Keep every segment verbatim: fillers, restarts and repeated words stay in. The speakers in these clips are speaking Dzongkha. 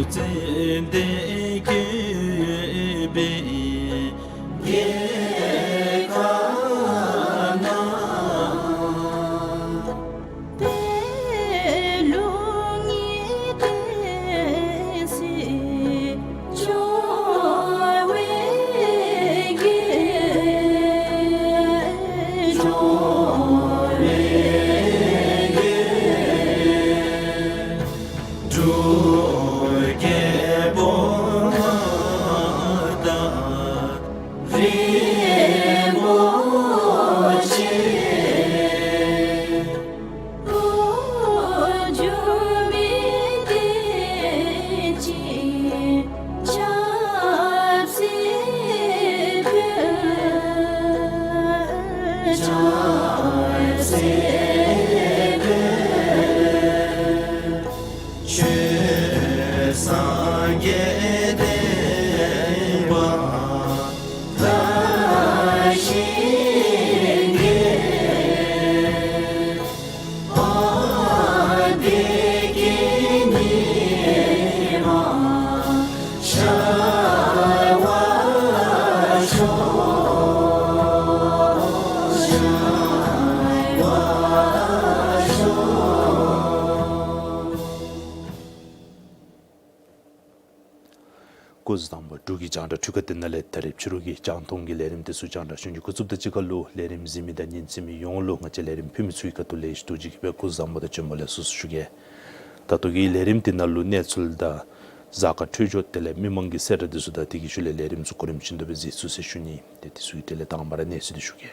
ཙན་དན་བཀོད་པའི་རྒྱལ་ཁབ་ན། པད་ལུང་གི་བསྟན་སྲིད་འབྱུང་བའི་རྒྱལ། འབྱུང་བའི་རྒྱལ། འབྲུག་རྒྱལ་པོ་མངའ་བདག་རིན་པོ་ཆེ། འགྲོ་འགྱུར་མི་བདེ་ཅིང་ཆབ་སྲིད་འཕེལ། ཆབ་སྲིད་འཕེལ། ཆོས་སངས་རྒྱས་བསྟན་པ་དར་ཞིང་རྒྱས། དཔལ་བདེ་སྐྱིད་ཉི་མ་ཤར་བར་ཤོག། ཤར་བར་ཤོག། སྐུ་གཟུགས་བཟང་པོ། འབྲུག་གི་རྒྱང་བསྒྲགས་འཕྲུལ་ཁང་འདི་ནང་ལས་ད་རེས་ཕྱི་རུ་གི་རྒྱང་མཐོང་གི་ལས་རིམ་འདི་ཚུ་རྒྱང་བསྒྲགས་ཞུ་ནི་འགོ་བཙུགསཔ་དང་གཅིག་ཁར་ལུ་ལས་རིམ་གཟིགས་མི་དང་ཉན་གསན་མི་ཡོངས་ལུ་ང་བཅས་ལས་རིམ་ཕུལ་མི་ཚུ་གི་ཁ་ཐུག་ལས་ཞུ་དོ་ཅིག་སྦེ་སྐུ་གཟུགས་བཟང་པོ་དང་བྱོན་པ་ལེགས་སོ་ཟེར་ཞུ་གེ། ད་ལྟོ་གི་ལས་རིམ་འདི་ནང་ལུ་གནས་ཚུལ་དང་གཟའ་སྐར་འཕྲོད་སྦྱོར་དེ་ལས་མི་མང་གི་གསལ་བསྒྲགས་འདི་ཚུ་དང་དེ་གི་ཤུལ་ལས་ལས་རིམ་ཚུ་གོ་རིམ་བཞིན་དུ་སྦེ་གཟིགས་ཚུགས་ཟེར་ཞུ་ནི། ཏེ་དེ་ཚུ་གི་གྲས་ལས་དང་པ་ར་གནས་ཚུལ་འདི་ཞུ་གེ།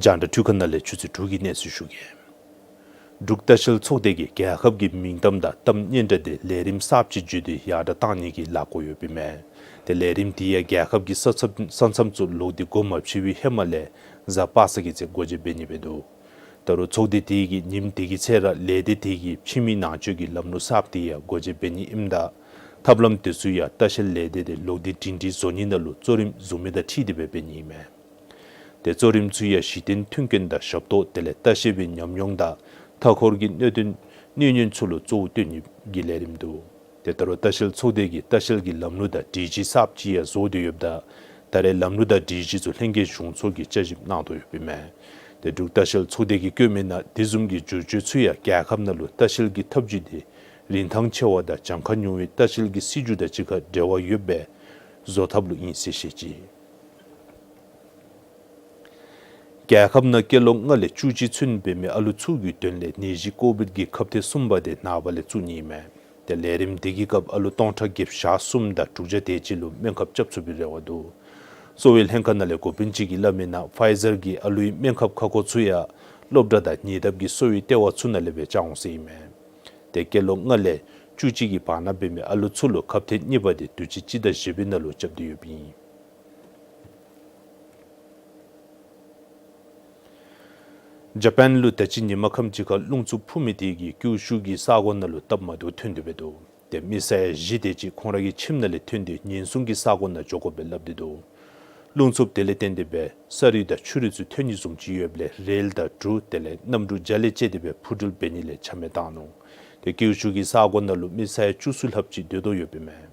རྒྱང་བསྒྲགས་འཕྲུལ་ཁང་ནང་ལས་ཆུ་ཚོད་དྲུག་གི་གནས་ཚུལ་ཞུ་གེ། འབྲུག་ལྟ་བཤལ་ཚོགས་སྡེ་གིས་རྒྱལ་ཁབ་ཀྱི་མིང་གཏམ་དང་གཏམ་སྙན་གྲགས་འདི་ལས་རིམ་གསརཔ་ཅིག་བརྒྱུད་དེ་ཡར་དྲག་གཏང་ནི་གི་ལས་འགུལ་ཡོདཔ་ཨིན་མས། ཏེ་ལས་རིམ་འདི་ཡང་རྒྱལ་ཁབ་ཀྱི་ས་མཚམས་ས་མཚམས་ཚུ་ལོག་སྟེ་སྒོ་མ་ཕྱེ་བའི་ཧེ་མ་ལས་གཟའ་པ་སངས་ཀྱི་ཚེ་སྒོ་འབྱེད་འབད་ནི་འབད་དོ། ད་རུང་ཚོགས་སྡེ་དེ་གིས་ཉིནམ་དེ་གི་ཚེ་ར་ལས་སྡེ་དེ་གིས་ཕྱི་མི་ནང་འཛུལ་གྱི་ལམ་ལུགས་གསརཔ་དེ་ཡང་སྒོ་འབྱེད་འབད་ནི་ཨིནམ་ད་ཐབས་ལམ་དེ་ཚུ་ཡང་ལྟ་བཤལ་ལས་སྡེ་དེ་ལོག་སྟེ་སྒྲིང་སྒྲིང་བཟོ་ནི་ནང་ལུ་གཙོ་རིམ་བཟུང་མི་དང་འཁྲིལ་ཏེ་སྦེ་འབད་ནི་ཨིན་མས། ཏེ་གཙོ་རིམ་ཚུ་ཡང་གཞི་རྟེན་མཐུན་རྐྱེན་དང་ཞབས་ཏོག་དེ་ལས་ལྟ་བཤལ་པའི་ཉམས་མྱོང་དང་མཐའ་འཁོར་གྱི་གནད་དོན་གནད་ཉོན་ཚུ་ལུ་གཙོ་བོ་བཏོན་ནི་གི་ལས་རིམ་འདུག། ཏེ་ད་རུང་ལྟ་བཤལ་ཚོགས་སྡེ་གིས་ལྟ་བཤལ་གྱི་ལམ་ལུགས་དང་སྒྲིག་གཞི་གསརཔ་ཅིག་ཡང་བཟོ་སྟེ་ཡོདཔ་ད་ད་རེས་ལམ་ལུགས་དང་སྒྲིག་གཞི་ཚུ་ལྷན་རྒྱས་གཞུང་ཚོགས་ཀྱིས་བསྐྱར་ཞིབ་གནང་དོ་ཡོདཔ་ཨིན་མས། ཏེ་འབྲུག་ལྟ་བཤལ་ཚོགས་སྡེ་གིས་བཀོད་མི་ནང་དེ་བཟུམ་གྱི་བསྒྱུར་བཅོས་ཚུ་ཡང་རྒྱལ་ཁབ་ནང་ལུ་ལྟ་བཤལ་གྱི་ཐབས་བྱུས་དེ་རིན་ཐང་ཆེ་བ་དང་གྱངས་ཁ་ཉུང་བའི་ལྟ་བཤལ་གྱི་སྲིད་བྱུས་དང་གཅིག་ཁར་འབྲེལ་བ་ཡོད་པའི་བཟོ་ཐབས་ལུ་ཨིན་ཟེར་བཤད་ཅི། རྒྱལ་ཁབ་ནང་སྐྱེས་ལོ་ལྔ་ལས་བཅུ་གཅིག་ཚུན་འབད་མི་ཨ་ལུ་ཚུ་གི་དོན་ལས་ནད་གཞི་ཀོ་བིཌ་ཀྱི་ཁབ་ཐེངས་གསུམ་པ་དེ་ནངས་པ་ལས་བཙུགས་ནི་ཨིན་མས། ཏེ་ལས་རིམ་དེ་གི་སྐབས་ཨ་ལུ་སྟོང་ཕྲག་བརྒྱད་བརྒྱ་གསུམ་དང་དྲུག་བརྒྱ་དེ་ཅིག་ལུ་སྨན་ཁབ་རྐྱབ་ཚུགས་པའི་རེ་བ་འདུག། གསོ་བའི་ལྷན་ཁག་ནང་ལས་འགོ་དཔོན་ཅིག་གིས་སླབ་མི་ནང་ཕའི་ཛར་གྱི་ཨ་ལུའི་སྨན་ཁབ་ཁ་སྐོང་ཚུ་ཡང་སློབ་གྲྭ་དང་ཉེ་འདབས་ཀྱི་གསོ་བའི་ལྟེ་བ་ཚུ་ནང་ལས་སྦེ་བཅར་འོང་ཟེར་ཨིན་མས། ཏེ་སྐྱེས་ལོ་ལྔ་ལས་བཅུ་གཅིག་གི་བར་ན་འབད་མི་ཨ་ལུ་ཚུ་ལུ་ཁབ་ཐེངས་གཉིས་པ་དེ་དུས་ཅི་སྤྱི་ཟླ་བཞི་པའི་ནང་ལུ་རྐྱབ་སྟེ་ཡོདཔ་ཨིན། ཇ་པཱན་ལུ་ད་ཅི་ཉིན་མ་ཁམས་ཅིག་ཁར་རླུང་འཚུབ་འཕུ་མི་དེ་གིས་ཀིའུ་ཤུ་གི་ས་གོ་ནང་ལུ་སྟབས་མ་བདེཝ་ཐོན་ཏེ་འབད་དོ། ཏེ་མི་ས་ཡ་བཞི་དེ་ཅིག་ཁོང་ར་གི་ཁྱིམ་ནང་ལས་ཐོན་ཏེ་ཉེན་སྲུང་གི་ས་གོ་ནང་འགྱོ་དགོ་པའི་སླབ་སྟེ་འདུག། རླུང་འཚུབ་དེ་ལས་བརྟེན་ཏེ་འབད་ས་རུད་དང་ཆུ་རུད་ཚུ་ཐོན་ནི་བཟུམ་ཅིག་ཡོདཔ་ལས་རེལ་དང་གྲུ་དེ་ལས་གནམ་གྲུ་རྒྱ་ལས་བཅད་དེ་འབད་འཕུར་འགྲུལ་འབད་ནི་ལས་ཆ་མེད་བཏང་ནུག། ཏེ་ཀིའུ་ཤུ་གི་ས་གོ་ནང་ལུ་མི་ས་ཡ་བཅུ་གསུམ་ལྷགཔ་ཅིག་སྡོད་དོ་ཡོདཔ་ཨིན་མས།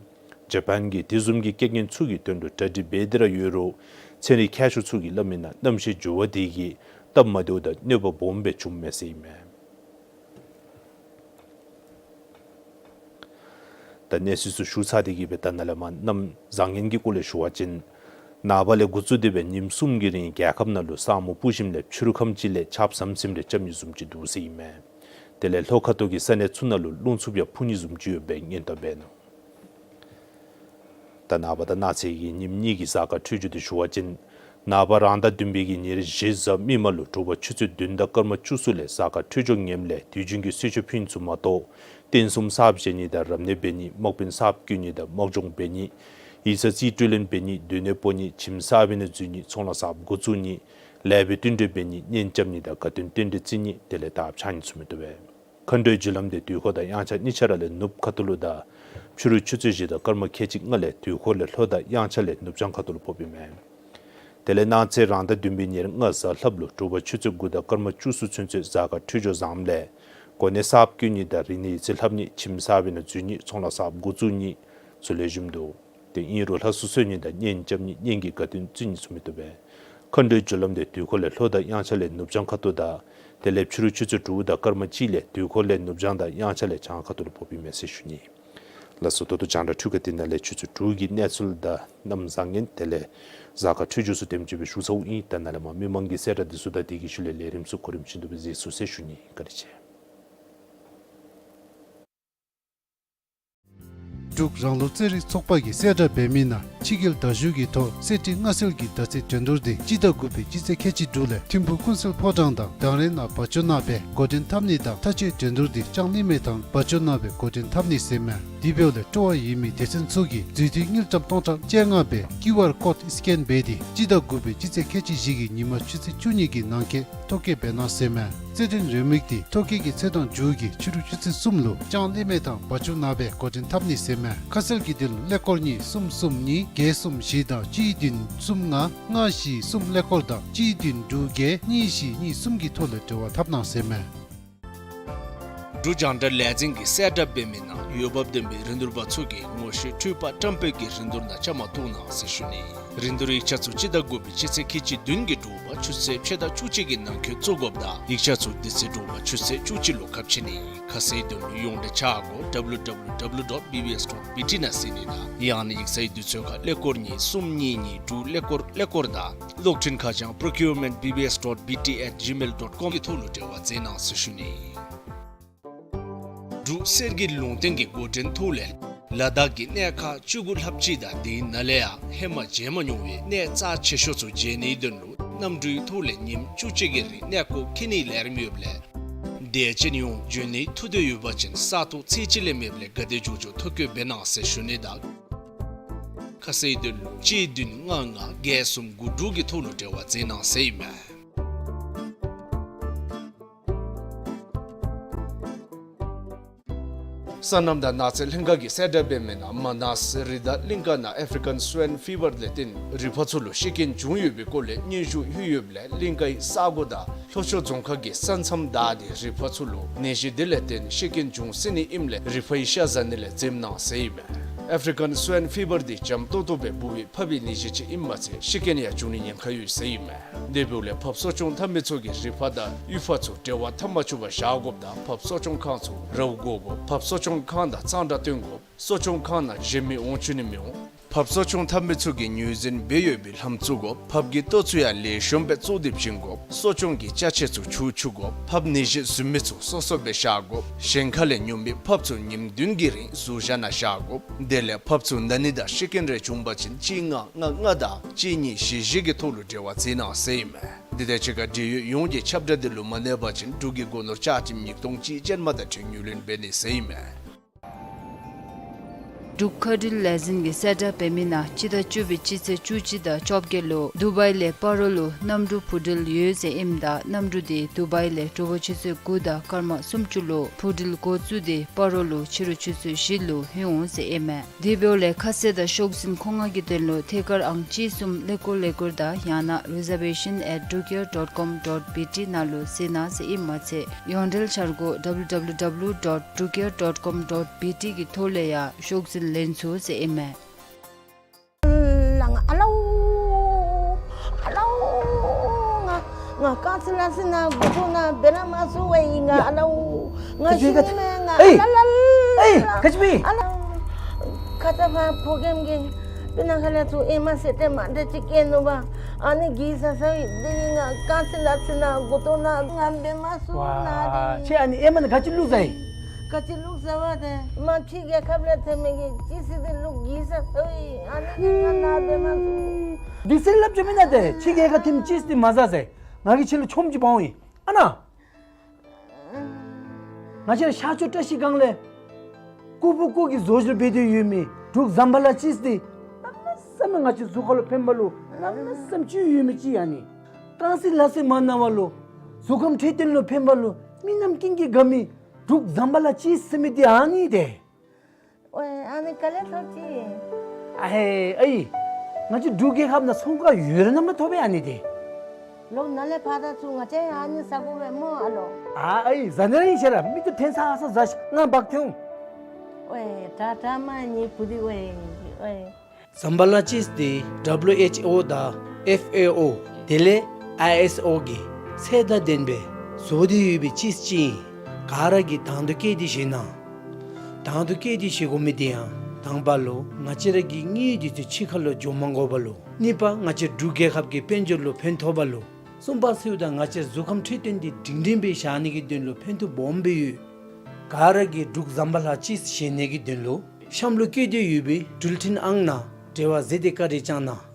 ཇ་པཱན་གྱིས་དེ་བཟུམ་གྱི་རྐྱེན་ངན་ཚུ་གི་དོན་ལུ་གྲ་སྒྲིག་འབད་དེ་ར་ཡོད་རུང་ཚན་རིག་མཁས་མཆོག་ཚུ་གིས་སླབ་མི་ནང་གནམ་གཤིས་འགྱུར་བ་དེ་གིས་སྟབས་མ་བདེཝ་དང་གནོད་པ་སྦོམ་སྦེ་བྱུངམ་མས་ཟེར་ཨིན་མས། ད་གནས་ཚུལ་ཚུ་ཞུ་ཚར་ཏེ་གི་སྦེ་ད་ནཱ་ལས་མར་གནམ་བཟང་ངན་གྱི་སྐོར་ལས་ཞུ་བ་ཅིན་ནངས་པ་ལས་འགོ་བཙུགས་ཏེ་སྦེ་ཉིནམ་གསུམ་གྱི་རིང་རྒྱལ་ཁབ་ནང་ལུ་ས་སྨུག་སྤུབས་ཞིནམ་ལས་ཕྱི་རུ་ཁམས་ཅིག་ལས་ཆརཔ་ཟམ་ཟིམ་རེ་རྐྱབ་ནི་བཟུམ་ཅིག་འདུག་ཟེར་ཨིན་མས། དེ་ལས་ལྷོ་ཁ་ཐུག་གི་ས་གནས་ཚུ་ནང་ལུ་རླུང་འཚུབ་ཡང་འཕུ་ནི་བཟུམ་ཅིག་ཡོད་པའི་སྔོན་བརྡ་འབད་ནུག། ད་ནངས་པ་དང་གནངས་ཚེ་གི་ཉིནམ་གཉིས་ཀྱི་གཟའ་སྐར་འཕྲོད་སྦྱོར་དེ་ཞུ་བ་ཅིན་ནངས་པ་རང་ཟླ་བདུན་པའི་གི་ཉེར་བཞི་གཟའ་མིག་དམར་ལུ་དྲོ་པ་ཆུ་ཚོད་བདུན་དང་སྐར་མ་བཅུ་གསུམ་ལས་གཟའ་སྐར་འཕྲོད་སྦྱོར་ངནམ་ལས་དུས་རྒྱུན་གྱི་གསོལ་མཆོད་ཕུལ་ནི་ཚུ་མ་གཏོགས་རྟེན་གསུམ་གསརཔ་བཞེངས་ནི་དང་རབ་གནས་འབད་ནི་དམག་དཔོན་གསརཔ་བསྐོ་ནི་དང་དམག་སྦྱོང་འབད་ནི་ཡིག་ཚང་རྩིས་སྤྲོད་ལེན་འབད་ནི་སྡོད་གནས་སྤོ་ནི་ཁྱིམ་གསར་པའི་ནང་འཛུལ་ནི་ཚོང་ལཱ་གསརཔ་འགོ་བཙུགས་ནི་ལེགས་པའི་བསྟུན་གྲོས་འབད་ནི་གཉེན་རྐྱབ་ནི་དང་དགའ་སྟོན་རྟེན་འབྲེལ་བརྩི་ནི་དེ་ལས་ད་འཕྱག་ནི་ཚུ་མི་བཏུབ་པས། མཁའ་འགྲོའི་རྒྱུ་ལམ་དེ་དུས་འཁོར་དང་དབྱངས་འཆར་གཉིས་ཆ་ར་ལས་ནུབ་ཁ་ཐུག་ལུ་དང་ ཕྱི་རུ་ཆུ་ཚོད་བཞི་དང་སྐར་མ་ཁལ་གཅིག་ལྔ་ལས་དུས་འཁོར་ལས་ལྷོ་དང་དབྱངས་འཆར་ལས་ནུབ་བྱང་ཁ་ཐུག་ལུ་ཕོགཔ་ཨིན་མས། དེ་ལས་གནངས་ཚེ་རང་ཟླ་བདུན་པའི་ཉེར་ལྔ་གཟའ་ལྷགཔ་ལུ་དྲོ་པ་ཆུ་ཚོད་དགུ་དང་སྐར་མ་བཅུ་གསུམ་ཚུན་ཚོད་གཟའ་སྐར་འཕྲོད་སྦྱོར་བཟངམ་ལས་གོ་གནས་གསརཔ་བསྐོ་ནི་དང་རིག་གནས་ཡིག་རྩིས་ལྷབ་ནི་ཁྱིམ་གསརཔ་ནང་འཛུལ་ནི་ཚོང་ལཱ་གསརཔ་འགོ་བཙུགས་ནི་ཚུ་ལེགས་ཤོམ་འདུག། དེ་ཨིན་རུང་ལྷ་སྲུང་གསོལ་ནི་དང་གཉེན་རྐྱབ་ནི་གཉེན་གྱི་དགའ་སྟོན་བརྩི་ནི་ཚུ་མི་བཏུབ་པས། མཁའ་འགྲོའི་རྒྱུ་ལམ་དེ་དུས་འཁོར་ལས་ལྷོ་དང་དབྱངས་འཆར་ལས་ནུབ་བྱང་ཁ་ཐུག་དང་དེ་ལས་ཕྱི་རུ་ཆུ་ཚོད་དྲུག་དང་སྐར་མ་གཅིག་ལས་དུས་འཁོར་ལས་ནུབ་བྱང་དང་དབྱངས་འཆར་ལས་བྱང་ཁ་ཐུག་ལུ་ཕོགཔ་ཨིན་མས་ཟེར་ཞུ་ནི། ལགས་སོ། ད་ལྟོ་རྒྱང་བསྒྲགས་འཕྲུལ་ཁང་འདི་ནང་ལས་ཆུ་ཚོད་དྲུག་གི་གནས་ཚུལ་དང་གནམ་བཟང་ངན་དེ་ལས་གཟའ་སྐར་འཕྲོད་སྦྱོར་ཚུ་དེམ་ཅིག་སྦེ་ཞུ་ཚརཝ་ཨིན། ད་ནཱ་ལས་མར་མི་མང་གི་གསལ་བསྒྲགས་འདི་ཚུ་དང་དེ་གི་ཤུལ་ལས་ལས་རིམ་ཚུ་གོ་རིམ་བཞིན་དུ་སྦེ་གཟིགས་ཚུགས་ཟེར་ཞུ་ནི། བཀའ་དྲིན་ཆེ། འབྲུག་རང་ལུགས་རྩེད་རིགས་ཚོགས་པ་གིས་གསལ་བསྒྲགས་འབད་མི་ནང་ཕྱི་རྒྱལ་དར་ཞུ་གི་ཐོག་གསེར་ཁྲི་མངའ་གསོལ་གྱི་ཟླ་རྩིས་འགྲན་བསྡུར་འདི་སྤྱི་ཟླ་དགུ་པའི་སྤྱི་ཚེས་ཁལ་གཅིག་དྲུག་ལས་ཐིམ་ཕུག་ཀུན་གསལ་ཕོ་བྲང་དང་དང་རེ་ནང་བ་ཅོ་ནང་སྦེ་འགོ་འདྲེན་འཐབ་ནི་དང་མཐའ་དཔྱད་འགྲན་བསྡུར་འདི་ལྕང་གླིང་མའི་ཐང་བ་ཅོ་ནང་སྦེ་འགོ་འདྲེན་འཐབ་ནི་ཟེར་མས། དེ་འབདཝ་ལས་སྤྲོ་བ་ཡོད་མི་སྡེ་ཚན་ཚུ་གིས་འཛུལ་ཐུན་དངུལ་ཀྲམ་སྟོང་ཕྲག་བཅོ་ལྔ་སྦེ་ཀིའུ་ཨར་ཀོཌ་སི་ཀེན་འབད་དེ་སྤྱི་ཟླ་དགུ་པའི་སྤྱི་ཚེས་ཁལ་གཅིག་བཞི་གི་ཉིན་མ་ཆུ་ཚོད་བཅུ་གཉིས་ཀྱི་ནང་འཁོད་ཐོ་བཀོད་འབད་གནང་ཟེར་མས། རྩེད་འགྲན་རེའུ་མིག་འདི་ཐོ་བཀོད་ཀྱི་ཚེས་དང་མཇུག་གི་ཕྱི་རུ་ཆུ་ཚོད་གསུམ་ལུ་ལྕང་གླིང་མའི་ཐང་བ་ཅོ་ནང་སྦེ་འགོ་འདྲེན་འཐབ་ནི་ཟེར་མས། ཁ་གསལ་གྱི་དོན་ལུ་ཀླད་ཀོར་གཉིས་གསུམ་གསུམ་གཉིས་བརྒྱད་གསུམ་བཞི་དང་གཅིག་བདུན་གསུམ་ལྔ་ལྔ་བཞི་གསུམ་ཀླད་ཀོར་དང་གཅིག་བདུན་དྲུག་བརྒྱད་གཉིས་བཞི་གཉིས་གསུམ་གྱི་ཐོག་ལས་འབྲེལ་བ་འཐབ་གནང་ཟེར་མས། འབྲུག་རྒྱང་བསྒྲགས་ལས་འཛིན་གྱིས་གསལ་བསྒྲགས་འབད་མི་ནང་འོས་འབབ་ལྡན་པའི་རིན་བསྡུར་པ་ཚུ་གིས་ངོ་ཤེས་འཕྲུལ་པ་བཀྲམ་སྤེལ་གྱི་རིན་བསྡུར་ནང་བཅའ་མར་གཏོགས་གནང་ཟེར་ཞུ་ནི། རིན་བསྡུར་ཡིག་ཆ་ཚུ་སྤྱི་ཟླ་དགུ་པའི་སྤྱི་ཚེས་ཁལ་གཅིག་བདུན་གྱི་དྲོ་པ་ཆུ་ཚོད་ཕྱེད་དང་བཅུ་གཅིག་གི་ནང་འཁོད་བཙུགས་དགོཔ་དང་ཡིག་ཆ་ཚུ་དེ་ཚེ་དྲོ་པ་ཆུ་ཚོད་བཅུ་གཅིག་ལུ་ཁ་ཕྱེ་ནི། ཁ་གསལ་དོན་ལུ་ཡོངས་འབྲེལ་ཆ་བགོ་W W W dot B B S dot B T ནང་གཟིགས་ནི་དང་ཡང་ན་ཡིག་ཚང་གི་དུས་ཚོད་ཁར་ཀླད་ཀོར་གཉིས་གསུམ་གཉིས་གཉིས་དྲུག་ཀླད་ཀོར་ཀླད་ཀོར་དང་གློག་འཕྲིན་ཁ་བྱང་procurement B B S dot B T at gmail dot com གི་ཐོག་ལུ་འབྲེལ་བ་མཛད་གནང་ཟེར་ཞུ་ནི། འབྲུག་གསེར་གྱི་ལུང་བསྟན་གྱི་འགོ་འདྲེན་ཐོག་ལས་ལ་དྭགས་ཀྱི་གནས་ཁག་བཅུ་དགུ་ལྷགཔ་ཅིག་དང་དེའི་ནང་ལས་ཡང་ཧེ་མ་མཇལ་མ་མྱོང་བའི་གནས་རྩ་ཆེ་ཤོས་ཚུ་མཇལ་ནིའི་དོན་ལུ་གནམ་གྲུའི་ཐོག་ལས་ཉིནམ་བཅུ་གཅིག་གི་རིང་གནས་སྐོར་འཁྱིད་ནིའི་ལས་རིམ་ཡོདཔ་ལས་དད་ཅན་ཡོངས་འབྱོན་ནིའི་ཐུགས་འདོད་ཡོད་པ་ཅིན་ས་ཐོག་ཚེས་གཅིག་ལས་མེདཔ་ལས་ག་དེ་མགྱོགས་མགྱོགས་ཐོ་བཀོད་འབད་གནང་ཟེར་ཞུ་ནི་དང་། ཁ་གསལ་དོན་ལུ་གཅིག་བདུན་ལྔ་ལྔ་བརྒྱད་གསུམ་དགུ་དྲུག་གི་ཐོག་ལུ་འབྲེལ་བ་མཛད་གནང་ཟེར་ཨིན་མས། སོ་ནམ་དང་ནགས་ཚལ་ལྷན་ཁག་གིས་གསལ་བསྒྲགས་འབད་མི་ནང་མ་ནཱས་རི་དྭགས་གླིང་ག་ནང་ཨེཕ་རི་ཀཱན་སུའིན་ཕི་བར་ལས་བརྟེན་རི་ཕག་ཚུ་ལུ་ཤི་རྐྱེན་བྱུང་ཡོད་པའི་སྐོར་ལས་སྙན་ཞུ་ཡོད་ཡོདཔ་ལས་གླིང་གའི་ས་གོ་དང་ལྷོ་ཕྱོགས་རྫོང་ཁག་གི་ས་མཚམས་བདའ་སྟེ་རི་ཕག་ཚུ་ལུ་ནད་གཞི་དེ་ལས་བརྟེན་ཤི་རྐྱེན་བྱུང་སྲིད་ནི་ཨིནམ་ལས་རི་ཕག་གི་ཤ་བཟའ་ནི་ལས་འཛེམ་གནང་ཟེར་ཨིན་མས། ཨེཕ་རི་ཀཱན་སུའིན་ཕི་བར་འདི་འཇམ་ཏོང་ཏོ་སྦེ་འབུ་བའི་ཕགཔ་གི་ནད་གཞི་ཅིག་ཨིནམ་མ་ཚད་ཤི་རྐྱེན་ཡང་བྱུང་ནི་ཉེན་ཁ་ཡོད་ཟེར་ཨིན་མས། དེ་འབདཝ་ལས་ཕགཔ་གསོ་སྐྱོང་འཐབ་མི་ཚུ་གིས་རི་ཕག་དང་གཡུས་ཕག་ཚུ་འབྲེལ་བ་འཐབ་མ་བཅུག་པར་བཞག་དགོཔ་དང་ཕགཔ་གསོ་སྐྱོང་ཁང་ཚུ་རཝ་བསྒོར་དགོཔ། ཕགཔ་གསོ་སྐྱོང་ཁང་དང་གཙང་སྦྲ་བསྟེན་དགོཔ། གསོ་སྐྱོང་ཁང་ནང་གཞན་མི་འོང་བཅུག་ནི་མི་འོང་། ཕགཔ་གསོ་སྐྱོང་འཐབ་མི་ཚུ་གིས་ངོས་འཛིན་འབད་ཡོད་པའི་ལྷམ་བཙུགས་དགོཔ། ཕགཔ་གི་ལྟོ་ཚུ་ཡང་ལེགས་ཤོམ་སྦེ་བཙོ་སྟེ་བྱིན་དགོཔ། གསོ་སྐྱོང་གི་ཅ་ཆས་ཚུ་བྱུག་བཅུག་དགོཔ། ཕགཔ་ནད་གཞི་བཟོད་མི་ཚུ་སོ་སོ་སྦེ་བཞག་དགོཔ། གཞན་ཁ་ལས་ཉོ་མི་ཕགཔ་ཚུ་ཉིནམ་བདུན་གྱི་རིང་ཟུར་བཞག་ནང་བཞག་དགོཔ། དེ་ལས་ཕགཔ་ཚུ་ན་ནི་དང་ཤི་རྐྱེན་རེ་བྱུང་པ་ཅིན་གཅིག་ལྔ་ལྔ་ལྔ་དང་གཅིག་གཉིས་བཞི་བཞི་གི་ཐོག་ལུ་འབྲེལ་བ་མཛད་གནང་ཟེར་ཨིན་མས། དེ་དང་གཅིག་ཁར་འབྲེལ་ཡོད་ཡོངས་ཀྱིས་ཁྱབ་བསྒྲགས་འདི་ལུ་མ་གནས་པ་ཅིན་འབྲུག་གི་སྒོ་ནོར་བཅའ་ཁྲིམས་ཉིས་སྟོང་གཅིག་ཅན་མ་དང་འཁྲིལ་ངོས་ལེན་འབད་ནི་ཟེར་ཨིན་མས། འབྲུག་མཁའ་འགྲུལ་ལས་འཛིན་གྱིས་གསལ་བསྒྲགས་འབད་མི་ནང་སྤྱི་ཟླ་བཅུ་པའི་སྤྱི་ཚེས་བཅུ་གཅིག་དང་བཅོ་བརྒྱད་ལུ་དུ་བའི་ལས་སྤ་རོ་ལུ་གནམ་གྲུ་འཕུར་འགྲུལ་ཡོད་ཟེར་ཨིནམ་ད་གནམ་གྲུ་དེ་དུ་བའི་ལས་དྲོ་པ་ཆུ་ཚོད་དགུ་དང་སྐར་མ་སུམ་ཅུ་ལུ་འཕུར་འགྲུལ་འགོ་བཙུགས་ཏེ་སྤ་རོ་ལུ་ཕྱི་རུ་ཆུ་ཚོད་བཞི་ལུ་ལྷོད་འོང་ཟེར་ཨིན་མས། དེ་འབདཝ་ལས་ཁ་གསལ་དང་ཤོག་འཛིན་མཁོ་མངགས་ཀྱི་དོན་ལུ་ཐད་ཀར་ཨང་གཅིག་གསུམ་ཀླད་ཀོར་ཀླད་ཀོར་དང་ཡང་ན་reservation at drukair dot com dot B T ནང་ལུ་གཟིགས་གནང་ཟེར་ཨིནམ་མ་ཚད་ཡོངས་འབྲེལ་འཆར་སྒོ་W W W dot drukair dot com dot B T གི་ཐོག་ལས་ཡང་ཤོག་འཛིན་ལེན་ཚུགས་ཟེར་ཨིན་མས། ལ་ང་ཨ་ལའུ་ཨ་ལའུ། ང་ང་རྐང་རྩེད་ལག་རྩེད་ནང་མགུ་ཏོ་ནང་འབད་ར་མ་ཚུགས་པས་ང་ཨ་ལའུ། ང་ཤི་ནི་མས་ང་ཨ་ལ་ལ་ལ། ཨེ་ག་ཅི་སྨོ། ཨ་ལའུ། ཁ་ཙ་བ་ཕོ་རྒནམ་གིས་སྤུ་ན་ཁ་ལས་ཚུར་ཨེ་མ་ཟེར་ཏེ་མ་འདྲ་ཅིག་སྐྱེས་ནུག་པ། ཨ་ནི་གིས་ཟ་ཟ་བའི་དེ་ནི་ང་རྐང་རྩེད་ལག་རྩེད་ནང་མགུ་ཏོ་ནང་ང་འབད་མ་ཚུགས་ན་དེ་ནི། ཁྱོད་ཨ་ནི་ཨེ་མ་ནང་ག་ཅི་བླུགས་ཟ་ཡི། ག་ཅི་བླུགས་ཟ་བ་དེ་མ་ཕྱི་རྒྱལ་ཁབ་ལས་ཐོན་མི་གི་ཅི་སི་དེ་བླུགས་གིས་ཟ་ཟ་བའི་ཨ་ནི་ང་ང་འབད་མ་ཚུགས། དེ་ཟེར་སླབ་ཅི་མེན་ན་དེ་ཕྱི་རྒྱལ་ཁབ་ཐོན་ཅི་སི་དེ་མ་ཟ་ཟེར། ང་གིས་ཁྱོད་ལུ་ཆོམ་ཅིག་འབག་འོང་ཡི། ཨ་ན། ང་བཅས་ར་ཤར་ཕྱོགས་བཀྲ་ཤིས་སྒང་ལས་ཀུ་བུ་ཀུ་གི་བཟོ་བཅོས་འབད་དེ་ཡོད་མི་འབྲུག་ཟམ་པ་ལ་ཅིས་དེ་གནམ་མེད་ས་མེད་ང་བཅས་གཟུགས་ཁར་ལུ་ཕན་པ་ལུ་གནམ་མེད་ས་མེད་ཅིག་ཡོད་མི་ཅིག་ཨ་ནི། རྐང་རྩེད་ལག་རྩེད་མ་གནང་བ་ལུ་གཟུགས་ཁམས་འཕྲོད་བསྟེན་ལུ་ཕན་པ་ལུ་མི་རྣམས་ཀུན་གྱིས་དགའ་མི་འབྲུག་ཟམ་པ་ལ་ཅིས་ཟེར་མི་དེ་ཨ་ནི་དེ། ཨོའི་ཨ་ནི་ག་ལས་ཐོབ་ཅི། ཨ་ཧེ་ཨའི། ང་བཅས་འབྲུག་རྒྱལ་ཁབ་ནང་ཚོང་ཁང་ཡོད་ར་ན་མ་ཐོབ་པས་ཨ་ནི་དེ། ལོག་ནཱ་ལས་ཕར་ད་ཚུར་ང་བཅས་ཨ་ནི་ཟ་དགོ་པས་སྨོ་ཨ་ལོ། ཨ་ཨའི་ཟ་ནི་ར་ཨིན་ཤེས་ར་མི་དེ་ཐོན་ས་ཨ་ས་ཟ་ཤ་ང་འབག་ཐོན་འོང་། ཨོའི་དྲག་དྲག་མ་ཉེས་པོ་དེ་ཨོའི་ཨོའི། ཛམ་བྷ་ལ་ཅིསི་དེ་ཌབ་ལུ་ཨེཆ་ཨོ་དང་ཨེཕ་ཨེ་ཨོ་དེ་ལས་ཨའི་ཨེསི་ཨོ་གི་ཚད་དང་ལྡན་པའི་བཟོ་སྟེ་ཡོད་པའི་ཅིསི་ཅིག་ཨིན། ག་ར་གིས་དང་དུ་བཀལ་ཏེ་བཞེས་གནང་། དང་དུ་བཀལ་ཏེ་བཞེས་དགོ་མི་དེ་ཡང་དང་པ་ལུ་ང་བཅས་ར་གི་དངུལ་དེ་ཚུ་ཕྱི་ཁ་ལུ་འགྱོ་མ་དགོ་པ་ལུ། གཉིས་པ་ང་བཅས་འབྲུག་རྒྱལ་ཁབ་ཀྱི་དཔལ་འབྱོར་ལུ་ཕན་ཐོགས་པ་ལུ། གསུམ་པ་ཚུ་དང་ང་བཅས་གཟུགས་ཁམས་འཕྲོད་བསྟེན་དེ་སྒྲིང་སྒྲིང་སྦེ་བཞག་ནི་གི་དོན་ལུ་ཕན་ཐོགས་སྦོམ་སྦེ་ཡོད། ག་ར་གིས་འབྲུག་ཛམ་བྷ་ལ་ཅིསི་བཞེས་ནི་གི་དོན་ལུ་གཤམ་ལུ་བཀོད་དེ་ཡོད་པའི་འགྲུལ་འཕྲིན་ཨང་ནང་འབྲེལ་བ་མཛད་དེ་བཀའ་དྲིན་བསྐྱང་གནང་།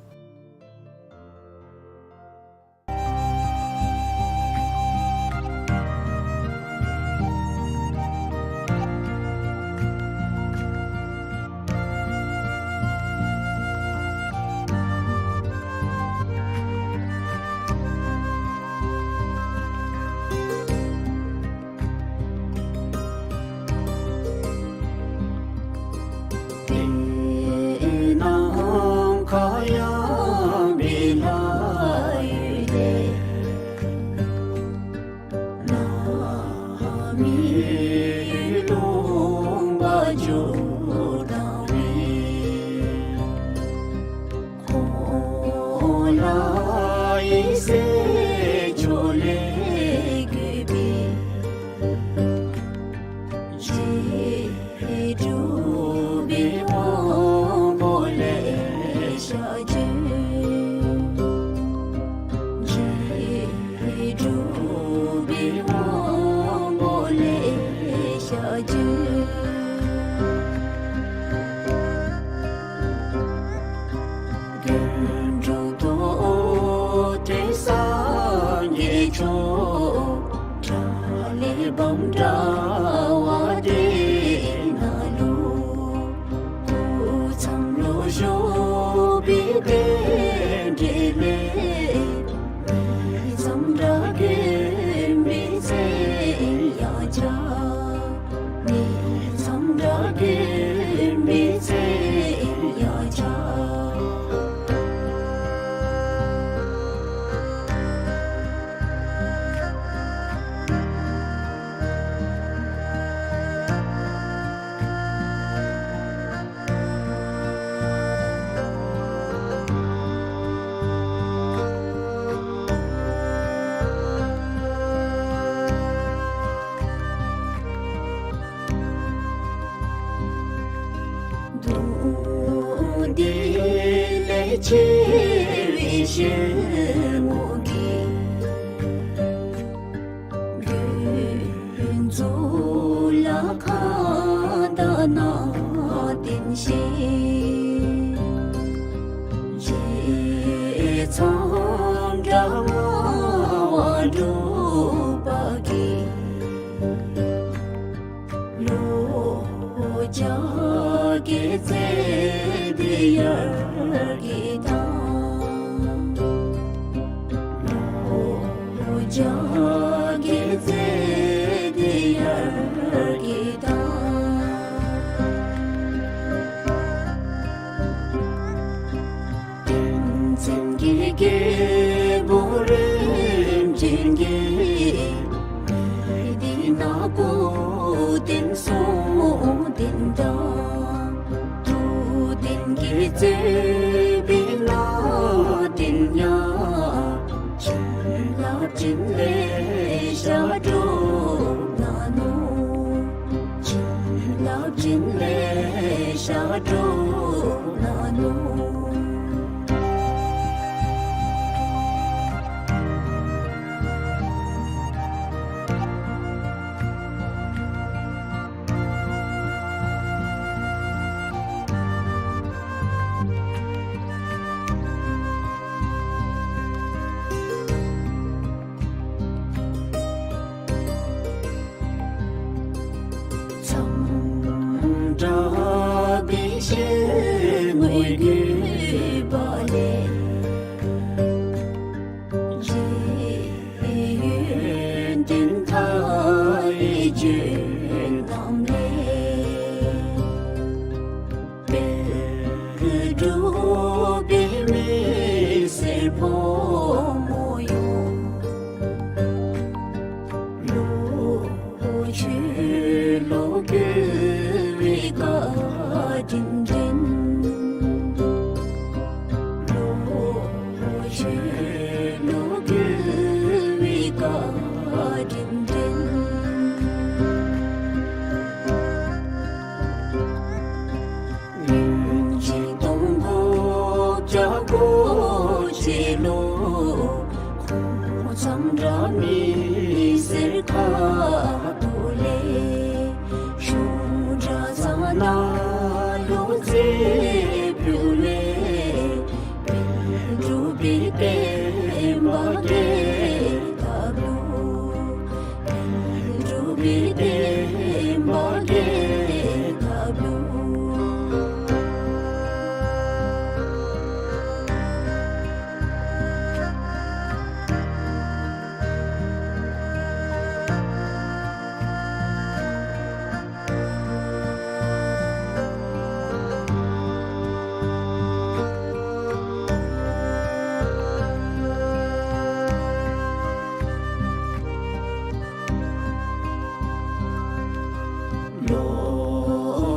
རྡོ་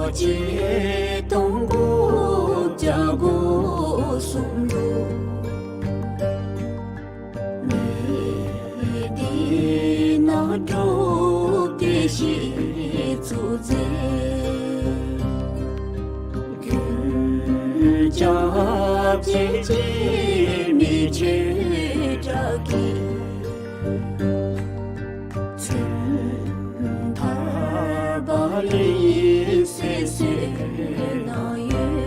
རྗེ་སྟོང་སྐུ་བརྒྱ་སྐོར་གསུམ་ལུ། གནས་འདི་ན་སྒྲུབ་སྡེ་བཞི་བཙུགས་མཛད། མགོན་སྐྱབས་རྗེ་འཇིགས་མེད་ཆོས་གྲགས་ཀྱིས། མཚན་མཐར་པ་ལི་སེ་གསོལ་གནང་ཡོད།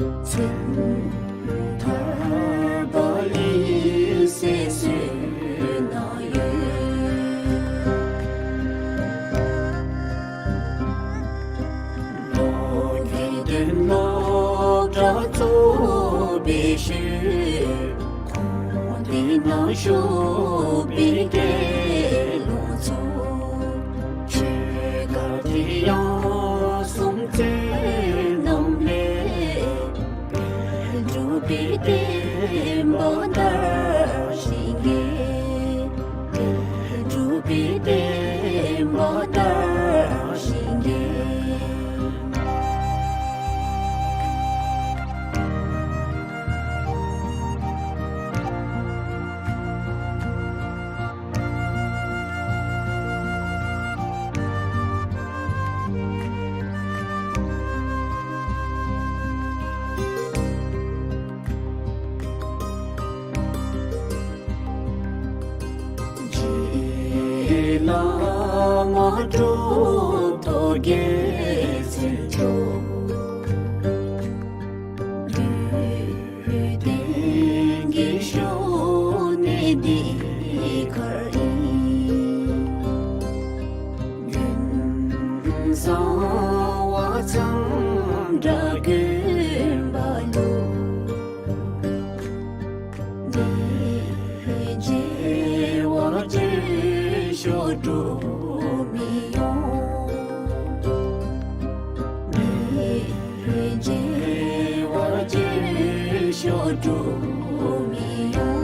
མཚན་མཐར་པ་ལི་སེ་གསོལ་གནང་ཡོད། ལོ་རྒྱུས་དོན་ལྔ་གྲྭ་ཚོགས་པའི་ཤུལ། ཁོང་འདི་ན་བཞུགས་པའི་དགེ་སློང་ཚོ། ཆོས་བཀའ་དེ་ཡང་གསུང་བཙན་རྣམས་ལས། པཎ་གྲུབ་པའི་བསྟན་པ་དར་ཞིང་རྒྱས། པཎ་གྲུབ་པའི་བསྟན་པ་དར་ཞིང་རྒྱས། རྗེ་བླ་མ་གྲུབ་ཐོབ་རྒྱལ་མཚན་མཆོག། ལུས་རྟེན་གྱི་བཞུགས་གནས་འདི་གར་ཨིན། མགོན་གསང་བ་ཙཾ་དྲ་དགོན་པ་ལུ། གནས་མཇལ་བར་བྱོན་ཤོག་འགྲོ་མི་ཡོང་། གནས་མཇལ་བར་བྱོན་ཤོག་འགྲོ་མི་ཡོང་།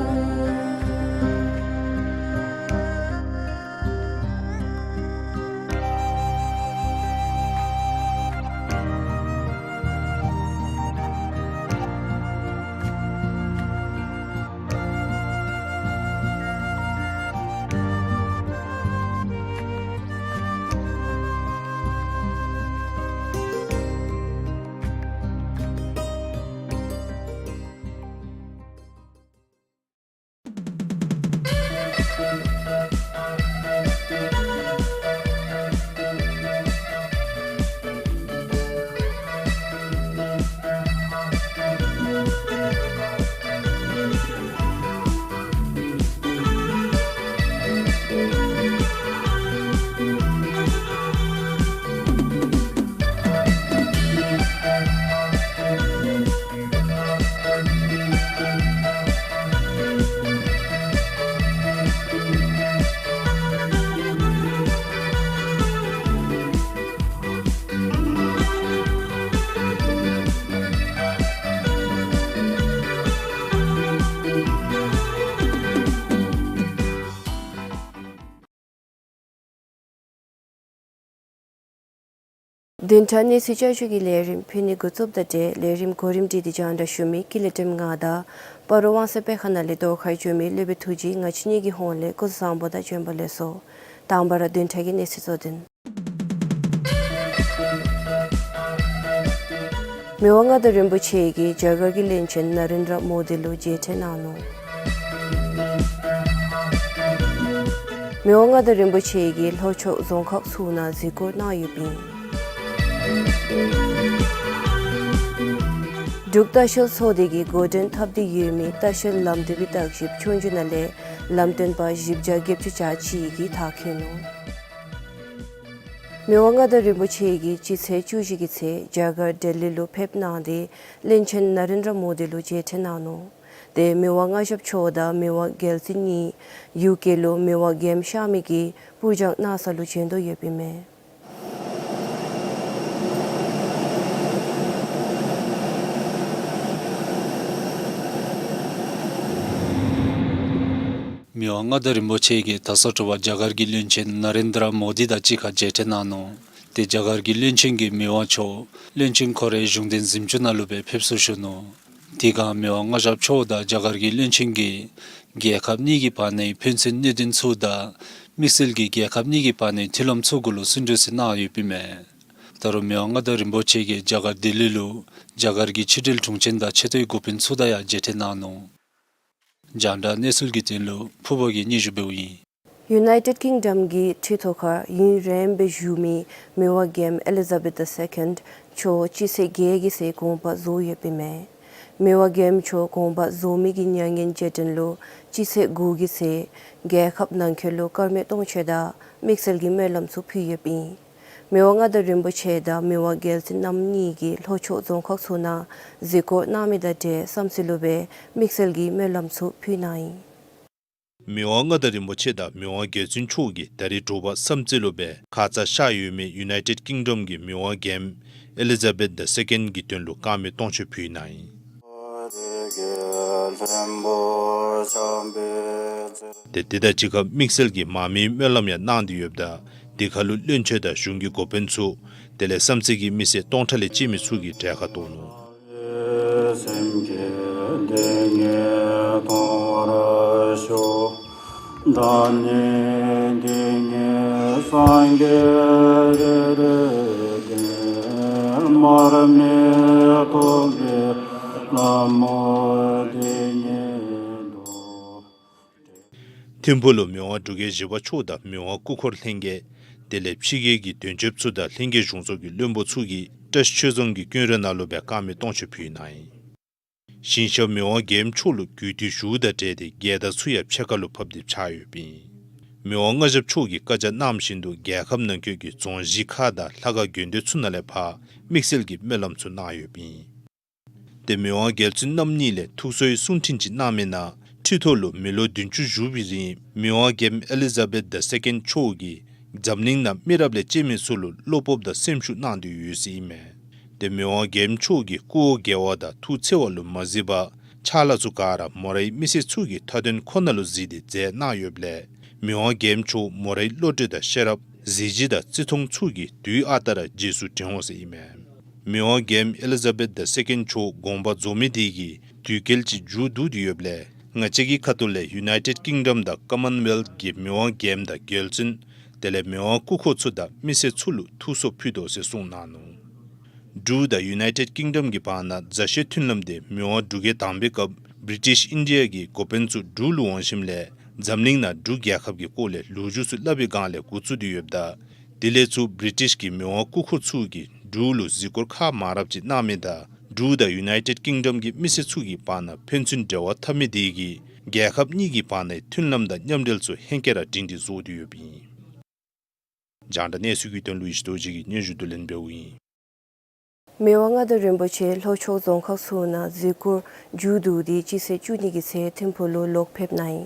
བདུན་ཕྲག་གནས་ཚུལ་བསྐྱར་ཞུ་གི་ལས་རིམ་ཕུལ་ནི་འགོ་བཙུགསཔ་དང་འབྲེལ་ལས་རིམ་གོ་རིམ་སྒྲིག་སྟེ་རྒྱང་བསྒྲགས་ཞུ་མི་ཀུན་ལེགས་སྒྲོལམ་ང་དང་སྤ་རོ་དབང་གསལ་དཔེ་ཁང་ནང་ལས་ཟློས་གར་བྱོན་མི་སློབ་དཔོན་ཐུགས་རྗེ། ང་བཅས་གཉིས་ཀྱི་ཧོངས་ལས་སྐུ་གཟུགས་བཟང་པོ་དང་བྱོན་པ་ལེགས་སོ། དང་པ་ར་བདུན་ཕྲག་གི་གནས་ཚུལ་གཙོ་དོན། མི་དབང་མངའ་བདག་རིན་པོ་ཆེ་གིས་རྒྱ་གར་གྱི་བློན་ཆེན་ནཱ་རེནྡྲ་མོ་དི་ལུ་མཇལ་འཕྲད་གནང་ནུག། མི་དབང་མངའ་བདག་རིན་པོ་ཆེ་གིས་ལྷོ་ཕྱོགས་རྫོང་ཁག་ཚུ་ནང་གཟིགས་སྐོར་གནང་ཡོདཔ་ཨིན། འབྲུག་ལྟ་བཤལ་ཚོགས་སྡེ་གིས་འགོ་འདྲེན་འཐབ་སྟེ་ཡོད་མི་ལྟ་བཤལ་ལམ་སྟོན་པའི་བརྟག་ཞིབ་ཆོས་རྒྱུགས་ནང་ལས་ལམ་སྟོན་པ་བཞི་བརྒྱ་བརྒྱད་ཅུ་གྱ་གཅིག་གིས་མཐར་འཁྱོལ་ནུག། མི་དབང་མངའ་བདག་རིན་པོ་ཆེ་གིས་སྤྱི་ཚེས་བཅུ་བཞི་གི་ཚེ་རྒྱ་གར་ལྡི་ལི་ལུ་ཕེབས་གནང་སྟེ་བློན་ཆེན་ནཱ་རེནྡྲ་མོ་དི་ལུ་མཇལ་འཕྲད་གནང་ནུག། དེ་མི་དབང་མངའ་ཞབས་མཆོག་དང་མི་དབང་རྒྱལ་བཙུན་གཉིས་ཡུ་ཀེ་ལུ་མི་དབང་རྒྱལམོ་གཤགས་མི་གི་སྤུར་སྦྱང་གནང་ས་ལུ་བྱོན་དོ་ཡོདཔ་ཨིན་མས། མི་དབང་མངའ་བདག་རིན་པོ་ཆེ་གིས་ད་སོ་དྲོ་པ་རྒྱ་གར་གྱི་བློན་ཆེན་ན་རེན་དྲ་མོ་དི་དང་གཅིག་ཁར་མཇལ་འཕྲད་གནང་ནུག། ཏེ་རྒྱ་གར་གྱི་བློན་ཆེན་གྱིས་མི་དབང་མཆོག་བློན་ཆེན་ཁོ་རའི་གཞུང་འཛིན་གཟིམ་ཅུང་ནང་ལུ་སྦེ་ཕེབས་བསུ་ཞུ་ནུག། དེ་སྒང་མི་དབང་མངའ་ཞབས་མཆོག་དང་རྒྱ་གར་གྱི་བློན་ཆེན་གྱིས་རྒྱལ་ཁབ་གཉིས་ཀྱི་བར་ནའི་ཕན་ཚུན་གནད་དོན་ཚུ་དང་དམིགས་བསལ་གྱིས་རྒྱལ་ཁབ་གཉིས་ཀྱི་བར་ནའི་མཐུན་ལམ་ཚུ་གུ་ལུ་སུན་གྲོས་ཟེར་གནང་ཡོདཔ་ཨིན་མས། ད་རུང་མི་དབང་མངའ་བདག་རིན་པོ་ཆེ་གིས་རྒྱ་གར་ལྡི་ལི་ལུ་རྒྱ་གར་གྱི་ཕྱི་འབྲེལ་དྲུང་ཆེན་དང་ཆེ་མཐོའི་འགོ་དཔོན་ཚུ་དང་ཡང་མཇལ་འཕྲད་གནང་ནུག། རྒྱང་བསྒྲགས་གནས་ཚུལ་གྱི་དོན་ལུ་ཕུར་བུ་གིས་སྙན་ཞུ་འབདཝ་ཨིན། United Kingdom གྱི་ཁྲི་ཐོག་ཁར་ཡུན་རིངམོ་སྦེ་བཞུགས་མི་མི་དབང་རྒྱལམོ་ཨེ་ལི་ཛ་བེཐ་ད་སེ་ཀེནཌ་མཆོག་སྤྱི་ཚེས་བརྒྱད་ཀྱི་ཚེ་དགོངས་པ་རྫོགས་ཡོདཔ་ཨིན་མས། མི་དབང་རྒྱལམོ་མཆོག་དགོངས་པ་རྫོགས་མི་གི་མྱ་ངན་རྗེས་དྲན་ལུ་སྤྱི་ཚེས་དགུ་གི་ཚེ་རྒྱལ་ཁབ་ནང་འཁོད་ལུ་དཀར་མེ་སྟོང་མཆོད་དང་དམིགས་བསལ་གྱི་སྨོན་ལམ་ཚུ་ཕུལ་ཡོདཔ་ཨིན། མི་དབང་མངའ་བདག་རིན་པོ་ཆེ་དང་མི་དབང་རྒྱལ་བཙུན་རྣམ་གཉིས་ཀྱིས་ལྷོ་ཕྱོགས་རྫོང་ཁག་ཚུ་ནང་གཟིགས་སྐོར་གནང་མི་དང་འབྲེལ་བསམ་རྩེ་ལུ་སྦེ་དམིགས་བསལ་གྱི་སྨོན་ལམ་ཚུ་ཕུལ་གནང་ཡི། མི་དབང་མངའ་བདག་རིན་པོ་ཆེ་དང་མི་དབང་རྒྱལ་བཙུན་མཆོག་གིས་ད་རིས་དྲོ་པ་བསམ་རྩེ་ལུ་སྦེ་ཁ་ཙ་ཤར་ཡོད་མི་ཡུ་ནའི་ཊེཌ་ཀིང་ཌམ་གྱི་མི་དབང་རྒྱལམོ་ཨེ་ལི་ཛ་བེཐ་ད་སེ་ཀེནཌ་གི་དོན་ལུ་དཀར་མེ་སྟོང་མཆོད་ཕུལ་གནང་ཡི། ཏེ་དེ་དང་གཅིག་ཁར་དམིགས་བསལ་གྱི་མར་མེའི་སྨོན་ལམ་ཡང་གནང་སྟེ་ཡོདཔ་ད་དེ་ཁར་ལུ་བློན་ཆེན་དང་གཞུང་གི་འགོ་དཔོན་ཚུ་དེ་ལས་བསམ་རྩེ་གི་མི་སེར་སྟོང་ཕྲག་ལས་བཅད་མི་ཚུ་གིས་གྲལ་ཁར་གཏོགས་ནུག། ཐིམ་ཕུག་ལུ་མི་དབང་འབྲུག་རྒྱལ་བཞི་པ་མཆོག་དང་མི་དབང་སྐུ་འཁོར་ལྷན་རྒྱས་དེ་ལས་ཕྱི་རྒྱལ་གྱི་དོན་གཅོདཔ་ཚུ་དང་ལྷན་རྒྱས་གཞུང་ཚོགས་ཀྱི་བློན་པོ་ཚུ་གིས་བཀྲ་ཤིས་ཆོས་རྫོང་གི་ཀུན་ར་ནང་ལུ་སྦེ་དཀར་མེ་སྟོང་མཆོད་ཕུལ་གནང་ཡི། ཞིང་གཤེགས་མི་དབང་རྒྱལམོ་མཆོག་ལུ་གུས་འདུད་ཞུཝ་དང་འབྲེལ་ཏེ་རྒྱལ་དར་ཚུ་ཡང་ཕྱེད་ཀ་ལུ་ཕབ་སྟེ་འཕྱར་ཡོདཔ་ཨིན། མི་དབང་མངའ་ཞབས་མཆོག་གིས་བཀའ་རྒྱ་གནངམ་བཞིན་དུ་རྒྱལ་ཁབ་ནང་འཁོད་ཀྱི་རྫོང་གཞིས་ཁག་དང་ལྷ་ཁང་དགོན་སྡེ་ཚུ་ནང་ལས་ཕར་དམིགས་བསལ་གྱི་སྨོན་ལམ་ཚུ་གནང་ཡོདཔ་ཨིན། ཏེ་མི་དབང་རྒྱལ་བཙུན་རྣམ་གཉིས་ལས་ཐུགས་གསོའི་གསུང་འཕྲིན་ཅིག་གནང་མི་ནང་ཁྲི་ཐོག་ལུ་མི་ལོ་བདུན་ཅུ་བཞུགས་པའི་རིང་མི་དབང་རྒྱལམོ་ཨེ་ལི་ཛ་བེཐ་ད་སེ་ཀེནཌ་མཆོག་གིས་འཛམ་གླིང་ནང་མི་རབས་ལས་བཅད་མི་ཚུ་ལུ་བློ་སྤོབས་དང་སེམས་ཤུགས་གནང་སྟེ་ཡོད་ཟེར་ཨིན་མས། ཏེ་མི་དབང་རྒྱལམོ་མཆོག་གིས་སྐུ་འོ་བརྒྱལ་བ་དང་ཐུགས་འཚེར་བ་ལུ་མ་གཟིགས་པར་ཕྱག་ལཱ་ཚུ་ག་ར་མོ་རའི་མི་སེར་ཚུ་གི་མཐའ་དོན་ཁོ་ན་ལུ་གཟིགས་ཏེ་མཛད་གནང་ཡོདཔ་ལས་མི་དབང་རྒྱལམོ་མཆོག་མོ་རའི་བློ་གྲོས་དང་ཤེས་རབ་གཟི་བརྗིད་དང་བརྩི་མཐོང་ཚུ་གིས་དུས་ཨ་རྟག་ར་རྗེས་སུ་དྲན་འོང་ཟེར་ཨིན་མས། མི་དབང་རྒྱལམོ་ཨེ་ལི་ཛ་བེཐ་ད་སེ་ཀེནཌ་མཆོག་དགོངས་པ་རྫོགས་མི་དེ་གིས་དུས་བསྐལ་ཅིག་མཇུག་བསྡུ་སྟེ་ཡོདཔ་ལས་ང་བཅས་ཀྱི་ཁ་ཐུག་ལས་ཡུ་ནའི་ཊེཌ་ཀིང་ཌམ་དང་ཀོ་མཱན་ཝེལཐ་གི་མི་དབང་རྒྱལམོ་དང་རྒྱལ་བཙུན་དེ་ལས་མི་དབང་སྐུ་འཁོར་ཚུ་དང་མི་སེར་ཚུ་ལུ་ཐུགས་གསོ་ཕུལ་དོ་ཟེར་གསུངས་གནང་ནུག། འབྲུག་དང་ཡུ་ནའི་ཊེཌ་ཀིང་ཌམ་གྱི་བར་ན་མཛའ་བཤེས་མཐུན་ལམ་དེ་མི་དབང་འབྲུག་རྒྱལ་དང་པའི་སྐབས་བི་རི་ཊིཤ་ཨིན་ཌི་ཡ་གི་འགོ་དཔོན་ཚུ་འབྲུག་ལུ་འོང་ཞིནམ་ལས་འཛམ་གླིང་ནང་འབྲུག་རྒྱལ་ཁབ་ཀྱི་སྐོར་ལས་ལོ་རྒྱུས་ཚུ་སླབ་པའི་སྒང་ལས་འགོ་བཙུགས་ཏེ་ཡོདཔ་ད་དེ་ལས་ཚུར་བི་རི་ཊིཤ་གི་མི་དབང་སྐུ་འཁོར་ཚུ་གིས་འབྲུག་ལུ་གཟིགས་སྐོར་ཁག་མང་རབས་ཅིག་གནང་མི་དང་འབྲུག་དང་ཡུ་ནའི་ཊེཌ་ཀིང་ཌམ་གྱི་མི་སེར་ཚུ་གི་བར་ན་ཕན་ཚུན་འབྲེལ་བ་འཐབ་མི་དེ་གིས་རྒྱལ་ཁབ་གཉིས་ཀྱི་བར་ནའི་མཐུན་ལམ་དང་མཉམ་འབྲེལ་ཚུ་ཧེང་སྐལ་ར་སྒྲིང་སྒྲི་བཟོ་སྟེ་ཡོདཔ་ཨིན། རྒྱང་བསྒྲགས་གནས་ཚུལ་གྱི་དོན་ལུ་ཡེ་ཤེས་རྡོ་རྗེ་གིས་སྙན་ཞུ་བསྡུ་ལེན་འབདཝ་ཨིན། མི་དབང་མངའ་བདག་རིན་པོ་ཆེ་ལྷོ་ཕྱོགས་རྫོང་ཁག་ཚུ་ནང་གཟིགས་སྐོར་མཇུག་བསྡུ་སྟེ་སྤྱི་ཚེས་བཅུ་གཉིས་ཀྱི་ཚེ་ཐིམ་ཕུག་ལུ་ལོག་ཕེབས་གནང་ཡི།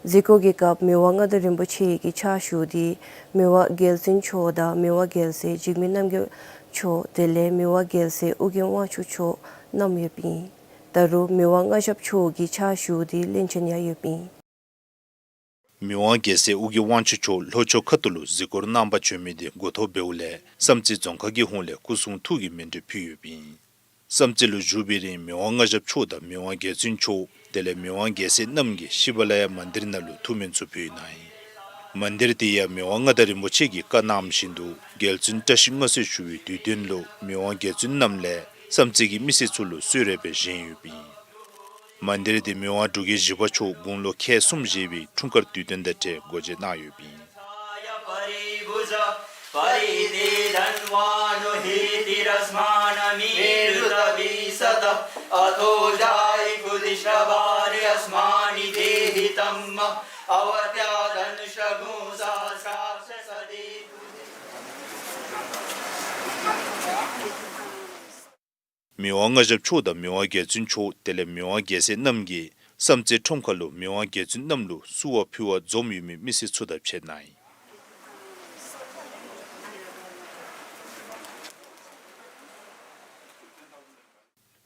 གཟིགས་སྐོར་གྱི་སྐབས་མི་དབང་མངའ་བདག་རིན་པོ་ཆེ་གི་ཕྱག་ཞུ་སྟེ་མི་དབང་རྒྱལ་བཙུན་མཆོག་དང་མི་དབང་རྒྱལ་སྲས་འཇིགས་མེད་རྣམ་རྒྱལ་མཆོག་དེ་ལས་མི་དབང་རྒྱལ་སྲས་ཨོ་རྒྱན་དབང་ཕྱུག་མཆོག་བསྣམས་ཡོདཔ་ཨིན། ད་རུང་མི་དབང་མངའ་ཞབས་མཆོག་གི་ཕྱག་ཞུ་སྟེ་བློན་ཆེན་ཡང་ཡོདཔ་ཨིན། མི་དབང་རྒྱལ་སྲས་ཨོ་རྒྱན་དབང་ཕྱུག་མཆོག་ལྷོ་ཕྱོགས་ཁ་ཐུག་ལུ་གཟིགས་སྐོར་གནང་པར་བྱོན་མི་དེ་འགོ་ཐོག་འབདཝ་ལས་བསམ་རྩེ་རྫོང་ཁག་གི་ཧོངས་ལས་སྐུ་གསུང་ཐུགས་ཀྱི་མཎྜལ་ཕུལ་ཡོདཔ་ཨིན། བསམ་རྩེ་ལུ་བཞུགས་པའི་རིང་མི་དབང་མངའ་ཞབས་མཆོག་དང་མི་དབང་རྒྱལ་བཙུན་མཆོག་དེ་ལས་མི་དབང་རྒྱལ་སྲས་རྣམས་ཀྱིས་ཤི་བ་ལ་ཡ་མན་དིར་ནང་ལུ་ཐུགས་སྨོན་ཚུ་ཕུལ་གནང་ཡི། མན་དིར་དེ་ཡང་མི་དབང་མངའ་བདག་རིན་པོ་ཆེ་གིས་བཀའ་གནངམ་བཞིན་དུ་རྒྱལ་བཙུན་བཀྲ་ཤིས་མངའ་གསོལ་ཞུ་བའི་དུས་སྟོན་ལུ་མི་དབང་རྒྱལ་བཙུན་རྣམས་ལས་བསམ་རྩེ་གི་མི་སེར་ཚུ་ལུ་གསོལ་རས་སྦེ་བཞེངས་ཡོདཔ་ཨིན། མན་དིར་དེ་མི་དབང་འབྲུག་རྒྱལ་བཞི་པ་མཆོག་དགུང་ལོ་ཁལ་གསུམ་བཞེས་པའི་འཁྲུངས་སྐར་དུས་སྟོན་དང་འབྲེལ་སྒོ་འབྱེད་གནང་ཡོདཔ་ཨིན། परिते धन्वानो हीतिरस्मानमीरुतवीसत। अथो जायिकुदिष्टभारे अस्मानि देहि तम्म। अवत्या धनुषगुं सहस्राक्ष सदे कुदे। མི་དབང་མངའ་ཞབས་མཆོག་དང་མི་དབང་རྒྱལ་བཙུན་མཆོག་དེ་ལས་མི་དབང་རྒྱལ་སྲས་རྣམས་ཀྱིས་བསམ་རྩེ་ཁྲོམ་ཁ་ལུ་མི་དབང་རྒྱལ་བཙུན་རྣམས་ལུ་བསུ་བ་ཕུལ་བར་འཛོམས་ཡོད་མི་མི་སེར་ཚུ་དང་ཕྱད་གནང་ཡི།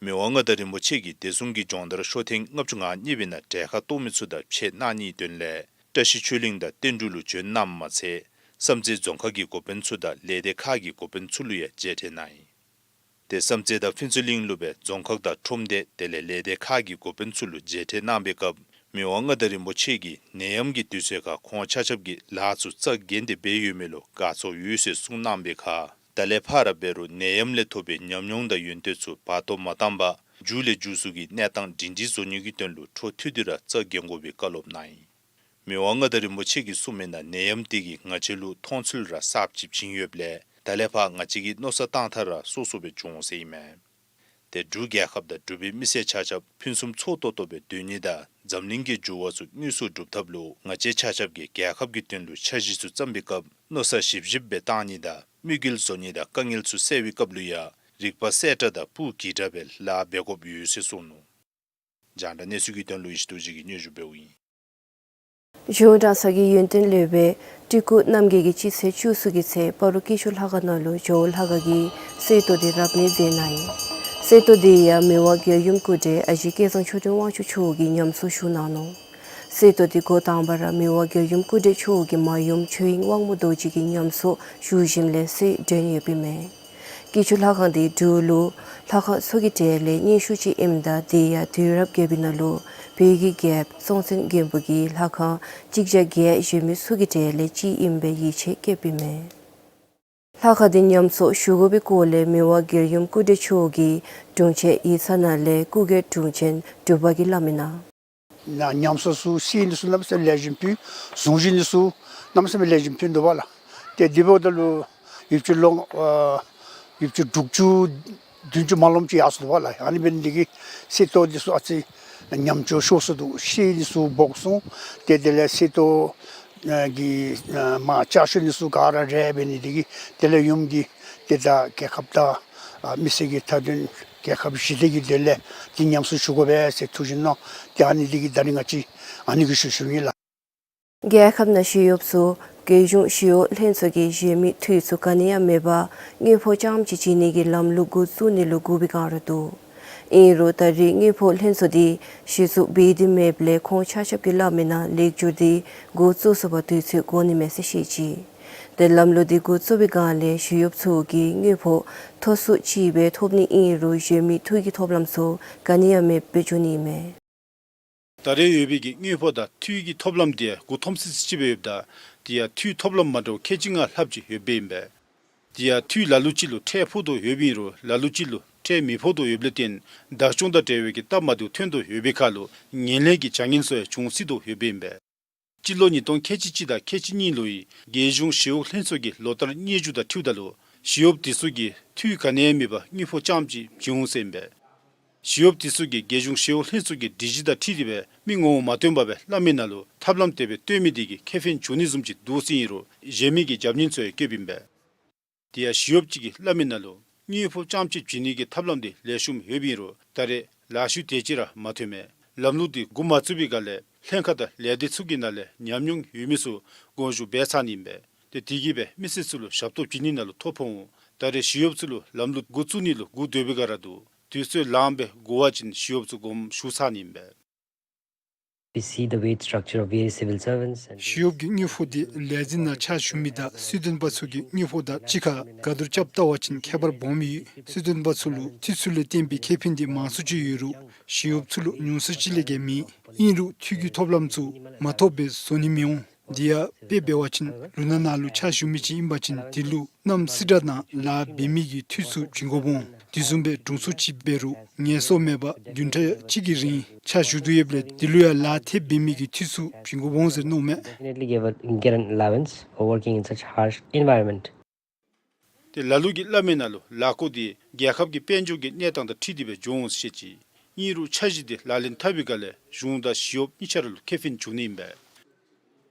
མི་དབང་མངའ་བདག་རིན་པོ་ཆེ་གིས་བདེ་སྲུང་གི་སྦྱོང་བརྡར་ཤོ་ཐེངས་ལྔ་བཅུ་ང་གཉིས་པའི་ནང་གྲལ་ཁར་གཏོགས་མི་ཚུ་དང་ཕྱད་གནང་ནིའི་དོན་ལས་ བཀྲ་ཤིས་ཆོས་གླིང་དང་བསྟན་འབྲུག་ལུ་བྱོན་གནངམ་མ་ཚད་བསམ་རྩེ་རྫོང་ཁག་གི་འགོ་དཔོན་ཚུ་དང་ལས་སྡེ་ཁག་གི་འགོ་དཔོན་ཚུ་ལུ་ཡང་མཇལ་འཕྲད་གནང་ཡི། དེ་བསམ་རྩེ་དང་ཕུན་ཚོགས་གླིང་ལུ་སྦེ་རྫོང་ཁག་དང་ཁྲོམ་སྡེ་དེ་ལས་ལས་སྡེ་ཁག་གི་འགོ་དཔོན་ཚུ་ལུ་མཇལ་འཕྲད་གནང་པའི་སྐབས་མི་དབང་མངའ་བདག་རིན་པོ་ཆེ་གིས་ནད་ཡམས་ཀྱི་དུས་ཚོད་ཁར་ཁོང་ཆ་ཁྱབ་ཀྱིས་ལཱ་ཚུ་རྩ་འགེངས་ཏེ་འབད་ཡོད་མི་ལུ་དགའ་ཚོར་ཡོད་ཟེར་གསུངས་གནང་པའི་ཁར་ད་ལས་ཕར་འབད་རུང་ནད་ཡམས་ལས་ཐོབ་པའི་ཉམས་མྱོང་དང་ཡོན་ཏན་ཚུ་བར་སྟོང་མ་བཏང་པར་མཇུག་ལས་མཇུག་སུ་གི་གནས་སྟངས་སྒྲིང་སྒྲིང་བཟོ་ནི་གི་དོན་ལུ་འཕྲོ་མཐུད་དེ་ར་རྩ་འགེངས་དགོ་པའི་བཀའ་སློབ་གནང་ཡི། མི་དབང་མངའ་བདག་རིན་པོ་ཆེ་གིས་གསུངས་མི་ནང་ནད་ཡམས་དེ་གིས་ང་བཅས་ལུ་མཐོང་ཚུལ་ར་གསརཔ་ཅིག་བྱིན་ཡོདཔ་ལས་ད་ལས་ཕར་ང་བཅས་ཀྱི་མནོ་བསམ་བཏང་ཐངས་ར་སོ་སོ་སྦེ་འགྱོ་འོང་ཟེར་ཨིན་མས། དེ་འབྲུག་རྒྱལ་ཁབ་དང་འབྲུག་པའི་མི་སེར་ཆ་ཁྱབ་ཕུན་སུམ་ཚོགས་ཏོག་ཏོ་སྦེ་སྡོད་ནི་དང་འཛམ་གླིང་གི་འགྱུར་བ་ཚུ་དངོས་སུ་འགྲུབ་ཐབས་ལུ་ང་བཅས་ཆ་ཁྱབ་ཀྱིས་རྒྱལ་ཁབ་ཀྱི་དོན་ལུ་འཆར་གཞི་ཚུ་བརྩམ་པའི་སྐབས་མནོ་བསམ་ཞིབ་ཞིབ་སྦེ་བཏང་ནི་དང་དམིགས་ཡུལ་བཟོ་ནི་དང་དཀའ་ངལ་ཚུ་སེལ་བའི་སྐབས་ལུ་ཡང་རིག་པ་གསལ་དྲགས་དང་སྤུ་གི་དྲགས་སྦེ་ལཱ་འབད་དགོཔ་ཡོད་ཟེར་གསུངས་ནུག། རྒྱང་བསྒྲགས་གནས་ཚུལ་གྱི་དོན་ལུ་ཡེ་ཤེས་རྡོ་རྗེ་གིས་སྙན་ཞུ་འབདཝ་ཨིན། གཞུང་གྲྭ་ཚང་གི་ཡོན་ཏན་ལེགས་པའི་སྤྲུལ་སྐུ་རྣམ་རྒྱལ་གྱིས་སྤྱི་ཚེས་བཅུ་གསུམ་གྱི་ཚེ་སྤ་རོ་སྐྱིད་ཆུ་ལྷ་ཁང་ནང་ལུ་ཇོ་བོ་ལྷ་ཁང་གི་གསེར་ཏོག་དེ་རབ་གནས་མཛད་གནང་ཡི། གསེར་ཏོག་དེ་ཡང་མི་དབང་རྒྱལ་ཡུམ་སྐུ་བགྲེས་ཨ་ཞེ་སྐལ་བཟང་མཆོག་སྤྲུལ་དབང་ཕྱུག་མཆོག་གིས་ཉམས་གསོ་ཞུ་གནང་ནུག། གསེར་ཏོག་དེ་འགོ་དང་པ་ར་མི་དབང་རྒྱལ་ཡུམ་སྐུ་བགྲེས་མཆོག་གི་མ་ཡུམ་ཆོས་དབྱིངས་དབང་མོ་རྡོ་རྗེ་གིས་ཉམས་གསོ་ཞུ་ཞིནམ་ལས་གསེར་སྒྲོན་ཡོདཔ་ཨིན་མས། སྐྱིད་ཆུ་ལྷ་ཁང་དེ་འབྲུག་ལུ་ལྷ་ཁང་ཚུ་གི་གྲས་ལས་རྙིང་ཤོས་ཅིག་ཨིནམ་ད་དེ་ཡང་དུས་རབས་བརྒྱད་པའི་ནང་ལུ་བོད་ཀྱི་རྒྱལཔོ་སྲོང་བཙན་སྒམ་པོ་གིས་ལྷ་ཁང་གཅིག་བརྒྱ་བརྒྱད་བཞེངས་མི་ཚུ་གི་གྲས་ལས་གཅིག་ཨིན་པའི་ཡིད་ཆེས་བསྐྱེདཔ་ཨིན་མས། ལྷ་ཁང་དེ་ཉམས་གསོ་ཞུ་དགོ་པའི་སྐོར་ལས་མི་དབང་རྒྱལ་ཡུམ་སྐུ་བགྲེས་མཆོག་གིས་དྲུང་ཆེན་ཡིག་ཚང་ནང་ལས་སྐུ་སྒེར་དྲུང་ཆེན་འབྲུག་པ་གིས་སླབ་མི་ནང་། ན་ཉམས་གསོ་ཚུ་སེལ་ནི་ཚུ་གནམ་མེད་ས་མེད་ལེགས་ཤོམ་ཕུལ། བཟུང་བཞེངས་ནི་ཚུ་གནམ་མེད་ས་མེད་ལེགས་ཤོམ་ཕུལ་འདུག་པ་ལགས། ཏེ་དེ་འབདཝ་ད་ལུ་ཡུདཔ་ཅིག་ལོ་ཨ་ཡུདཔ་ཅིག་དྲུག་ཅུ་བདུན་ཅུ་མ་ལོངམ་ཅིག་ཡར་སོ་ནུག་པ་ལགས། ཨ་ནི་འབད་ནི་དེ་གིས་གསེར་ཏོག་འདི་ཚུ་ཨ་ཙི་ཉམས་ཆག་ཤོར་སོ་ནུག། སེལ་ནི་ཚུ་འབོ་དགོ་གསུངས། ཏེ་དེ་ལས་གསེར་ཏོག་ཨ་གི་ཨ་མར་ལྕགས་ཤོག་ནི་ཚུ་ག་ར་རལ་འབད་ནི་དེ་གིས་དེ་ལས་ཡུམ་གྱིས་ཏེ་ད་རྒྱལ་ཁབ་དང་ཨ་མི་སེར་གྱི་མཐའ་དོན་རྒྱལ་ཁབ་ཞི་བདེ་གི་དོན་ལས་འདི་ཉམས་གསོ་ཞུ་དགོ་པས་ཟེར་ཐུགས་བཞེད་གནང་། ཏེ་ཨ་ནི་དེ་གིས་ད་རིས་ང་བཅས་ཨ་ནི་གི་ཞུ་ཞུཝ་ཨིན་ལགས། རྒྱལ་ཁབ་ནང་ཞི་གཡོགཔ་ཚུ་རྒྱལ་གཞུང་ཞི་གཡོག་ལྷན་ཚོགས་ཀྱིས་བཞེས་མི་འཐུས་ཚུ་ག་ནི་ཡང་མེད་པར་དངུལ་ཕོགས་རྐྱངམ་ཅིག་བྱིན་ནི་གི་ལམ་ལུགས་འགོ་བཙུགས་ནི་ལུ་བསྒུགས་པའི་བསྒང་ར་འདུག། ཨིན་རུང་ད་རིས་དངུལ་ཕོགས་ལྷན་ཚོགས་འདི་གཞི་བཙུགས་འབད་དེ་མེདཔ་ལས་ཁོང་ཆ་ཁྱབ་ཀྱིས་སླབ་མི་ནང་ལེགས་སྒྱུར་འདི་འགོ་བཙུགས་ཚུགས་པར་དུས་ཚོད་འགོར་ནི་མས་ཟེར་བཤད་ཅི། ཏེ་ལམ་ལུགས་འདི་འགོ་བཙུགས་པའི་བསྒང་ལས་ཞི་གཡོགཔ་ཚུ་གིས་དངུལ་ཕོགས་མཐོ་སུ་ཅིག་སྦེ་ཐོབ་ནི་ཨིན་རུང་བཞེས་མི་འཐུས་ཀྱི་ཐོབ་ལམ་ཚུ་ག་ནི་ཡང་མེདཔ་སྦེ་འགྱོ་ནི་མས། ད་རེས་ཡོད་པའི་གི་དངུལ་ཕོགས་དང་འཐུས་ཀྱི་ཐོབ་ལམ་དེ་མགུ་འཐོམ་སི་སི་ཅིག་སྦེ་ཡོདཔ་ད་དེ་ཡང་འཐུས་ཐོབ་ལམ་མ་འདྲཝ་ཁལ་གཅིག་ལྔ་ལྷགཔ་ཅིག་ཡོདཔ་ཨིན་པས། དེ་ཡང་འཐུས་ལ་ལུ་ཅིག་ལུ་ཁྲལ་ཕོག་དོ་ཡོདཔ་ཨིན་རུང་ལ་ལུ་ཅིག་ལུ་ཁྲལ་མི་ཕོག་དོ་ཡོདཔ་ལས་བརྟེན་བདག་སྐྱོང་དང་འབྲེལ་བའི་གི་སྟབས་མ་བདེཝ་ཐོན་དོ་ཡོད་པའི་ཁར་ལུ་ངན་ལྷད་ཀྱི་བྱ་ངན་ཚུ་ཡང་འབྱུང་སྲིད་དོ་ཡོདཔ་ཨིན་པས། སྤྱི་ལོ་ཉིས་སྟོང་ཁལ་གཅིག་གཅིག་དང་ཁལ་གཅིག་གཉིས་ལོའི་རྒྱལ་གཞུང་ཞི་གཡོག་ལྷན་ཚོགས་ཀྱི་ལོ་བསྟར་སྙན་ཞུ་དང་འཁྲིལཝ་ད་ལུ་ཞི་གཡོགཔ་དེ་ཚུ་གིས་འཐུས་ག་ནི་ཡང་མེད་པར་དངུལ་ཕོགས་རྐྱངམ་ཅིག་བྱིན་འོང་ཟེར་ཨིན་པས། ཞི་གཡོགཔ་དེ་ཚུ་གིས་རྒྱལ་གཞུང་ཞི་གཡོག་ལྷན་ཚོགས་ཀྱི་སྒྲིག་གཞི་དང་འཁྲིལ་ཏེ་སྦེ་མི་ངོ་བོ་མ་སྟོན་པར་སྦེ་སླབ་མི་ནང་ལུ་ཐབས་ལམ་དེ་སྦེ་སྟོན་མི་དེ་གིས་ཁེ་ཕན་འབྱུང་ནི་བཟུམ་ཅིག་འདུག་ཟེར་ཨིན་རུང་གཞན་མི་གི་རྒྱབ་ཉེན་ཚུ་ཡང་བཀོདཔ་ཨིན་པས། དེ་ཡང་ཞི་གཡོགཔ་ཅིག་གིས་སླབ་མི་ནང་ལུ་དངུལ་ཕོགས་རྐྱངམ་ཅིག་བྱིན་ནི་གི་ཐབས་ལམ་དེ་ལེགས་ཤོམ་ཡོདཔ་ཨིན་རུང་ད་རེས་ལཱ་ཤུལ་དེ་ཅིག་ར་མ་ཐོན་མས། ལམ་ལུགས་དེ་འགོ་མ་བཙུགས་པའི་སྒང་ལས་ལྷན་ཁག་དང་ལས་སྡེ་ཚུ་གི་ནང་ལས་ཉམས་མྱོང་ཡོད་མི་ཚུ་དགོངས་ཞུ་འབད་ཚར་ནི་ཨིན་པས། ཏེ་དེ་གིས་སྦེ་མི་སེར་ཚུ་ལུ་ཞབས་ཏོག་བྱིན་ནི་ནང་ལུ་ཐོ་ཕོག་འོང་། ད་རེས་ཞི་གཡོགཔ་ཚུ་ལུ་ལམ་ལུགས་འགོ་བཙུགས་ནི་ལུ་སྒུག་སྡོད་པའི་སྒང་ར་འདུག། དུས་ཚོད་ལངམ་སྦེ་འགོར་བ་ཅིན་ཞི་གཡོགཔ་ཚུ་དགོངསམ་ཞུ་ཚར་ནི་ཨིན་པས། We see the wage structure of various civil servants and ཞི་གཡོགཔ་གི་དངུལ་ཕོགས་དེ་ལས་འཛིན་ནང་ཕྱག་ཞུ་མི་དང་སྲིད་དོན་པ་ཚུ་གི་དངུལ་ཕོགས་དང་གཅིག་ཁར་དགའ་བསྡུར་རྐྱབ་བལྟ་བ་ཅིན་ཁྱད་པར་སྦོམ་ཡོད། སྲིད་དོན་པ་ཚུ་ལུ་འཐུས་ཚུ་ལས་བརྟེན་པའི་ཁེ་ཕན་དེ་མང་སུ་ཅིག་ཡོད་རུང་ཞི་གཡོགཔ་ཚུ་ལུ་ཉུང་སུ་ཅིག་ལས་བརྒལ་མེད། ཨིན་རུང་འཐུས་ཀྱི་ཐོབ་ལམ་ཚུ་མ་ཐོབ་པས་བཟོ་ནི་མི་འོང་། དེ་ཡང་དཔེ་འབད་བ་ཅིན་ལུང་ནག་ནང་ལུ་ཕྱག་ཞུ་མི་ཅིག་ཨིན་པ་ཅིན་དེ་ལུ་གནམ་སེར་དྲག་ནང་ལཱ་འབད་མི་གི་འཐུས་ཚུ་བྱིན་དགོཔ་འོང་། དེ་བཟུམ་སྦེ་དྲུང་འཚོ་ཅིག་འབད་རུང་ངལ་གསོ་མེད་པར་བདུན་ཕྲག་གཅིག་གི་རིང་ཕྱག་ཞུ་དོ་ཡོདཔ་ལས་དེ་ལུ་ཡང་ལཱ་ཐེབས་འབད་མི་གི་འཐུས་ཚུ་བྱིན་དགོཔ་འོང་ཟེར་མནོཝ་མས། Definitely give a, get an allowance for working in such harsh environment. ཏེ་ལ་ལུ་གིས་སླབ་མི་ནང་ལུ་ལཱ་སྐོར་དེ་རྒྱལ་ཁབ་ཀྱི་དཔལ་འབྱོར་གྱི་གནས་སྟངས་དང་འཁྲིལ་ཏེ་སྦེ་འགྱོ་འོང་ཟེར་བཤད་ཅི། ཨིན་རུང་འཆར་གཞི་དེ་ལག་ལེན་འཐབ་པའི་སྒང་ལས་གཞུང་དང་ཞི་གཡོགཔ་གཉིས་ཆ་ར་ལུ་ཁེ་ཕན་འབྱུང་ནི་ཨིན་པས།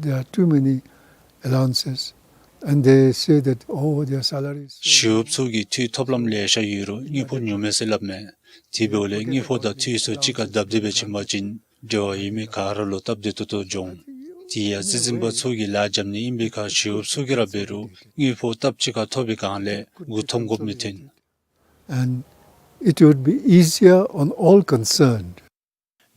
There are too many allowances and they say that, oh, their salaries. ཞི་གཡོགཔ་ཚུ་གི་འཐུས་ཐོབ་ལམ་ལེ་ཤ་ཡོད་རུང་དངུལ་ཕོགས་ཉུང་མས་ཟེར་སླབ་མས། དེ་འབདཝ་ལས་དངུལ་ཕོགས་དང་འཐུས་ཚུ་གཅིག་ཁར་སྡབ་སྟེ་སྦེ་བྱིན་པ་ཅིན་འབྲེལ་བ་ཡོད་མི་ག་ར་ལུ་སྟབས་བདེ་ཏོག་ཏོ་འབྱུང་། དེ་ཡང་སྲིད་འཛིན་པ་ཚུ་གིས་ལཱ་རྐྱབ་ནི་ཨིན་པའི་ཁར་ཞི་གཡོགཔ་ཚུ་གིས་ར་འབད་རུང་དངུལ་ཕོགས་སྟབས་གཅིག་ཁར་ཐོབ་པའི་སྒང་ལས་མགུ་འཐོམ་དགོཔ་མི་ཐོན། And it would be easier on all concerned.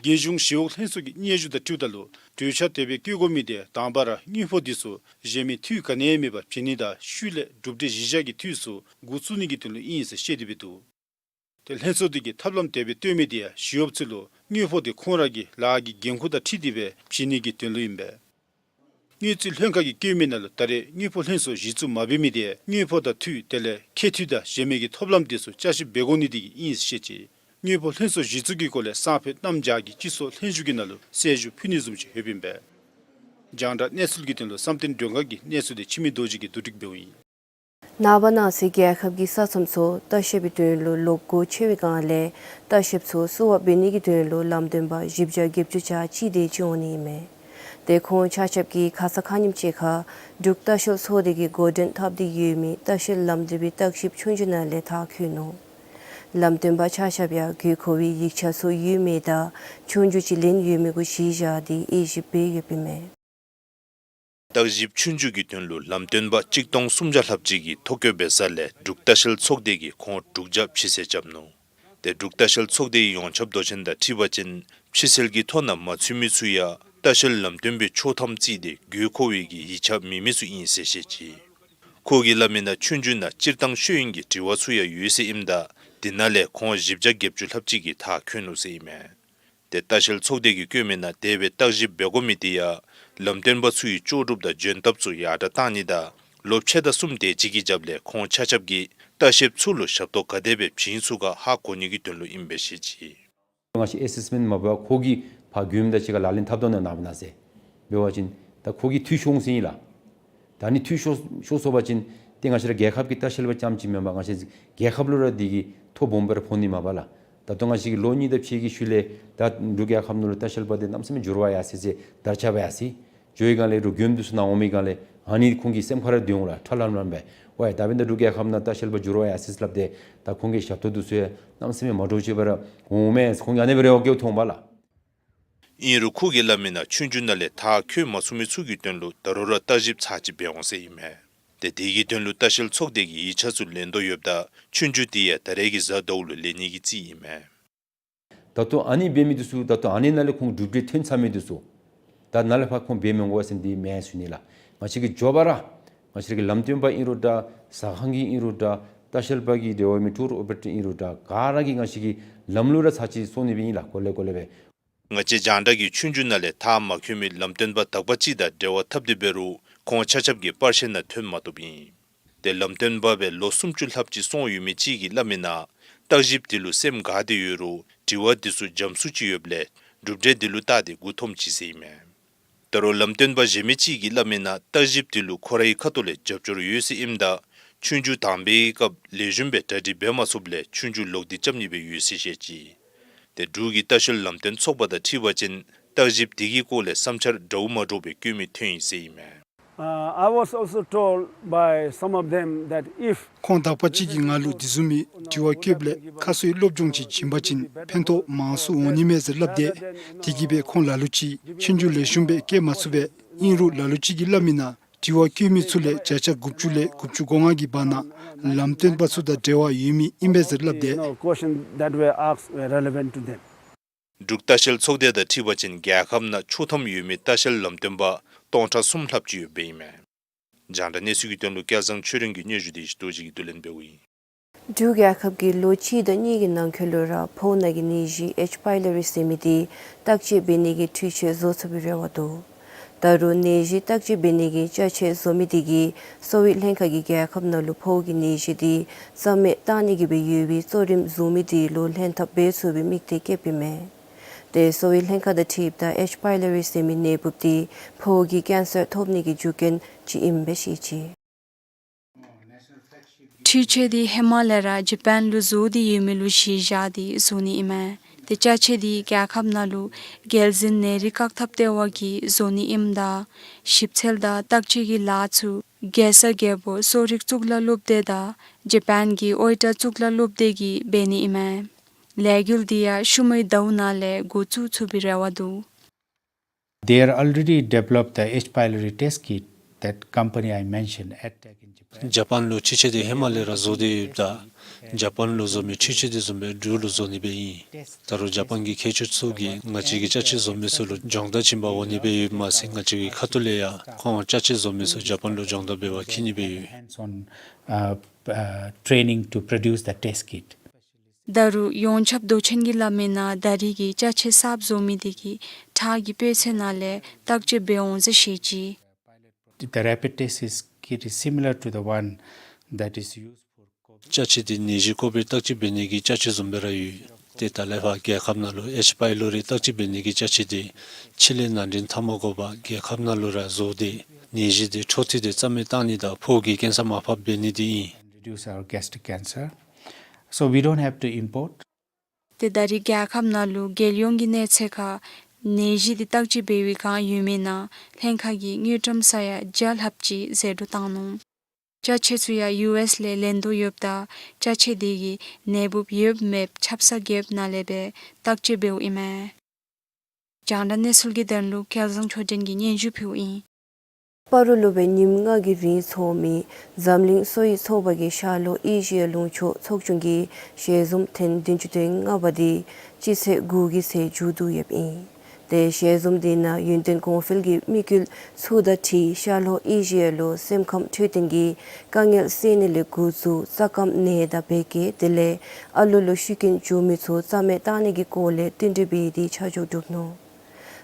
རྒྱལ་གཞུང་ཞི་གཡོག་ལྷན་ཚོགས་ཀྱི་སྙན་ཞུ་དང་འཁྲིལཝ་ད་ལུ་ གྲོས་འཆར་དེ་སྦེ་བཀོད་དགོ་མི་དེ་དང་པ་ར་དངུལ་ཕོགས་འདི་ཚུ་གཞན་མི་འཐུས་ག་ནི་ཡང་མེད་པར་བྱིན་ནི་དང་ཤུལ་ལས་གྲུབ་འབྲས་གཞི་བཞག་གི་འཐུས་ཚུ་འགོ་བཙུགས་ནི་གི་དོན་ལུ་ཨིན་ཟེར་བཤད་དེ་སྦེ་འདུག། ཏེ་ལྷན་ཚོགས་འདི་གིས་ཐབས་ལམ་དེ་སྦེ་བཏོན་མི་དེ་ཡང་ཞི་གཡོགཔ་ཚུ་ལུ་དངུལ་ཕོགས་དེ་ཁོང་ར་གི་ལཱ་གི་འགན་ཁུར་དང་འཁྲིལ་ཏེ་སྦེ་བྱིན་ནི་གི་དོན་ལུ་ཨིན་པས། དངུལ་རྩིས་ལྷན་ཁག་གིས་བཀོད་མི་ནང་ལུ་ད་རེས་དངུལ་ཕོགས་ལྷན་ཚོགས་གཞི་བཙུགས་མ་འབད་མི་དེ་དངུལ་ཕོགས་དང་འཐུས་དེ་ལས་ཁྱད་འཐུས་དང་གཞན་མི་གི་ཐོབ་ལམ་དེ་ཚུ་བསྐྱར་ཞིབ་འབད་དགོ་ནི་དེ་གིས་ཨིན་ཟེར་བཤད་ཅི། དངུལ་ཕོགས་ལྷན་ཚོགས་གཞི་བཙུགས་ཀྱི་སྐོར་ལས་སང་ཕོད་གནམ་བྱཱར་གྱི་སྤྱི་ཚོགས་ལྷན་བཞུགས་ཀྱི་ནང་ལུ་གསལ་ཞུ་ཕུལ་ནི་བཟུམ་ཅིག་ཡོདཔ་ཨིན་པས། རྒྱང་བསྒྲགས་གནས་ཚུལ་གྱི་དོན་ལུ་བསམ་གཏན་སྒྲོལ་དཀར་གྱི་གནས་ཚུལ་དེ་འཆི་མེད་རྡོ་རྗེ་གིས་བསྡུ་སྒྲིག་འབདཝ་ཨིན། ནངས་པ་གནངས་ཚེ་རྒྱལ་ཁབ་ཀྱི་ས་མཚམས་ཚུ་ལྟ་བཤལ་པའི་དོན་ལུ་ལོག་སྒོ་ཕྱེ་བའི་སྒང་ལས་ལྟ་བཤལཔ་ཚུ་བསུ་བ་འབད་ནི་གི་དོན་ལུ་ལམ་སྟོན་པ་བཞི་བརྒྱ་བརྒྱད་ཅུ་གྱ་གཅིག་དེ་ཅིག་འོང་ནི་ཨིན་མས། ཏེ་ཁོང་ཆ་ཁྱབ་ཀྱིས་ཁ་ཙ་ཁ་ཉིནམ་ཅིག་ཁར་འབྲུག་ལྟ་བཤལ་ཚོགས་སྡེ་གིས་འགོ་འདྲེན་འཐབ་སྟེ་ཡོད་མི་ལྟ་བཤལ་ལམ་སྟོན་པའི་བརྟག་ཞིབ་ཆོས་རྒྱུགས་ནང་ལས་མཐར་འཁྱོལ་ནུག། ལམ་སྟོན་པ་ཆ་ཁྱབ་ཡང་དགོས་མཁོ་བའི་ཡིག་ཆ་ཚུ་ཡོད་མེད་དང་ཆོས་རྒྱུགས་ཅིག་ལེན་ཡོད་མེད་གུ་གཞི་བཞག་སྟེ་དབྱེ་ཞིབ་འབད་ཡོདཔ་ཨིན་མས། བརྟག་ཞིབ་ཆོས་རྒྱུགས་ཀྱི་དོན་ལུ་ལམ་སྟོན་པ་གཅིག་སྟོང་སུམ་བརྒྱ་ལྷགཔ་ཅིག་གིས་ཐོ་བཀོད་འབད་ས་ལས་འབྲུག་ལྟ་བཤལ་ཚོགས་སྡེ་གིས་ཁོང་དྲུག་བརྒྱ་ཕྱིར་བསལ་རྐྱབ་ནུག། ཏེ་འབྲུག་ལྟ་བཤལ་ཚོགས་སྡེའི་ཡོངས་ཁྱབ་མདོ་ཆེན་དང་འཁྲིལ་བ་ཅིན་ཕྱིར་བསལ་གྱི་ཐོ་ནང་མ་ཚུད་མི་ཚུ་ཡང་ལྟ་བཤལ་ལམ་སྟོན་པའི་ཆོག་ཐམ་བརྩིས་ཏེ་དགོས་མཁོ་བའི་གི་ཡིག་ཆ་མེད་མི་ཚུ་ཨིན་ཟེར་བཤད་ཅི། ཁོ་གིས་སླབ་མི་ནང་ཆོས་རྒྱུགས་ནང་སྤྱིར་བཏང་ཤེས་ཡོན་གྱི་དྲི་བ་ཚུ་ཡང་ཡོད་ཟེར་ཨིནམ་ད་དེ་ནང་ལས་ཁོང་བཞི་བརྒྱ་བརྒྱད་ཅུ་ལྷགཔ་ཅིག་གིས་མཐར་འཁྱོལ་ནུག་ཟེར་ཨིན་མས། ཏེ་ལྟ་བཤལ་ཚོགས་སྡེ་གིས་བཀོད་མི་ནང་དེ་སྦེ་བརྟག་ཞིབ་འབད་དགོ་མི་དེ་ཡང་ལམ་སྟོན་པ་ཚུ་གི་ལྕོགས་གྲུབ་དང་འཇོན་ཐབས་ཚུ་ཡར་དྲག་གཏང་ནི་དང་ལོ་ཕྱེད་དང་གསུམ་དེ་ཅིག་གི་རྒྱབ་ལས་ཁོང་ཆ་ཁྱབ་ཀྱིས་ལྟ་བཤལཔ་ཚུ་ལུ་ཞབས་ཏོག་ག་དེ་སྦེ་བྱིན་ཚུགས་ག་ཧ་གོ་ནི་གི་དོན་ལུ་ཨིན་པས་ཟེར་བཤད་ཅི། ང་བཅས་ཨེ་སེསི་མེནཊ་མ་འབད་བར་ཁོ་གིས་ཕར་མགྱོནམ་དང་གཅིག་ཁར་ལག་ལེན་འཐབ་དོ་ན་ནངས་པ་གནངས་ཚེ་འབད་བ་ཅིན་ད་ཁོ་གིས་འཐུས་ཤོར་འོང་ཟེར་ཨིན་ལགས། ད་ཨ་ནི་འཐུས་ཤོར་ཤོར་སོང་པ་ཅིན་ཏེ་ང་བཅས་ར་རྒྱལ་ཁབ་ཀྱི་ལྟ་བཤལ་པ་རྐྱངམ་ཅིག་མེན་པར་ང་བཅས་རྒྱལ་ཁབ་ལུ་ར་དེ་གིས་ཐོ་སྦོམ་སྦེ་ར་ཕོག་ནི་མས་པ་ལགས། ད་ལྟོ་ང་བཅས་ཀྱི་ལོ་གཉིས་དང་ཕྱེད་ཀྱི་ཤུལ་ལས་ད་འབྲུག་རྒྱལ་ཁབ་ནང་ལུ་ལྟ་བཤལ་པ་དེ་གནམ་མེད་ས་མེད་འགྱུར་བ་ཡར་སོང་ཟེར་དར་ཁྱབ་ཡར་སོང་། འགྱོ་བའི་སྒང་ལས་རུང་མགྱོནམ་འདི་ཚུ་ནཱ་འོང་མི་སྒང་ལས་ཨ་ནི་ཁོང་གི་སེམས་ཁར་ར་སྡོད་འོང་ལགས། ཁྲ་ལམ་ལམ་སྦེ་ཝའི་ད་འབདན་ད་འབྲུག་རྒྱལ་ཁབ་ནང་ལྟ་བཤལ་པ་འགྱུར་བ་ཡར་སོང་ཟེར་སླབ་སྟེ་ད་ཁོང་གི་ཞབས་ཏོག་འདི་ཚུ་ཡང་གནམ་མེད་ས་མེད་མ་འདྲཝ་ཅིག་སྦེ་ར་འོང་མས། ཁོང་གིས་ཨ་ནི་སྦེ་རེ་བ་བསྐྱེདཔ་མཐོང་པ་ལགས། ཨིན་རུང་ཁོ་གིས་སླབ་མི་ནང་ཆོས་རྒྱུགས་ནང་ལས་མཐར་འཁྱོལ་མ་ཚུགས་མི་ཚུ་གི་དོན་ལུ་ད་རུང་ར་བརྟག་ཞིབ་ཚར་གཅིག་འབད་འོང་ཟེར་ཨིན་མས། ཏེ་དེ་གི་དོན་ལུ་ལྟ་བཤལ་ཚོགས་སྡེ་གིས་ཡིག་ཆ་ཚུ་ལེན་དོ་ཡོདཔ་ད་ཆོས་རྒྱུགས་དེ་ཡང་ད་རེས་ཀྱི་གཟའ་ཟླཝ་ལུ་ལེན་ནི་གི་རྩིས་ཨིན་མས། ད་ལྟོ་ཨ་ནི་འབད་མི་འདི་ཚུ་ད་ལྟོ་ཨ་ནི་ནང་ལས་ཁོང་གྲུབ་འབྲས་ཐོན་ཚར་མི་འདི་ཚུ་ད་ནཱ་ལས་ཕར་ཁོང་འབད་མི་འོང་ག་ཟེར་འདི་མེན་ཟེར་ཞུ་ནི་ལགས། ང་བཅས་ཀྱི་མགྱོགས་པ་ར་ང་བཅས་ཀྱི་ལམ་སྟོན་པ་ཨིན་རུང་འདྲ་ཟ་ཁང་གི་ཨིན་རུང་འདྲ་ལྟ་བཤལ་པ་གི་འབྲེལ་བ་མི་ཊུར་ཨོ་པ་རེ་ཊར་ཨིན་རུང་འདྲ་ག་ར་གིས་ང་བཅས་ཀྱི་ལམ་ལུགས་ར་ཚར་གཅིག་སོར་ནི་སྦེ་ཨིན་ལགས། གོ་ལེ་གོ་ལེ་སྦེ། ང་བཅས་རྒྱང་བསྒྲགས་ཀྱིས་ཆོས་རྒྱུགས་ནང་ལས་མཐར་མ་འཁྱོལ་མི་ལམ་སྟོན་པ་དག་པ་ཅིག་དང་འབྲེལ་བ་འཐབ་སྟེ་འབད་རུང་ཁོང་ཆ་ཁྱབ་ཀྱིས་པར་ཤ་ནང་ཐོན་མ་བཏུབ་ཨིན། ཏེ་ལམ་སྟོན་པ་སྦེ་ལོ་སུམ་ཅུ་ལྷགཔ་ཅིག་སོང་ཡོད་མི་ཅིག་གིས་སླབ་མི་ནང་བརྟག་ཞིབ་དེ་ལུ་སེམས་དགའ་སྟེ་ཡོད་རུང་དྲི་བ་དེ་ཚུ་འཇམ་སུ་ཅིག་ཡོདཔ་ལས་གྲུབ་འབྲས་དེ་ལུ་བལྟ་སྟེ་མགུ་འཐོམ་ཅི་ཟེར་ཨིན་མས། ད་རུང་ལམ་སྟོན་པ་གཞན་མི་ཅིག་གིས་སླབ་མི་ནང་བརྟག་ཞིབ་དེ་ལུ་ཁོ་རའི་ཁ་ཐུག་ལས་རྒྱབ་སྐྱོར་ཡོད་ཟེར་ཨིནམ་ད་ཆོས་རྒྱུགས་དང་པའི་སྐབས་ལེགས་ཤོམ་སྦེ་གྲ་སྒྲིག་འབད་མ་ཚུགསཔ་ལས་ཆོས་རྒྱུགས་ལོག་སྟེ་རྐྱབ་ནི་སྦེ་ཡོད་ཟེར་བཤད་ཅི། ཏེ་འབྲུག་གི་ལྟ་བཤལ་ལམ་སྟོན་ཚོགས་པ་དང་འཁྲིལ་བ་ཅིན་བརྟག་ཞིབ་དེ་གི་སྐོར་ལས་བསམ་འཆར་འདྲཝ་མ་འདྲཝ་སྦེ་བཀོད་མི་ཐོན་ཡི་ཟེར་ཨིན་མས། Uh, I was also told by some of them that if ཁོང་དག་པ་ཅིག་གིས་ང་ལུ་དེ་བཟུམ་མའི་དྲི་བ་བཀོདཔ་ལས་ཁ་གསོའི་སློབ་སྦྱོང་ཅིག་བྱིན་པ་ཅིན་ཕན་ཐོགས་མང་སུ་འོང་ནི་མས་ཟེར་སླབ་སྟེ། དེ་གིས་སྦེ་ཁོང་ལ་ལུ་ཅིག་ཆོས་རྒྱུགས་ལེགས་ཤོམ་སྦེ་རྐྱབ་མ་ཚུགས་པས། ཨིན་རུང་ལ་ལུ་ཅིག་གིས་སླབ་མི་ནང་དྲི་བ་བཀོད་མི་ཚུ་ལས་བརྒྱ་ཆ་དགུ་བཅུ་ལས་དགུ་བཅུ་གོ་ལྔ་གི་བར་ན་ལམ་སྟོན་པ་ཚུ་དང་འབྲེལ་བ་ཡོད་མི་ཨིན་པས་ཟེར་སླབ་སྟེ། You know, question that were asked were relevant to them. འབྲུག་ལྟ་བཤལ་ཚོགས་སྡེ་དང་འཁྲིལ་བ་ཅིན་རྒྱལ་ཁབ་ནང་ཆོག་ཐམ་ཡོད་མི་ལྟ་བཤལ་ལམ་སྟོན་པ་སྟོང་ཕྲག་གསུམ་ལྷགཔ་ཅིག་ཡོདཔ་ཨིན་མས། རྒྱང་བསྒྲགས་གནས་ཚུལ་གྱི་དོན་ལུ་སྐལ་བཟང་ཆོས་སྒྲོན་གྱི་སྙན་ཞུ་དེ་ཡེ་ཤེས་རྡོ་རྗེ་གིས་བསྡུ་ལེན་འབདཝ་ཨིན། འབྲུག་རྒྱལ་ཁབ་ཀྱིས་ལོ་གཅིག་དང་གཉིས་ཀྱི་ནང་འཁོད་ལུ་ར་ཕོཝ་ནང་གི་ནད་གཞི་ཨེཆ་པའི་ལོ་རི་ཟེར་མི་དེ་བརྟག་དཔྱད་འབད་ནི་གི་འཕྲུལ་ཆས་བཟོ་ཚུགས་པའི་རེ་བ་འདུག། ད་རུང་ནད་གཞི་བརྟག་དཔྱད་འབད་ནི་གི་ཅ་ཆས་བཟོ་མི་དེ་གིས་གསོ་བའི་ལྷན་ཁག་གིས་རྒྱལ་ཁབ་ནང་ལུ་ཕོཝ་གི་ནད་གཞི་དེ་རྩ་མེད་གཏང་ནི་གི་སྦེ་ཡོད་པའི་གཙོ་རིམ་བཟུང་མི་དེ་ལུ་ལྷན་ཐབས་འབད་ཚུགས་པའི་དམིགས་གཏད་བསྐྱེདཔ་ཨིན་མས། ཏེ་གསོ་བའི་ལྷན་ཁག་དང་འཁྲིལཝ་ད་ཨེཆ་པའི་ལོ་རི་ཟེར་མི་ནད་འབུཔ་དེ་ཕོཝ་གི་ཀེན་སར་ཐོབ་ནི་གི་རྒྱུ་རྐྱེན་ཅིག་ཨིནམ་སྦེ་བཤད་ཅི། འཕྲུལ་ཆས་དེ་ཧེ་མ་ལས་ར་ཇ་པཱན་ལུ་བཟོ་སྟེ་ཡོད་མི་ལུ་གཞི་བཞག་སྟེ་བཟོ་ནི་ཨིན་མས། ཏེ་ཅ་ཆས་དེ་རྒྱལ་ཁབ་ནང་ལུ་རྒྱལ་འཛིན་ནད་རིགས་བཀག་ཐབས་ལྟེ་བ་གིས་བཟོ་ནི་ཨིནམ་ད་ཞིབ་འཚོལ་དང་བརྟག་དཔྱད་ཀྱི་ལཱ་ཚུ་རྒྱལ་ས་རྒྱལ་པོ་གསོ་རིག་གཙུག་ལག་སློབ་སྡེ་དང་ཇ་པཱན་གྱི་ཨོའི་ཊ་གཙུག་ལག་སློབ་སྡེ་གིས་འབད་ནི་ཨིན་མས། ལས་འགུལ་དེ་ཡང་ཤུལ་མའི་ཟླཝ་ནང་ལས་འགོ་བཙུགས་ཚུགས་པའི་རེ་བ་འདུག། They are already developed the H. pylori test kit, that company I mentioned, Adtech in Japan. ཇ་པཱན་ལུ་འཕྲུལ་ཆས་དེ་ཧེ་མ་ལས་ར་བཟོ་སྟེ་ཡོདཔ་ད་ ཇ་པཱན་ལུ་བཟོ་མི་འཕྲུལ་ཆས་དེ་བཟུམ་སྦེ་འབྲུག་ལུ་བཟོ་ནི་སྦེ་ཨིན། ད་རུང་ཇ་པཱན་གྱི་མཁས་མཆོག་ཚུ་གིས་ང་བཅས་ཀྱི་ཅ་ཆས་བཟོ་མི་ཚུ་ལུ་སྦྱོང་བརྡར་བྱིན་པར་འོང་ནི་སྦེ་ཡོདཔ་མ་ཚད་ང་བཅས་ཀྱི་ཁ་ཐུག་ལས་ཡང་ཁོང་ཅ་ཆས་བཟོ་མི་ཚུ་ཇ་པཱན་ལུ་སྦྱོང་བརྡར་འབད་བར་འཁྱིད་ནི་སྦེ་ཡོད། Hands-on, uh, uh, training to produce the test kit. ད་རུང་ཡོངས་ཁྱབ་མདོ་ཆེན་གྱིས་སླབ་མི་ནང་ད་རེས་ཀྱི་ཅ་ཆས་གསརཔ་བཟོ་མི་དེ་གིས་ཁྲག་གི་དཔེ་ཚད་ནང་ལས་བརྟག་དཔྱད་འབད་འོང་ཟེར་བཤད་ཅི། The rapid test is, kit is similar to the one that is used for COVID. ཅ་ཆས་དེ་ནད་གཞི་ཀོ་བིཌ་བརྟག་དཔྱད་འབད་ནི་གི་ཅ་ཆས་བཟུམ་སྦེ་ར་ཡོད། ཏེ་ད་ལས་ཕར་རྒྱལ་ཁབ་ནང་ལུ་ཨེཆ་པའི་ལོ་རི་བརྟག་དཔྱད་འབད་ནི་གི་ཅ་ཆས་དེ་ཕྱི་ལས་ནང་འདྲེན་འཐབ་མ་དགོ་པར་རྒྱལ་ཁབ་ནང་ལུ་ར་བཟོ་སྟེ་ནད་གཞི་དེ་འཕྲོ་མཐུད་དེ་རྩ་མེད་བཏང་ནི་དང་ཕོཝ་གི་ཀེན་སར་མར་ཕབ་འབད་ནི་དེ་ཨིན། Reduce our gastric cancer. So we don't have to import. ཏེ་ད་རེས་རྒྱལ་ཁབ་ནང་ལུ་རྒྱལ་ཡོངས་ཀྱི་གནས་ཚད་ཁར་ནད་གཞི་དེ་བརྟག་དཔྱད་འབད་བའི་སྒང་ཡོད་མི་ནང་ལྷན་ཁག་གིས་དངུལ་ཀྲམ་ས་ཡ་བརྒྱ་ལྷགཔ་ཅིག་ཟད་འགྲོ་བཏང་ནུག། ཅ་ཆས་ཚུ་ཡང་ཡུ་ཨེསི་ལས་ལེན་དོ་ཡོདཔ་ད་ཅ་ཆས་དེ་གིས་ནད་འབུཔ་ཡོདཔ་མེདཔ་ཆབ་གསང་རྐྱབ་ནང་ལས་སྦེ་བརྟག་དཔྱད་འབདཝ་ཨིན་མས། རྒྱང་བསྒྲགས་གནས་ཚུལ་གྱི་དོན་ལུ་སྐལ་བཟང་ཆོས་སྒྲོན་གྱིས་སྙན་ཞུ་ཕུལཝ་ཨིན། སྤ་རོ་ལུ་སྦེ་ཉིནམ་ལྔ་གི་རིང་འཚོགས་མི་འཛམ་གླིང་གསོ་བའི་ཚོགས་པ་གི་ཤར་ལྷོ་ཨེ་ཤི་ཡ་ལུང་ཕྱོགས་ཚོགས་ཆུང་གི་ཞལ་འཛོམས་ཐེངས་བདུན་ཅུ་དོན་ལྔ་པ་དེ་སྤྱི་ཚེས་དགུ་གི་ཚེས་མཇུག་བསྡུ་ཡོདཔ་ཨིན། ཏེ་ཞལ་འཛོམས་དེ་ནང་ཡུན་བརྟན་གོང་འཕེལ་གྱི་དམིགས་ཡུལ་ཚུ་དང་འཁྲིལ་ཤར་ལྷོ་ཨེ་ཤི་ཡ་ལུ་སེམས་ཁམས་འཕྲོད་བསྟེན་གྱི་དཀའ་ངལ་སེལ་ནི་ལས་འགོ་བཙུགས་རྩ་དཀརམ་ནད་དང་བད་ཀན་དེ་ལས་ཨ་ལོ་ལུ་ཤི་རྐྱེན་བྱུང་མི་ཚུ་རྩ་མེད་བཏང་ནི་གི་སྐོར་ལས་བསྟུན་གྲོས་འབད་དེ་ཆ་འཇོག་གྲུབ་ནུག།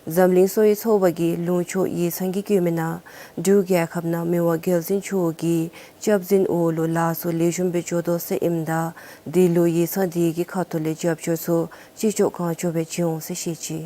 འཛམ་གླིང་གསོ་བའི་ཚོགས་པ་གི་ལུང་ཕྱོགས་ཡིག་ཚང་གིས་བཀོད་མི་ནང་འབྲུག་རྒྱལ་ཁབ་ནང་མི་དབང་རྒྱལ་བཙུན་མཆོག་གི་སྐྱབས་འཛིན་འོག་ལུ་ལཱ་ཚུ་ལེགས་ཤོམ་སྦེ་འགྱོ་དོ་ཟེར་ཨིནམ་ད་དེ་ལུ་ཡིག་ཚང་དེ་གི་ཁ་ཐུག་ལས་རྒྱབ་སྐྱོར་ཚུ་ཅི་ལྕོགས་གང་ལྕོགས་སྦེ་བྱིན་འོང་ཟེར་བཤད་ཅི།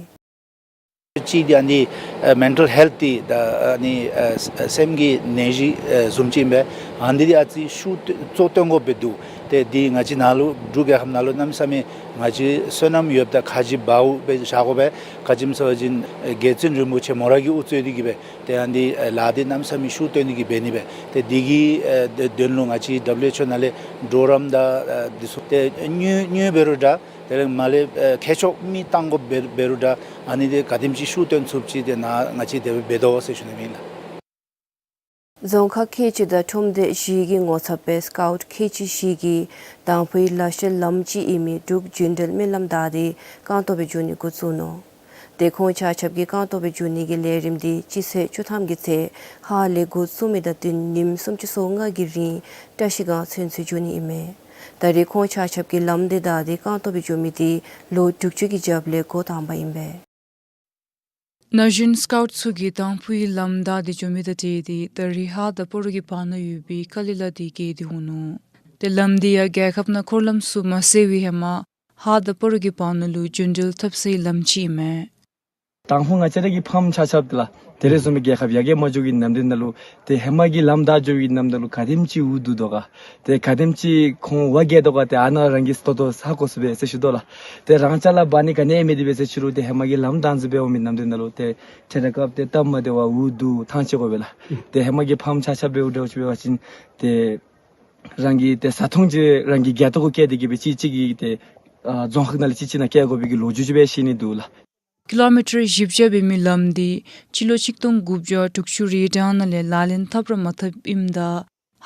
གཅིག་འདི་ཨ་ནི་ཨ་མེན་ཊལ་ཧེལཐ་འདི་ད་ཨ་ནི་ཨ་ཨ་སེམས་ཀྱི་ནད་གཞི་ཨ་བཟུམ་ཅིག་ཨིན་པས། ཨ་ནི་འདི་ཨ་ཙི་ཤུགས་བཏོན་གཙོ་བཏོན་དགོཔ་སྦེ་འདུག། ཏེ་འདི་ང་བཅས་ནང་ལུ་འབྲུག་རྒྱལ་ཁབ་ནང་ལུ་གནམ་མེད་ས་མེད་ང་བཅས་བསོད་ནམས་ཡོདཔ་ད་ཁ་རྗེ་བའུ་སྦེ་བཞག་དགོ་པས། ག་ཅི་སྨོ་ཟེར་བ་ཅིན་རྒྱལ་བཙུན་རིན་པོ་ཆེ་མོ་ར་གིས་དབུ་གཙོས་ཏེ་གིས་སྦེ་ཏེ་ཨ་ནི་ལཱ་འདི་གནམ་མེད་ས་མེད་ཤུགས་བཏོན་ཏེ་གིས་འབད་ནི་སྦེ། ཏེ་འདི་གི་ཨ་དོན་ལུ་ང་བཅས་ཌབ་ལུ་ཨེཆ་ཨོ་ནང་ལས་གྲོགས་རམ་དང་ཨ་འདི་ཚུ་ཏེ་དངུལ་དངུལ་འབད་རུང་འདྲ། དེ་ལས་མར་ལས་ཨེ་མཁས་མཆོག་མི་བཏང་དགོཔ་འབད་འབད་རུང་འདྲ། ཨ་ནི་འདི་ག་དེམ་ཅིག་ཤུགས་བཏོན་ཚུགསཔ་ཅིག་དེ་ནང་ང་བཅས་དེ་སྦེ་འབད་དོ་ཟེར་ཞུ་ནི་ཨིན་ལགས། རྫོང་ཁག་ཁལ་གཅིག་དང་ཁྲོམ་སྡེ་བཞི་གི་ངོ་ཚབ་སྦེ་སི་ཀའུཊ་ཁལ་གཅིག་བཞི་གིས་དང་ཕུའི་ལ་ཤ་ལམ་གཅིག་ཨིན་མི་འབྲུག་འགྲོ་འགྲུལ་མི་ལམ་བདའ་སྟེ་རྐང་སྟོང་སྦེ་འགྱོ་ནི་འགོ་བཙུགས་ནུག། ཏེ་ཁོང་ཆ་ཁྱབ་ཀྱིས་རྐང་སྟོང་སྦེ་འགྱོ་ནི་གི་ལས་རིམ་འདི་སྤྱི་ཚེས་བཅུ་ཐམ་གྱི་ཚེས་ཧཱ་ལས་འགོ་བཙུགས་མི་དང་བསྟུན་ཉིནམ་སུམ་ཅུ་སོ་ལྔ་གི་རིང་བཀྲ་ཤིས་སྒང་ཚུན་ཚོད་འགྱོ་ནི་ཨིན་མས། ད་རེས་ཁོང་ཆ་ཁྱབ་ཀྱིས་ལམ་འདི་བདའ་སྟེ་རྐང་སྟོང་སྦེ་འགྱོ་མི་འདི་ལོ་དྲུག་ཅུ་གི་རྒྱབ་ལས་འགོ་དང་པ་ཨིན་པས། ན་གཞོན་སི་ཀའུཊ་ཚུ་གིས་དང་ཕུའི་ལམ་བདའ་སྟེ་འགྱོ་མི་དང་འཁྲིལ་ཏེ་ད་རེས་ཧཱ་དང་སྤ་རོ་གི་བར་ན་ཡོད་པའི་ཀ་ལི་ལ་འདི་བརྒལ་ཏེ་འོང་ནུག། ཏེ་ལམ་འདི་ཡང་རྒྱལ་ཁབ་ནང་འཁོར་ལམ་ཚུ་མ་གསལ་བའི་ཧེ་མ་ཧཱ་དང་སྤ་རོ་གི་བར་ན་ལུ་འགྲོ་འགྲུལ་འཐབ་སའི་ལམ་ཅིག་ཨིན་མས། དང་ཕུ་ང་བཅས་ར་གི་ཕམ་ཆ་ཁྱབ་འདི་ལགས། དེ་རེ་ཟུང་གི་རྒྱལ་ཁབ་ཡར་རྒྱས་མ་འགྱོ་གི་ནམ་དུས་ནང་ལུ་ཏེ་ཧེ་མ་གི་ལམ་བདའ་འགྱོ་གི་ནམ་དུས་ལུ་ག་དེམ་ཅིག་འུ་སྡུག་དོ་ག། ཏེ་ག་དེམ་ཅིག་ཁོང་བ་རྒྱལ་དོ་ག། ཏེ་ཨ་ནཱ་རང་གིས་ཏོག་ཏོ་ཧ་གོ་ཚུགས་པས་ཟེར་ཞུ་དོ་ལགས། ཏེ་རང་ཅ་ལ་འབག་ནི་ག་ནི་མེད་དེ་སྦེ་ཟེར་ཞུ་རུང་ཏེ་ཧེ་མ་གི་ལམ་བདའ་འཛུལ་སྦེ་འོང་མི་ནམ་དུས་ནང་ལུ་ཏེ་ཁྲེ་ར་སྐབས་ཏེ་སྟབས་མ་བདེ་བར་འུ་སྡུག་ཐང་ཆད་དགོ་པས་ལགས། ཏེ་ཧེ་མ་གི་ཕམ་ཆ་ཁྱབ་འབདཝ་འདྲཝ་ཅིག་འབད་བ་ཅིན་ཏེ་རང་གི་ཏེ་བཟའ་འཐུང་ཅིག་རང་གི་རྒྱལ་ཏོ་གུ་བཀལ་ཏེ་གིས་སྦེ་གཅིག་གཅིག་གིས་ཏེ་ཨ་རྫོང་ཁག་ནང་ལས་གཅིག་གཅིག་ནང་བཀལ་དགོ་པའི་གི་ལོ་རྒྱུས་ཅིག་སྦེ་བཤད་ནི་འདུག་ལགས། ཀི་ལོ་མི་ཊར་བཞི་བརྒྱ་འབད་མི་ལམ་འདི་སྤྱི་ལོ་ཆིག་སྟོང་དགུ་བརྒྱ་དྲུག་ཅུ་རེ་གྲངས་ནང་ལས་ལག་ལེན་འཐབ་ར་མ་འཐབ་ཨིནམ་ད་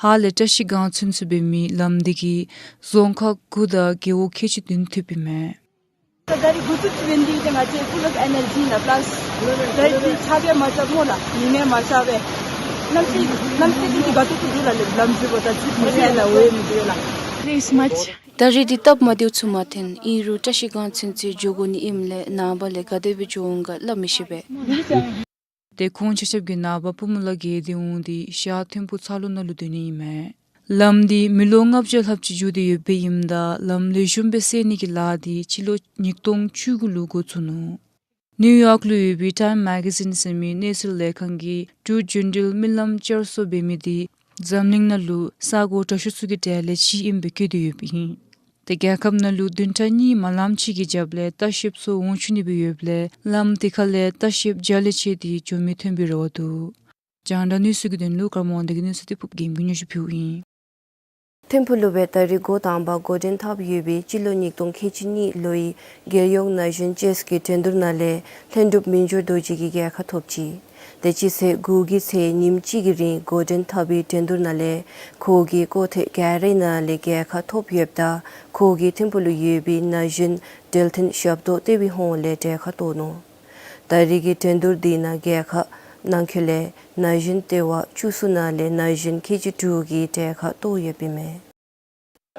ཧཱ་ལས་བཀྲ་ཤིས་སྒང་ཚུན་ཚོད་འབད་མི་ལམ་འདི་གིས་རྫོང་ཁག་དགུ་དང་རྒེད་འོག་ཁལ་གཅིག་བདུན་ཐུབ་ཨིན་མས། ད་རེས་འགོ་བཙུགས་ཅི་འབད་ནི་འདི་ཏེ་ང་བཅས་ཕུལ་ལོབ་ཨེ་ནར་ཇི་ཨིན་ལགས། པ་ལས་ད་རེས་འདི་ཆ་ག་མ་རྐྱབ་སྨོ་ལགས། ཉིན་མེད་མ་རྐྱབ་པས། གནམ་ས་གནམ་ས་འདི་འདི་དགའ་ཏོག་ཏོ་འདུག་ལགས། ལམ་འཛུལ་བ་ད་ཚུར་མི་ཤེས་ལགས། འོང་མི་འདུག་ལགས། Thank you so much. ད་རེས་འདི་སྟབས་མ་བདེཝ་ཚུ་མ་ཐོན། ཨིན་རུང་བཀྲ་ཤིས་སྒང་ཚུན་ཚོད་འགྱོ་དགོ་ནི་ཨིནམ་ལས་ནངས་པ་ལས་ག་དེ་སྦེ་འགྱོ་འོང་ག་སླབ་མི་ཤེས་པས། ཏེ་ཁོང་ཆ་ཁྱབ་ཀྱིས་ནངས་པ་པུ་མུ་ལ་བརྒལ་ཏེ་འོང་སྟེ་ཞག་ཐེངས་པོ་ཚ་ལུ་ནང་ལུ་སྡོད་ནི་ཨིན་མས། ལམ་འདི་མི་ལོ་ལྔ་བརྒྱ་ལྷགཔ་ཅིག་འགྱོ་སྟེ་ཡོདཔ་ཨིནམ་ད་ལམ་ལེགས་ཤོམ་སྦེ་སེལ་ནི་གི་ལཱ་འདི་སྤྱི་ལོ་ཉིས་སྟོང་བཅུ་དགུ་ལུ་འགོ་བཙུགས་ནུག། ནིའུ་ཡོག་ལུ་ཡོད་པའི་ཊའིམ་མེ་ག་ཛིན་ཟེར་མི་གནས་ཚུལ་ལས་ཁང་གིས་འབྲུག་འགྲོ་འགྲུལ་མི་ལམ་བསྐྱར་གསོ་འབད་མི་འདི་འཛམ་གླིང་ནང་ལུ་ས་གོ་དྲག་ཤོས་ཚུ་གི་གྲས་ལས་གཅིག་ཨིནམ་སྦེ་བཀོད་དེ་ཡོདཔ་ཨིན། ཏེ་རྒྱལ་ཁབ་ནང་ལུ་བདུན་ཕྲག་གཉིས་མ་ལངམ་ཅིག་གི་རྒྱབ་ལས་ལྟ་བཤལཔ་ཚུ་འོང་ཚུགས་ནི་སྦེ་ཡོདཔ་ལས་ལམ་དེ་ཁ་ལས་ལྟ་བཤལཔ་བརྒྱ་ལས་བཅད་དེ་འགྱོ་མི་ཐོན་པའི་རེ་བ་འདུག། རྒྱང་བསྒྲགས་གནས་ཚུལ་གྱི་དོན་ལུ་ཀརྨ་དབང་ལྡན་གྱི་གནས་ཚུལ་དེ་ཕུབ་རྒྱལམོ་གིས་སྙན་ཞུ་ཕུལཝ་ཨིན། ཐིམ་ཕུག་ལུ་སྦེ་ད་རེས་འགོ་དང་པ་འགོ་འདྲེན་འཐབ་ཡོད་པའི་སྤྱི་ལོ་ཉིས་སྟོང་ཁལ་གཅིག་གཉིས་ལོའི་རྒྱལ་ཡོངས་ན་གཞོན་ཅེསི་གི་འགྲན་བསྡུར་ནང་ལས་ལྷུན་གྲུབ་མི་འགྱུར་རྡོ་རྗེ་གིས་རྒྱལ་ཁ་ཐོབ་ཅི། ཏེ་སྤྱི་ཚེས་དགུ་གི་ཚེ་ཉིནམ་གཅིག་གི་རིང་འགོ་འདྲེན་འཐབ་པའི་འགྲན་བསྡུར་ནང་ལས་ཁོ་གིས་སྐོར་ཐེངས་ག་རའི་ནང་ལས་རྒྱལ་ཁ་ཐོབ་ཡོདཔ་ད་ཁོ་གི་ཐིམ་ཕུག་ལུ་ཡོད་པའི་ན་གཞོན་འབྲེལ་ཐོན་ཞབས་ཏོག་ལྟེ་བའི་ཧོངས་ལས་གྲལ་ཁར་གཏོགས་ནུག། ད་རེས་ཀྱི་འགྲན་བསྡུར་འདི་ནང་རྒྱལ་ཁབ་ནང་འཁོད་ལས་ན་གཞོན་ལྟེ་བ་བཅུ་གསུམ་ནང་ལས་ན་གཞོན་ཁལ་གཅིག་དྲུག་གིས་གྲལ་ཁར་གཏོགས་ཡོདཔ་ཨིན་མས།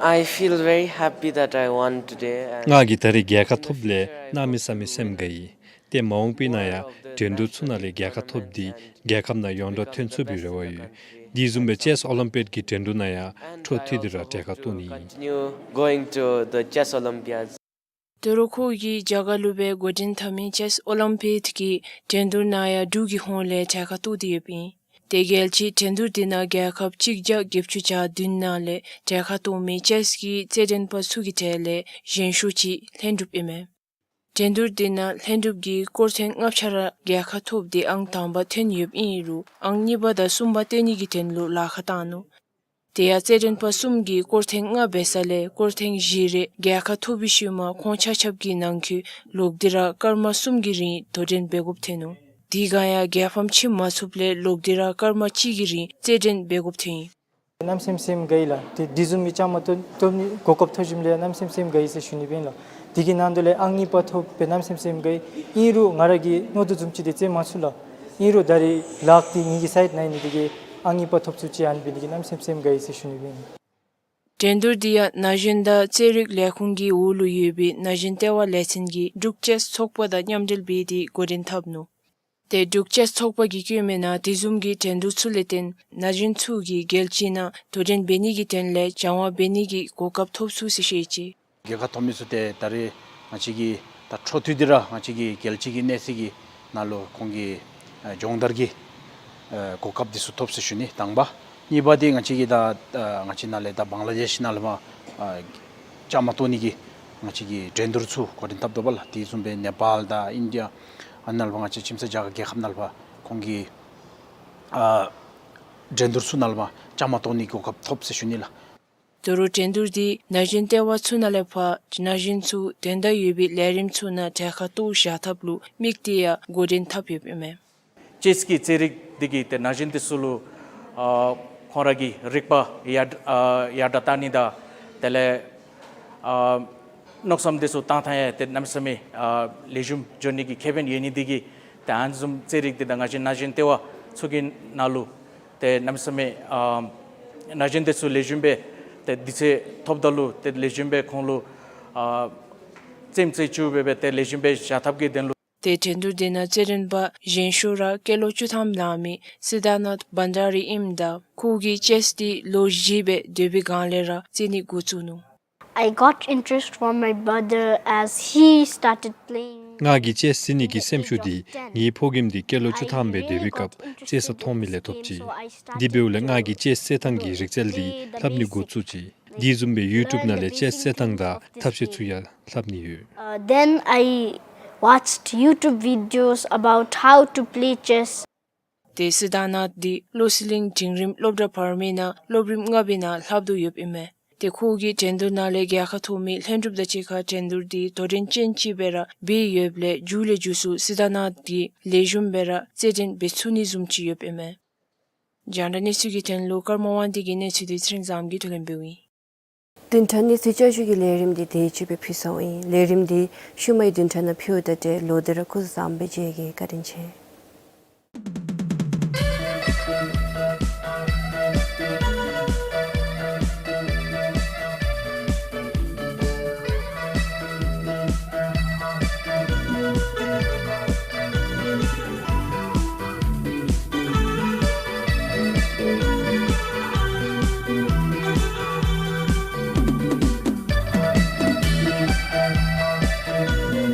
I feel very happy that I won today and ང་གིས་ད་རེས་རྒྱལ་ཁ་ཐོབ་ལས་གནམ་མེད་ས་མེད་སེམས་དགའ་ཡི། ཏེ་མ་འོངས་པའི་ནང་ཡང་འགྲན་བསྡུར་ཚུ་ནང་ལས་རྒྱལ་ཁ་ཐོབ་སྟེ་རྒྱལ་ཁབ་ནང་ཡོངས་གྲགས་ཐོན་ཚུགས་པའི་རེ་བ་ཡོད། དེ་བཟུམ་སྦེ་ཅེསི་ཨོ་ལིམ་པིག་གི་འགྲན་བསྡུར་ནང་ཡང་འཕྲོ་མཐུད་དེ་ར་གྲལ་ཁར་གཏོགས་ནི་ཨིན། Continue going to the chess Olympiads. དོ་རུང་ཁོ་གིས་རྒྱ་གར་ལུ་སྦེ་འགོ་འདྲེན་འཐབ་མི་ཅེསི་ཨོ་ལིམ་པིག་གི་འགྲན་བསྡུར་ནང་ཡང་འབྲུག་གི་ཧོངས་ལས་གྲལ་ཁར་གཏོགས་ཏེ་ཡོདཔ་ཨིན། ཏེ་རྒྱལ་སྤྱིའི་འགྲན་བསྡུར་འདི་ནང་རྒྱལ་ཁབ་གཅིག་བརྒྱ་བརྒྱད་ཅུ་གྱ་བདུན་ནང་ལས་གྲལ་ཁར་གཏོགས་མི་ཅེསི་གི་རྩེད་འགྲན་པ་ཚུ་གི་གྲས་ལས་གཞན་ཤོས་ཅིག་ལྷན་གྲུབ་ཨིན་མས། འགྲན་བསྡུར་འདི་ནང་ལྷན་གྲུབ་ཀྱིས་སྐོར་ཐེངས་ལྔ་ཆ་ར་རྒྱལ་ཁ་ཐོབ་སྟེ་ཨང་དང་པ་ཐོན་ཡོདཔ་ཨིན་རུང་ཨང་གཉིས་པ་དང་གསུམ་པ་སྟེར་ནི་གི་དོན་ལུ་ལཱ་ཁག་བཏང་ནུག། དེ་ཡང་རྩེད་འགྲན་པ་གསུམ་གྱིས་སྐོར་ཐེངས་ལྔ་འབད་ས་ལས་སྐོར་ཐེངས་བཞི་རེ་རྒྱལ་ཁ་ཐོབ་པའི་ཤུལ་མ་ཁོང་ཆ་ཁྱབ་ཀྱི་ནང་འཁོད་ལོག་སྟེ་ར་སྐར་མ་གསུམ་གྱི་རིང་དོ་འགྲན་འབད་དགོཔ་ཐོན་ནུག། དེ་སྒང་ཡང་རྒྱལ་ཕམ་ཕྱེ་མ་ཚུགསཔ་ལས་ལོག་སྟེ་ར་སྐར་མ་གཅིག་གི་རིང་རྩེད་འགྲན་འབད་དགོཔ་ཐོན་ཡི། གནམ་མེད་ས་མེད་སེམས་དགའ་ཡི་ལགས། ཏེ་དེ་བཟུམ་མའི་བཅའ་མར་གཏོགས་གཏོགས་ནི་གོ་སྐབས་ཐོབ་ཞིནམ་ལས་གནམ་མེད་ས་མེད་སེམས་དགའ་ཡི་ཟེར་ཞུ་ནི་ཨིན་ལགས། དེ་གི་ནང་དོག་ལས་ཨང་གཉིས་པ་ཐོབ་སྦེ་གནམ་མེད་ས་མེད་སེམས་དགའ་ཡི། ཨིན་རུང་ང་ར་གིས་མནོ་དོ་བཟུམ་ཅིག་འདི་རྩེད་མ་ཚུགས་ལགས། ཨིན་རུང་ད་རེས་ལཱཀ་འདི་ངེ་གི་སའིཌ་ནང་ཨིན་ནི་དེ་གིས་ཨང་གཉིས་པ་ཐོབ་ཚུགས་ཅི་ཨ་ནི་འབད་ནི་དེ་གིས་གནམ་མེད་ས་མེད་སེམས་དགའ་ཡི་ཟེར་ཞུ་ནི་ཨིན། འགྲན་བསྡུར་འདི་ཡང་ན་གཞོན་དང་རྩེད་རིགས་ལས་ཁུངས་ཀྱི་འོག་ལུ་ཡོད་པའི་ན་གཞོན་ལྟེ་བ་ལས་ཚན་གྱིས་འབྲུག་ཅེསི་ཚོགས་པ་དང་མཉམ་འབྲེལ་འབད་དེ་འགོ་འདྲེན་འཐབ་ནུག། ཏེ་འབྲུག་ཅེསི་ཚོགས་པ་གིས་བཀོད་མི་ནང་དེ་བཟུམ་གྱི་འགྲན་བསྡུར་ཚུ་ལས་བརྟེན་ན་གཞོན་ཚུ་གིས་རྒྱལ་སྤྱི་ནང་དོ་འགྲན་འབད་ནི་གི་དོན་ལས་སྦྱང་བ་འབད་ནི་གི་གོ་སྐབས་ཐོབ་ཚུགས་ཟེར་བཤད་ཅི། རྒྱལ་ཁ་ཐོབ་མི་ཚུ་ཏེ་ད་རེས་ང་བཅས་ཀྱིས་ད་འཕྲོ་མཐུད་དེ་ར་ང་བཅས་ཀྱི་རྒྱལ་སྤྱི་གི་གནས་ཚད་ཀྱི་ནང་ལུ་ཁོང་གི་ཨ་སྦྱོང་བརྡར་གྱི་ཨ་གོ་སྐབས་འདི་ཚུ་ཐོབ་ཟེར་ཞུ་ནི་དང་པ། གཉིས་པ་འདི་ང་བཅས་ཀྱིས་ད་ཨ་ང་བཅས་ནཱ་ལས་ད་བང་ལ་དེཤ་ནང་ལུ་མར་ཨ་བཅའ་མར་གཏོགས་ནི་གི་ང་བཅས་ཀྱི་འགྲན་བསྡུར་ཚུ་འགོ་འདྲེན་འཐབ་དོ་བ་ལགས། དེ་བཟུམ་སྦེ་ནེ་པཱལ་དང་ཨིན་ཌི་ཡ་ཨ་ནཱ་ལུ་མར་ང་བཅས་ཁྱིམ་མཚེས་རྒྱ་གར་རྒྱལ་ཁབ་ནང་ལུ་མར་ཁོང་གི་ཨ་འགྲན་བསྡུར་ཚུ་ནང་ལུ་མར་བཅའ་མར་གཏོགས་ནི་གོ་སྐབས་ཐོབ་ཟེར་ཞུ་ནི་ལགས། དོ་རུང་འགྲན་བསྡུར་འདི་ན་གཞོན་ལྟེ་བ་ཚུ་ནང་ལས་ཕར་ན་གཞོན་ཚུ་དོན་དག་ཡོད་པའི་ལས་རིམ་ཚུ་ནང་གྲལ་ཁར་གཏོགས་བཞག་ཐབས་ལུ་དམིགས་ཏེ་ཡང་འགོ་འདྲེན་འཐབ་ཡོདཔ་ཨིན་མས། ཅེསི་གི་རྩེད་རིགས་འདི་གིས་ཏེ་ན་གཞོན་འདི་ཚུ་ལུ་ཨ་ཁོང་ར་གི་རིག་པ་ཡར་ཨ་ཡར་དྲག་གཏང་ནི་དང་དེ་ལས་ཨ་མནོ་བསམ་འདི་ཚུ་བཏང་ཐངས་ཡང་ཏེ་གནམ་མེད་ས་མེད་ཨ་ལེགས་ཤོམ་འགྱོ་ནི་གི་ཁེ་ཕན་ཡོད་ནི་འདི་གིས་ཏེ་ཨ་ནི་བཟུམ་རྩེད་རིགས་འདི་ད་ང་བཅས་ན་གཞོན་ལྟེ་བ་ཚུ་གི་ནང་ལུ་ཏེ་གནམ་མེད་ས་མེད་ཨ་ན་གཞོན་འདི་ཚུ་ལེགས་ཤོམ་སྦེ་ཏེ་དུས་ཚོད་ཐོབ་ད་ལུ་ཏེ་ལེགས་ཤོམ་སྦེ་ཁོང་ལུ་ཨ་རྩེདམོ་རྩེ་བཅུག་སྦེ་སྦེ་ཏེ་ལེགས་ཤོམ་སྦེ་བཞག་ཐབས་ཀྱི་དོན་ལུ། ཏེ་འགྲན་བསྡུར་འདི་ནང་རྩེད་འགྲན་པ་གཞན་ཤོས་ར་སྐྱེས་ལོ་བཅུ་ཐམ་ལང་མི་སི་ཏཱ་ནཱཐ་བྷན་ཌཱ་རི་ཨིནམ་ད་ཁོ་གིས་ཅེསི་འདི་ལོ་བཞི་སྦེ་སྡོད་པའི་སྒང་ལས་ར་རྩེ་ནི་འགོ་བཙུགས་ནུག། I got interest from my brother as he started playing. ང་གིས་ཅེསི་རྩེ་ནི་གི་སེམས་ཤུགས་འདི་ངེའི་ཕོ་རྒནམ་འདི་སྐྱེས་ལོ་བཅུ་ཐམ་སྦེ་སྡོད་པའི་སྐབས་རྩེ་ས་མཐོང་མི་ལས་ཐོབ་ཅི། དེ་འབདཝ་ལས་ང་གིས་ཅེསི་རྩེ་ཐངས་ཀྱི་རིག་རྩལ་འདི་ལྷབ་ནི་འགོ་བཙུགས་ཅི། དེ་བཟུམ་སྦེ་ཡུ་ཊུབ་ནང་ལས་ཅེསི་རྩེ་ཐངས་དང་ཐབས་ཤེས་ཚུ་ཡང་ལྷབ་ནི་ཡོད། Uh, then I watched YouTube videos about how to play chess. ཏེ་སི་ཏཱ་ནཱཐ་འདི་བློ་གསལ་གླིང་འབྲིང་རིམ་སློབ་གྲྭ་བར་མའི་ནང་སློབ་རིམ་ལྔ་པའི་ནང་ལྷབ་དོ་ཡོདཔ་ཨིན་མས། ཏེ་ཁོ་གིས་འགྲན་བསྡུར་ནང་ལས་རྒྱལ་ཁ་ཐོབ་མི་ལྷན་སྒྲུབ་དང་གཅིག་ཁར་འགྲན་བསྡུར་འདི་དོ་འགྲན་ཅན་ཅིག་སྦེ་ར་འབད་ཡོདཔ་ལས་མཇུག་ལས་མཇུག་སུ་སི་ཏཱ་ནཱཐ་འདི་ལེགས་ཤོམ་སྦེ་ར་རྩེད་འགྲན་འབད་ཚུགས་ནི་བཟུམ་ཅིག་ཡོདཔ་ཨིན་མས། རྒྱང་བསྒྲགས་གནས་ཚུལ་གྱི་དོན་ལུ་ཀརྨ་དབང་འདུས་ཀྱི་གནས་ཚུལ་འདི་ཚེ་རིང་བཟངམོ་གིས་ཐུགས་ལན་འབདཝ་ཨིན། བདུན་ཕྲག་གནས་ཚུལ་བསྐྱར་ཞུ་གི་ལས་རིམ་འདི་དེ་ཅིག་སྦེ་ཕུལ་ཚརཝ་ཨིན། ལས་རིམ་འདི་ཤུལ་མའི་བདུན་ཕྲག་ནང་ཕུལཝ་ད་ཏེ་ལོག་སྟེ་ར་སྐུ་གཟུགས་བཟང་པོ་མཇལ་གེ། བཀའ་དྲིན་ཆེ།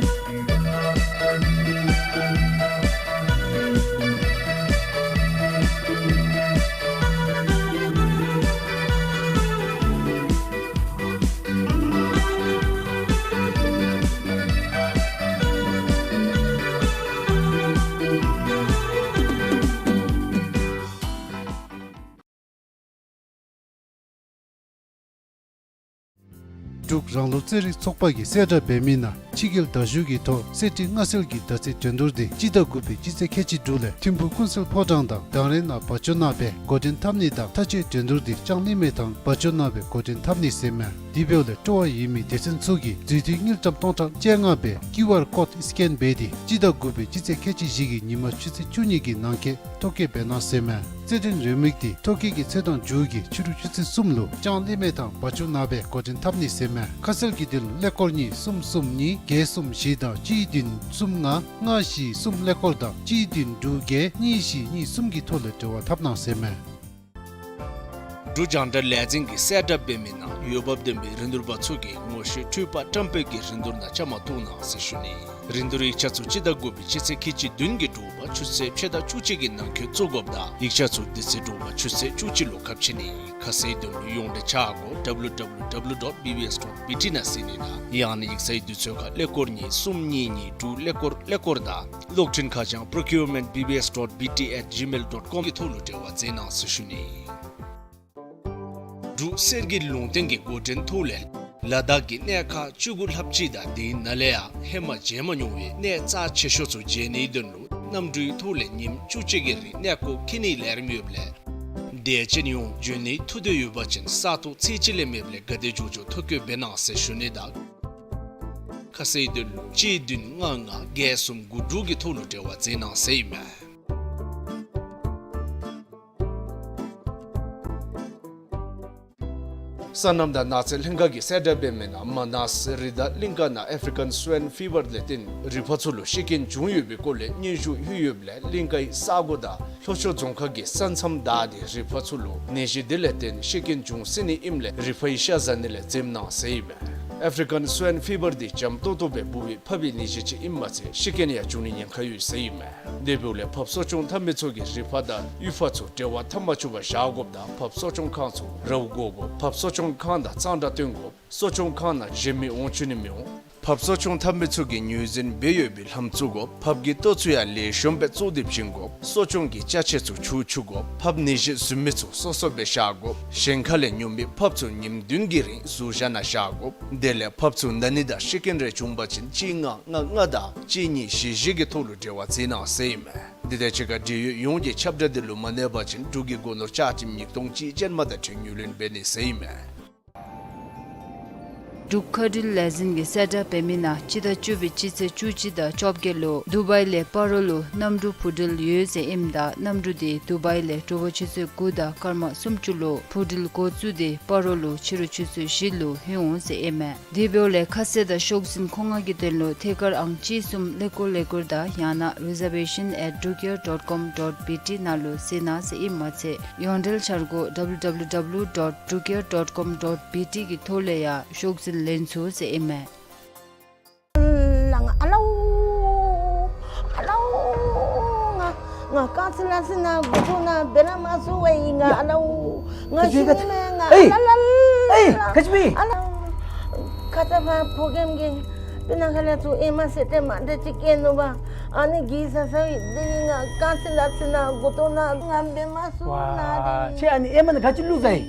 འབྲུག་རང་ལུགས་རྩེད་རིགས་ཚོགས་པ་གིས་གསལ་བསྒྲགས་འབད་མི་ནང་ཕྱི་རྒྱལ་དར་ཞུ་གི་ཐོག་གསེར་ཁྲི་མངའ་གསོལ་གྱི་ཟླ་ཚེས་འགྲན་བསྡུར་འདི་སྤྱི་ཟླ་དགུ་པའི་སྤྱི་ཚེས་ཁལ་གཅིག་དྲུག་ལས་ཐིམ་ཕུག་ཀུན་གསལ་ཕོ་བྲང་དང་དང་རེ་ནང་བ་ཅོ་ནང་སྦེ་འགོ་འདྲེན་འཐབ་ནི་དང་མཐའ་དཔྱད་འགྲན་བསྡུར་འདི་ལྕང་གླིང་མལ་ཐང་བ་ཅོ་ནང་སྦེ་འགོ་འདྲེན་འཐབ་ནི་ཟེར་མས། དེ་འབདཝ་ལས་སྤྲོ་བ་ཡོད་མི་སྡེ་ཚན་ཚུ་གིས་འཛུལ་དུས་དངུལ་ཀྲམ་སྟོང་ཕྲག་བཅོ་ལྔ་སྦེ་ཀིའུ་ཨར་ཀོཌ་སི་ཀེན་འབད་དེ་སྤྱི་ཟླ་དགུ་པའི་སྤྱི་ཚེས་ཁལ་གཅིག་བཞི་གི་ཉིན་མ་ཆུ་ཚོད་བཅུ་གཉིས་ཀྱི་ནང་འཁོད་ཐོ་བཀོད་འབད་གནང་ཟེར་མས། རྩེད་འགྲན་རེའུ་མིག་འདི་ཐོ་བཀོད་ཀྱི་ཚེས་དང་མཇུག་གི་ཕྱི་རུ་ཆུ་ཚོད་གསུམ་ལུ་ལྕང་གླིང་མལ་ཐང་བ་ཅོ་ནང་སྦེ་འགོ་འདྲེན་འཐབ་ནི་ཟེར་མས། ཁ་གསལ་གྱི་དོན་ལུ་ཀླད་ཀོར་གཉིས་གསུམ་གསུམ་གཉིས་བརྒྱད་གསུམ་བཞི་དང་གཅིག་བདུན་གསུམ་ལྔ་ལྔ་བཞི་གསུམ་ཀླད་ཀོར་དང་གཅིག་བདུན་དྲུག་བརྒྱད་གཉིས་བཞི་གཉིས་གསུམ་གྱི་ཐོག་ལས་འབྲེལ་བ་འཐབ་གནང་ཟེར་མས། འབྲུག་རྒྱང་བསྒྲགས་ལས་འཛིན་གྱིས་གསལ་བསྒྲགས་འབད་མི་ནང་འོས་འབབ་ལྡན་པའི་རིན་བསྡུར་པ་ཚུ་གིས་ངོ་ཤེས་འཕྲུལ་པ་བཀྲམ་སྤེལ་གྱི་རིན་བསྡུར་ནང་བཅའ་མར་གཏོགས་གནང་ཟེར་ཞུ་ནི། རིན་བསྡུར་ཡིག་ཆ་ཚུ་སྤྱི་ཟླ་དགུ་པའི་སྤྱི་ཚེས་ཁལ་གཅིག་བདུན་གྱི་དྲོ་པ་ཆུ་ཚོད་ཕྱེད་དང་བཅུ་གཅིག་གི་ནང་འཁོད་བཙུགས་དགོཔ་དང་ཡིག་ཆ་ཚུ་དེ་ཚེ་དྲོ་པ་ཆུ་ཚོད་བཅུ་གཅིག་ལུ་ཁ་ཕྱེ་ནི། ཁ་གསལ་དོན་ལུ་ཡོངས་འབྲེལ་ཆ་བགོ་W W W dot B B S dot B T ནང་གཟིགས་ནི་དང་ཡང་ན་ཡིག་ཚང་གི་དུས་ཚོད་ཁར་ཀླད་ཀོར་གཉིས་གསུམ་གཉིས་གཉིས་དྲུག་ཀླད་ཀོར་ཀླད་ཀོར་དང་གློག་འཕྲིན་ཁ་བྱང་procurement B B S dot B T at gmail dot com གི་ཐོག་ལུ་འབྲེལ་བ་མཛད་གནང་ཟེར་ཞུ་ནི། འབྲུག་གསེར་གྱི་ལུང་བསྟན་གྱི་འགོ་འདྲེན་ཐོག་ལས་ལ་དྭགས་ཀྱི་གནས་ཁག་བཅུ་དགུ་ལྷགཔ་ཅིག་དང་དེའི་ནང་ལས་ཡང་ཧེ་མ་མཇལ་མ་མྱོང་བའི་གནས་རྩ་ཆེ་ཤོས་ཚུ་མཇལ་ནིའི་དོན་ལུ་གནམ་གྲུའི་ཐོག་ལས་ཉིནམ་བཅུ་གཅིག་གི་རིང་གནས་སྐོར་འཁྱིད་ནིའི་ལས་རིམ་ཡོདཔ་ལས་དེ་ཅིན་ཡང་འབྱོན་ནིའི་ཐུགས་འདོད་ཡོད་པ་ཅིན་ས་ཐོག་ཚེས་གཅིག་ལས་མེདཔ་ལས་ག་དེ་མགྱོགས་མགྱོགས་ཐོ་བཀོད་འབད་གནང་ཟེར་ཞུ་ནི་དང་ཁ་གསལ་དོན་ལུ་གཅིག་བདུན་ལྔ་ལྔ་བརྒྱད་གསུམ་དགུ་དྲུག་གི་ཐོག་ལུ་འབྲེལ་བ་མཛད་གནང་ཟེར་ཨིན་མས། སོ་ནམ་དང་ནགས་ཚལ་ལྷན་ཁག་གིས་གསལ་བསྒྲགས་འབད་མི་ནང་མ་ནཱས་རི་དྭགས་གླིང་ག་ནང་African Swine Fever ལས་བརྟེན་རི་ཕག་ཚུ་ལུ་ཤི་རྐྱེན་བྱུང་ཡོད་པའི་སྐོར་ལས་སྙན་ཞུ་ལྷོད་ཡོདཔ་ལས་གླིང་གའི་ས་གོ་དང་ལྷོ་ཕྱོགས་རྫོང་ཁག་གི་ས་མཚམས་བདའ་སྟེ་རི་ཕག་ཚུ་ལུ་ནད་གཞི་དེ་ལས་བརྟེན་ཤི་རྐྱེན་བྱུང་སྲིད་ནི་ཨིནམ་ལས་རི་ཕག་གི་ཤ་བཟའ་ནི་ལས་འཛེམ་གནང་ཟེར་ཨིན་མས། African Swine Fever འདི་འཇམ་ཏོང་ཏོ་སྦེ་འབུ་བའི་ཕགཔ་གི་ནད་གཞི་ཅིག་ཨིནམ་མ་ཚད་ཤི་རྐྱེན་ཡང་བྱུང་ནིའི་ཉེན་ཁ་ཡོད་ཟེར་ཨིན་མས། དེ་འབདཝ་ལས་ཕགཔ་གསོ་སྐྱོང་འཐབ་མི་ཚུ་གིས་རི་ཕག་དང་གཡུས་ཕག་ཚུ་འབྲེལ་བ་འཐབ་མ་བཅུག་པར་བཞག་དགོཔ་དང་ཕགཔ་གསོ་སྐྱོང་ཁང་ཚུ་རཝ་བཀོ་དགོཔ། ཕགཔ་གསོ་སྐྱོང་ཁང་དང་གཙང་སྦྲ་བསྟེན་དགོཔ། གསོ་སྐྱོང་ཁང་ནང་གཞན་མི་འོང་བཅུག་ནི་མི་འོང་། ཕགཔ་གསོ་སྐྱོང་འཐབ་མི་ཚུ་གིས་ངོས་འཛིན་འབད་ཡོད་པའི་ལྷམ་བཙུགས་དགོཔ། ཕགཔ་གི་ལྟོ་ཚུ་ཡང་ལེགས་ཤོམ་སྦེ་བཙོ་སྟེ་བྱིན་དགོཔ། གསོ་སྐྱོང་གི་ཅ་ཆས་ཚུ་འཁྱུ་བཅུག་དགོཔ། ཕགཔ་ནད་གཞི་བཟུམ་མི་ཚུ་སོ་སོ་སྦེ་བཞག་དགོཔ། གཞན་ཁ་ལས་ཉོ་མི་ཕགཔ་ཚུ་ཉིནམ་བདུན་གྱི་རིང་ཟུར་བཞག་ནང་བཞག་དགོཔ། དེ་ལས་ཕགཔ་ཚུ་ན་ནི་དང་ཤི་རྐྱེན་རེ་བྱུང་པ་ཅིན་གཅིག་ལྔ་ལྔ་ལྔ་དང་གཅིག་གཉིས་བཞི་བཞི་གི་ཐོག་ལུ་འབྲེལ་བ་མཛད་གནང་ཟེར་ཨིན་མས། འདི་དང་གཅིག་ཁར་འབྲེལ་ཡོད་ཡོངས་ཀྱིས་ཁྱབ་བསྒྲགས་འདི་ལུ་མ་གནས་པ་ཅིན་འབྲུག་གི་སྒོ་ནོར་རྩ་ཁྲིམས་ཉིས་སྟོང་གཅིག་ཅན་མ་དང་འཁྲིལ་ངོས་ལེན་འབད་ནི་ཟེར་ཨིན་མས། འབྲུག་མཁའ་འགྲུལ་ལས་འཛིན་གྱིས་གསལ་བསྒྲགས་འབད་མི་ནང་སྤྱི་ཟླ་བཅུ་པའི་སྤྱི་ཚེས་བཅུ་གཅིག་དང་བཅོ་བརྒྱད་ལུ་དུ་བའི་ལས་སྤ་རོ་ལུ་གནམ་གྲུ་འཕུར་འགྲུལ་ཡོད་ཟེར་ཨིནམ་ད་གནམ་གྲུ་དེ་དུ་བའི་ལས་དྲོ་པ་ཆུ་ཚོད་དགུ་དང་སྐར་མ་སུམ་ཅུ་ལུ་འཕུར་འགྲུལ་འགོ་བཙུགས་ཏེ་སྤ་རོ་ལུ་ཕྱི་རུ་ཆུ་ཚོད་བཞི་ལུ་ལྷོད་འོང་ཟེར་ཨིན་མས། དེ་འབདཝ་ལས་ཁ་གསལ་དང་ཤོག་འཛིན་མཁོ་མངགས་ཀྱི་དོན་ལུ་ཐད་ཀར་ཨང་གཅིག་གསུམ་ཀླད་ཀོར་ཀླད་ཀོར་དང་ཡང་ན་reservation at drukair dot com dot B T ནང་ལུ་གཟིགས་གནང་ཟེར་ཨིནམ་མ་ཚད་ཡོངས་འབྲེལ་འཆར་སྒོ་W W W dot drukair dot com dot B T གི་ཐོག་ལས་ཡང་ཤོག་འཛིན་ལེན་ཚུགས་ཟེར་ཨིན་མས། ལ་ང་ཨ་ལའུ། ཨ་ལའུ། ང་ང་རྐང་རྩེད་ལག་རྩེད་ནང་མགུ་ཏོ་ནང་འབད་ར་མ་ཚུགས་པས་ང་ཡ། ཨ་ལའུ། ང་ག་ཅི་ཞུ་ནི་མས་ང་ཨེ། ཨ་ལ་ལ་ལ། ཨེ། ག་ཅི་མི། ཨ་ལའུ། ཁ་ཙ་ཕར་ཕོ་རྒནམ་གིས་སྤུ་ན་ཁ་ལས་ཚུར་ཨེ་མ་ཟེར་ཏེ་མ་འདྲ་ཅིག་བཀལ་ནུག་པ། ཨ་ནི་གིས་ཟ་ཟ་བའི་དེ་ནི་ང་རྐང་རྩེད་ལག་རྩེད་ནང་མགུ་ཏོ་ནང་ང་འབད་མ་ཚུགས་ན་དེ། ཁྱོད་ཨ་ནི་ཨེ་མ་ནི་ག་ཅི་བླུགས་ཟ་ཡི།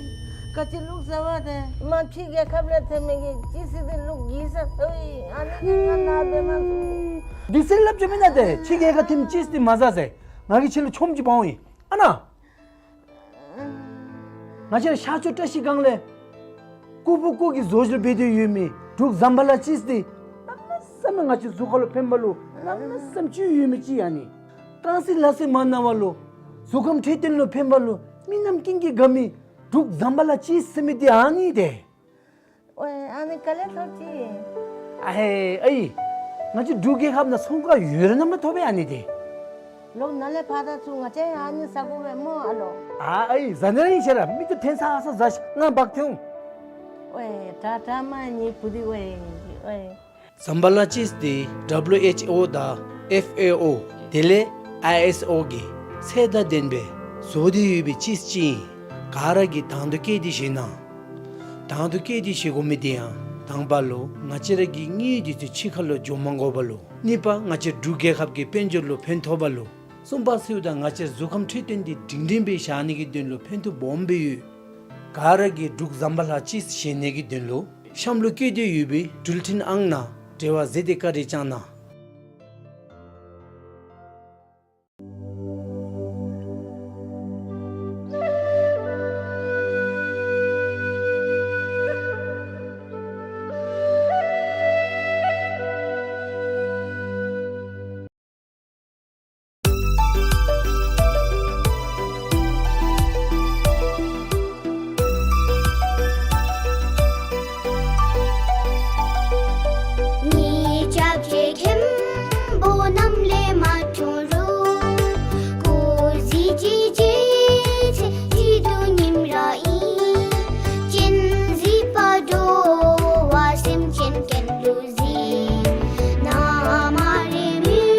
ག་ཅི་བླུགས་ཟ་བ་དེ་མ་ཕྱི་རྒྱལ་ཁབ་ལས་ཐོན་མི་གིས་ཅི་ཟེར་དེ་བླུགས་གིས་ཟ་ཟ་བའི་ཨ་ནི་ང་ང་ན་འབད་མ་ཚུགས། འདི་ཟེར་སླབ་བཅུག་མེན་ན་དེ་ཕྱི་རྒྱལ་ཁབ་ཐོན་མི་ཅིག་དེ་མ་ཟ་ཟེར། ང་གིས་ཁྱོད་ལུ་ཆོམ་ཅིག་འབག་འོང་ཡི། ཨ་ན། ང་བཅས་ར་ཤར་ཕྱོགས་བཀྲ་ཤིས་སྒང་ལས་ཀོ་ཕུ་ཀོ་གི་བཟོ་བཞག་འབད་དེ་ཡོད་མི་འབྲུག་ཟམ་པ་ལ་ཅིག་དེ་གནམ་མེད་ས་མེད་ང་བཅས་གཟུགས་ཁར་ལུ་ཕན་པ་ལུ་གནམ་མེད་ས་མེད་ཅིག་ཡོད་མི་ཅིག་ཨ་ནི། རྐང་རྩེད་ལག་རྩེད་མ་གནང་བ་ལུ་གཟུགས་ཁམས་འཕྲོད་བསྟེན་ལུ་ཕན་པ་ལུ་མི་རྣམས་ཀུན་གྱིས་དགའ་མི་འབྲུག་ཟམ་པ་ལ་ཅིག་ཟེར་མི་དེ་ཨ་ནི་དེ། ཝའེ་ཨ་ནི་ག་ལས་ཐོབ་ཅི། ཨ་ཧེ་ཨའི། ང་བཅས་འབྲུག་རྒྱལ་ཁབ་ནང་ཚོང་ཁང་ཡོད་ར་ནམ་ལས་ཐོབ་པས་ཨ་ནི་དེ། ལོག་ནཱ་ལས་ཕར་ད་ཚུར་ང་བཅས་ཡང་ཨ་ནི་ཟ་དགོ་པས་སྨོ་ཨ་ལོ། ཨ་ཨའི་ཟ་ནི་ར་ཨིན་ཤེས་ར་མིག་ཏོ་འཐེན་ས་ཨ་ས་ཟ་ཤིག་ང་འབག་འཐེན་འོང་། ཝའེ་དྲག་དྲག་མ་ནི་བུ་འདི་ཝའེ་ཝའེ། ཟམ་པ་ལ་ཅིས་འདི་W H O དང་F A O དེ་ལས་I S O གི་ཚད་དང་ལྡན་པའི་བཟོ་སྟེ་ཡོད་པའི་ཅིས་ཅིག་ཨིན། ག་ར་གིས་དང་དུ་བཀལ་ཏེ་བཞེས་གནང་། དང་དུ་བཀལ་ཏེ་བཞེས་དགོ་མི་དེ་ཡང་དང་པ་ལུ་ང་བཅས་ར་གི་དངུལ་འདི་ཚུ་ཕྱི་ཁ་ལུ་འགྱོ་མ་དགོ་པ་ལུ་གཉིས་པ་ང་བཅས་འབྲུག་རྒྱལ་ཁབ་ཀྱི་དཔལ་འབྱོར་ལུ་ཕན་ཐོགས་པ་ལུ་གསུམ་པ་ཚུ་དང་ང་བཅས་གཟུགས་ཁམས་འཕྲོད་བསྟེན་འདི་སྒྲིང་སྒྲིང་སྦེ་བཞག་ནི་གི་དོན་ལུ་ཕན་ཐོགས་སྦོམ་སྦེ་ཡོད། ག་ར་གིས་འབྲུག་ཟམ་པ་ལ་ཅིས་བཞེས་ནི་གི་དོན་ལུ་ གཤམ་ལུ་བཀོད་དེ་ཡོད་པའི་འགྲུལ་འཕྲིན་ཨང་ནང་འབྲེལ་བ་མཛད་དེ་བཀའ་དྲིན་བསྐྱང་གནང་། ངེའི་སྐྱབས་རྗེ་མཁན་པོ་གནམ་ལས་མ་འཁྲུངས་རུང་། སྐུ་གཟི་བརྗིད་ཀྱི་ཚེ་གཅིག་ཏུ་ཉིམ་ར་ཨིན། སྤྱན་གཟིགས་པ་འགྲོ་བ་སེམས་ཅན་མཁྱེན་ལུ་གཟིགས། ན་མ་རེ་མོས་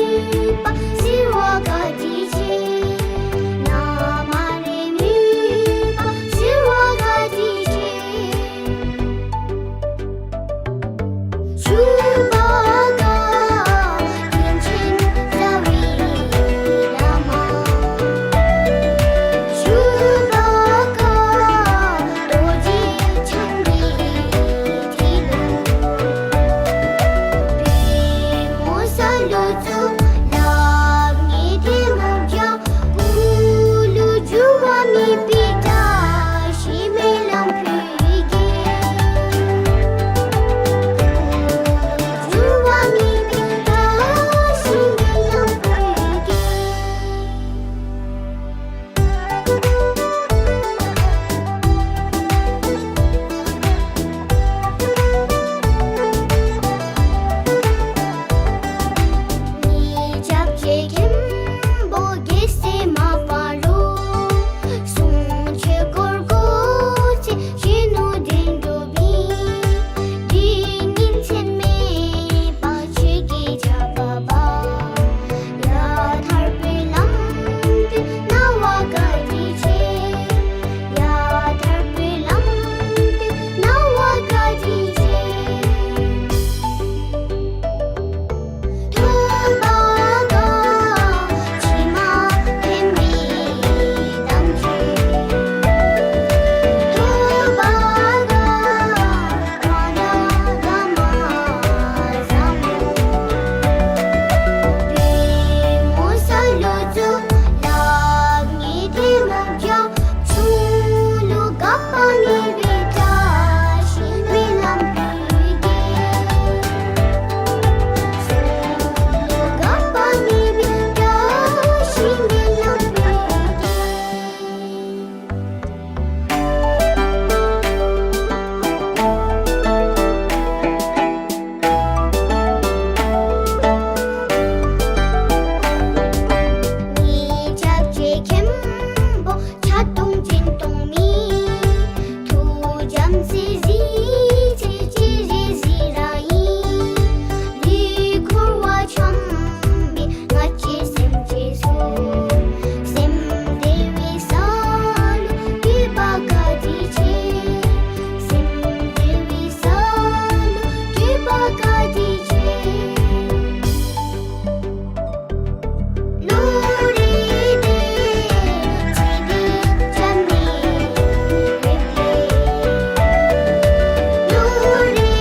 པ་གཟིགས་པ་བཀའ་དྲིན་ཆེ། ན་མ་རེ་མོས་པ་གཟིགས་པ་བཀའ་དྲིན་ཆེ། ཞུ་བ་བཀའ་དྲིན་ཆེན་རྩ་བའི་བླ་མ། ཞུ་བ་བཀའ་རྡོ་རྗེ་འཆང་གི་ཁྲི་ལུ། པདྨོ་ས་ལུ་བཙུགས་ལག་གཉིས་ཐལ་མོ་སྦྱར། སྐུ་ལུ་འགྱུར་བ་མེད་པའི་བཀྲ་ཤིས་སྨོན་ལམ་ཕུལ་གེ། སྐུ་ལུ་འགྱུར་བ་མེད་པའི་བཀྲ་ཤིས་སྨོན་ལམ་ཕུལ་གེ། ངེའི་སྐྱབས་རྗེ་མཁན་པོ་རྒྱལ་སྲས་མ་པ་རུ། གསུང་ཆོས་འཁོར་སྐོར་ཚེ་གཞོན་ནུ་འདྲེན་སྒྲུབ་པའི། དུས་ངན་མཚན་མེད་པ་ཆོས་ཀྱི་ཆར་པ་འབབ། ཡར་ཐར་པའི་ལམ་སྟོན་གནང་བ་བཀའ་དྲིན་ཆེ། ཡར་ཐར་པའི་ལམ་སྟོན་གནང་བ་བཀའ་དྲིན་ཆེ། ཐོབ་པ་དགའ་ཕྱི་མ་ཕན་པའི་དམ་ཆོས། ཐོབ་པ་དགའ་པདྨོ་ས་ལུ་བཙུགས་ལག་གཉིས་ཐལ་མོ་སྦྱར། ཚུལ་ལུ་དགག་པ་མེད་པའི་བཀྲ་ཤིས་སྨོན་ལམ་ཕུལ་གེ། ཚུལ་ལུ་དགག་པ་མེད་པའི་བཀྲ་ཤིས་སྨོན་ལམ་ཕུལ་གེ། ངེའི་སྐྱབས་རྗེ་མཁན་པོ་ཕྱག་སྟོང་སྤྱན་སྟོང་མི། ཐུགས་བྱམས་ཟེར་གཟིགས་ཚེ་ཅི་རིགས་གཟིགས་ར་ཨིན། ལུས་འཁོར་བ་འཁྱམས་པའི་ང་བཅས་སེམས་ཅན་ཚུ། སེམས་བདེ་བའི་ས་ལུ་བཀོད་པ་བཀའ་དྲིན་ཆེ། སེམས་བདེ་བའི་ས་ལུ་བཀོད་པ་བཀའ་དྲིན་ཆེ། ལོ་རེ་རེ་ཚེ་འདི་བརྒྱ་ནི་ལེབ་ལེ། ལོ་རེ་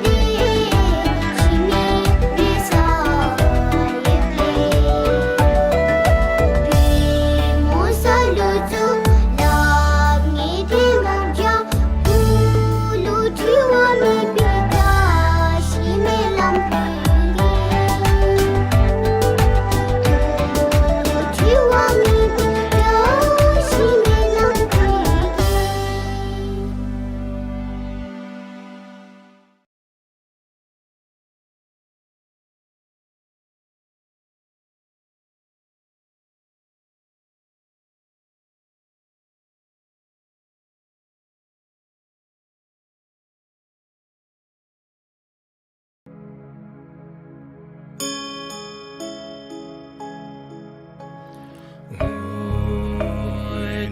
རེ་ཕྱི་མའི་འདི་ས་ལེབ་ལེ། པདྨོ་ས་ལུ་བཙུགས་ལག་གཉིས་ཐལ་མོ་སྦྱར། སྐུ་ལུ་འགྱུར་བ་མེད་པའི་བཀྲ་ཤིས་སྨོན་ལམ་ཕུལ་གེ། སྐུ་ལུ་འགྱུར་བ་མེད་པའི་བཀྲ་ཤིས་སྨོན་ལམ་ཕུལ་གེ།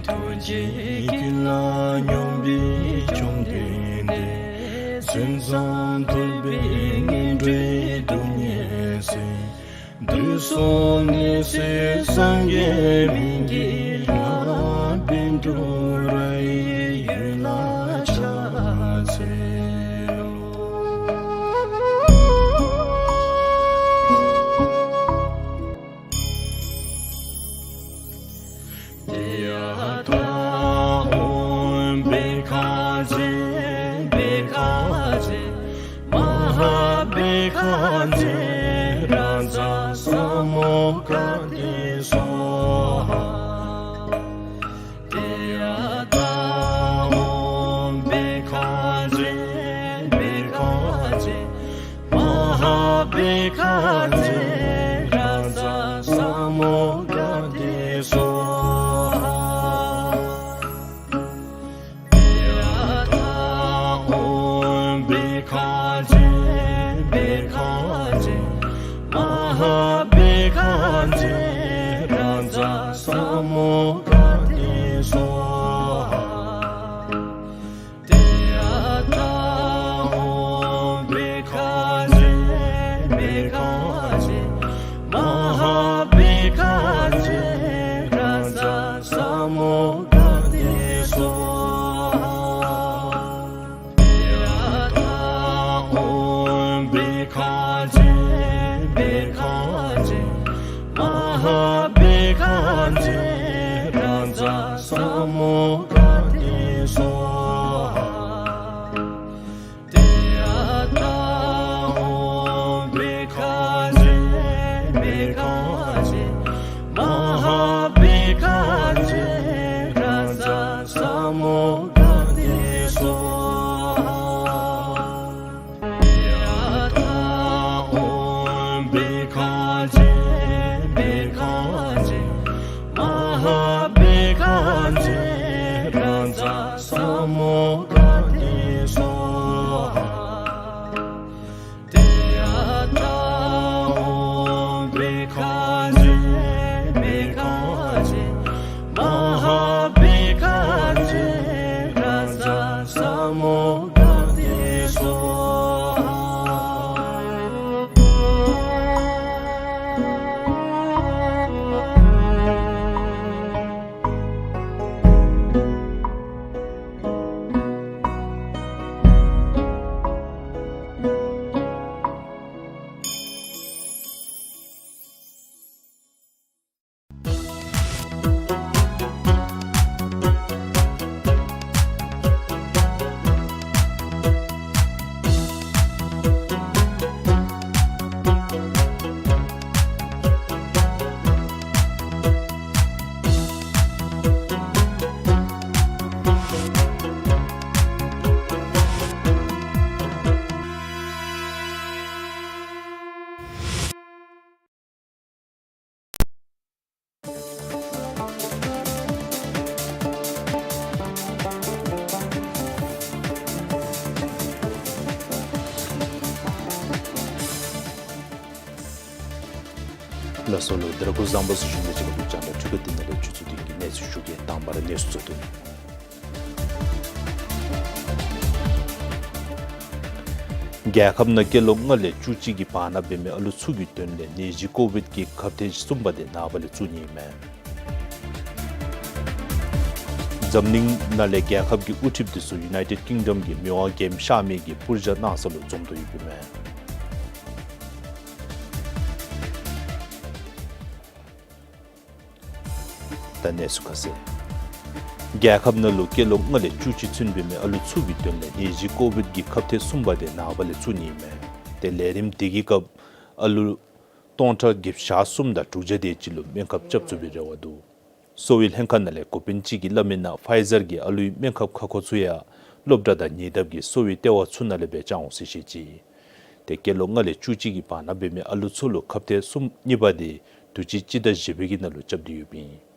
ཐུགས་རྗེའི་དཀྱིལ་ལ་སྙོམས་པའི་བཅོམ་ལྡན་འདས། མཚན་བཟང་ཐོབ་པའི་ངན་འགྲོའི་སྡུག་བསྔལ་སེལ། དུས་གསུམ་ནད་སེལ་སངས་རྒྱས་སྨན་གྱི་བླ། བཻ་ཌཱུརྱ་ཡི་འོད་ལ་ཕྱག་འཚལ་ལོ། རཱ་ཛ་ས་མུདྒ་ཏེ་སྭཱ་ཧཱ། ཏདྱ་ཐཱ། ཨོཾ་བྷཻ་ཥ་ཛྱེ་བྷཻ་ཥ་ཛྱེ་མ་ཧཱ་བྷཻ་ཥ་ཛྱེ་རཱ་ཛ་ས་མུདྒ་ཏེ་སྭཱ་ཧཱ། ཏདྱ་ཐཱ། ཨོཾ་བྷཻ་ཥ་ཛྱེ་བྷཻ་ཥ་ཛྱེ་མ་ཧཱ་བྷཻ་ཥ་ཛྱེ་རཱ་ཛ་ས་མུདྒ་ཏེ་སྭཱ་ཧཱ། ཏདྱ་ཐཱ། ཨོཾ་བྷཻ་ཥ་ཛྱེ་བྷཻ་ཥ་ཛྱེ་མ་ཧཱ་བྷཻ་ཥ་ཛྱེ་རཱ་ཛ་ས་མུདྒ་ཏེ་སྭཱ་ཧཱ། ཏདྱ་ཐཱ། ཨོཾ་བྷཻ་ཥ་ཛྱེ་བྷཻ་ཥ་ཛྱེ་མ་ཧཱ་བྷཻ་ཥ་ཛྱེ་རཱ་ཛ་ས་མུདྒ་ཏེ་སྭཱ་ཧཱ། ཏདྱ་ཐཱ། ཨོཾ་བྷཻ་ཥ་ཛྱེ་བྷཻ་ཥ་ཛྱེ་མ་ཧཱ་བྷཻ་ཥ་ཛྱེ་རཱ་ཛ་ས་མུདྒ་ཏེ་སྭཱ་ཧཱ། ཏདྱ་ཐཱ། ཨོཾ་བྷཻ་ཥ་ཛྱེ་བྷཻ་ཥ་ཛྱེ་མ་ཧཱ་བྷཻ་ཥ་ཛྱེ་རཱ་ཛ་ས་མུདྒ་ཏེ་སྭཱ་ཧཱ། ཏདྱ་ཐཱ། ཨོཾ་བྷཻ་ཥ་ཛྱེ་བྷཻ་ཥ་ཛྱེ་མ་ཧཱ་བྷཻ་ཥ་ཛྱེ་རཱ་ཛ་ས་མུདྒ་ཏེ་སྭཱ་ཧཱ། ལགས་སོ་ལགས། ད་རིས་སྐུ་གཟུགས་བཟང་པོ་སྦེ་བཞུགས་ཏེ་ཆ་ཁྱབ་ལུ་རྒྱང་བསྒྲགས་འཕྲུལ་ཁང་འདི་ནང་ལས་ཆུ་ཚོད་བདུན་གྱི་གནས་ཚུལ་ཞུ་གེ། དང་པ་ར་གནས་ཚུལ་གཙོ་དོན། རྒྱལ་ཁབ་ནང་སྐྱེས་ལོ་ལྔ་ལས་བཅུ་གཅིག་གི་བར་ན་འབད་མི་ཨ་ལུ་ཚུ་གི་དོན་ལས་ནད་གཞི་ཀོ་བིཌ་ཀྱི་ཁབ་ཐེངས་གསུམ་པ་དེ་ནངས་པ་ལས་བཙུགས་ནི་ཨིན་མས། འཛམ་གླིང་ནང་ལས་རྒྱལ་ཁབ་ཀྱི་དབུ་ཁྲིདཔ་དེ་ཚུ་ཡུ་ནའི་ཊེཌ་ཀིང་ཌམ་གྱི་མི་དབང་རྒྱལམོ་ཤ་མེད་ཀྱི་སྤུར་བཞག་གནང་ས་ལུ་འཛོམས་དོ་ཡོདཔ་ཨིན་མས། ད་གནས་ཚུལ་ཁ་གསལ། རྒྱལ་ཁབ་ནང་ལུ་སྐྱེས་ལོ་ལྔ་ལས་བཅུ་གཅིག་ཚུན་འབད་མི་ཨ་ལུ་ཚུ་གི་དོན་ལས་ནད་གཞི་ཀོ་བིཌ་ཀྱི་ཁབ་ཐེངས་གསུམ་པ་དེ་ནངས་པ་ལས་བཙུགས་ནི་ཨིན་མས། ཏེ་ལས་རིམ་དེ་གི་སྐབས་ཨ་ལུ་སྟོང་ཕྲག་བརྒྱད་ཅུ་གྱ་གསུམ་དང་དྲུག་བརྒྱ་དེ་ཅིག་ལུ་སྨན་ཁབ་རྐྱབ་ཚུགས་པའི་རེ་བ་འདུག། གསོ་བའི་ལྷན་ཁག་ནང་ལས་འགོ་དཔོན་ཅིག་གིས་སླབ་མི་ནང་ཕའི་ཛར་གྱི་ཨ་ལུའི་སྨན་ཁབ་ཁ་མཁོ་ཚུ་ཡང་སློབ་གྲྭ་དང་ཉེ་འདབས་ཀྱི་གསོ་བའི་ལྟེ་བ་ཚུ་ནང་ལས་སྦེ་བྱང་འོང་ཟེར་བཤད་ཅི། ཏེ་སྐྱེས་ལོ་ལྔ་ལས་བཅུ་གཅིག་གི་བར་ན་འབད་མི་ཨ་ལུ་ཚུ་ལུ་ཁབ་ཐེངས་གསུམ་གཉིས་པ་དེ་དུས་ཅི་སྤྱི་ཟླ་བཞི་པའི་གི་ནང་ལུ་རྐྱབ་སྟེ་ཡོདཔ་ཨིན།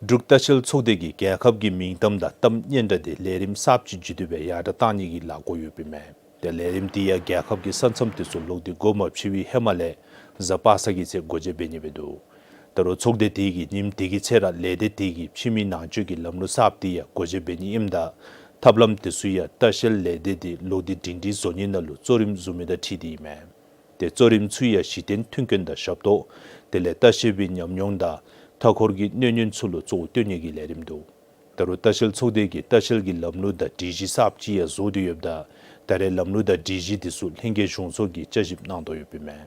འབྲུག་ལྟ་བཤལ་ཚོགས་སྡེ་གིས་རྒྱལ་ཁབ་ཀྱི་མིང་གཏམ་དང་གཏམ་སྙན་གྲགས་དེ་ལས་རིམ་གསརཔ་ཅིག་བརྒྱུད་དེ་སྦེ་ཡར་དྲག་གཏང་ནི་གི་ལཱ་འགོ་ཡོདཔ་ཨིན་མས། ཏེ་ལས་རིམ་དེ་ཡང་རྒྱལ་ཁབ་ཀྱི་ས་མཚམས་དེ་ཚུ་ལོག་སྟེ་འགོ་མ་ཕྱེ་བའི་ཧེ་མ་ལས་གཟའ་པ་སངས་ཀྱི་ཚེ་སྒོ་འབྱེད་འབད་ནི་སྦེ་འདུག། ད་རུང་ཚོགས་སྡེ་དེ་གིས་ཉིནམ་དེ་གི་ཚེ་ར་ལས་སྡེ་དེ་གི་ཕྱི་མི་ནང་འཛུལ་གྱི་ལམ་ལུགས་གསརཔ་དེ་ཡང་སྒོ་འབྱེད་འབད་ནི་ཨིནམ་ད་ཐབས་ལམ་དེ་ཚུ་ཡང་ལྟ་བཤལ་ལས་སྡེ་དེ་ལོག་སྟེ་སྒྲིང་སྒྲིང་བཟོ་ནི་ནང་ལུ་གཙོ་རིམ་བཟུང་མི་དང་འཁྲིལ་ཏེ་ཨིན་མས། ཏེ་གཙོ་རིམ་ཚུ་ཡང་གཞི་རྟེན་མཐུན་རྐྱེན་དང་ཞབས་ཏོག་དེ་ལས་ལྟ་བཤལ་པའི་ཉམས་མྱོང་དང་མཐའ་འཁོར་གྱི་གནོད་ཉེན་ཚུ་ལུ་གཙོ་བོ་སྟོན་ནི་གི་ལས་རིམ་འདུག། ད་རུང་ལྟ་བཤལ་ཚོགས་སྡེ་གིས་ལྟ་བཤལ་གྱི་ལམ་ལུགས་དང་སྒྲིག་གཞི་གསརཔ་ཅིག་ཡང་བཟོ་སྟེ་ཡོདཔ་ད་ད་རེས་ལམ་ལུགས་དང་སྒྲིག་གཞི་དེ་ཚུ་ལྷན་རྒྱས་གཞུང་ཚོགས་ཀྱིས་བསྐྱར་ཞིབ་གནང་དོ་ཡོདཔ་ཨིན་མས།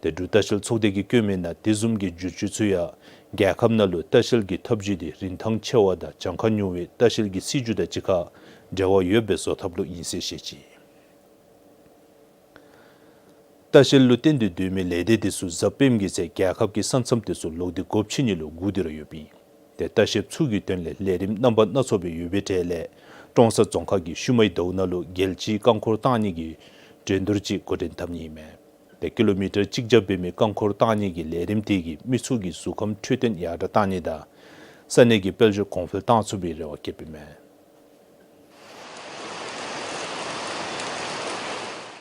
ཏེ་འབྲུག་ལྟ་བཤལ་ཚོགས་སྡེ་གིས་བཀོད་མི་ནང་དེ་བཟུམ་གྱི་བསྒྱུར་བཅོས་ཚུ་ཡང་རྒྱལ་ཁབ་ནང་ལུ་ལྟ་བཤལ་གྱི་ཐབས་བྱུས་དེ་རིན་ཐང་ཆེ་བ་དང་གྱངས་ཁ་ཉུང་བའི་ལྟ་བཤལ་གྱི་སྲིད་བྱུས་དང་གཅིག་ཁར་ འབྲེལ་བ་ཡོདཔ་སྦེ་བཟོ་ཐབས་ལུ་ཨིན་ཟེར་བཤད་ཅི། ལྟ་བཤལ་ལུ་བརྟེན་ཏེ་སྡོད་མི་ལས་སྡེ་དེ་ཚུ་གཟའ་སྤེནམ་གྱི་ཚེ་རྒྱལ་ཁབ་ཀྱི་ས་མཚམས་དེ་ཚུ་ལོག་སྟེ་སྒོ་ཕྱེ་ནི་ལུ་སྒུག་སྡོད་ར་ཡོདཔ་ཨིན། ཏེ་ལྟ་བཤལཔ་ཚུ་གི་དོན་ལས་ལས་རིམ་རྣམ་པ་སྣ་ཚོགས་སྦེ་ཡོད་པའི་གྲས་ལས་ཀྲོང་གསར་རྫོང་ཁག་གི་ཤུ་མའི་མདའུ་ནང་ལུ་རྒྱལ་སྤྱིའི་རྐང་འཁོར་བཏང་ནི་གི་འགྲན་བསྡུར་ཅིག་འགོ་འདྲེན་འཐབ་ནི་ཨིན་མས། ཏེ་ཀི་ལོ་མི་ཊར་གཅིག་བརྒྱ་འབད་མི་རྐང་འཁོར་བཏང་ནི་གི་ལས་རིམ་དེ་གིས་མི་ཚུ་གི་གཟུགས་ཁམས་འཕྲོད་བསྟེན་ཡར་དྲག་བཏང་ནི་དང་ས་གནས་ཀྱི་དཔལ་འབྱོར་གོང་འཕེལ་བཏང་ཚུགས་པའི་རེ་བ་བསྐྱེདཔ་ཨིན་མས།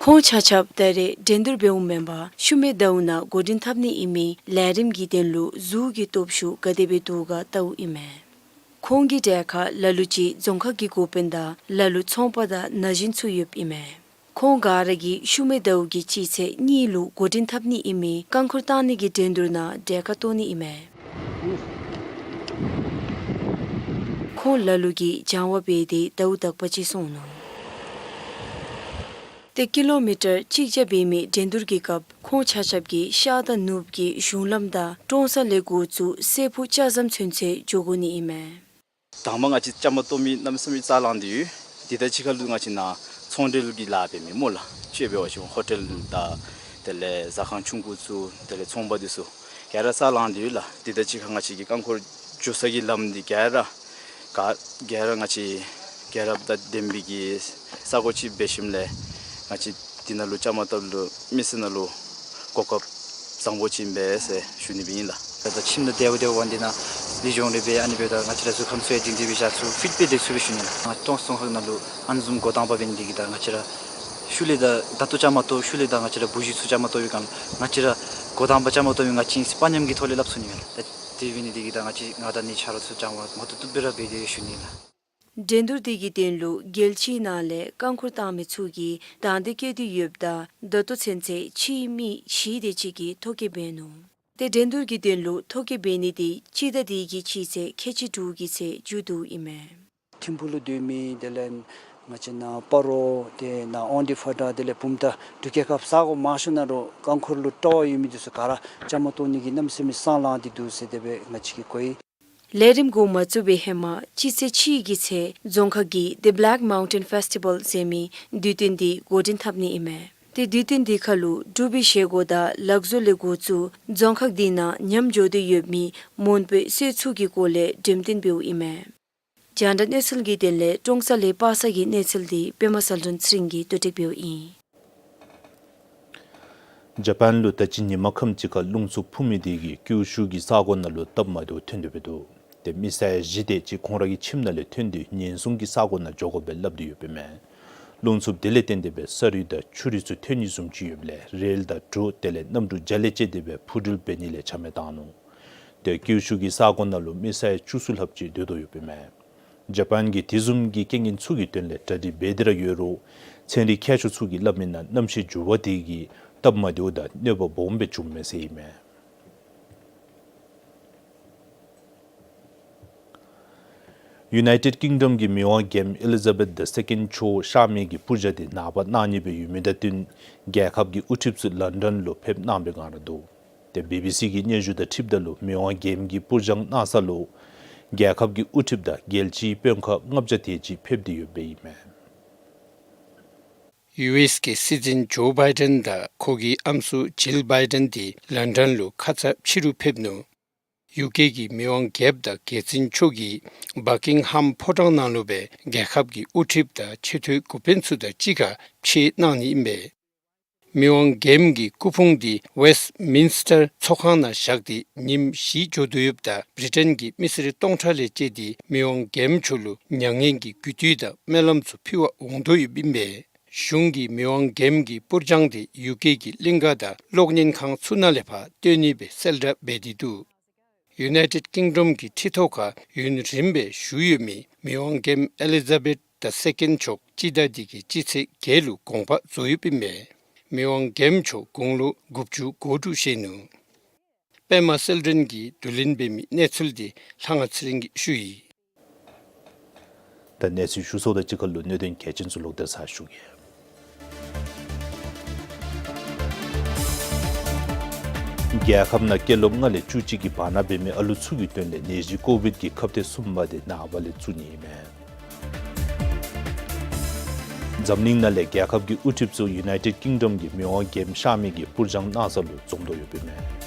ཁོང་ཆ་ཁྱབ་ད་རེས་འགྲན་བསྡུར་འབདཝ་མེན་པར་ཤུ་མའི་མདའུ་ནང་འགོ་འདྲེན་འཐབ་ནི་ཨིན་མི་ལས་རིམ་གྱི་དོན་ལུ་གཟུགས་ཀྱི་སྟོབས་ཤུགས་ག་དེ་སྦེ་འདུག་ག་བལྟཝ་ཨིན་མས། ཁོང་གི་གྲལ་ཁར་ལ་ལུ་ཅིག་རྫོང་ཁག་གི་འགོ་དཔོན་དང་ལ་ལུ་ཚོང་པ་དང་ན་གཞོན་ཚུ་ཡོདཔ་ཨིན་མས། ཁོང་ག་ར་གིས་ཤུ་མའི་མདའུ་གི་སྤྱི་ཚེས་གཉིས་ལུ་འགོ་འདྲེན་འཐབ་ནི་ཨིན་མི་རྐང་འཁོར་བཏང་ནི་གི་འགྲན་བསྡུར་ནང་གྲལ་ཁར་གཏོགས་ནི་ཨིན་མས། ཁོང་ལ་ལུ་གིས་སྦྱང་བ་འབད་དེ་མདའུ་དག་པ་ཅིག་སོང་ནུག། ཏེ་ཀི་ལོ་མི་ཊར་གཅིག་བརྒྱ་འབད་མི་འགྲན་བསྡུར་གྱི་སྐབས་ཁོང་ཆ་ཁྱབ་ཀྱིས་ཤར་དང་ནུབ་ཀྱི་གཞུང་ལམ་དང་ཀྲོང་གསར་ལས་འགོ་བཙུགས་སྲས་ཕུག་ལྕགས་ཟམ་ཚུན་ཚོད་འགྱོ་དགོ་ནི་ཨིན་མས། དང་པ་ང་བཅས་བཅའ་མར་གཏོགས་མི་གནམ་མེད་ས་མེད་རྩ་ལང་སྟེ་ཡོད། དེ་དང་གཅིག་ཁར་ལུ་ང་བཅས་ནཱ་ཚོང་འབྲེལ་གྱི་ལཱ་འབད་མི་སྨོ་ལགས། ཅིག་འབད་བ་ཅིན་ཧོ་ཊེལ་དང་དེ་ལས་ཟ་ཁང་ཆུང་ཀུ་ཚུ་དེ་ལས་ཚོང་པ་འདི་ཚུ་ག་ར་རྩ་ལང་སྟེ་ཡོད་ལགས། དེ་དང་གཅིག་ཁར་ང་བཅས་ཀྱི་རྐང་འཁོར་འགྱོ་ས་གི་ལམ་འདི་ག་ར་ག་ག་ར་ང་བཅས་རྒྱལ་རབས་དང་ལྡན་པའི་གི་ས་གོ་ཅིག་འབད་ཞིནམ་ལས་ང་བཅས་འདི་ནང་ལུ་བཅའ་མར་གཏོགསཔ་ལུ་མི་སེར་ནང་ལུ་གོ་སྐབས་བཟང་པོ་ཅིག་ཨིན་པས་ཟེར་ཞུ་ནི་སྦེ་ཨིན་ལགས། ད་ལྟ་ཁྱིམ་ནང་བདེ་བ་བདེ་བ་འབད་ནི་དེ་ནང་ལུ་ལུས་སྦྱོང་རེ་འབད་ཨ་ནི་འབདཝ་ད་ང་བཅས་ར་གཟུགས་ཁམས་ཚུ་ཡང་སྒྲིང་སྒྲིང་སྦེ་བཞག་ཚུགས་ཕིཊ་སྦེ་སྡོད་ཚུགས་པས་ཞུ་ནི་ལགས། ང་ཀྲོང་གསར་རྫོང་ཁག་ནང་ལུ་ཨ་ནི་བཟུམ་འགོ་དང་པ་འབད་ནི་དེ་གིས་ད་ང་བཅས་ར་ཤུལ་ལས་ད་ད་ལྟོ་བཅའ་མར་གཏོགས་ཤུལ་ལས་ད་ང་བཅས་ར་བུ་གཞི་ཚུ་བཅའ་མར་གཏོགས་པའི་སྒང་ལས་ང་བཅས་ར་འགོ་དང་པ་བཅའ་མར་གཏོགས་མི་ང་བཅས་ཨིན་ཟེར་དཔའ་ཉམས་ཀྱི་ཐོག་ལས་སླབ་ཚུགས་ནི་མས་ལགས། ད་དེ་འབད་ནི་དེ་གིས་ད་ང་བཅས་ང་དང་ངེའི་ཆ་རོགས་ཚུ་སྦྱང་བ་མ་བཏུབ་བཏུབ་སྦེ་ར་འབད་དེ་ཡོད་ཞུ་ནི་ལགས། འགྲན་བསྡུར་དེ་གི་དོན་ལུ་རྒྱལ་སྤྱིའི་ནང་ལས་རྐང་འཁོར་བཏང་མི་ཚུ་གིས་དང་འདོད་བསྐྱེད་དེ་ཡོདཔ་ད་ད་ལྟོ་ཚུན་ཚོད་ཕྱིའི་མི་བཞི་དེ་ཅིག་གིས་ཐོ་བཀོད་འབད་ནུག། ཏེ་འགྲན་བསྡུར་གྱི་དོན་ལུ་ཐོ་བཀོད་འབད་ནི་དེ་སྤྱི་ཟླ་འདི་གི་སྤྱི་ཚེས་ཁལ་གཅིག་དྲུག་གི་ཚེ་མཇུག་བསྡུཝ་ཨིན་མས། ཐིམ་ཕུག་ལུ་སྡོད་མི་དེ་ལས་ང་བཅས་ནཱ་སྤ་རོ་དེ་ནཱ་དབང་འདུས་ཕོ་བྲང་དེ་ལས་བུམ་ཐང་འབྲུག་རྒྱལ་ཁབ་ས་གོ་མང་ཤོས་ནང་ལུ་རྐང་འཁོར་ལུ་སྤྲོ་བ་ཡོད་མི་དེ་ཚུ་ག་ར་བཅའ་མར་གཏོགས་ནི་གི་གནམ་མེད་ས་མེད་སང་ལང་སྟེ་འདུག་ཟེར་དེ་སྦེ་ང་བཅས་ཀྱིས་གོ་ཡི། ལས་རིམ་འགོ་མ་བཙུགས་པའི་ཧེ་མ་སྤྱི་ཚེས་གཅིག་གི་ཚེ་རྫོང་ཁག་གི་The Black Mountain Festival ཟེར་མི་དུས་སྟོན་འདི་འགོ་འདྲེན་འཐབ་ནི་ཨིན་མས། ཏེ་དུས་སྟོན་འདི་ཁར་ལུ་འབྲུག་པའི་བཞེས་སྒོ་དང་ལག་བཟོ་ལས་འགོ་བཙུགས་རྫོང་ཁག་འདི་ནང་ཉམས་འགྱོ་སྟེ་ཡོད་མི་མོན་པའི་སྲོལ་ཚུ་གི་སྐོར་ལས་འགྲེམས་སྟོན་འབདཝ་ཨིན་མས། རྒྱང་བསྒྲགས་གནས་ཚུལ་གྱི་དོན་ལས་ཀྲོང་གསར་ལས་པ་སངས་ཀྱི་གནས་ཚུལ་འདི་པདྨ་གསལ་སྒྲོན་ཚེ་རིང་གིས་བསྡུ་སྒྲིག་འབདཝ་ཨིན། ཇ་པཱན་ལུ་ད་ཅི་ཉིན་མ་ཁམས་ཅིག་ཁར་རླུང་འཚུབ་འཕུ་མི་དེ་གིས་ཀིའུ་ཤུ་གི་ས་གོ་ནང་ལུ་སྟབས་མ་བདེཝ་ཐོན་ཏེ་འབད་འདུག། ཏེ་མི་ས་ཡ་བཞི་དེ་ཅིག་ཁོང་ར་གི་ཁྱིམ་ནང་ལས་ཐོན་ཏེ་ཉེན་སྲུང་གི་ས་གོ་ནང་འགྱོ་དགོཔ་སྦེ་སླབ་སྟེ་ཡོདཔ་ཨིན་མས། རླུང་འཚུབ་དེ་ལས་བརྟེན་ཏེ་སྦེ་ས་རུད་དང་ཆུ་རུད་ཚུ་ཐོན་ནི་བཟུམ་ཅིག་ཡོདཔ་ལས་རེལ་དང་གྲུ་དེ་ལས་གནམ་གྲུ་རྒྱ་ལས་བཅད་དེ་སྦེ་འཕུར་འགྲུལ་འབད་ནི་ལས་ཆ་མེད་བཏང་ནུག། ཏེ་ཀིའུ་ཤུ་གི་ས་གོ་ནང་ལུ་མི་ས་ཡ་བཅུ་གསུམ་ལྷགཔ་ཅིག་སྡོད་དོ་ཡོདཔ་ཨིན་མས། ཇ་པཱན་གྱིས་དེ་བཟུམ་གྱི་རྐྱེན་ངན་ཚུ་གི་དོན་ལས་གྲ་སྒྲིག་འབད་དེ་ར་ཡོད་རུང་ཚན་རིག་མཁས་མཆོག་ཚུ་གིས་སླབ་མིའི་ནང་གནམ་གཤིས་འགྱུར་བ་དེ་གིས་སྟབས་མ་བདེཝ་དང་གནོད་པ་སྦོམ་སྦེ་བྱུངམ་མས་ཟེར་ཨིན་མས། ཡུ་ནའི་ཊེཌ་ཀིང་ཌམ་གྱི་མི་དབང་རྒྱལམོ་ཨེ་ལི་ཛ་བེཐ་ད་སེ་ཀེནཌ་མཆོག་གཤགས་མི་གི་སྤུར་སྦྱང་དེ་ནངས་པ་གནང་ནི་སྦེ་ཡོད་མི་དང་བསྟུན་རྒྱལ་ཁབ་ཀྱི་དབུ་ཁྲིདཔ་ཚུ་ལཱན་ཌཱན་ལུ་ཕེབས་གནང་བའི་སྒང་ར་འདུག། ཏེ་བི་བི་སི་གི་སྙན་ཞུ་དང་འཁྲིལཝ་ད་ལུ་མི་དབང་རྒྱལམོ་གིས་སྤུར་སྦྱང་གནང་ས་ལུ་རྒྱལ་ཁབ་ཀྱི་དབུ་ཁྲིདཔ་དང་རྒྱལ་སྤྱིའི་དཔོན་ཁག་ལྔ་བརྒྱ་དེ་ཅིག་ཕེབས་ཏེ་ཡོདཔ་ཨིན་མས། ཡུ་ཨེསི་གི་སྲིད་འཛིན་ཇོ་བཱའི་ཌེན་དང་ཁོ་གི་ཨམ་སྲུ་ཇིལ་བཱའི་ཌེན་དེ་ལཱན་ཌཱན་ལུ་ཁ་ཙ་ཕྱི་རུ་ཕེབས་ནུག། ཡུ་ཀེ་གི་མི་དབང་རྒྱལཔོ་དང་རྒྱལ་བཙུན་མཆོག་གིས་བཱ་ཀིང་ཧམ་ཕོ་བྲང་ནང་ལུ་སྦེ་རྒྱལ་ཁབ་ཀྱི་དབུ་ཁྲིདཔ་དང་ཆེ་མཐོའི་འགོ་དཔོན་ཚུ་དང་གཅིག་ཁར་ཕྱད་གནང་ནི་ཨིན་པས། མི་དབང་རྒྱལམོ་གི་སྐུ་ཕུང་དེ་ཝེསཊ་མིནསི་ཊར་ཚོགས་ཁང་ནང་བཞག་སྟེ་ཉིནམ་བཞི་འགྱོ་དོ་ཡོདཔ་ད་བི་རི་ཊེན་གྱི་མི་སེར་སྟོང་ཕྲག་ལས་བཅད་དེ་མི་དབང་རྒྱལམོ་མཆོག་ལུ་མྱ་ངན་གྱི་གུས་བཏུད་དང་སྨོན་ལམ་ཚུ་ཕུལ་བར་འོང་དོ་ཡོདཔ་ཨིན་པས། གཞུང་གིས་མི་དབང་རྒྱལམོ་གི་སྤུར་སྦྱང་དེ་ཡུ་ཀེ་གི་གླིང་ག་དང་གློག་བརྙན་ཁང་ཚུ་ནང་ལས་ཕར་སྟོན་ནི་སྦེ་གསལ་བསྒྲགས་འབད་དེ་འདུག། ཡུ་ནའི་ཊེཌ་ཀིང་ཌམ་གྱི་ཁྲི་ཐོག་ཁར་ཡུན་རིངམོ་སྦེ་བཞུགས་ཡོད་མི་མི་དབང་རྒྱལམོ་ཨེ་ལི་ཛ་བེཐ་ད་སེ་ཀེནཌ་མཆོག་སྤྱི་ཟླ་འདི་གི་སྤྱི་ཚེས་བརྒྱད་ལུ་དགོངས་པ་རྫོགས་ཡོདཔ་ཨིན་པས། མི་དབང་རྒྱལམོ་མཆོག་དགུང་ལོ་དགུ་བཅུ་གོ་དྲུག་བཞེས་ནུག། པདྨ་གསལ་སྒྲོན་གྱིས་བསྡུ་ལེན་འབད་མི་གནས་ཚུལ་དེ་ལྷ་དབང་ཚེ་རིང་གིས་ཞུ་ཡི། ད་གནས་ཚུལ་ཞུ་ཚརཝ་དང་གཅིག་ཁར་ལུ་གནད་དོན་གལ་ཆེན་ཚུ་ལོག་སྟེ་ཚར་ཞུ་གེ། རྒྱལ་ཁབ་ནང་སྐྱེས་ལོ་ལྔ་ལས་བཅུ་གཅིག་གི་བར་ན་འབད་མི་ཨ་ལུ་ཚུ་གི་དོན་ལས་ནད་གཞི་ཀོ་བིཌ་ཀྱི་ཁབ་ཐེངས་གསུམ་པ་དེ་ནངས་པ་ལས་བཙུགས་ནི་ཨིན་མས། འཛམ་གླིང་ནང་ལས་རྒྱལ་ཁབ་ཀྱི་དབུ་ཁྲིདཔ་ཚུ་ཡུ་ནའི་ཊེཌ་ཀིང་ཌམ་གྱི་མི་དབང་རྒྱལམོ་ཤ་མི་གི་པུར་སྦྱང་གནང་ས་ལུ་འཛོམས་དོ་ཡོདཔ་ཨིན་མས།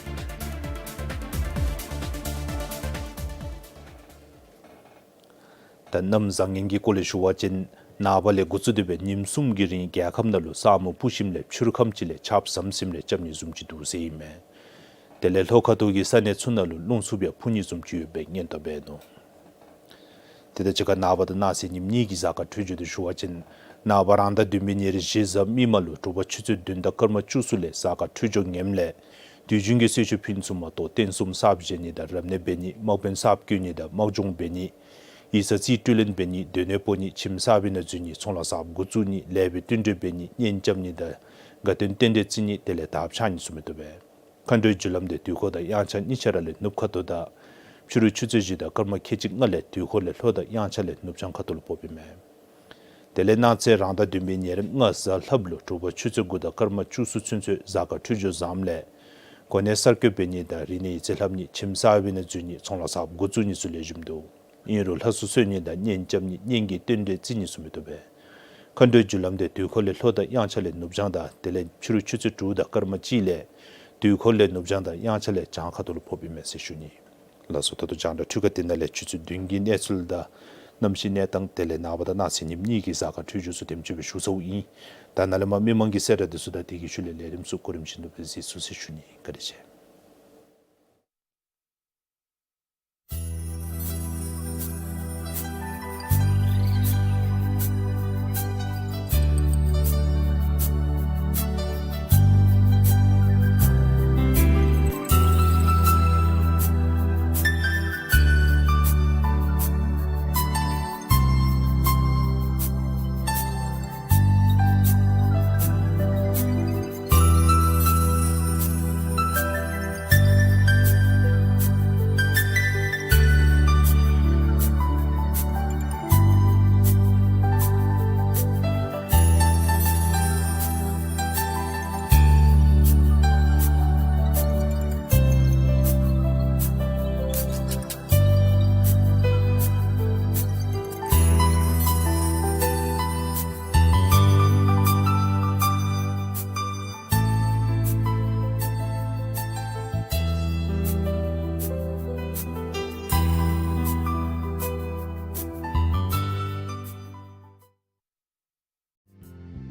ད་གནམ་བཟང་ངན་གྱི་སྐོར་ལས་ཞུ་བ་ཅིན་ནངས་པ་ལས་འགོ་བཙུགས་ཏེ་སྦེ་ཉིནམ་གསུམ་གྱི་རིང་རྒྱལ་ཁབ་ནང་ལུ་ས་སྨུག་སྤུབས་ཞིནམ་ལས་ཕྱི་རུ་ཁམས་ཅིག་ལས་ཆརཔ་ཟམ་ཟིམ་རེ་རྐྱབ་ནི་བཟུམ་ཅིག་འདུག་ཟེར་ཨིན་མས། དེ་ལས་ལྷོ་ཁ་ཐུག་གི་ས་གནས་ཚུ་ནང་ལུ་རླུང་འཚུབ་ཡང་འཕུ་ནི་བཟུམ་ཅིག་ཡོད་པའི་སྙན་ཐོ་འབད་ནུག། དེ་དང་གཅིག་ཁར་ནངས་པ་དང་གནངས་ཚེ་ཉིནམ་གཉིས་ཀྱི་གཟའ་སྐར་འཕྲོད་སྦྱོར་དེ་ཞུ་བ་ཅིན་ནངས་པ་རང་ཟླ་བདུན་པའི་ཉེར་བཞི་གཟའ་མིག་དམར་ལུ་དྲོ་པ་ཆུ་ཚོད་བདུན་དང་སྐར་མ་བཅུ་གསུམ་ལས་གཟའ་སྐར་འཕྲོད་སྦྱོར་ངནམ་ལས་དུས་རྒྱུན་གྱི་གསོལ་མཆོད་ཕུལ་ཚུགསཔ་མ་གཏོགས་རྟེན་གསུམ་གསརཔ་བཞེངས་ནི་དང་རབ་གནས་འབད་ནི་དམག་དཔོན་གསརཔ་བསྐོ་ནི་དང་དམག་སྦྱོང་འབད་ནི་ཡིག་ཚང་རྩིས་སྤྲོད་ལེན་འབད་ནི་སྡོད་གནས་སྤོ་ནི་ཁྱིམ་གསར་པའི་ནང་འཛུལ་ནི་ཚོང་ལཱ་གསརཔ་འགོ་བཙུགས་ནི་ལེགས་པའི་བསྟུན་གྲོས་འབད་ནི་གཉེན་རྐྱབ་ནི་དང་དགའ་སྟོན་རྟེན་འབྲེལ་བརྩི་ནི་དེ་ལས་དར་འཕྱར་ནི་ཚུ་མི་བཏུབ་པས། མཁའ་འགྲོའི་རྒྱུ་ལམ་དེ་དུས་འཁོར་དང་དབྱངས་འཆར་གཉིས་ཆ་ར་ལས་ནུབ་ཁ་ཐུག་དང་ཕྱི་རུ་ཆུ་ཚོད་བཞི་དང་སྐར་མ་ཁལ་གཅིག་ལྔ་ལས་དུས་འཁོར་ལས་ལྷོ་དང་དབྱངས་འཆར་ལས་ནུབ་བྱང་ཁ་ཐུག་ལུ་ཕོགཔ་ཨིན་མས། དེ་ལས་གནངས་ཚེ་རང་ཟླ་བདུན་པའི་ཉེར་ལྔ་གཟའ་ལྷགཔ་ལུ་དྲོ་པ་ཆུ་ཚོད་དགུ་དང་སྐར་མ་བཅུ་གསུམ་ཚུན་ཚོད་གཟའ་སྐར་འཕྲོད་སྦྱོར་བཟངམ་ལས་གོ་གནས་གསར་བསྐོ་འབད་ནི་དང་རིག་གནས་ཡིག་རྩིས་ལྷབ་ནི་ཁྱིམ་གསར་པའི་ནང་འཛུལ་ནི་ཚོང་ལཱ་གསརཔ་འགོ་བཙུགས་ནི་ཚུ་ལེགས་ཤོམ་འདུག། ཨིན་རུང་ལྷ་སྲུ་གསོལ་ནི་དང་གཉེན་རྐྱབ་ནི་གཉེན་གྱི་རྟེན་འབྲེལ་བརྩི་ནི་ཚུ་མི་བཏུབ་པས། མཁའ་འགྲོའི་རྒྱུ་ལམ་དེ་དུས་འཁོར་ལས་ལྷོ་དང་དབྱངས་འཆར་ལས་ནུབ་བྱང་དང་དེ་ལས་ཕྱི་རུ་ཆུ་ཚོད་དྲུག་དང་སྐར་མ་གཅིག་ལས་དུས་འཁོར་ལས་ནུབ་བྱང་དང་དབྱངས་འཆར་ལས་བྱང་ཁ་ཐུག་ལུ་ཕོགཔ་ཨིན་མས་ཟེར་ཞུ་ནི། ལགས་སོ། ད་ལྟོ་རྒྱང་བསྒྲགས་འཕྲུལ་ཁང་འདི་ནང་ལས་ཆུ་ཚོད་བདུན་གྱི་གནས་ཚུལ་དང་གནམ་གཤིས་གནས་སྟངས་དེ་ལས་ནངས་པ་དང་གནངས་ཚེ་ཉིནམ་གཉིས་ཀྱི་གཟའ་སྐར་འཕྲོད་སྦྱོར་ཚུ་དེམ་ཅིག་སྦེ་ཞུ་ཚརཝ་ཨིན། ད་ནཱ་ལས་མར་མི་མང་གི་གསལ་བསྒྲགས་འདི་ཚུ་དང་དེ་གི་ཤུལ་ལས་ལས་རིམ་ཚུ་གོ་རིམ་བཞིན་དུ་སྦེ་གཟིགས་ཚུགས་ཟེར་ཞུ་ནི། བཀའ་དྲིན་ཆེ།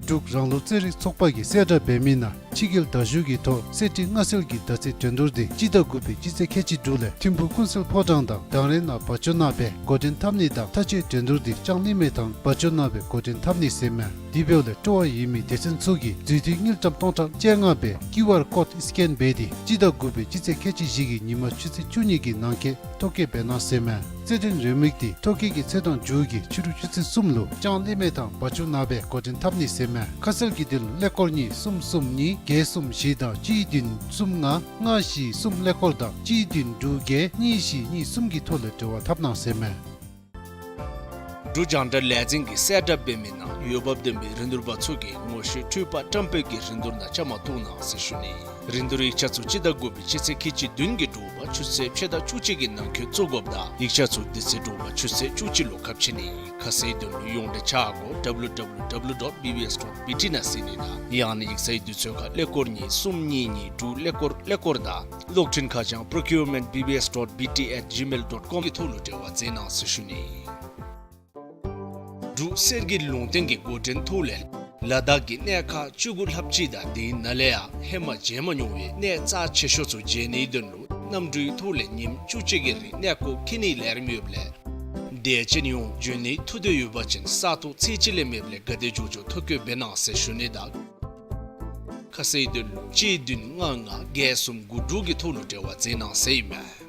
འབྲུག་རང་ལུགས་རྩེད་རིགས་ཚོགས་པ་གིས་གསལ་བསྒྲགས་འབད་མི་ནང་ཕྱི་རྒྱལ་དར་ཞུ་གི་ཐོག་གསེར་ཁྲི་མངའ་གསོལ་གྱི་ཟླ་ཚེས་འགྲན་བསྡུར་འདི་སྤྱི་ཟླ་དགུ་པའི་སྤྱི་ཚེས་ཁལ་གཅིག་དྲུག་ལས་ཐིམ་ཕུག་ཀུན་གསལ་ཕོ་བྲང་དང་དང་རེ་ནང་བ་ཅོ་ནང་སྦེ་འགོ་འདྲེན་འཐབ་ནི་དང་མཐའ་དཔྱད་འགྲན་བསྡུར་འདི་ལྕང་གླིང་མལ་ཐང་བ་ཅོ་ནང་སྦེ་འགོ་འདྲེན་འཐབ་ནི་ཟེར་མས། དེ་འབདཝ་ལས་སྤྲོ་བ་ཡོད་མི་སྡེ་ཚན་ཚུ་གིས་འཛུལ་ཐུན་དངུལ་ཀྲམ་སྟོང་ཕྲག་བཅོ་ལྔ་སྦེ་ཀིའུ་ཨར་ཀོཌ་སི་ཀེན་འབད་དེ་སྤྱི་ཟླ་དགུ་པའི་སྤྱི་ཚེས་ཁལ་གཅིག་བཞི་གི་ཉིན་མ་ཆུ་ཚོད་བཅུ་གཉིས་ཀྱི་ནང་འཁོད་ཐོ་བཀོད་འབད་གནང་ཟེར་མས། རྩེད་འགྲན་རེའུ་མིག་འདི་ཐོ་བཀོད་ཀྱི་ཚེས་གྲངས་མཇུག་གི་ཕྱི་རུ་ཆུ་ཚོད་གསུམ་ལུ་ལྕང་གླིང་མལ་ཐང་བ་ཅོ་ནང་སྦེ་འགོ་འདྲེན་འཐབ་ནི་ཟེར་མས། ཁ་གསལ་གྱི་དོན་ལུ་ཀླད་ཀོར་གཉིས་གསུམ་གསུམ་གཉིས་བརྒྱད་གསུམ་བཞི་དང་གཅིག་བདུན་གསུམ་ལྔ་ལྔ་བཞི་གསུམ་ཀླད་ཀོར་དང་གཅིག་བདུན་དྲུག་བརྒྱད་གཉིས་བཞི་གཉིས་གསུམ་གྱི་ཐོག་ལས་འབྲེལ་བ་འཐབ་གནང་ཟེར་མས། འབྲུག་རྒྱང་བསྒྲགས་ལས་འཛིན་གྱིས་གསལ་བསྒྲགས་འབད་མི་ནང་འོས་འབབ་ལྡན་པའི་རིན་བསྡུར་པ་ཚུ་གིས་ངོ་ཤེས་འཕྲུལ་པ་བཀྲམ་སྤེལ་གྱི་རིན་བསྡུར་ནང་བཅའ་མར་གཏོགས་གནང་ཟེར་ཞུ་ནི། རིན་བསྡུར་ཡིག་ཆ་ཚུ་སྤྱི་ཟླ་དགུ་པའི་སྤྱི་ཚེས་ཁལ་གཅིག་བདུན་གྱི་དྲོ་པ་ཆུ་ཚོད་ཕྱེད་དང་བཅུ་གཅིག་གི་ནང་འཁོད་བཙུགས་དགོཔ་དང་ཡིག་ཆ་ཚུ་དེ་ཚེ་དྲོ་པ་ཆུ་ཚོད་བཅུ་གཅིག་ལུ་ཁ་ཕྱེ་ནི། ཁ་གསལ་དོན་ལུ་ཡོངས་འབྲེལ་ཆ་སྒོ་W W W dot B B S dot B T ནང་གཟིགས་ནི་དང་ཡང་ན་ཡིག་ཚང་གི་དུས་ཚོད་ཁར་ཀླད་ཀོར་གཉིས་གསུམ་གཉིས་གཉིས་དྲུག་ཀླད་ཀོར་ཀླད་ཀོར་དང་གློག་འཕྲིན་ཁ་བྱང་procurement B B S dot B T at gmail dot com གི་ཐོག་ལུ་འབྲེལ་བ་མཛད་གནང་ཟེར་ཞུ་ནི། འབྲུག་གསེར་གྱི་ལུང་བསྟན་གྱི་འགོ་འདྲེན་ཐོག་ལས་ལ་དྭགས་ཀྱི་གནས་ཁག་བཅུ་དགུ་ལྷགཔ་ཅིག་དང་དེའི་ནང་ལས་ཡང་ཧེ་མ་མཇལ་མ་མྱོང་བའི་གནས་རྩ་ཆེ་ཤོས་ཚུ་མཇལ་ནིའི་དོན་ལུ་གནམ་གྲུའི་ཐོག་ལས་ཉིནམ་བཅུ་གཅིག་གི་རིང་གནས་སྐོར་འཁྱིད་ནིའི་ལས་རིམ་ཡོདཔ་ལས་དད་ཅན་ཡོངས་འབྱོན་ནིའི་ཐུགས་འདོད་ཡོད་པ་ཅིན་ས་ཐོག་ཚད་གཅིག་ལས་མེདཔ་ལས་ག་དེ་མགྱོགས་མགྱོགས་ཐོ་བཀོད་འབད་གནང་ཟེར་ཞུ་ནི་དང་ཁ་གསལ་དོན་ལུ་གཅིག་བདུན་ལྔ་ལྔ་བརྒྱད་གསུམ་དགུ་དྲུག་གི་ཐོག་ལུ་འབྲེལ་བ་མཛད་གནང་ཟེར་ཨིན་མས།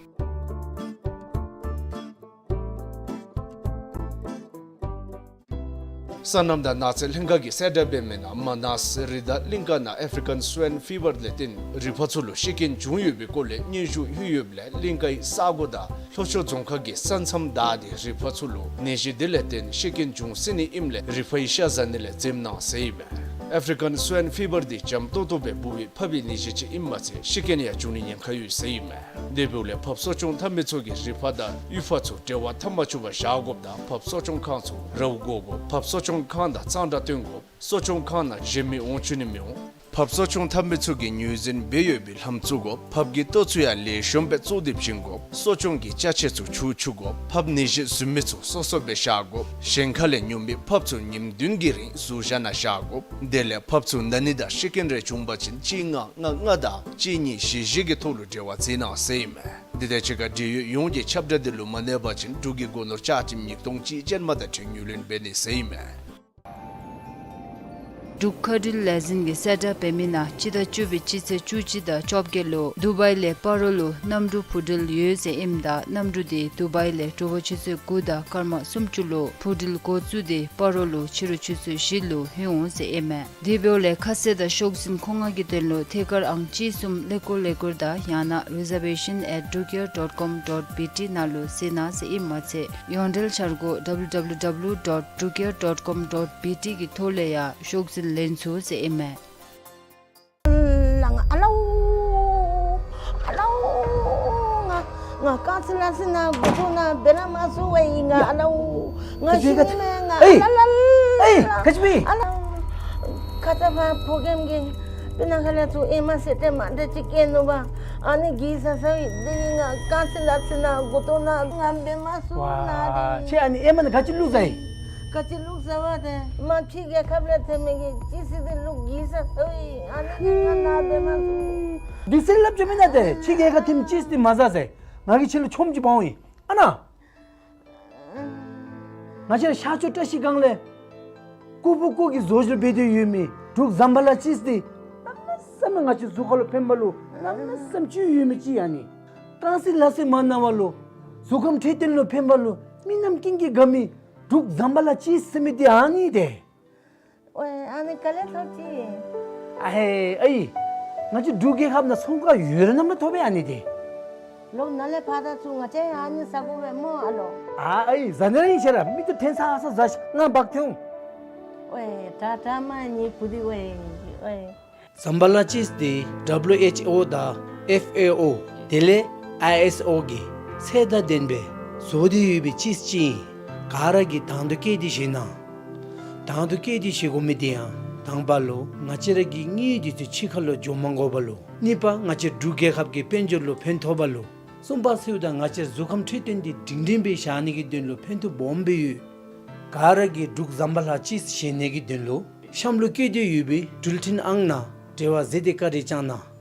སོ་ནམ་དང་ནགས་ཚལ་ལྷན་ཁག་གིས་གསལ་བསྒྲགས་འབད་མི་ནང་མ་ནཱས་རི་དྭགས་གླིང་ག་ནང་African Swine Fever ལས་བརྟེན་རི་ཕག་ཚུ་ལུ་ཤི་རྐྱེན་བྱུང་ཡོད་པའི་སྐོར་ལས་སྙན་ཞུ་ལྷོད་ཡོདཔ་ལས་གླིང་གའི་ས་གོ་དང་ལྷོ་ཕྱོགས་རྫོང་ཁག་གི་ས་མཚམས་བདའ་སྟེ་རི་ཕག་ཚུ་ལུ་ནད་གཞི་དེ་ལས་བརྟེན་ཤི་རྐྱེན་བྱུང་སྲིད་ནི་ཨིནམ་ལས་རི་ཕག་གི་ཤ་བཟའ་ནི་ལས་འཛེམ་གནང་ཟེར་ཨིན་མས། ཨེཕ་རི་ཀཱན་སུའིན་ཕི་བར་འདི་འཇམ་ཏོང་ཏོ་སྦེ་འབུ་བའི་ཕགཔ་གི་ནད་གཞི་ཅིག་ཨིནམ་མ་ཚད་ཤི་རྐྱེན་ཡང་འབྱུང་ནི་ཉེན་ཁ་ཡོད་ཟེར་ཨིན་མས། དེ་འབདཝ་ལས་ཕགཔ་གསོ་སྐྱོང་འཐབ་མི་ཚུ་གིས་རི་ཕག་དང་གཡུས་ཕག་ཚུ་འབྲེལ་བ་འཐབ་མ་བཅུག་པར་བཞག་དགོཔ་དང་ཕགཔ་གསོ་སྐྱོང་ཁང་ཚུ་ར་བ་བསྒོར་དགོཔ། ཕགཔ་གསོ་སྐྱོང་ཁང་དང་གཙང་སྦྲ་བསྟེན་དགོཔ། གསོ་སྐྱོང་ཁང་ནང་གཞན་མི་འོང་བཅུག་ནི་མི་འོང་། ཕགཔ་གསོ་སྐྱོང་འཐབ་མི་ཚུ་གིས་ངོས་འཛིན་འབད་ཡོད་པའི་ལྷམ་བཙུགས་དགོཔ། ཕགཔ་གི་ལྟོ་ཚུ་ཡང་ལེགས་ཤོམ་སྦེ་བཙོ་སྟེ་བྱིན་དགོཔ། གསོ་སྐྱོང་གི་ཅ་ཆས་ཚུ་འཁྱུ་བཅུག་དགོཔ། ཕགཔ་ནད་གཞི་བཟོད་མི་ཚུ་སོ་སོ་སྦེ་བཞག་དགོཔ། གཞན་ཁ་ལས་ཉོ་མི་ཕགཔ་ཚུ་ཉིནམ་བདུན་གྱི་རིང་ཟུར་བཞག་ནང་བཞག་དགོཔ། དེ་ལས་ཕགཔ་ཚུ་ན་ནི་དང་ཤི་རྐྱེན་རེ་བྱུང་པ་ཅིན་གཅིག་ལྔ་ལྔ་ལྔ་དང་གཅིག་གཉིས་བཞི་བཞི་གི་ཐོག་ལུ་འབྲེལ་བ་མཛད་གནང་ཟེར་ཨིན་མས། འདི་དང་གཅིག་ཁར་འབྲེལ་ཡོད་ཡོངས་ཀྱིས་ཁྱབ་བསྒྲགས་འདི་ལུ་མ་གནས་པ་ཅིན་འབྲུག་གི་སྒོ་ནོར་ཆ་ཁྲིམས་ཉིས་སྟོང་གཅིག་ཅན་མ་དང་འཁྲིལ་ངོས་ལེན་འབད་ནི་ཟེར་ཨིན་མས། འབྲུག་མཁའ་འགྲུལ་ལས་འཛིན་གྱིས་གསལ་བསྒྲགས་འབད་མི་ནང་སྤྱི་ཟླ་བཅུ་པའི་སྤྱི་ཚེས་བཅུ་གཅིག་དང་བཅོ་བརྒྱད་ལུ་དུ་བའི་ལས་སྤ་རོ་ལུ་གནམ་གྲུ་འཕུར་འགྲུལ་ཡོད་ཟེར་ཨིནམ་ད་གནམ་གྲུ་དེ་དུ་བའི་ལས་དྲོ་པ་ཆུ་ཚོད་དགུ་དང་སྐར་མ་སུམ་ཅུ་ལུ་འཕུར་འགྲུལ་འགོ་བཙུགས་ཏེ་སྤ་རོ་ལུ་ཕྱི་རུ་ཆུ་ཚོད་བཞི་ལུ་ལྷོད་འོང་ཟེར་ཨིན་མས། དེ་འབདཝ་ལས་ཁ་གསལ་དང་ཤོག་འཛིན་མཁོ་མངགས་ཀྱི་དོན་ལུ་ཐད་ཀར་ཨང་གཅིག་གསུམ་ཀླད་ཀོར་ཀླད་ཀོར་དང་ཡང་ན་reservation at drukair dot com dot B T ནང་ལུ་གཟིགས་གནང་ཟེར་ཨིནམ་མ་ཚད་ཡོངས་འབྲེལ་འཆར་སྒོ་W W W dot drukair dot com dot B T གི་ཐོག་ལས་ཡང་ཤོག་འཛིན་ལེན་ཚུགས་ཟེར་ཨིན་མས། ལ་ང་ཨ་ལའུ་ཨ་ལའུ། ང་ང་རྐང་རྩེ་ལག་རྩེ་ནང་མགུ་ཏོ་ནང་འབད་ར་མ་ཚུགས་པས་ཨིན། ང་ཨ་ལའུ། ང་ཤི་ནི་མས། ང་ཨ་ལ་ལ་ལ། ཨེ་ག་ཅི་སྦེ། ཨ་ལའུ། ཁ་ཙ་ཕར་ཕོ་རྒནམ་གིས་སྤུ་ན་ཁ་ལས་ཚུར་ཨེ་མ་ཟེར་ཏེ་མ་འདྲཝ་ཅིག་བཀལ་ནུག་པ། ཨ་ནི་གིས་ཟ་ཟཝ་ཨིན། དེ་ནི་ང་རྐང་རྩེ་ལག་རྩེ་ནང་མགུ་ཏོ་ནང་ང་འབད་མ་ཚུགས་ན་དེ། ཁྱོད་ཨ་ནི་ཨེ་མ་ནང་ག་ཅི་བླུགས་ཟ་ཡི། ག་ཅི་བླུགས་ཟ་བ་དེ་མ་ཕྱི་རྒྱལ་ཁབ་ལས་ཐོན་མི་གི་ཅི་སི་དེ་བླུགས་གིས་ཟ་ཟཝ་ཨིན། ཨ་ནི་གིས་ང་ན་འབད་མ་ཚུགས། དེ་ཟེར་སླབ་བཅུག་མེན་ན། དེ་ཕྱི་རྒྱལ་ཁབ་ཐོན་མི་ཅི་སི་དེ་མ་ཟ་ཟེར། ང་གིས་ཁྱོད་ལུ་ཆོམ་ཅིག་འབག་འོང་ཡི། ཨ་ན། ང་བཅས་ར་ཤར་ཕྱོགས་བཀྲ་ཤིས་སྒང་ལས་ཀོ་པུ་ཀོ་གི་བཟོ་བཅོས་འབད་དེ་ཡོད་མི་འབྲུག་ཛམ་བྷ་ལ་ཅི་སི་དེ་གནམ་མེད་ས་མེད་ང་བཅས་གཟུགས་ཁར་ལུ་ཕན་པ་ལུ་གནམ་མེད་ས་མེད་ཅིག་ཡོད་མི་ཅིག་ཨ་ནི། རྐང་རྩེ་ལག་རྩེ་མ་ན་བ་ལུ་གཟུགས་ཁམས་འཕྲོད་བསྟེན་ལུ་ཕན་པ་ལུ་མི་རྣམས་ཀུན་གྱིས་དགའ་མི་འབྲུག་ཛམ་བྷ་ལ་ཅི་སི་ཟེར་མི་དེ་ཨ་ནི་དེ། ཝའེ་ཨ་ནི་ག་ལས་ཐོབ་ཅི། ཨ་ཧེ་ཨའི། ང་བཅས་འབྲུག་རྒྱལ་ཁབ་ནང་ཚོང་ཁང་ཡོད་ར་ནམ་ལུ་ཐོབ་པས་ཨ་ནི་དེ། ལོག་ནཱ་ལས་ཕར་ད་ཚུར་ང་བཅས་ཡང་ཨ་ནི་ཟ་དགོ་པས་སྨོ་ཨ་ལོ། ཨ་ཨའི་ཟ་ནི་ར་ཨིན་ཤེས་ར། མིག་ཏོ་འཐེན་ཚར་ས་ཟ་ཤིག། ང་འབག་སྟེ་འོང་། ཝའེ་དྲག་དྲག་མ་ནི་བུ་འདི་ཝའེ་ཝའེ། ཛམ་བྷ་ལ་ཅི་སི་དེ་W H O དང་F A O དེ་ལས་I S O གི་ཚད་དང་ལྡན་པའི་བཟོ་སྟེ་ཡོད་པའི་ཅི་སི་ཅིག་ཨིན། ག་ར་གིས་དང་དུ་བཀལ་ཏེ་བཞེས་གནང་། དང་དུ་བཀལ་ཏེ་བཞེས་དགོ་མི་དེ་ཡང་དང་པ་ལུ་ང་བཅས་ར་གི་དངུལ་དེ་ཚུ་ཕྱི་ཁ་ལུ་འགྱོ་མ་དགོ་པ་ལུ། གཉིས་པ་ང་བཅས་འབྲུག་རྒྱལ་ཁབ་ཀྱི་དཔལ་འབྱོར་ལུ་ཕན་ཐོགས་པ་ལུ། གསུམ་པ་ཚུ་དང་ང་བཅས་གཟུགས་ཁམས་འཕྲོད་བསྟེན་དེ་སྒྲིང་སྒྲིང་སྦེ་བཞག་ནི་གི་དོན་ལུ་ཕན་ཐོགས་སྦོམ་སྦེ་ཡོད། ག་ར་གིས་འབྲུག་ཛམ་བྷ་ལ་ཅི་སི་བཞེས་ནི་གི་དོན་ལུ་གཤམ་ལུ་བཀོད་དེ་ཡོད་པའི་འགྲུལ་འཕྲིན་ཨང་ནང་འབྲེལ་བ་མཛད་དེ་བཀའ་དྲིན་བསྐྱང་གནང་།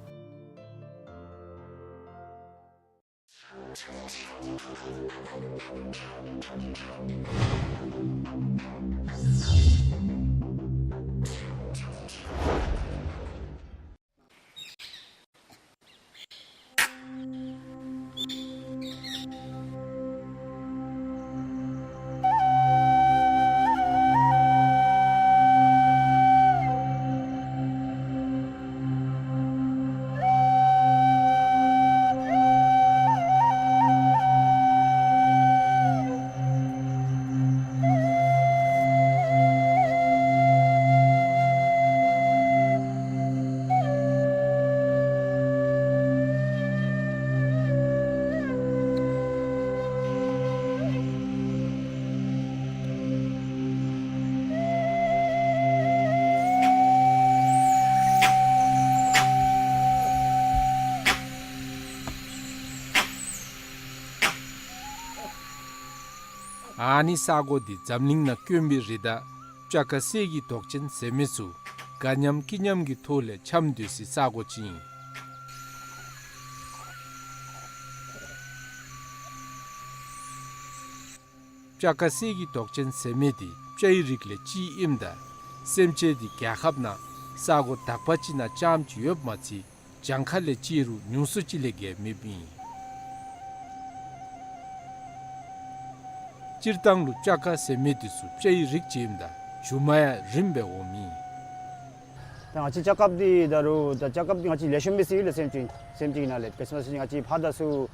ཨ་ནི་ས་གོ་འདི་འཛམ་གླིང་ནང་དཀོན་པའི་རི་དྭགས་སྤྱ་ཁ་གསེར་གྱི་མདོག་ཅན་ཟེར་མི་ཚུ་དགའ་ཉམས་སྐྱིད་ཉམས་ཀྱི་ཐོག་ལས་འཆམ་སྡོད་སའི་ས་གོ་ཅིག་ཨིན། སྤྱ་ཁ་གསེར་གྱི་མདོག་ཅན་ཟེར་མི་འདི་སྤྱའི་རིགས་ལས་གཅིག་ཨིནམ་ད་སེམས་ཅན་འདི་རྒྱལ་ཁབ་ནང་ས་གོ་དག་པ་ཅིག་ནང་རྐྱངམ་ཅིག་ཡོདཔ་མ་ཚད་གྱངས་ཁ་ལས་བརྩིས་རུང་ཉུང་སུ་ཅིག་ལས་བརྒལ་མེདཔ་ཨིན། སྤྱིར་བཏང་ལུ་སྤྱ་ཁ་ཟེར་མི་འདི་ཚུ་སྤྱའི་རིགས་ཅིག་ཨིནམ་ད་རྒྱུ་མ་ཡང་རིངམ་སྦེ་འོངམ་ཨིན། ད་ང་བཅས་སྤྱ་ཁ་འདི་ད་རུང་ད་སྤྱ་ཁ་འདི་ང་བཅས་ལེགས་ཤོམ་སྦེ་བརྩི་ཡི་ལགས། སེམས་ཅན་སེམས་ཅན་གྱི་ནང་ལས་ག་ཅི་སྨོ་ཟེར་བ་ཅིན་ང་བཅས་ཕར་ད་ཚུར་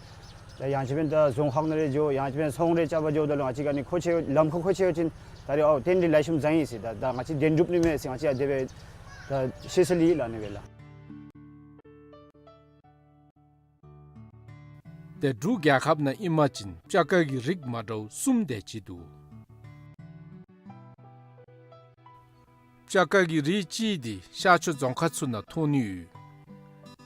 ད་ཡང་ཅིན་ད་རྫོང་ཁག་ནང་རེ་འགྱོ་ཡང་ཅིན་ཚོང་རེ་རྐྱབ་པར་འགྱོཝ་ད་ལུ་ང་བཅས་ཀྱི་ཨ་ནི་མཁོ་ཆེ་ལམ་ཁ་མཁོ་ཆེ་ཡོད་ཅིན་ད་རེས་ཨའོ་དེ་འདི་ལེགས་ཤོམ་བཟང་ཡི་ཟེར། ད་ད་ང་བཅས་བདེན་གྲུབ་ནི་མས་ཟེར། ང་བཅས་ཨ་དེ་སྦེ་ ད་ཤེས་ས་ལི་ལ་ནི་བེ་ལ། ཏེ་འབྲུག་རྒྱལ་ཁབ་ནང་ཨིན་པ་ཅིན་སྤྱ་ཀ་གི་རིགས་མ་འདྲཝ་གསུམ་དེ་ཅིག་འདུག། སྤྱ་ཀ་གི་རིགས་གཅིག་འདི་ཤར་ཕྱོགས་རྫོང་ཁག་ཚུ་ནང་མཐོང་ནི་ཡོད།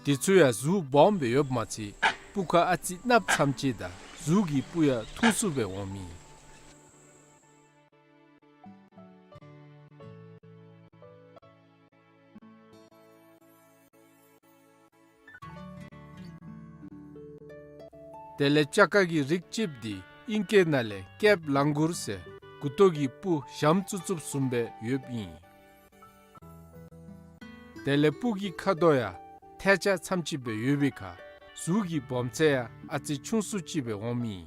དེ་ཚུ་ཡང་གཟུགས་སྦོམ་སྦེ་ཡོདཔ་མ་ཚད་སྤུ་ཁ་ཨ་ཙི་གནགཔོ་ཙམ་ཅིག་དང་གཟུགས་ཀྱི་སྤུ་ཡང་ཐུང་སུ་སྦེ་འོང་མི། དེ་ལས་སྤྱ་ཀ་གི་རིགས་གཅིགཔོ་འདི་ཨིང་སྐད་ནང་ལས་ཀེབ་ལང་གུར་ཟེར་མགུ་ཏོ་གི་སྤུ་ཞྭམོ་ཙུབ་ཙུབ་བཟུམ་སྦེ་ཡོདཔ་ཨིན། དེ་ལས་སྤུ་གི་ཁ་དོག་ཡང་ཐལ་ཆ་ཙམ་ཅིག་སྦེ་ཡོད་པའི་ཁར་གཟུགས་ཀྱི་སྦོམ་ཚད་ཡང་ཨ་ཙི་ཆུང་སུ་ཅིག་སྦེ་འོང་མི།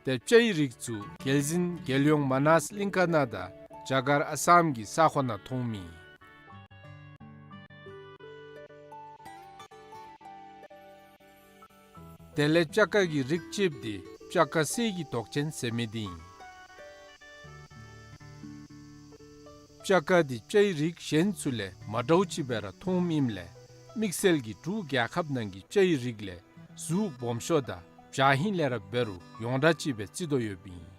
ཏེ་སྤྱའི་རིགས་ཚུ་རྒྱལ་མཚན་རྒྱལ་ཡོངས་མ་ནཱས་གླིང་ཁ་ནང་དང་རྒྱ་གར་ཨ་སམ་གྱི་ས་ཁོངས་ནང་མཐོང་མི། དེ་ལས་སྤྱ་ཀ་གི་རིགས་གཅིགཔོ་འདི་སྤྱ་ཀ་གསེར་གྱི་མདོག་ཅན་ཟེར་མི་འདི་ཨིན། སྤྱ་ཀ་འདི་སྤྱའི་རིགས་གཞན་ཚུ་ལས་མ་འདྲཝ་ཅིག་སྦེ་ར་མཐོངམ་ཨིནམ་ལས་དམིགས་བསལ་གྱིས་འབྲུག་རྒྱལ་ཁབ་ནང་གི་སྤྱའི་རིགས་ལས་གཟུགས་སྦོམ་ཤོས་དང་བྱ་ཧིང་ལས་ར་འབད་རུང་ཡོངས་གྲགས་ཅིག་སྦེ་བརྩི་དོ་ཡོདཔ་ཨིན།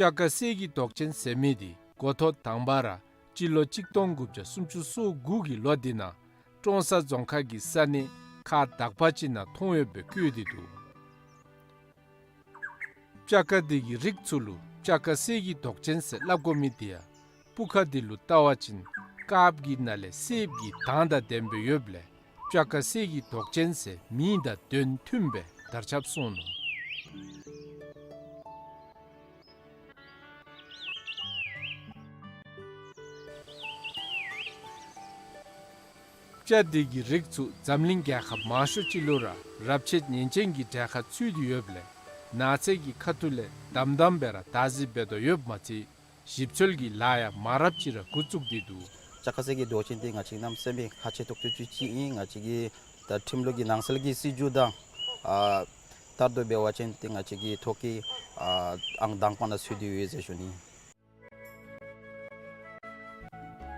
སྤྱ་ཀ་གསེར་གྱི་མདོག་ཅན་ཟེར་མི་འདི་འགོ་ཐོག་དང་པ་ར་སྤྱི་ལོ་གཅིག་སྟོང་དགུ་བརྒྱ་སུམ་ཅུ་སོ་དགུ་གི་ལོ་འདི་ནང་ཀྲོང་གསར་རྫོང་ཁག་གི་ས་གནས་ཁག་དག་པ་ཅིག་ནང་མཐོང་ཡོདཔ་སྦེ་བཀོད་དེ་འདུག། སྤྱ་ཀ་འདི་གི་རིགས་ཚུ་ལུ་སྤྱ་ཀ་གསེར་གྱི་མདོག་ཅན་ཟེར་སླབ་དགོ་མི་འདི་ཡང་སྤུ་ཁ་འདི་ལུ་བལྟ་བ་ཅིན་དཀརཔོ་གི་ནང་ལས་སེརཔོ་གི་མདངས་དང་ལྡནམ་སྦེ་ཡོདཔ་ལས་སྤྱ་ཀ་གསེར་གྱི་མདོག་ཅན་ཟེར་མིང་དང་དོན་མཐུནམ་སྦེ་དར་ཁྱབ་སོང་ནུག། སྤྱ་འདི་གི་རིགས་ཚུ་འཛམ་གླིང་རྒྱལ་ཁབ་མང་ཤོས་ཅིག་ལུ་ར་རབས་ཆད་ཉེན་ཅན་གྱི་གྲལ་ཁར་ཚུད་དེ་ཡོདཔ་ལས་ནགས་ཚལ་གྱི་ཁ་ཐུག་ལས་དམ་དམ་སྦེ་ར་བདག་འཛིན་འབད་དོ་ཡོདཔ་མ་ཚད་ཞིབ་འཚོལ་གྱི་ལཱ་ཡང་མང་རབས་ཅིག་ར་འགོ་བཙུགས་ཏེ་འདུག། སྤྱ་ཀ་གསེར་གྱི་མདོག་ཅན་འདི་ང་བཅས་གནམ་མེད་ས་མེད་ཁག་ཆེ་ཏོག་ཏོ་ཅིག་ཅིག་ཨིན། ང་བཅས་ཀྱི་ད་ཁྲིམས་ལུགས་ཀྱི་ནང་གསལ་གྱི་སྲིད་བྱུས་དང་ཨ་ལྟར་དུ་འབད་བ་ཅིན་ཏེ་ང་བཅས་ཀྱི་ཐོག་གི་ཨ་ཨང་དང་པ་ནང་ཚུད་དེ་ཡོད་ཟེར་ཞུ་ནི།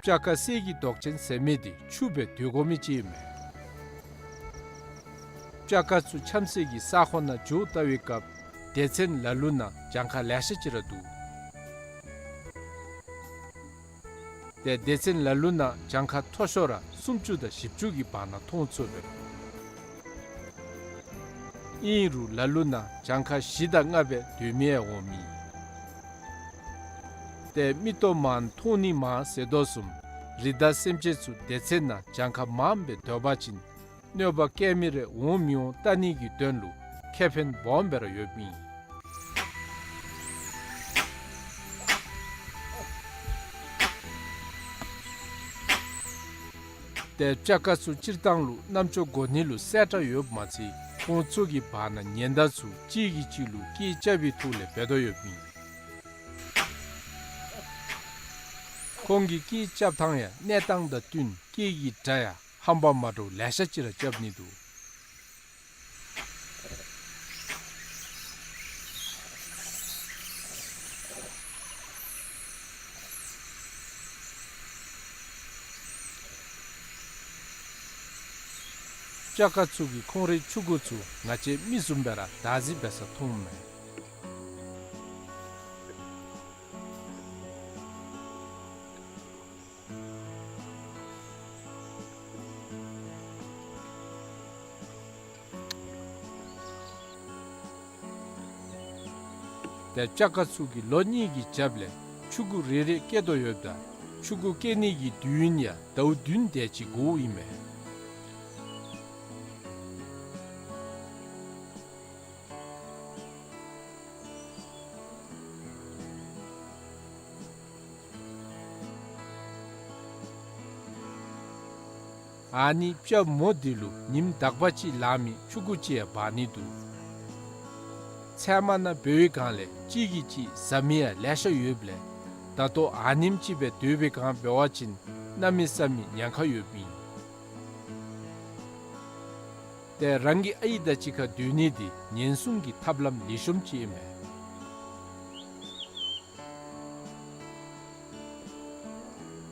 སྤྱ་ཀ་གསེར་གྱི་མདོག་ཅན་ཟེར་མི་འདི་ཆུ་སྦེ་སྡོད་དགོ་མི་ཅིག་ཨིན་མས། སྤྱ་ཀ་ཚུ་འཁྱམ་སའི་གི་ས་ཁོངས་ནང་འགྱོ་བལྟ་བའི་སྐབས་སྡེ་ཚན་ལ་ལུ་ནང་གྱངས་ཁ་ལེ་ཤ་ཅིག་ར་འདུག། ཏེ་སྡེ་ཚན་ལ་ལུ་ནང་གྱངས་ཁ་མཐོ་ཤོས་ར་སུམ་ཅུ་དང་བཞི་བཅུ་གི་བར་ན་མཐོང་ཚུགས་པས། ཨིན་རུང་ལ་ལུ་ནང་གྱངས་ཁ་བཞི་དང་ལྔ་སྦེ་སྡོད་མི་ཡང་འོང་མི། ཏེ་མིག་ཏོ་མང་མཐོང་ནི་མང་ཟེར་དོ་བཟུམ་རི་དྭགས་སེམས་ཅན་ཚུ་སྡེ་ཚན་ནང་གྱངས་ཁ་མངམ་སྦེ་སྡོད་པ་ཅིན་གནོད་པ་བཀལ་མི་རེ་འོང་མི་འོང་བལྟ་ནི་གི་དོན་ལུ་ཁེ་ཕན་སྦོམ་སྦེ་ར་ཡོདཔ་ཨིན། ཏེ་སྤྱ་ཀ་ཚུ་སྤྱིར་བཏང་ལུ་རྣམ་ཅོ་གོ་ནི་ལུ་གསལ་དྲགས་ཡོདཔ་མ་ཚད་ཁོང་ཚུ་གི་བར་ན་ཉེན་བརྡ་ཚུ་གཅིག་གིས་གཅིག་ལུ་སྐད་རྐྱབ་པའི་ཐོག་ལས་འབད་དོ་ཡོདཔ་ཨིན། ཁོང་གི་སྐད་རྐྱབ་ཐངས་ཡང་གནས་སྟངས་དང་བསྟུན་སྐད་ཀྱི་སྒྲ་ཡང་ཧམ་པ་མ་འདྲཝ་ལེ་ཤ་ཅིག་ར་རྐྱབ་ནི་འདུག། སྤྱ་ཀ་ཚུ་གིས་ཁོང་རའི་ཕྱུ་གུ་ཚུ་ང་བཅས་མི་བཟུམ་སྦེ་ར་བདག་འཛིན་འབད་ས་མཐོངམ་མས། ཏེ་སྤྱ་ཀ་ཚུ་གིས་ལོ་གཉིས་ཀྱི་རྒྱབ་ལས་ཕྱུ་གུ་རེ་རེ་སྐྱེ་དོ་ཡོདཔ་ད་ཕྱུ་གུ་སྐྱེ་ནི་གི་དུས་ཡུན་ཡང་ཟླཝ་བདུན་དེ་ཅིག་འགོརཝ་ཨིན་མས། ཨ་ནི་སྤྱ་མོ་འདི་ལུ་ཉིནམ་དག་པ་ཅིག་ལང་མི་ཕྱུ་གུ་ཅིག་ཡང་འབག་ནི་འདུག། ཚལ་མ་ནང་སྦེ་བའི་སྒང་ལས་གཅིག་གིས་གཅིག་ཟ་མི་ཡང་ལེ་ཤ་ཡོདཔ་ལས་ད་ལྟོ་ཨ་ནེམ་ཅིག་སྦེ་སྡོད་པའི་སྒང་འབད་བ་ཅིན་གནམ་མེད་ས་མེད་ཉེན་ཁ་ཡོདཔ་ཨིན། ཏེ་རང་གི་ཨའི་དང་གཅིག་ཁར་སྡོད་ནི་འདི་ཉེན་སྲུང་གི་ཐབས་ལམ་ལེགས་ཤོམ་ཅིག་ཨིན་མས།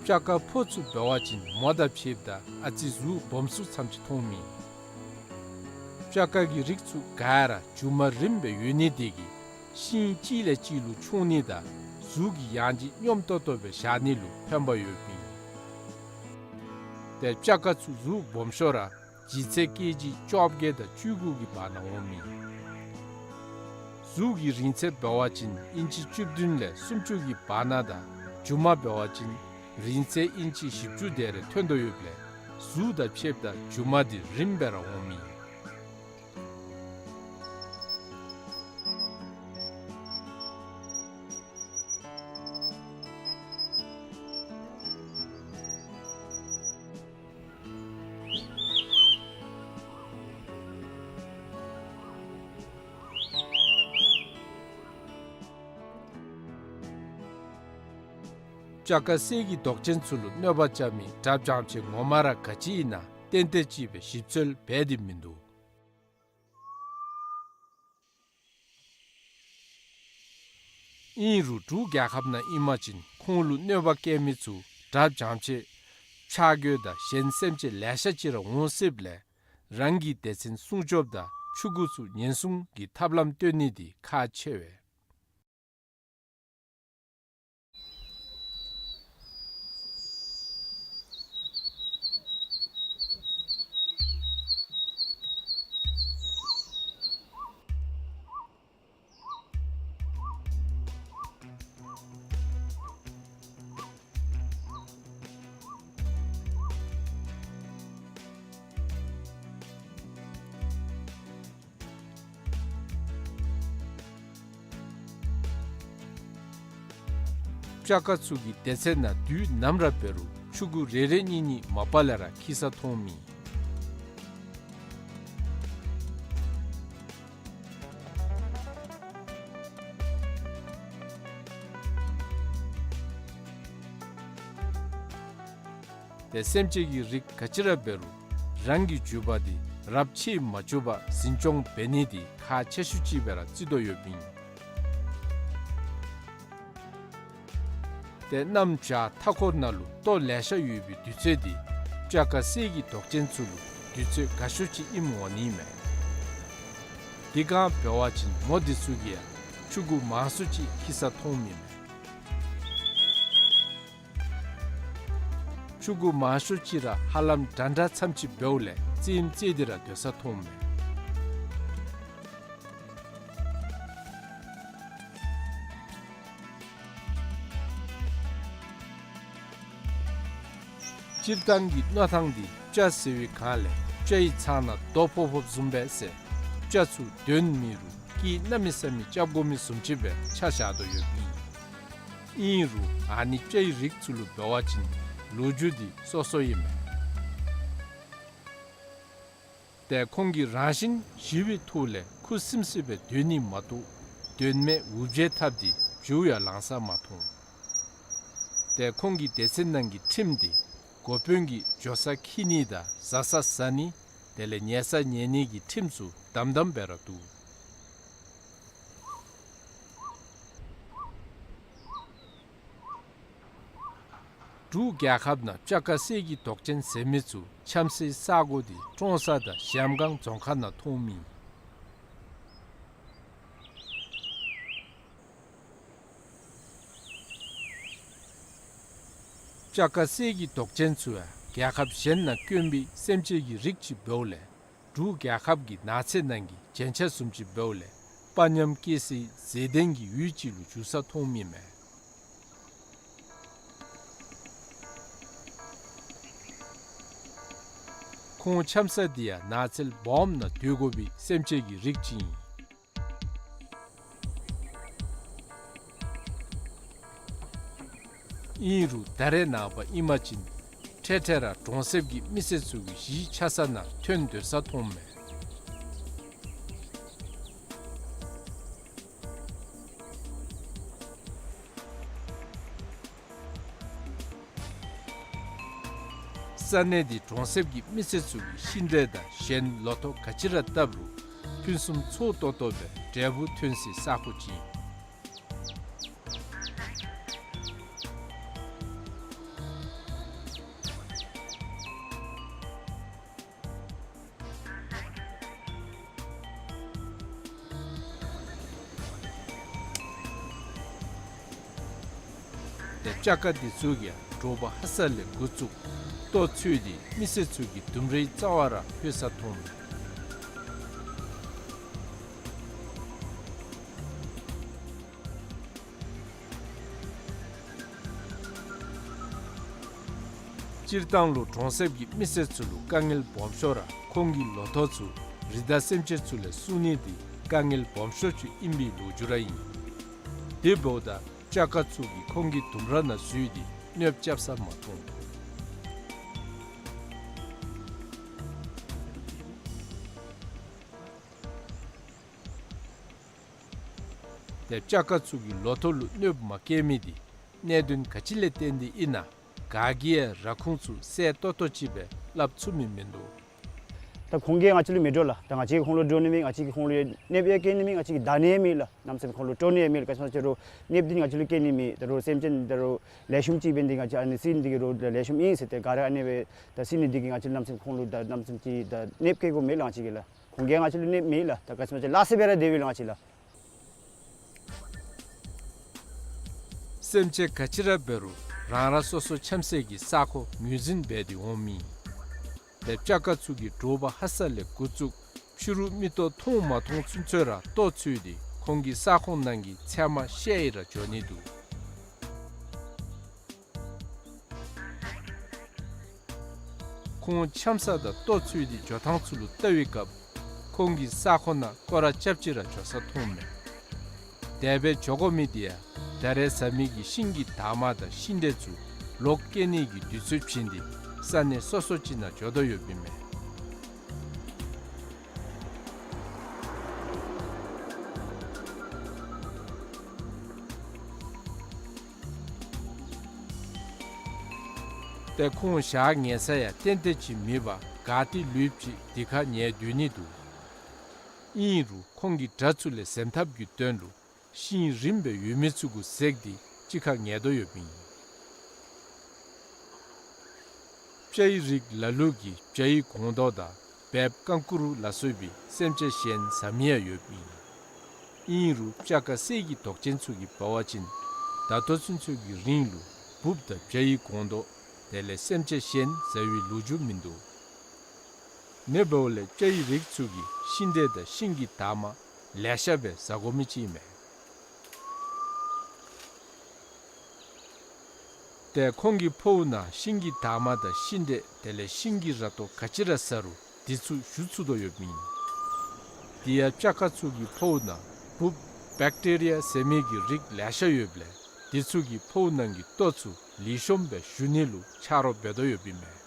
སྤྱ་དཀར་ཕོ་ཚུ་འབད་བ་ཅིན་མོ་དང་ཕྱདཔ་ད་ཨ་ཙི་གཟུགས་སྦོམ་སུ་ཙམ་ཅིག་མཐོངམ་ཨིན། སྤྱ་དཀར་གྱི་རིགས་ཚུ་ག་ར་མཇུག་མ་རིངམ་སྦེ་ཡོད་ནི་དེ་གིས་ཤིང་གཅིག་ལས་གཅིག་ལུ་མཆོང་ནི་དང་གཟུགས་ཀྱི་ཡང་ལྗིད་སྙོམས་ཏོག་ཏོ་སྦེ་བཞག་ནི་ལུ་ཕན་པ་ཡོདཔ་ཨིན། ཏེ་སྤྱ་དཀར་ཚུ་གཟུགས་སྦོམ་ཤོས་ར་ལྗིད་ཚད་ཀེ་ཇི་བཅོ་བརྒྱད་དང་བཅུ་དགུ་གི་བར་ན་འོངམ་ཨིན། གཟུགས་ཀྱི་རིང་ཚད་འབད་བ་ཅིན་ཨིན་ཅི་བཅུ་བདུན་ལས་སུམ་ཅུ་གི་བར་ན་དང་མཇུག་མ་འབད་བ་ཅིན་རིང་ཚད་ཨིན་ཅི་བཞི་བཅུ་དེ་རེ་ཐོན་དོ་ཡོདཔ་ལས་གཟུགས་དང་ཕྱདཔ་ད་མཇུག་མ་འདི་རིངམ་སྦེ་ར་འོངམ་ཨིན། སྤྱ་དཀར་གསེར་གྱི་མདོག་ཅན་ཚུ་ལུ་གནོད་པ་རྐྱབ་མི་དགྲ་བྱམས་ཆེ་ངོ་མ་ར་ག་ཅི་ཨིན་ན་ཏན་ཏན་ཅིག་སྦེ་ཞིབ་འཚོལ་འབད་དེ་མིན་འདུག། ཨིན་རུང་འབྲུག་རྒྱལ་ཁབ་ནང་ཨིན་པ་ཅིན་ཁོང་ལུ་གནོད་པ་བཀལ་མི་ཚུ་དགྲ་བྱམས་ཆེ་ཆག་སྒོ་དང་གཞན་སེམས་ཅན་ལེ་ཤ་ཅིག་ར་འོང་སྲིདཔ་ལས་རང་གི་སྡེ་ཚན་སྲུང་སྐྱོབ་དང་ཕྲུ་གུ་ཚུ་ཉེན་སྲུང་གི་ཐབས་ལམ་སྟོན་ནི་འདི་ཁག་ཆེ་བས། སྤྱ་དཀར་ཚུ་གི་སྡེ་ཚན་ནང་དུས་ནམ་ར་འབད་རུང་ཕྲུ་གུ་རེ་རེ་གཉིས་གཉིས་མ་པ་ལས་ར་འཁྱིད་ས་མཐོངམ་ཨིན། ཏེ་སེམས་ཅན་གྱི་རིགས་ག་ཅི་ར་འབད་རུང་རང་གི་རྒྱུད་པ་འདི་རབས་ཆད་མ་བཅུག་པར་འཛིན་སྐྱོང་འབད་ནི་འདི་ཁག་ཆེ་ཤོས་ཅིག་སྦེ་ར་བརྩི་དོ་ཡོདཔ་ཨིན། ཏེ་གནམ་བྱཱར་མཐའ་འཁོར་ནང་ལུ་ལྟོ་ལེ་ཤ་ཡོད་པའི་དུས་ཚོད་འདི་སྤྱ་དཀར་གསེར་གྱི་མདོག་ཅན་ཚུ་ལུ་དུས་ཚོད་དགའ་ཤོས་ཅིག་ཨིནམ་འོང་ནི་མས། དེ་སྒང་འབད་བ་ཅིན་མོ་འདི་ཚུ་གིས་ཡང་ཕྲུ་གུ་མང་སུ་ཅིག་འཁྱིད་ས་མཐོངམ་ཨིན་མས། ཕྲུ་གུ་མང་ཤོས་ཅིག་ར་ཧ་ལམ་འདྲན་འདྲ་ཙམ་ཅིག་འབདཝ་ལས་རྩེདམོ་རྩེ་སྟེ་ར་སྡོད་ས་མཐོངམ་མས། སྤྱིར་བཏང་གི་མནོ་ཐངས་འདི་སྤྱ་ཟེར་བའི་སྒང་ལས་སྤྱའི་ཚང་ནང་རྡོ་ཕོག་ཕོགཔ་བཟུམ་སྦེ་ཟེར་སྤྱ་ཚུ་གདོན་མི་རུང་སྐད་གནམ་མེད་ས་མེད་རྐྱབ་དགོ་མི་བཟུམ་ཅིག་སྦེ་ཆ་བཞག་དོ་ཡོདཔ་ཨིན། ཨིན་རུང་ཨ་ནི་སྤྱའི་རིགས་ཚུ་ལུ་འབད་བ་ཅིན་ལོ་རྒྱུས་འདི་སོ་སོ་ཨིན་མས། ཏེ་ཁོང་གིས་རང་བཞིན་ཞི་བའི་ཐོག་ལས་ཁུ་སིམ་སིམ་སྦེ་སྡོད་ནི་མ་གཏོགས་གདོན་མེད་འུར་བརྗོད་འཐབ་སྟེ་མཇུག་ཡང་ལང་ས་མ་མཐོང་། ཏེ་ཁོང་གི་སྡེ་ཚན་ནང་གི་ཁྲིམས་འདི་འགོ་དཔོན་གྱིས་འགྱོ་ས་འཁྱིད་ནི་དང་བཟའ་ས་བཟའ་ནི་དེ་ལས་ཉལ་ས་ཉལ་ནི་གི་ཁྲིམས་ཚུ་དམ་དམ་སྦེ་ར་འདུག། འབྲུག་རྒྱལ་ཁབ་ནང་སྤྱ་དཀར་གསེར་གྱི་མདོག་ཅན་ཟེར་མི་ཚུ་འཁྱམ་སའི་ས་གོ་འདི་ཀྲོང་གསར་དང་གཞལམ་སྒང་རྫོང་ཁག་ནང་མཐོངམ་ཨིན། སྤྱ་དཀར་གསེར་གྱི་མདོག་ཅན་ཚུ་ཡང་རྒྱལ་ཁབ་གཞན་ནང་དཀོན་པའི་སེམས་ཅན་གྱི་རིགས་ཅིག་འབདཝ་ལས་འབྲུག་རྒྱལ་ཁབ་ཀྱི་ནགས་ཚལ་ནང་གི་རྒྱན་ཆ་བཟུམ་ཅིག་འབདཝ་ལས་དཔའ་ཉམས་སྐྱེ་སའི་མཛེས་ལྡན་གྱི་ཡུལ་ཅིག་ལུ་འགྱུར་ས་མཐོངམ་ཨིན་མས། ཁོང་འཁྱམ་ས་འདི་ཡང་ནགས་ཚལ་སྦོམ་ནང་སྡོད་དགོ་པའི་སེམས་ཅན་གྱི་རིགས་ཅིག་ཨིན། ཨིན་རུང་ད་རེས་ནངས་པ་ཨིན་པ་ཅིན་འཕྲལ་འཕྲལ་ར་གྲོང་གསེབ་ཀྱི་མི་སེར་ཚུ་གི་གཞིས་ཆགས་ས་ནང་ཐོན་སྡོད་ས་མཐོངམ་མས། ས་གནས་འདི་གྲོང་གསེབ་ཀྱི་མི་སེར་ཚུ་གིས་ཤིང་འབྲས་དང་གཞན་ལོ་ཐོག་ག་ཅི་ར་བཏབ་རུང་ཕུན་སུམ་ཚོགས་ཏོག་ཏོ་སྦེ་འབྲས་བུ་ཐོན་སའི་ས་ཁོངས་ཅིག་ཨིན། ཏེ་སྤྱ་ཁ་འདི་ཚུ་གིས་དྲོ་པ་ཧ་སག་ལས་འགོ་བཙུགས་ལྟོ་འཚོལ་ཏེ་མི་སེར་ཚུ་གི་ལྡུམ་རའི་རྩ་བ་ར་ལྷོད་ས་མཐོངམ་མས། སྤྱིར་བཏང་ལུ་གྲོང་གསེབ་ཀྱི་མི་སེར་ཚུ་ལུ་དཀའ་ངལ་སྦོམ་ཤོས་ར་ཁོང་གི་ལོ་ཐོག་ཚུ་རི་དྭགས་སེམས་ཅན་ཚུ་ལས་སྲུང་ནི་འདི་དཀའ་ངལ་སྦོམ་ཤོས་ཅིག་ཨིན་པའི་ལོ་རྒྱུས་ར་ཨིན། དེ་འབདཝ་ད་སྤྱ་ཁ་ཚུ་གིས་ཁོང་གི་ལྡུམ་ར་ནང་འཛུལ་ཏེ་གནོདཔ་རྐྱབ་ས་མ་མཐོང་། ཏེ་སྤྱ་ཁ་ཚུ་གིས་ལོ་ཐོག་ལུ་གནོདཔ་མ་བཀལ་མི་འདི་གནད་དོན་ག་ཅི་ལས་བརྟེན་ཏེ་ཨིན་ན་ག་གིས་ཡང་ར་ཁུངས་ཚུ་གསལ་ཏོག་ཏོ་ཅིག་སྦེ་སླབ་ཚུགས་མི་མིན་འདུག། ད་ཁོང་གིས་ང་བཅས་ལུ་མི་འདྲོག་ལགས། ད་ང་བཅས་ཁོང་ལུ་འདྲོག་ནི་མེད། ང་བཅས་ཀྱིས་ཁོང་ལུ་གནོདཔ་ཡང་བཀལ་ནི་མེད། ང་བཅས་ཀྱིས་བདའ་ནི་ཡང་མེད་ལགས། གནམ་མེད་ས་མེད་ཁོང་ལུ་དཀྲོག་ནི་ཡང་མེད་ལགས། ག་ཅི་སྨོ་ཟེར་རུང་གནོདཔ་འདི་ང་བཅས་ལུ་བཀལ་ནི་མེད། ད་རུང་སེམས་ཅན་ད་རུང་ལེགས་ཤོམ་ཅིག་འབད་ནི་འདི་ང་བཅས་ཨ་ནི་བསད་ནི་འདི་གིས་རུང་ལེགས་ཤོམ་ཨིན་ཟེར་ཏེ་ག་ར་ཨ་ནི་སྦེ་ད་བསད་ནི་འདི་གིས་ང་བཅས་ལུ་གནམ་མེད་ས་མེད་ཁོང་ལུ་ད་གནམ་མེད་ས་མེད་ཅིག་ད་གནོདཔ་བཀལ་དགོཔ་མེད་ལགས། ང་བཅས་ཀྱིས་ལགས། ཁོང་གིས་ང་བཅས་ལུ་གནོདཔ་མེད་ལགས། ད་ག་ཅི་སྨོ་ཟེར་སླ་བསྲེ་སྦེ་ར་སྡོད་པས་ལགས་ང་བཅས་ལགས། སེམས་ཅན་ག་ཅི་ར་འབད་རུང་རང་རང་སོ་སོ་འཁྱམས་སའི་གི་ས་ཁོངས་ངོས་འཛིན་འབད་དེ་འོངམ་ཨིན། ཏེ་སྤྱ་ཁ་ཚུ་གིས་དྲོ་པ་ཧ་སག་ལས་འགོ་བཙུགས་ཕྱི་རུ་མིག་ཏོ་མཐོང་མ་མཐོང་ཚུན་ཚོད་ར་ལྟོ་འཚོལ་ཏེ་ཁོང་གི་ས་ཁོངས་ནང་གི་ཚལ་མ་བཤལ་ཡི་ར་འགྱོ་ནི་འདུག། ཁོང་འཁྱམས་ས་དང་ལྟོ་འཚོལ་ཏེ་འགྱོ་ཐངས་ཚུ་ལུ་བལྟ་བའི་སྐབས་ཁོང་གི་ས་ཁོངས་ནང་སྐོར་ར་རྐྱབ་སྟེ་ར་འགྱོ་ས་མཐོངམ་མས། དེ་སྦེ་འགྱོ་དགོ་མི་འདི་ཡང་ད་རེས་བཟའ་མི་གི་ཤིང་གི་འདབ་མ་དང་ཤིང་འབྲས་ཚུ་ལོག་སྐྱེ་ནི་གི་དུས་ཚོད་བྱིན་ཏེ་ས་གནས་སོ་སོ་ཅིག་ནང་འགྱོ་དོ་ཡོདཔ་ཨིན་མས། ཏེ་ཁོང་ཞག་ཉལ་ས་ཡང་ཏན་ཏན་ཅིག་མེད་པར་ག་ཏེ་ལུསཔ་ཅིག་དེ་ཁར་ཉལ་སྡོད་ནི་འདུག། ཨིན་རུང་ཁོང་གིས་དགྲ་ཚུ་ལས་འཛེམ་ཐབས་ཀྱི་དོན་ལུ་ཤིང་རིངམ་སྦེ་ཡོད་མི་ཚུ་གུ་འཛེགས་ཏེ་གཅིག་ཁར་ཉལ་དོ་ཡོདཔ་ཨིན། སྤྱ་ཡི་རིགས་ལ་ལུ་གིས་བྱ་ཡི་སྒོང་རྡོག་དང་སྦལཔ་རྐང་ཀུ་རུ་ལ་སོགས་པའི་སེམས་ཅན་གཞན་བཟའ་མི་ཡང་ཡོདཔ་ཨིན། ཨིན་རུང་སྤྱ་ཁ་གསེར་གྱི་མདོག་ཅན་ཚུ་གིས་འབད་བ་ཅིན་ད་ལྟོ་ཚུན་ཚོད་ཀྱི་རིང་ལུ་འབུཔ་དང་བྱ་ཡི་སྒོང་རྡོག་དེ་ལས་སེམས་ཅན་གཞན་བཟའ་བའི་ལོ་རྒྱུས་མིན་འདུག། ཨ་ནི་འབདཝ་ལས་སྤྱ་ཡི་རིགས་ཚུ་གིས་ཤིང་འབྲས་དང་ཤིང་གི་འདབ་མ་ལེ་ཤ་སྦེ་བཟའ་དགོ་མི་ཅིག་ཨིན་མས། ཏེ་ཁོང་གི་ཕོཝ་ནང་ཤིང་གི་འདབ་མ་དང་ཤིང་འབྲས་དེ་ལས་ཤིང་གི་ར་ཏོ་ག་ཅི་ར་ཟ་རུང་འདི་ཚུ་ཞུ་ཚུགས་དོ་ཡོདཔ་ཨིན། དེ་ཡང་སྤྱ་ཁ་ཚུ་གི་ཕོཝ་ནང་འབུཔ་བེཀ་ཊི་རི་ཡ་ཟེར་མི་གི་རིགས་ལེ་ཤ་ཡོདཔ་ལས་འདི་ཚུ་གིས་ཕོཝ་ནང་གི་ལྟོ་ཚུ་ལེགས་ཤོམ་སྦེ་ཞུ་ནི་ལུ་ཆ་རོགས་འབད་དོ་ཡོདཔ་ཨིན་མས།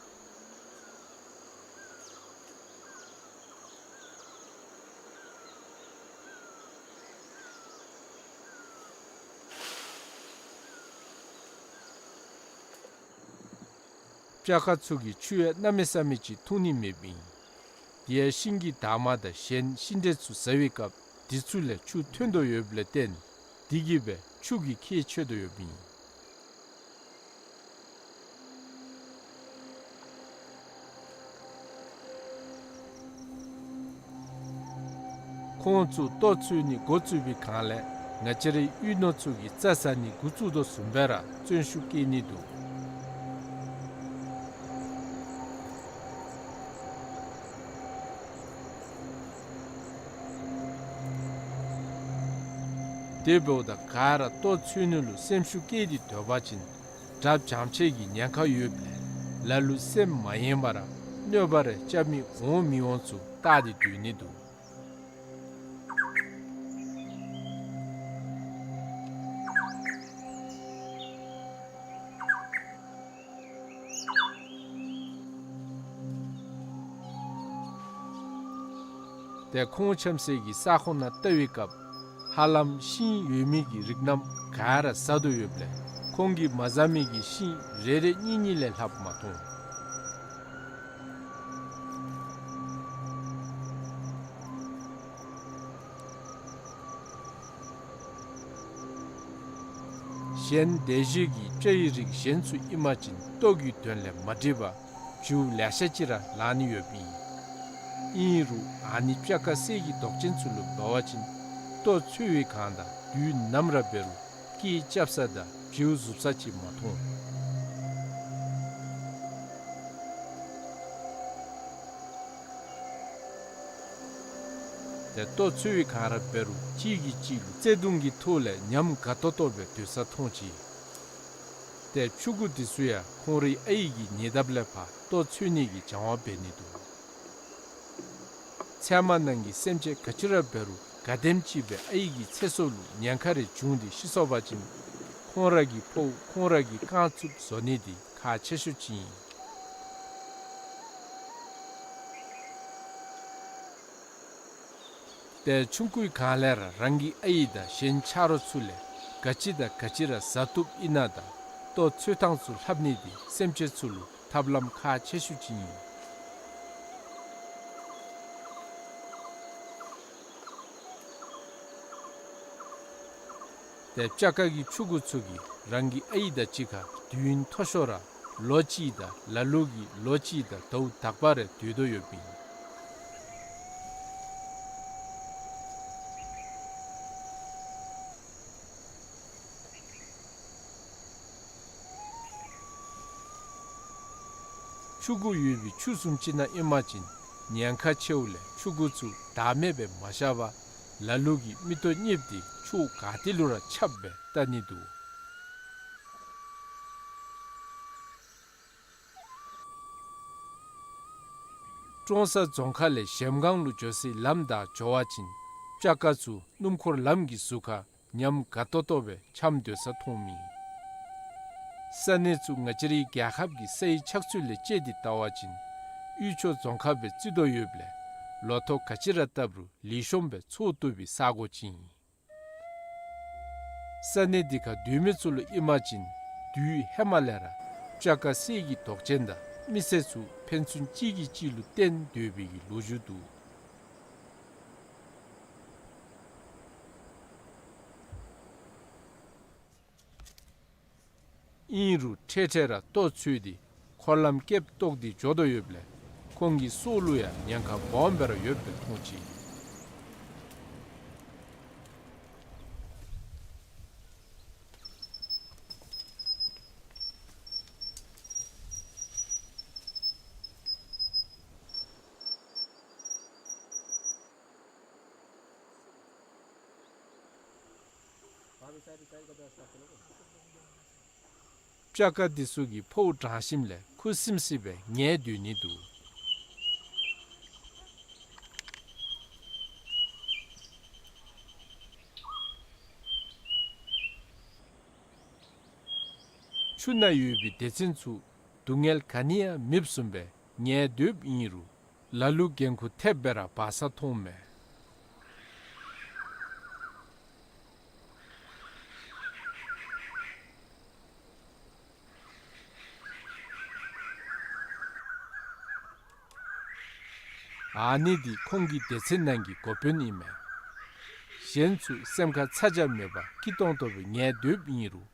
སྤྱ་ཁ་ཚུ་གིས་ཆུ་ཡང་གནམ་མེད་ས་མེད་ཅིག་འཐུང་ནི་མེདཔ་ཨིན། དེ་ཡང་ཤིང་གི་འདབ་མ་དང་གཞན་ཤིང་འབྲས་ཚུ་ཟ་བའི་སྐབས་འདི་ཚུ་ལས་ཆུ་ཐོན་དོ་ཡོདཔ་ལས་བརྟེན་འདི་གིས་སྦེ་ཆུ་གི་ཁྱད་ཆོད་དོ་ཡོདཔ་ཨིན། ཁོང་ཚུ་ལྟོ་འཚོལ་ནི་འགོ་བཙུགས་པའི་སྒང་ལས་ང་བཅས་རའི་གཡུས་ནོར་ཚུ་གིས་རྩྭ་ཟ་ནི་འགོ་བཙུགས་དོ་བཟུམ་སྦེ་ར་བརྩོན་ཤུགས་བསྐྱེད་ནི་འདུག། དེ་འབདཝ་ད་ག་ར་ལྟོ་འཚོལ་ནི་ལུ་སེམས་ཤུགས་བསྐྱེད་དེ་སྡོད་པ་ཅིན་དགྲ་བྱམས་ཆེ་གི་ཉེན་ཁ་ཡོདཔ་ལས་ལ་ལུ་སེམས་མ་ཡེངས་པར་གནོད་པ་རེ་རྐྱབ་མི་འོང་མི་འོང་ཚུ་བལྟ་སྟེ་སྡོད་ནི་འདུག། ཏེ་ཁོང་འཁྱམས་སའི་གི་ས་ཁོངས་ནང་བལྟ་བའི་སྐབས་ཧ་ལམ་ཤིང་ཡོད་མི་གི་རིགས་རྣམས་ག་ར་ཟ་དོ་ཡོདཔ་ལས་ཁོང་གིས་མ་ཟ་མི་གི་ཤིང་རེ་རེ་གཉིས་གཉིས་ལས་ལྷགཔ་མ་མཐོང་། གཞན་དེ་བཞིན་གྱི་སྤྱ་ཡི་རིགས་གཞན་ཚུ་ཨིན་པ་ཅིན་ལྟོ་གི་དོན་ལས་མ་འགྲིག་པར་བྱིའུ་ལེ་ཤ་ཅིག་ར་ལང་ནི་ཡོདཔ་ཨིན། ཨིན་རུང་ཨ་ནི་སྤྱ་དཀར་གསེར་གྱི་མདོག་ཅན་ཚུ་ལུ་འབད་བ་ཅིན་ལྟོ་འཚོལ་བའི་སྒང་དང་དུས་ནམ་ར་འབད་རུང་སྐད་རྐྱབ་ས་དང་བྱིའུ་ཟུག་ས་ཅིག་མ་མཐོང་། ཏེ་ལྟོ་འཚོལ་བའི་སྒང་ར་འབད་རུང་གཅིག་གིས་གཅིག་ལུ་བརྩེ་གདུང་གི་ཐོག་ལས་ཉམས་དགའ་ཏོག་ཏོ་སྦེ་སྡོད་ས་མཐོང་ཅི། ཏེ་ཕྱུ་གུ་འདི་ཚུ་ཡང་ཁོང་རའི་ཨའི་གི་ཉེ་འདབས་ལས་ཕར་ལྟོ་འཚོལ་ནི་གི་སྦྱང་བ་འབད་ནི་འདུག། ཚལ་མ་ནང་གི་སེམས་ཅན་ག་ཅི་ར་འབད་རུང་ག་དེམ་ཅིག་སྦེ་ཨའི་གི་ཚེ་སྲོག་ལུ་ཉེན་ཁ་རེ་བྱུང་སྟེ་ཤི་སོང་པ་ཅིན་ཁོང་ར་གི་ཕོཝ་ཁོང་ར་གིས་རྐང་བཙུགས་བཟོ་ནི་འདི་ཁག་ཆེ་ཤོས་ཅིག་ཨིན། ཏེ་ཆུང་ཀུའི་སྒང་ལས་ར་རང་གི་ཨའི་དང་གཞན་ཆ་རོགས་ཚུ་ལས་ག་ཅི་དང་ག་ཅི་ར་ཟ་བཏུབ་ཨིན་ན་དང་ལྟོ་འཚོལ་ཐངས་ཚུ་ལྷབ་ནི་འདི་སེམས་ཅན་ཚུ་ལུ་ཐབས་ལམ་ཁག་ཆེ་ཤོས་ཅིག་ཨིན། ཏེ་སྤྱ་དཀར་གྱི་ཕྱུ་གུ་ཚུ་གིས་རང་གི་ཨའི་དང་གཅིག་ཁར་དུས་ཡུན་མཐོ་ཤོས་ར་ལོ་གཅིག་དང་ལ་ལུ་གིས་ལོ་གཅིག་དང་ཟླཝ་དག་པ་རེ་སྡོད་དོ་ཡོདཔ་ཨིན། ཕྱུ་གུ་ཡོད་པའི་ཆུ་བཟུམ་ཅིག་ནང་ཨིན་པ་ཅིན་ཉེན་ཁ་ཆེཝ་ལས་ཕྱུ་གུ་ཚུ་བདག་མེད་སྦེ་མ་བཞག་པར་ལ་ལུ་གིས་མིག་ཏོ་གཉིསཔ་དེ་ཕྱོགས་ག་ཏེ་ལུ་ར་ཁྱབ་སྦེ་བལྟ་ནི་འདུག། ཀྲོང་གསར་རྫོང་ཁག་ལས་གཞལམ་སྒང་ལུ་འགྱོ་སའི་ལམ་བདའ་འགྱོ་བ་ཅིན་སྤྱ་དཀར་ཚུ་སྣུམ་འཁོར་ལམ་གྱི་ཟུར་ཁར་ཉམས་དགའ་ཏོག་ཏོ་སྦེ་འཁྱམས་སྡོད་ས་མཐོངམ་ཨིན། ས་གནས་ཚུ་ང་བཅས་རའི་རྒྱལ་ཁབ་ཀྱི་སའི་ཆགས་ཚུལ་ལས་དཔྱད་དེ་བལྟ་བ་ཅིན་དབུས་ཕྱོགས་རྫོང་ཁག་སྦེ་བརྩི་དོ་ཡོདཔ་ལས་ལོ་ཐོག་ག་ཅི་ར་བཏབ་རུང་ལེགས་ཤོམ་སྦེ་འཚོ་བཏུབ་པའི་ས་གོ་ཅིག་ཨིན། ས་གནས་འདི་ཁར་སྡོད་མི་ཚུ་ལུ་ཨིན་པ་ཅིན་དུས་ཧེ་མ་ལས་ར་སྤྱ་དཀར་གསེར་གྱི་མདོག་ཅན་དང་མི་སེར་ཚུ་ཕན་ཚུན་གཅིག་གིས་གཅིག་ལུ་བརྟེན་སྡོད་པའི་གི་ལོ་རྒྱུས་འདུག། ཨིན་རུང་འཕྲལ་འཕྲལ་ར་ལྟོ་འཚོལ་ཏེ་འཁོར་ལམ་སྐེདཔ་བཏོག་སྟེ་འགྱོ་དོ་ཡོདཔ་ལས་ཁོང་གི་སྲོག་ལུ་ཡང་ཉེན་ཁ་སྦོམ་སྦེ་ར་ཡོདཔ་སྦེ་མཐོང་ཅི། སྤྱ་དཀར་འདི་ཚུ་གིས་ཕོཝ་འགྲང་ཞིནམ་ལས་ཁུ་སིམ་སི་སྦེ་ཉལ་སྡོད་ནི་འདུག། ཆུ་ནང་ཡོད་པའི་སྡེ་ཚན་ཚུ་སྡུག་བསྔལ་ག་ནི་ཡང་མེདཔ་བཟུམ་སྦེ་ཉལ་སྡོདཔ་ཨིན་རུང་ལ་ལུ་འགན་ཁུར་ཐེབས་སྦེ་ར་འབག་ས་མཐོངམ་མས། ཨ་ནི་འདི་ཁོང་གི་སྡེ་ཚན་ནང་གི་འགོ་དཔོན་ཨིན་མས། གཞན་ཚུ་སེམས་ཁར་ཚ་གྱང་མེད་པར་སྐྱིད་ཏོང་ཏོ་སྦེ་ཉལ་སྡོདཔ་ཨིན་རུང་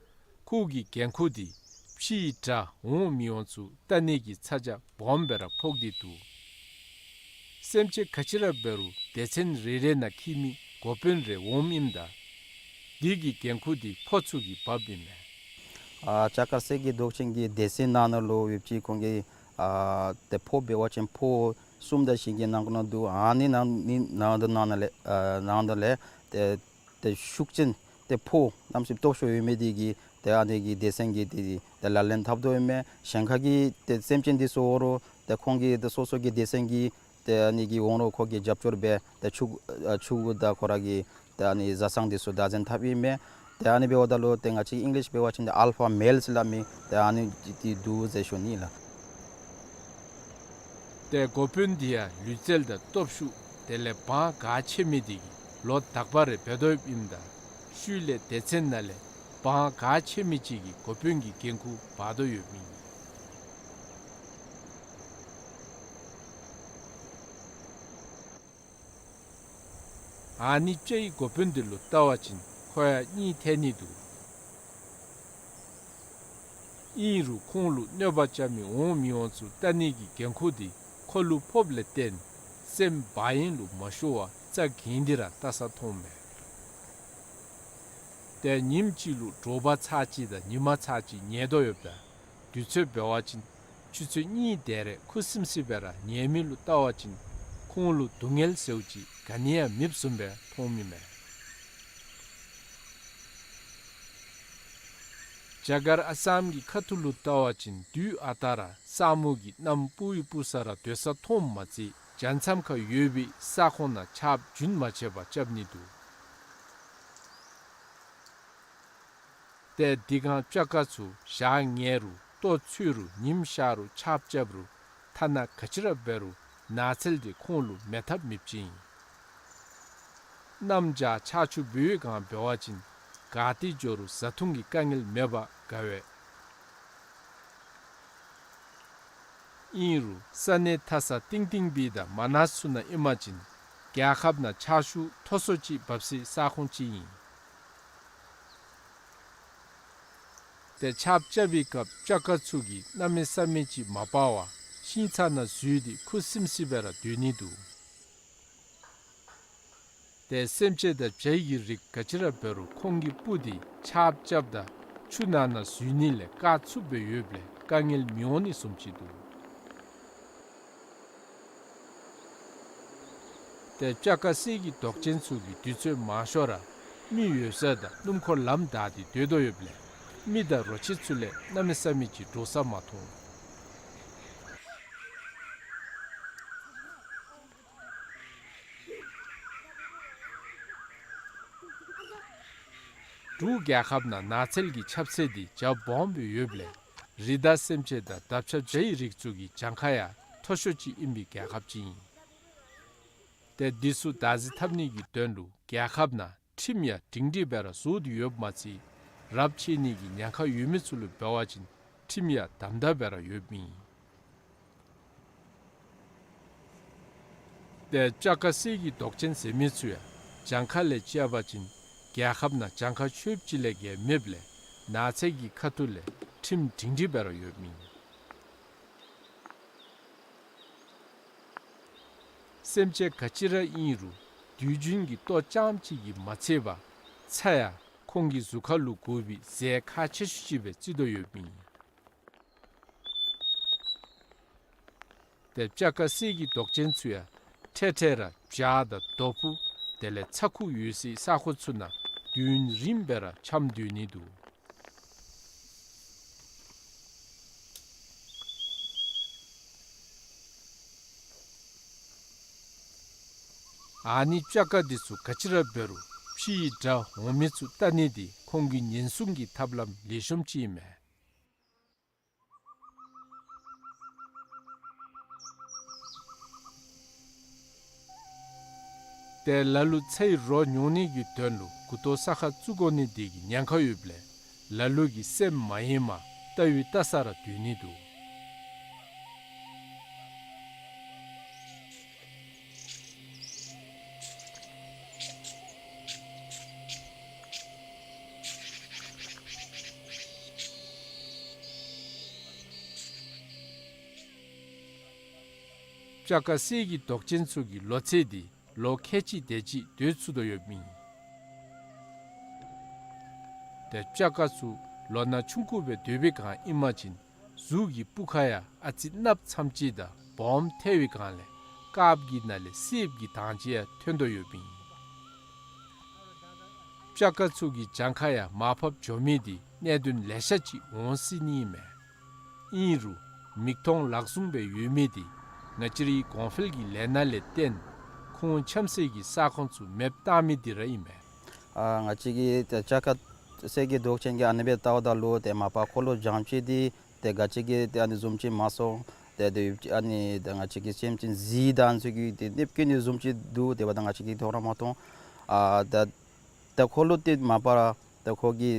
ཁོ་གི་འགན་ཁུར་འདི་ཕྱིའི་དགྲ་འོང་མི་འོང་ཚུ་བལྟ་ནི་གི་ཚ་གྱང་སྦོམ་སྦེ་ར་ཕོག་སྟེ་འདུག། སེམས་ཅན་ག་ཅི་ར་འབད་རུང་སྡེ་ཚན་རེ་རེ་ནང་འཁྱིད་མི་འགོ་དཔོན་རེ་འོངམ་ཨིནམ་ད་འདི་གི་འགན་ཁུར་འདི་ཕོ་ཚུ་གིས་འབགཔ་ཨིན་མས། ཨ་སྤྱ་དཀར་གསེར་གྱི་མདོག་ཅན་གྱི་སྡེ་ཚན་ནང་ན་ལུ་ཡོདཔ་ཅིག་ཁོང་གི་ཨ་ཏེ་ཕོ་འབད་བ་ཅིན་ཕོ་གསུམ་དང་བཞི་གི་ནང་ན་འདུག། ཨ་ནི་ནང་ནི་ནང་དུ་ནང་ན་ལས་ཨ་ནང་དུ་ལས་ཏེ་ཏེ་ཤུགས་ཅན་ཏེ་ཕོ་གནམ་མེད་ས་མེད་སྟོབས་ཤུགས་ཡོད་མི་འདི་གིས་ཏེ་ཨ་ནི་གི་སྡེ་ཚན་གྱི་ཏེ་ཏེ་ལག་ལེན་འཐབ་དོ་ཨིན་མས། གཞན་ཁ་གི་ཏེ་སེམས་ཅན་འདི་ཚུ་འོང་རུང་ཏེ་ཁོང་གི་ཏེ་སོ་སོ་གི་སྡེ་ཚན་གྱི་ཏེ་ཨ་ནི་གི་འོང་རུང་ཁོ་གིས་རྒྱབ་སྐྱོར་འབད་ཏེ་ཕྱུ་ཨ་ཕྱུ་གུ་དང་ཁོ་ར་གི་ཏེ་ཨ་ནི་བཟའ་ཚང་འདི་ཚུ་བདག་འཛིན་འཐབ་ཨིན་མས། ཏེ་ཨ་ནི་འབདཝ་ད་ལུ་ཏེ་ང་བཅས་ཨིང་ལིཤ་འབད་བ་ཅིན་ཏེ་ཨལ་ཕ་མེལ་ཟེར་སླབ་མི་ཏེ་ཨ་ནི་འདི་འདུག་ཟེར་ཞུ་ནི་ལགས། ཏེ་འགོ་དཔོན་འདི་ཡང་ལུས་རྩལ་དང་སྟོབས་ཤུགས་དེ་ལས་དབང་ག་ཆེ་མི་འདི་གིས་ལོ་དག་པ་རེ་འབད་དོ་ཡོདཔ་ཨིནམ་ད་ཤུལ་ལས་སྡེ་ཚན་ནང་ལས་དབང་ག་ཆེ་མི་ཅིག་གིས་འགོ་དཔོན་གྱི་འགན་ཁུར་འབག་དོ་ཡོདཔ་ཨིན། ཨ་ནི་སྤྱའི་འགོ་དཔོན་འདི་ལུ་བལྟ་བ་ཅིན་ཁོ་ཡང་གཉིད་ཐལ་ནི་འདུག། ཨིན་རུང་ཁོང་ལུ་གནོད་པ་རྐྱབ་མི་འོང་མི་འོང་ཚུ་བལྟ་ནི་གི་འགན་ཁུར་འདི་ཁོ་ལུ་ཕོགཔ་ལས་བརྟེན་སེམས་བག་ཡངས་ལུ་མ་ཤོར་བར་རྩ་འགེངས་ཏེ་ར་བལྟ་ས་མཐོངམ་མས། ཏེ་ཉིནམ་གཅིག་ལུ་དྲོ་པ་ཚར་གཅིག་དང་ཉིན་མ་ཚར་གཅིག་ཉལ་དོ་ཡོདཔ་ད་དུས་ཚོད་འབད་བ་ཅིན་ཆུ་ཚོད་གཉིས་དེ་རེ་ཁུ་སིམ་སི་སྦེ་ར་ཉལ་མི་ལུ་བལྟ་བ་ཅིན་ཁོང་ལུ་སྡུག་བསྔལ་ཟེརཝ་ཅིག་ག་ནི་ཡང་མེདཔ་བཟུམ་སྦེ་མཐོངམ་ཨིན་མས། རྒྱ་གར་ཨ་སམ་གྱི་ཁ་ཐུག་ལུ་བལྟ་བ་ཅིན་དུས་ཨ་རྟག་ར་ས་སྨུག་གིས་གནམ་སྤུབ་ཡི་སྤུབ་ས་ར་སྡོད་ས་མཐོངམ་མ་ཚད་བྱང་མཚམས་ཁར་ཡོད་པའི་ས་ཁོངས་ནང་ཆརཔ་རྒྱུན་མ་ཆད་པར་རྐྱབ་ནི་འདུག། ཏེ་དེ་སྒང་སྤྱ་ཀ་ཚུ་ཞག་ཉལ་རུང་ལྟོ་འཚོལ་རུང་ཉིམ་ཤར་རུང་ཆརཔ་རྐྱབ་རུང་ཐ་ན་ག་ཅི་ར་འབད་རུང་ནགས་ཚལ་འདི་ཁོང་ལུ་མེད་ཐབས་མེདཔ་ཅིག་ཨིན། གནམ་བྱཱར་ཆར་ཆུ་འབེལ་བའི་སྒང་འབད་བ་ཅིན་ག་ཏེ་འགྱོ་རུང་བཟའ་འཐུང་གི་དཀའ་ངལ་མེད་པར་དགའ་བས། ཨིན་རུང་ས་གནས་མཐའ་ས་གཏིང་གཏིང་སྦེ་དང་མ་ནཱས་ཚུ་ནང་ཨིན་པ་ཅིན་རྒྱལ་ཁབ་ནང་ཆར་ཆུ་མཐོ་སུ་ཅིག་འབབ་སའི་ས་ཁོངས་ཅིག་ཨིན། ཏེ་ཆརཔ་རྐྱབ་པའི་སྐབས་སྤྱ་ཀ་ཚུ་གིས་གནམ་མེད་ས་མེད་ཅིག་མ་སྤར་བར་ཤིང་ཚང་ནང་འཛུལ་ཏེ་ཁུ་སིམ་སི་སྦེ་ར་སྡོད་ནི་འདུག། ཏེ་སེམས་ཅན་དང་བྱའི་གི་རིགས་ག་ཅི་ར་འབད་རུང་ཁོང་གི་སྤུ་འདི་ཆརཔ་རྐྱབ་དང་ཆུ་ནང་ན་འཛུལ་ནི་ལས་བཀག་ཚུགསཔ་སྦེ་ཡོདཔ་ལས་དཀའ་ངལ་མི་འོང་ནི་བཟུམ་ཅིག་འདུག། ཏེ་སྤྱ་ཀ་གསེར་གྱི་མདོག་ཅན་ཚུ་གིས་དུས་ཚོད་མང་ཤོས་ར་མི་ཡོད་ས་དང་སྣུམ་འཁོར་ལམ་བདའ་སྟེ་སྡོད་དོ་ཡོདཔ་ལས་མི་དང་རོ་ཁྱི་ཚུ་ལས་གནམ་མེད་ས་མེད་ཅིག་འདྲོག་ས་མ་མཐོང་། འབྲུག་རྒྱལ་ཁབ་ནང་ནགས་ཚལ་གྱི་ཁྱབ་ཚད་འདི་རྒྱ་སྦོམ་སྦེ་ཡོདཔ་ལས་རི་དྭགས་སེམས་ཅན་དང་འདབ་ཆགས་བྱའི་རིགས་ཚུ་གི་གྱངས་ཁ་ཡང་མཐོ་ཤོས་ཅིག་ཨིན་པའི་རྒྱལ་ཁབ་ཅིག་ཨིན། ཏེ་འདི་ཚུ་བདག་འཛིན་འཐབ་ནི་གི་དོན་ལུ་རྒྱལ་ཁབ་ནང་ཁྲིམས་ཡང་སྒྲིང་སྒྲིང་སྦེ་ར་བཟོ་སྟེ་ཡོདཔ་མ་ཚད་རབས་ཆད་ནི་གི་ཉེན་ཁ་ཡོད་མི་ཚུ་ལུ་འབད་བ་ཅིན་ཁྲིམས་ཡང་དམ་དམ་སྦེ་ར་ཡོདཔ་ཨིན། ཏེ་སྤྱ་ཀ་གསེར་གྱི་མདོག་ཅན་ཟེར་མི་ཚུ་ཡང་གྱངས་ཁ་ལས་བཅད་པ་ཅིན་རྒྱལ་ཁབ་ནང་གྱངས་ཁ་ཆོདཔ་ཅིག་ལས་བརྒལ་མེདཔ་ལས་ནགས་ཚལ་གྱི་ཁ་ཐུག་ལས་ཁྲིམས་སྒྲིང་སྒྲིང་སྦེ་ར་ཡོདཔ་ཨིན། སེམས་ཅན་ག་ཅི་ར་ཨིན་རུང་དུས་རྒྱུན་གྱི་ལྟོ་རྐྱངམ་གཅིག་གིས་མ་ཚད་པར་ཚྭ་ཡང་ཁོང་གི་གཟུགས་ཁར་ལུ་དགོ་པའི་རྫས་ཁག་ཆེ་ཤོས་ཅིག་སྦེ་བརྩི་དོ་ཡོདཔ་ཨིན། ཏེ་སྤྱ་ཀ་གསེར་གྱི་མདོག་ཅན་ཚུ་ཡང་འཕྲལ་འཕྲལ་ར་བྱག་དང་རྡོ་ཕུང་དེ་ལས་ཚྭ་ཁུ་ཡོད་སའི་ས་ཁོངས་ཚུ་ནང་དུས་ཡུན་རིངམོ་སྦེ་ར་འཁྱམས་སྡོད་ནི་འདུག། ཨ་ནི་སྤྱ་ཀ་འདི་ཚུ་ག་ཅི་ར་འབད་རུང་ཕྱིའི་དགྲ་འོང་མི་ཚུ་བལྟ་ནི་འདི་ཁོང་གི་ཉེན་སྲུང་གི་ཐབས་ལམ་ལེགས་ཤོམ་ཅིག་ཨིན་མས། ཏེ་ལ་ལུ་ཚྭའི་རོ་ཉོ་ནི་གི་དོན་ལུ་མགུ་ཏོ་ས་ཁར་བཙུགས་དགོ་ནི་འདི་གིས་ཉེན་ཁ་ཡོདཔ་ལས་ལ་ལུ་གིས་སེམས་མ་ཡེངས་པར་བལྟ་བའི་བལྟ་ས་ར་སྡོད་ནི་འདུག། སྤྱ་ཀ་གསེར་གྱི་མདོག་ཅན་ཚུ་གི་ལོ་ཚད་འདི་ལོ་ཁལ་གཅིག་དེ་ཅིག་སྡོད་ཚུགས་དོ་ཡོདཔ་ཨིན། ཏེ་སྤྱ་ཀ་ཚུ་ལོ་ན་ཆུང་ཀུ་སྦེ་སྡོད་པའི་སྒང་ཨིན་པ་ཅིན་གཟུགས་ཀྱི་སྤུ་ཁ་ཡང་ཨ་ཙི་གནགཔོ་ཙམ་ཅིག་དང་སྦོམ་ཐལ་བའི་སྒང་ལས་དཀརཔོ་གི་ནང་ལས་སེརཔོ་གི་མདངས་ཅིག་ཡང་ཐོན་དོ་ཡོདཔ་ཨིན། སྤྱ་ཀ་ཚུ་གི་གྱངས་ཁ་ཡང་མར་ཕབ་འགྱོ་མི་འདི་གནད་དོན་ལེ་ཤ་ཅིག་འོང་སྲིད་ནི་ཨིན་མས། ཨིན་རུང་མིག་མཐོང་ལག་བཟུང་སྦེ་ཡོད་མི་འདི་ང་བཅས་རའི་གོང་འཕེལ་གྱི་ལས་སྣ་ལས་བརྟེན་ཁོང་འཁྱམས་སའི་གི་ས་ཁོངས་ཚུ་མེདཔ་བཏང་མི་འདི་ར་ཨིན་མས། ཨ་ང་བཅས་ཀྱིས་ཏེ་སྤྱ་ཀ་གསེར་གྱི་མདོག་ཅན་གྱི་ཨ་ནི་སྦེ་བལྟཝ་ད་ལུ་ཏེ་མ་པ་ཁོ་ལུ་བྱང་ཅིག་འདི་ཏེ་ག་ཅི་གི་ཏེ་ཨ་ནི་བཟུམ་ཅིག་མ་སོང་། ཏེ་ཏེ་ཨ་ནི་ཏེ་ང་བཅས་ཀྱི་སེམས་ཅན་གཟིག་དང་ཚུ་གི་ཏེ་གནོདཔ་བཀལ་ནི་བཟུམ་ཅིག་འདུག། དེ་འབདཝ་ད་ང་བཅས་ཀྱིས་མཐོང་ར་མ་མཐོང་། ཨ་ད་ད་ཁོ་ལུ་ཏེ་མ་པ་ར་ད་ཁོ་གི་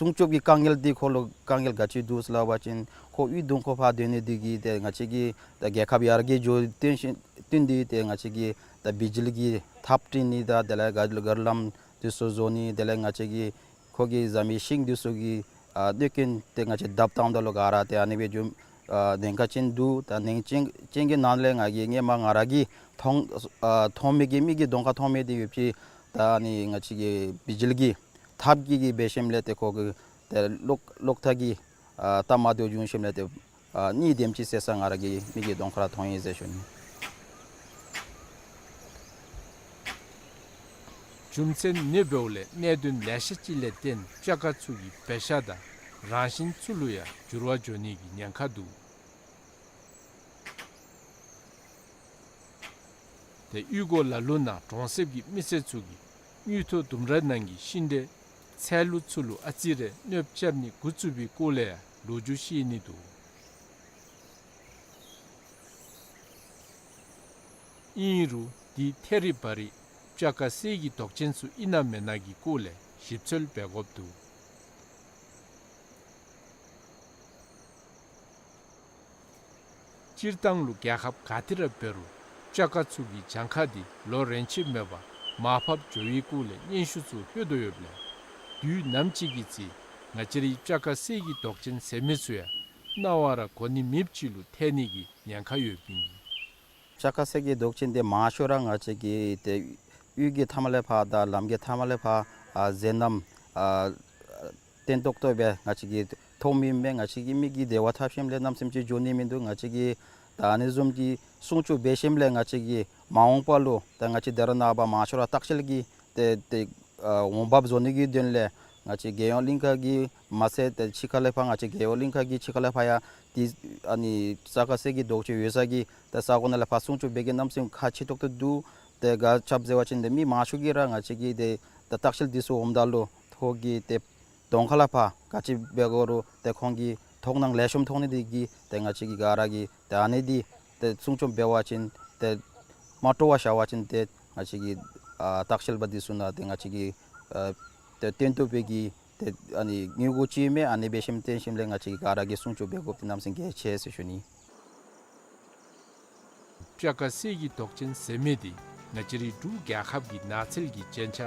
སྲུང་སྐྱོབ་ཀྱི་དཀའ་ངལ་འདི་ཁོ་ལུ་དཀའ་ངལ་ག་ཅི་འདུག་ཟེར་སླབ་པ་ཅིན་ཁོ་གཡུས་གདོང་ཁོ་ཕར་སྡོད་ནི་འདི་གིས་ཏེ་ང་བཅས་ཀྱི་ད་རྒྱལ་ཁབ་ཡར་རྒྱས་འགྱོ་བརྟེན་ཞིན་བརྟེན་ཏེ་ཏེ་ང་བཅས་ཀྱི་ད་བི་ཇི་ལི་གི་ཐགཔ་བྲི་ནི་དང་དེ་ལས་ག་གར་ལམ་འདི་ཚུ་བཟོ་ནི་དེ་ལས་ང་བཅས་ཀྱི་ཁོ་གི་བཟའ་མི་ཤིང་འདི་ཚུ་གི་ ཨ་སྡོད་ཀྱིན་ཏེ་ང་བཅས་བརྡབ་བཏངམ་ད་ལུ་ག་ར་ཏེ་ཨ་ནི་སྦེ་འགྱོ་ཨ་ཉེན་ཁ་ཅིག་འདུག། ད་ཉེན་ཁ་ཅིག་གི་ནང་ལས་ང་གིས་ཧེ་མ་ང་ར་གིས་མཐོང་ཨ་མཐོང་མི་གི་མི་གིས་གདོང་ཁར་མཐོང་མི་འདི་ཡོད་ཅི། ད་ཨ་ནི་ང་བཅས་ཀྱི་བི་ཇི་ལི་གི་ཐགཔ་གི་གིས་འབད་ཞིནམ་ལས་ཏེ་ཁོ་གི་ཏེ་གློག་གློག་ཐག་གི་ཨ་ལྟ་མ་བདེཝ་བྱུང་ཞིནམ་ལས་ཏེ་ཨ་གཉིས་དེམ་ཅིག་བསད་ས་ང་ར་གི་མིག་གི་གདོང་ཁར་མཐོང་ཡི་ཟེར་ཞུ་ནི། རྒྱུ་མཚན་ཨ་ནི་འབདཝ་ལས་གནད་དོན་ལེ་ཤ་ཅིག་ལས་བརྟེན་སྤྱ་ཁ་ཚུ་གིས་བེ་ཤ་དང་རང་བཞིན་ཚུ་ལུ་ཡང་འགྱུར་བ་འགྱོ་ནི་གི་ཉེན་ཁ་འདུག། ཏེ་གཡུས་སྒོ་ལ་ལུ་ནང་གྲོང་གསེབ་ཀྱི་མི་སེར་ཚུ་གིས་དངུལ་ཐོག་ལྡུམ་ར་ནང་གི་ཤིང་འབྲས་ཚལ་ལུ་ཚུ་ལུ་ཨ་ཙི་རེ་གནོདཔ་རྐྱབ་ནི་འགོ་བཙུགས་པའི་སྐོར་ལས་ཡང་ལོ་རྒྱུས་བཤད་ནི་འདུག། ཨིན་རུང་འདི་ཐད་རི་བ་རི་སྤྱ་ཁ་བསད་ཀྱི་དོགས་ཅན་ཚུ་ཨིན་ན་མེན་ན་གི་སྐོར་ལས་ཞིབ་འཚོལ་འབད་དགོཔ་འདུག། སྤྱིར་བཏང་ལུ་རྒྱལ་ཁབ་ག་ཏེ་ར་འབད་རུང་སྤྱ་ཁ་ཚུ་གི་གྱངས་ཁ་འདི་ལོ་རེ་ཆད་མེད་པར་མར་ཕབ་འགྱོ་བའི་སྐོར་ལས་སྙན་ཞུ་ཚུ་ལྷོད་དོ་ཡོདཔ་ལས་དུས་ནམ་ཅིག་གི་ཚེ་ང་བཅས་རའི་སྤྱ་ཁ་བསད་ཀྱི་དོགས་ཅན་ཟེར་མི་ཚུ་ཡང་རྣ་བར་གོ་ནི་མེདཔ་ཅིག་ལུ་ཐལ་ནི་གི་ཉེན་ཁ་ཡོདཔ་ཨིན། སྤྱ་ཁ་བསད་ཀྱི་དོགས་ཅན་འདི་མང་ཤོས་ར་ང་བཅས་ཀྱི་ཏེ་གཡུས་ཀྱི་མཐའ་མ་ལས་ཕར་དང་ལམ་གྱི་མཐའ་མ་ལས་ཕར་ཨ་མཛེས་ལྗོངས་ཨ་བརྟན་ཏོག་ཏོ་སྦེ་ང་བཅས་ཀྱིས་མཐོང་མི་མས། ང་བཅས་ཀྱི་མིག་གིས་དེ་བ་འཐབ་ཞིནམ་ལས་གནམ་མེད་ས་མེད་ཅིག་འགྱོ་ནི་མིན་འདུག། ང་བཅས་ཀྱིས་ད་ཨ་ནི་བཟུམ་གྱི་སྲུང་སྐྱོབ་འབད་ཞིནམ་ལས་ང་བཅས་ཀྱིས་མ་འོངས་པ་ལུ་ད་ང་བཅས་འདི་ར་ནངས་པ་མང་ཤོས་ར་ལྟ་བཤལ་གྱི་ཏེ་ཏེ་ཨ་འོང་འབབ་བཟོ་ནི་གི་དོན་ལས་ང་བཅས་རྒྱལ་ཡོངས་གླིང་ཁ་གི་མ་ཚད་ཏེ་ཕྱི་ཁ་ལས་ཕར་ང་བཅས་རྒྱལ་ཡོངས་གླིང་ཁ་གི་ཕྱི་ཁ་ལས་ཕར་ཡང་ཏེ་ཨ་ནི་སྤྱ་ཁ་བསད་ཀྱི་དོགས་ཅན་ཡོད་ས་གི་ཏེ་ས་གོ་ནང་ལས་ཕར་སྲུང་སྐྱོབ་འབད་གེ་གནམ་མེད་ས་མེད་ཁག་ཆེ་ཏོག་ཏོ་འདུག། ཏེ་ག་ཅི་འབད་ཟེར་བ་ཅིན་ཏེ་མི་མང་ཤོས་ཀྱིས་ར་ང་བཅས་ཀྱི་ཏེ་ད་ལྟ་བཤལ་འདི་ཚུ་འོངམ་ད་ལུ་ཁོང་གི་ཏེ་གདོང་ཁ་ལས་ཕར་ག་ཅི་འབད་དགོ་རུང་ཏེ་ཁོང་གིས་མཐོང་སྣང་ལེགས་ཤོམ་མཐོང་ནི་འདི་གིས་ཏེ་ང་བཅས་ཀྱིས་ག་ར་གིས་ཏེ་ཨ་ནི་འདི་ཏེ་སྲུང་སྐྱོབ་འབད་བ་ཅིན་ཏེ་མ་སྤྲོ་བར་བཞག་པ་ཅིན་ཏེ་ང་བཅས་ཀྱི་ཨ་ལྟ་བཤལ་པ་འདི་ཚུ་ནང་ཏེ་ང་བཅས་ཀྱི་ཨ་ཏེ་བརྟན་ཏོག་ཏོ་སྦེ་གི་ཏེ་ཨ་ནི་དངུལ་སྒོར་ཅིག་མས། ཨ་ནི་འབད་ཞིནམ་བརྟེན་ཞིནམ་ལས་ང་བཅས་ཀྱིས་ག་ར་གིས་སྲུང་སྐྱོབ་འབད་དགོཔ་འདི་གནམ་མེད་ས་མེད་གལ་ཆེ་ཟེར་ཞུ་ནི། སྤྱ་ཁ་བསད་ཀྱི་དོགས་ཅན་ཟེར་མི་འདི་ང་བཅས་རའི་འབྲུག་རྒྱལ་ཁབ་ཀྱི་ནགས་ཚལ་གྱི་རྒྱན་ཆ་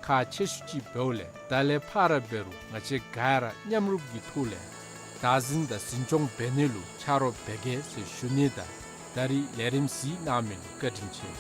ཁག་ཆེ་ཤོས་ཅིག་འབདཝ་ལས་ད་ལས་ཕར་ར་འབད་རུང་ང་བཅས་ག་ར་མཉམ་རུབ་ཀྱི་ཐོག་ལས་བདག་འཛིན་དང་འཛིན་སྐྱོང་འབད་ནི་ལུ་ཆ་རོགས་འབད་གེ་ཟེར་ཞུ་ནི་དང་ད་རིས་ལས་རིམ་གཟིགས་གནང་མི་ལུ་བཀའ་དྲིན་ཆེ།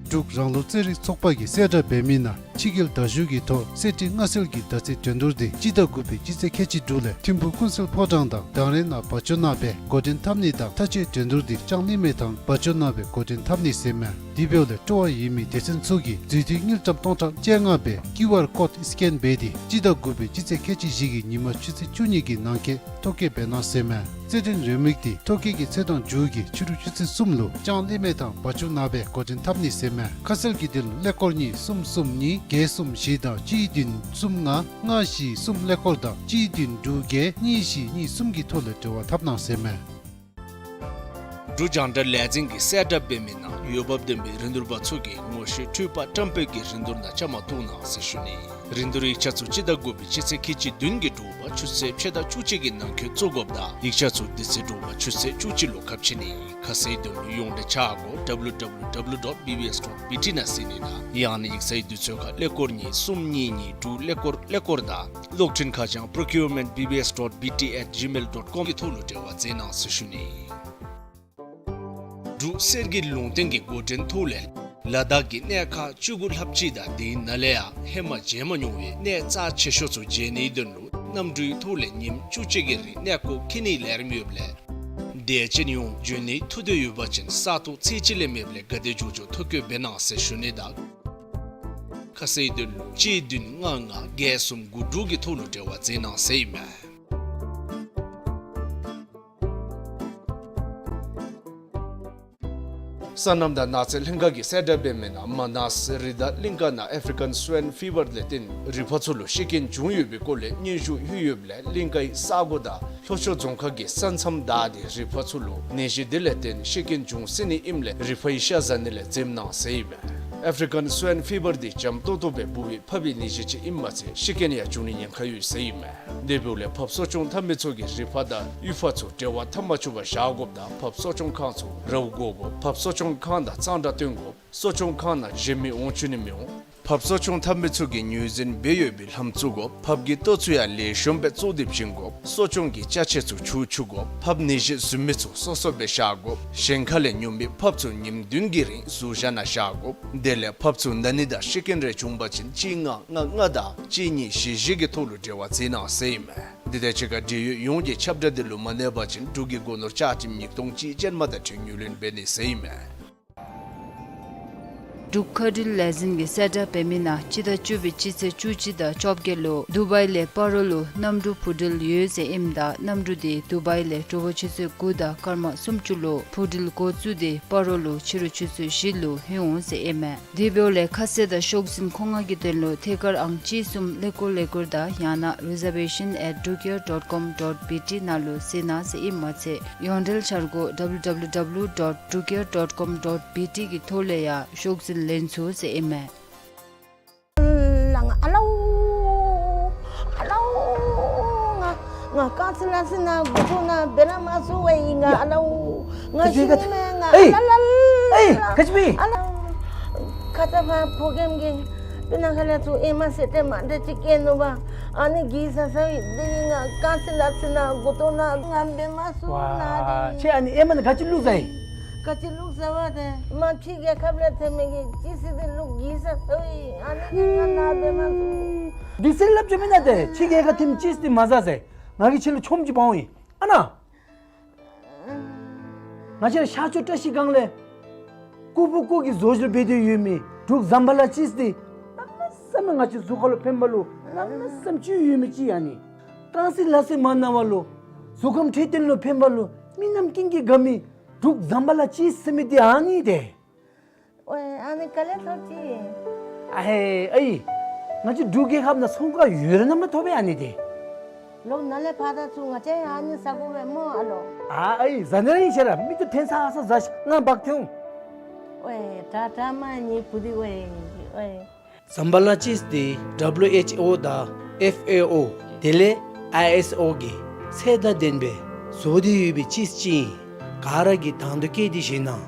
འབྲུག་རང་ལུགས་རྩེད་རིགས་ཚོགས་པ་གིས་གསལ་བསྒྲགས་འབད་མི་ནང་ཕྱི་རྒྱལ་དར་ཞུགས་ཀྱི་ཐོག་གསེར་ཁྲི་མངའ་གསོལ་གྱི་ཟླ་ཚེས་འགྲན་བསྡུར་འདི་སྤྱི་ཟླ་དགུ་པའི་སྤྱི་ཚེས་ཁལ་གཅིག་དྲུག་ལས་ཐིམ་ཕུག་ཀུན་གསལ་ཕོ་བྲང་དང་དང་རེ་ནང་བ་ཅོ་ནང་སྦེ་འགོ་འདྲེན་འཐབ་ནི་དང་མཐའ་མཇུག་འགྲན་བསྡུར་འདི་ལྕང་གླིང་མེ་ཐང་བ་ཅོ་ནང་སྦེ་འགོ་འདྲེན་འཐབ་ནི་ཟེར་མས། དེ་འབདཝ་ལས་སྤྲོ་བ་ཡོད་མི་སྡེ་ཚན་ཚུ་གིས་རྫུས་མདོག་དངུལ་ཀྲམ་སྟོང་ཕྲག་བཅོ་ལྔ་སྦེ་ཀིའུ་ཨར་ཀོཌ་སི་ཀེན་འབད་དེ་སྤྱི་ཟླ་དགུ་པའི་སྤྱི་ཚེས་ཁལ་གཅིག་བཞི་གི་ཉིན་མ་ཆུ་ཚོད་བཅུ་གཉིས་ཀྱི་ནང་འཁོད་ཐོ་བཀོད་འབད་གནང་ཟེར་མས། རྩེད་འགྲན་རེའུ་མིག་འདི་ཐོ་བཀོད་ཀྱི་ཚེས་དང་མཇུག་གི་ཕྱི་རུ་ཆུ་ཚོད་གསུམ་ལུ་ལྕང་གླིང་མེ་ཐང་བ་ཅོ་ནང་སྦེ་འགོ་འདྲེན་འཐབ་ནི་ཟེར་མས། ཁ་གསལ་གྱི་དོན་ལུ་ཀླད་ཀོར་གཉིས་གསུམ་གསུམ་གཉིས་བརྒྱད་གསུམ་བཞི་དང་གཅིག་བདུན་གསུམ་ལྔ་ལྔ་བཞི་གསུམ་ཀླད་ཀོར་དང་གཅིག་བདུན་དྲུག་བརྒྱད་གཉིས་བཞི་གཉིས་གསུམ་གྱི་ཐོག་ལས་འབྲེལ་བ་འཐབ་གནང་ཟེར་མས། འབྲུག་རྒྱང་བསྒྲགས་ལས་འཛིན་གྱིས་གསལ་བསྒྲགས་འབད་མི་ནང་འོས་འབབ་ལྡན་པའི་རིན་བསྡུར་པ་ཚུ་གིས་ངོ་ཤེས་འཕྲུལ་པ་བཀྲམ་སྤེལ་གྱི་རིན་བསྡུར་ནང་བཅའ་མར་གཏོགས་གནང་ཟེར་ཞུ་ནི། རིན་བསྡུར་ཡིག་ཆ་ཚུ་སྤྱི་ཟླ་དགུ་པའི་སྤྱི་ཚེས་ཁལ་གཅིག་བདུན་གྱི་དྲོ་པ་ཆུ་ཚོད་ཕྱེད་དང་བཅུ་གཅིག་གི་ནང་འཁོད་བཙུགས་དགོཔ་དང་ཡིག་ཆ་ཚུ་དེ་ཚེ་དྲོ་པ་ཆུ་ཚོད་བཅུ་གཅིག་ལུ་ཁ་ཕྱེ་ནི། ཁ་གསལ་དོན་ལུ་ཡོངས་འབྲེལ་ཆ་སྒོ་W W W dot B B S dot B T ནང་གཟིགས་ནི་དང་ཡང་ན་ཡིག་ཚང་གི་དུས་ཚོད་ཁར་ཀླད་ཀོར་གཉིས་གསུམ་གཉིས་གཉིས་དྲུག་ཀླད་ཀོར་ཀླད་ཀོར་དང་གློག་འཕྲིན་ཁ་བྱང་procurement B B S dot B T at gmail dot com གི་ཐོག་ལུ་འབྲེལ་བ་མཛད་གནང་ཟེར་ཞུ་ནི། འབྲུག་གསེར་གྱི་ལུང་བསྟན་གྱི་འགོ་འདྲེན་ཐོག་ལས་ལ་དྭགས་ཀྱི་གནས་ཁག་བཅུ་དགུ་ལྷགཔ་ཅིག་དང་དེའི་ནང་ལས་ཡང་ཧེ་མ་མཇལ་མ་མྱོང་བའི་གནས་རྩ་ཆེ་ཤོས་ཚུ་མཇལ་ནིའི་དོན་ལུ་གནམ་གྲུའི་ཐོག་ལས་ཉིནམ་བཅུ་གཅིག་གི་རིང་གནས་སྐོར་འཁྱིད་ནིའི་ལས་རིམ་ཡོདཔ་ལས་དད་ཅན་ཡོངས་འབྱོན་ནི་ཐུགས་འདོད་ཡོད་པ་ཅིན་ས་ཐོག་ཚེས་གཅིག་ལས་མེདཔ་ལས་ག་དེ་མགྱོགས་མགྱོགས་ཐོ་བཀོད་འབད་གནང་ཟེར་ཞུ་ནི་དང་ཁ་གསལ་དོན་ལུ་གཅིག་བདུན་ལྔ་ལྔ་བརྒྱད་གསུམ་དགུ་དྲུག་གི་ཐོག་ལུ་འབྲེལ་བ་མཛད་གནང་ཟེར་ཨིན་མས། སོ་ནམ་དང་ནགས་ཚལ་ལྷན་ཁག་གིས་གསལ་བསྒྲགས་འབད་མི་ནང་མ་ནཱས་རི་དྭགས་གླིང་ག་ནང་ཨེཕ་རི་ཀན་སུའིན་ཕི་བར་ལས་བརྟེན་རི་ཕག་ཚུ་ལུ་ཤི་རྐྱེན་བྱུང་ཡོད་པའི་སྐོར་ལས་སྙན་ཞུ་ཡོད་ཡོདཔ་ལས་གླིང་གའི་ས་གོ་དང་ལྷོ་ཕྱོགས་རྫོང་ཁག་གི་ས་མཚམས་བདའ་སྟེ་རི་ཕག་ཚུ་ལུ་ནད་གཞི་དེ་ལས་བརྟེན་ཤི་རྐྱེན་བྱུང་སྲིད་ནི་ཨིནམ་ལས་རི་ཕག་གི་ཤ་བཟའ་ནི་ལས་འཛེམ་གནང་ཟེར་ཨིན་མས། ཨེཕ་རི་ཀན་སུའིན་ཕི་བར་དེ་འཇམ་ཏོང་ཏོ་སྦེ་འབུ་བའི་ཕགཔ་གི་ནད་གཞི་ཅིག་ཨིནམ་མ་ཚད་ཤི་རྐྱེན་ཡང་བྱུང་ནི་ཉེན་ཁ་ཡོད་ཟེར་ཨིན་མས། དེ་འབདཝ་ལས་ཕགཔ་གསོ་སྐྱོང་འཐབ་མི་ཚུ་གིས་རི་ཕག་དང་གཡུས་ཕག་ཚུ་འབྲེལ་བ་འཐབ་མ་བཅུག་པར་བཞག་དགོཔ་དང་ཕགཔ་གསོ་སྐྱོང་ཁང་ཚུ་ར་བ་བསྒོར་དགོཔ། ཕགཔ་གསོ་སྐྱོང་ཁང་དང་གཙང་སྦྲ་སྟོན་དགོཔ། གསོ་སྐྱོང་ཁང་ནང་གཞན་མི་འོང་བཅུག་ནི་མི་འོང་། ཕགཔ་གསོ་སྐྱོང་འཐབ་མི་ཚུ་གིས་ངོས་འཛིན་འབད་ཡོད་པའི་ལྷམ་བཙུགས་དགོཔ། ཕགཔ་གི་ལྟོ་ཚུ་ཡང་ལེགས་ཤོམ་སྦེ་བཙོ་སྟེ་བྱིན་དགོཔ། གསོ་སྐྱོང་གི་ཅ་ཆས་ཚུ་འཁྱུ་བཅུག་དགོཔ། ཕགཔ་ནད་གཞི་བཟོ་མི་ཚུ་སོ་སོ་སྦེ་བཞག་དགོཔ། གཞན་ཁ་ལས་ཉོ་མི་ཕགཔ་ཚུ་ཉིནམ་བདུན་གྱི་རིང་ཟུར་བཞག་ནང་བཞག་དགོཔ། དེ་ལས་ཕགཔ་ཚུ་ན་ནི་དང་ཤི་རྐྱེན་རེ་བྱུང་པ་ཅིན་གཅིག་ལྔ་ལྔ་ལྔ་དང་གཅིག་གཉིས་བཞི་བཞི་གི་ཐོག་ལུ་འབྲེལ་བ་འཛིན་གནང་ཟེར་ཨིན་མས། དེ་དང་གཅིག་ཁར་འབྲེལ་ཡོད་ཡོངས་ཀྱིས་ཁྱབ་བསྒྲགས་དེ་ལུ་མ་གནས་པ་ཅིན་འབྲུག་གི་སྒོ་ནོར་བཅའ་ཁྲིམས་ཉིས་སྟོང་གཅིག་ཅན་མ་དང་འཁྲིལ་ངོས་ལེན་འབད་ནི་ཟེར་ཨིན་མས། འབྲུག་མཁའ་འགྲུལ་ལས་འཛིན་གྱིས་གསལ་བསྒྲགས་འབད་མི་ནང་སྤྱི་ཟླ་བཅུ་པའི་སྤྱི་ཚེས་བཅུ་གཅིག་དང་བཅོ་བརྒྱད་ལུ་དུ་བའི་ལས་སྤ་རོ་ལུ་གནམ་གྲུ་འཕུར་འགྲུལ་ཡོད་ཟེར་ཨིནམ་ད་གནམ་གྲུ་དེ་དུ་བའི་ལས་དྲོ་པ་ཆུ་ཚོད་དགུ་དང་སྐར་མ་སུམ་ཅུ་ལུ་འཕུར་འགྲུལ་འགོ་བཙུགས་ཏེ་སྤ་རོ་ལུ་ཕྱི་རུ་ཆུ་ཚོད་བཞི་ལུ་ལྷོད་འོང་ཟེར་ཨིན་མས། དེ་འབདཝ་ལས་ཁ་གསལ་དང་ཤོག་འཛིན་མཁོ་མངགས་ཀྱི་དོན་ལུ་ཐད་ཀར་ཨང་གཅིག་གསུམ་ཀླད་ཀོར་ཀླད་ཀོར་དང་ཡང་ན་reservation at drukair dot com dot B T ནང་ལུ་གཟིགས་གནང་ཟེར་ཨིནམ་མ་ཚད་ཡོངས་འབྲེལ་འཆར་སྒོ་W W W dot drukair dot com dot B T གི་ཐོག་ལས་ཡང་ཤོག་འཛིན་ལེན་ཚུགས་ཟེར་ཨིན་མས། ལ་ང་ཨ་ལའུ། ཨ་ལའུ། ང་ང་རྐང་ཚིགས་ལག་ཚིགས་ནང་མགུ་ཏོ་ནང་འབད་ར་མ་ཚུགས་པས་ང་ཨ་ལའུ། ང་ཤི་ནི་མས་ང་ཨ་ལ་ལ་ལ། ཨེ་ག་ཅི་སྦེ། ཨ་ལའུ། ཁ་ཙ་ཕར་ཕོ་རྒནམ་གིས་སྤུ་ན་ཁ་ལས་ཚུར་ཨེ་མ་སེར་ཏེ་མ་འདྲཝ་ཅིག་བཀལ་ནུག་པ། ཨ་ནི་གིས་ཟ་ཟཝ་ཨིན། དེ་ང་རྐང་ཚིགས་ལག་ཚིགས་ནང་མགུ་ཏོ་ནང་ང་འབད་མ་ཚུགས་ན། ཁྱོད་ཨ་ནི་ཨེ་མ་ནང་ག་ཅི་བླུགས་ཟ་ཡི། ག་ཅི་བླུགས་ཟ་བ་དེ་མ་ཕྱི་རྒྱལ་ཁབ་ལས་ཐོན་མི་གིས་ཅིག་ཟེར་ཏེ་བླུགས་གིས་ཟ་ཟཝ་ཨིན། ཨ་ནི་ང་ནཱ་འབད་མ་ཚུགས། དེ་ཟེར་སླབ་བཅུག་མེན་ན་དེ་ཕྱི་རྒྱལ་ཁབ་ཐོནམ་ཅིག་ཟེར་ཏེ་མ་ཟ་ཟེར། ང་གིས་ཁྱོད་ལུ་ཆོམ་ཅིག་འབག་འོང་ཡི། ཨ་ན། ང་བཅས་ར་ཤར་ཕྱོགས་བཀྲ་ཤིས་སྒང་ལས་ཀུ་ཕུ་ཀུ་གིས་བཟོ་བཅོས་འབད་དེ་ཡོད་མི་འབྲུག་ཟམ་པ་ལ་ཅིག་ཟེར་ཏེ་གནམ་མེད་ས་མེད་ང་བཅས་གཟུགས་ཁར་ལུ་ཕན་པ་ལུ་གནམ་མེད་ས་མེད་ཅིག་ཡོད་མི་ཅིག་ཨ་ནི། རྐང་ཚིགས་ལག་ཚིགས་མ་ན་བ་ལུ་གཟུགས་ཁམས་འཕྲོད་བསྟེན་ལུ་ཕན་པ་ལུ་མི་རྣམས་ཀུན་གྱིས་དགའ་མི་འབྲུག་ཟམ་པ་ལ་ཅིག་ཟེར་མི་དེ་ཨ་ནི་དེ། ཝའེ་ཨ་ནི་ག་ལས་ཐོབ་ཅི། ཨ་ཧེ་ཨའི། ང་བཅས་འབྲུག་རྒྱལ་ཁབ་ནང་ཚོང་ཁང་ཡོད་ར་ནམ་ལས་ཐོབ་པས་ཨ་ནི་དེ། ལོག་ནཱ་ལས་ཕར་ད་ཚུར་ང་བཅས་ཨ་ནི་ཟ་དགོ་པས་སྨོ་ཨ་ལོ། ཨ་ཨའི་ཟ་ནི་ར་ཨིན་ཤེས་ར་མིག་ཏོ་འཐོན་ས་ཨ་ས་ཟ་ཤིག་ང་འབག་འཐོན་འོང་། ཝའེ་དྲག་དྲག་མ་ནི་བུ་དེ་ཝའེ་ཝའེ། ཟམ་པ་ལ་ཅིས་དེ་ཌབ་ལུ་ཨེཆ་ཨོ་དང་ཨེཕ་ཨེ་ཨོ་དེ་ལས་ཨའི་ཨེསི་ཨོ་གིས་ཚད་དང་ལྡན་པའི་བཟོ་སྟེ་ཡོད་པའི་ཅིས་ཅིག་ཨིན། ག་ར་གིས་དང་དུ་བཀལ་ཏེ་བཞེས་གནང་།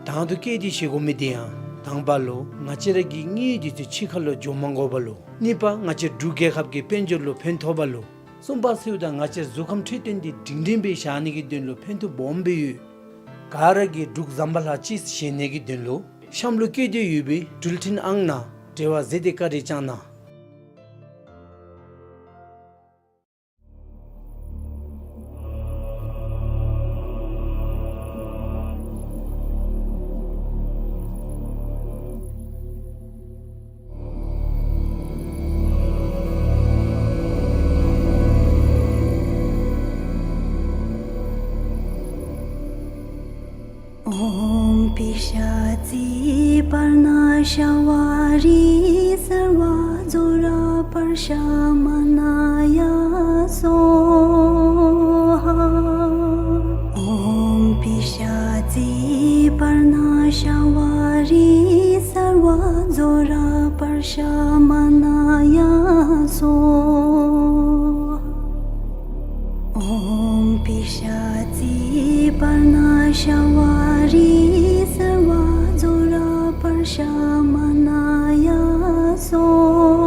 དང་དུ་བཀལ་ཏེ་བཞེས་དགོ་མི་དེ་ཡང་དང་པ་ལུ་ང་བཅས་ར་གི་དངུལ་དེ་ཚུ་ཕྱི་ཁ་ལུ་འགྱོ་མ་དགོ་པ་ལུ། གཉིས་པ་ང་བཅས་འབྲུག་རྒྱལ་ཁབ་ཀྱི་དཔལ་འབྱོར་ལུ་ཕན་ཐོགས་པ་ལུ། གསུམ་པ་ཚུ་དང་ང་བཅས་གཟུགས་ཁམས་འཕྲོད་བསྟེན་དེ་སྒྲིང་སྒྲིང་སྦེ་བཞག་ནི་གི་དོན་ལུ་ཕན་ཐོགས་སྦོམ་སྦེ་ཡོད། ག་ར་གིས་འབྲུག་ཟམ་པ་ལ་ཅིས་བཞེས་ནི་གི་དོན་ལུ་གཤམ་ལུ་བཀོད་དེ་ཡོད་པའི་འགྲུལ་འཕྲིན་ཨང་ནང་འབྲེལ་བ་མཛད་དེ་བཀའ་དྲིན་བསྐྱང་གནང་། ཨོཾ་པི་ཤ་ཙི་པརྞ་ཤ་བ་རི་སརྦ་ཛྭ་ར་པྲ་ཤ་མ་ན་ཡ་སྭཱ་ཧཱ། ཨོཾ་པི་ཤ་ཙི་པརྞ་ཤ་བ་རི་སརྦ་ཛྭ་ར་པྲ་ཤ་མ་ན་ཡ་སྭཱ་ཧཱ། ཨོཾ་པི་ཤ་ཙི་པརྞ་ཤ་བ་རི་སརྦ་ཛྭ་ར་པྲ་ཤ་མ་ན་ཡ་སྭཱ་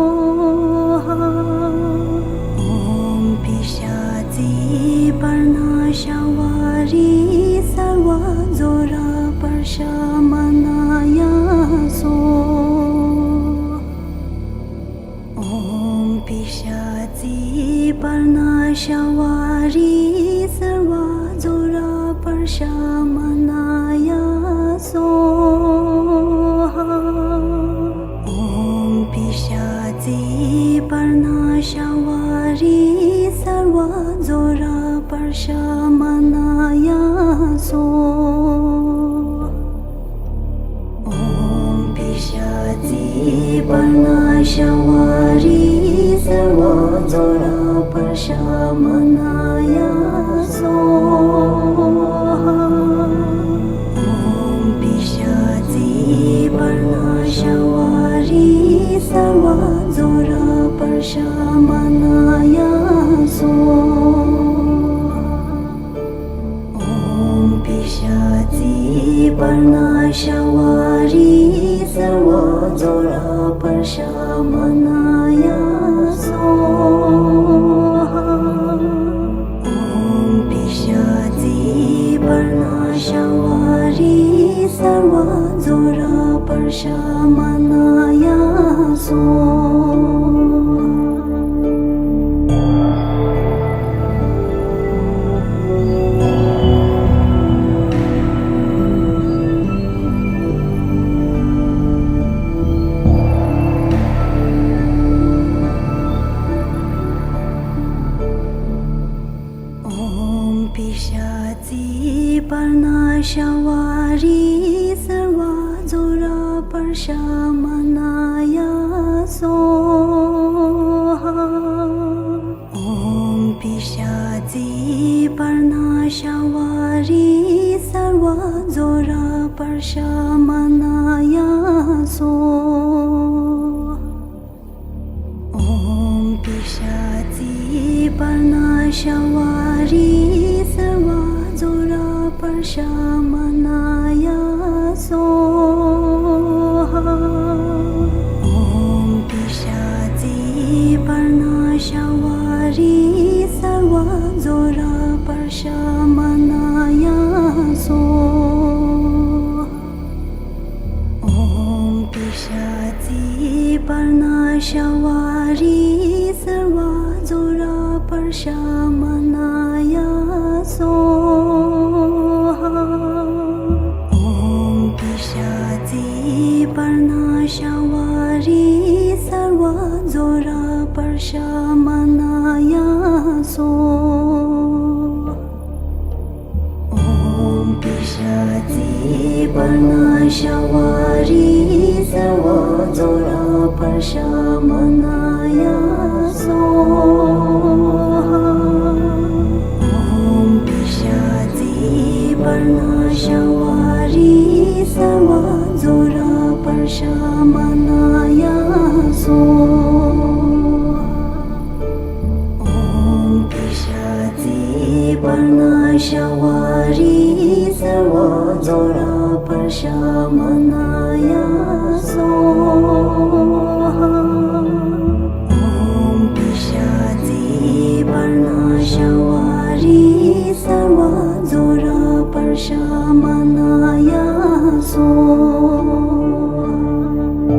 ཧཱ། ཨོཾ་པི་ཤ་ཙི་པརྞ་ཤ་བ་རི་སརྦ་ཛྭ་ར་པྲ་ཤ་མ་ན་ཡ་སྭཱ་ཧཱ། ཨོཾ་པི་ཤ་ཙི་པརྞ་ཤ་བ་རི་སརྦ་ཛྭ་ར་པྲ་ཤ་མ་ན་ཡ་སྭཱ་ཧཱ། ཨོཾ་པི་ཤ་ཙི་པརྞ་ཤ་བ་རི་སརྦ་ཛྭ་ར་པྲ་ཤ་མ་ན་ཡ་སྭཱ་ཧཱ། ཤ་བ་རིགས་གསར་བ་རྫོགས་རག་པར་ཤ་མ་ན་ཡ་སྭཱ་ཧཱ། ཨོཾ་པི་ཤ་ཙི་པར་ཎ་ཤ་བ་རིགས་གསར་བ་རྫོགས་རག་པར་ཤ་མ་ན་ཡ་སྭཱ་ཧཱ། ཨོཾ་པི་ཤ་ཙི་པར་ཎ་ཤ་བ་རིགས་གསར་བ་རྫོགས་རག་པར་ཤ་མ་ན་ཡ་སྭཱ་ཧཱ། ཨོཾ་པི་ཤ་ཙི་པར་ཎ་ཤ་བ་རིགས་གསར་བ་རྫོགས་རག་པར་ཤ་མ་ན་ཡ་སྭཱ་ཧཱ། ཨོཾ་པི་ཤ་ཙི་པར་ཎ་ཤ་བ་རིགས་གསར་བ་རྫོགས་རག་པར་ཤ་མ་ན་ཡ་སྭཱ་ཧཱ། ཨོཾ་པི་ཤ་ཙི་པར་ཎ་ཤ་བ་རིགས་གསར་བ་རྫོགས་རག་པར་ཤ་མ་ན་ཡ་སྭཱ་ཧཱ། ཨོཾ་པི་ཤ་ཙི་པར་ཎ་ཤ་བ་རིགས་གསར་བ་རྫོགས་རག་པར་ཤ་མ་ན་ཡ་སྭཱ་ཧཱ། ཨོཾ་པི་ཤ་ཙི་པར་ཎ་ཤ་བ་རིགས་གསར་བ་རྫོགས་རག་པར་ཤ་མ་ན་ཡ་སྭཱ་ཧཱ། ཨོཾ་པི་ཤ་ཙི་པར་ཎ་ཤ་བ་རིགས་གསར་བ་རྫོགས་རག་པར་ཤ་མ་ན་ཡ་སྭཱ་ཧཱ། ཨོཾ་པི་ཤ་ཙི་པར་ཎ་ཤ་བ་རིགས་གསར་བ་རྫོགས་རག་པར་ཤ་མ་ན་ཡ་སྭཱ་ཧཱ། ཨོཾ་པི་ཤ་ཙི་པར་ཎ་ཤ་བ་རིགས་གསར་བ་རྫོགས་རག་པར་ཤ་མ་ན་ཡ་སྭཱ་ཧཱ། ཨོཾ་པི་ཤ་ཙི་པར་ཎ་ཤ་བ་རིགས་གསར་བ་རྫོགས་རག་པར་ཤ་མ་ན་ཡ་སྭཱ་ཧཱ། ཨོཾ་པི་ཤ་ཙི་པར་ཎ་ཤ་བ་རིགས་གསར་བ་རྫོགས་རག་པར་ཤ་མ་ན་ཡ་སྭཱ་ཧཱ། ཨོཾ་པི་ཤ་ཙི་པར་ཎ་ཤ་བ་རིགས་གསར་བ་རྫོགས་རག་པར་ཤ་མ་ན་ཡ་སྭཱ་ཧཱ།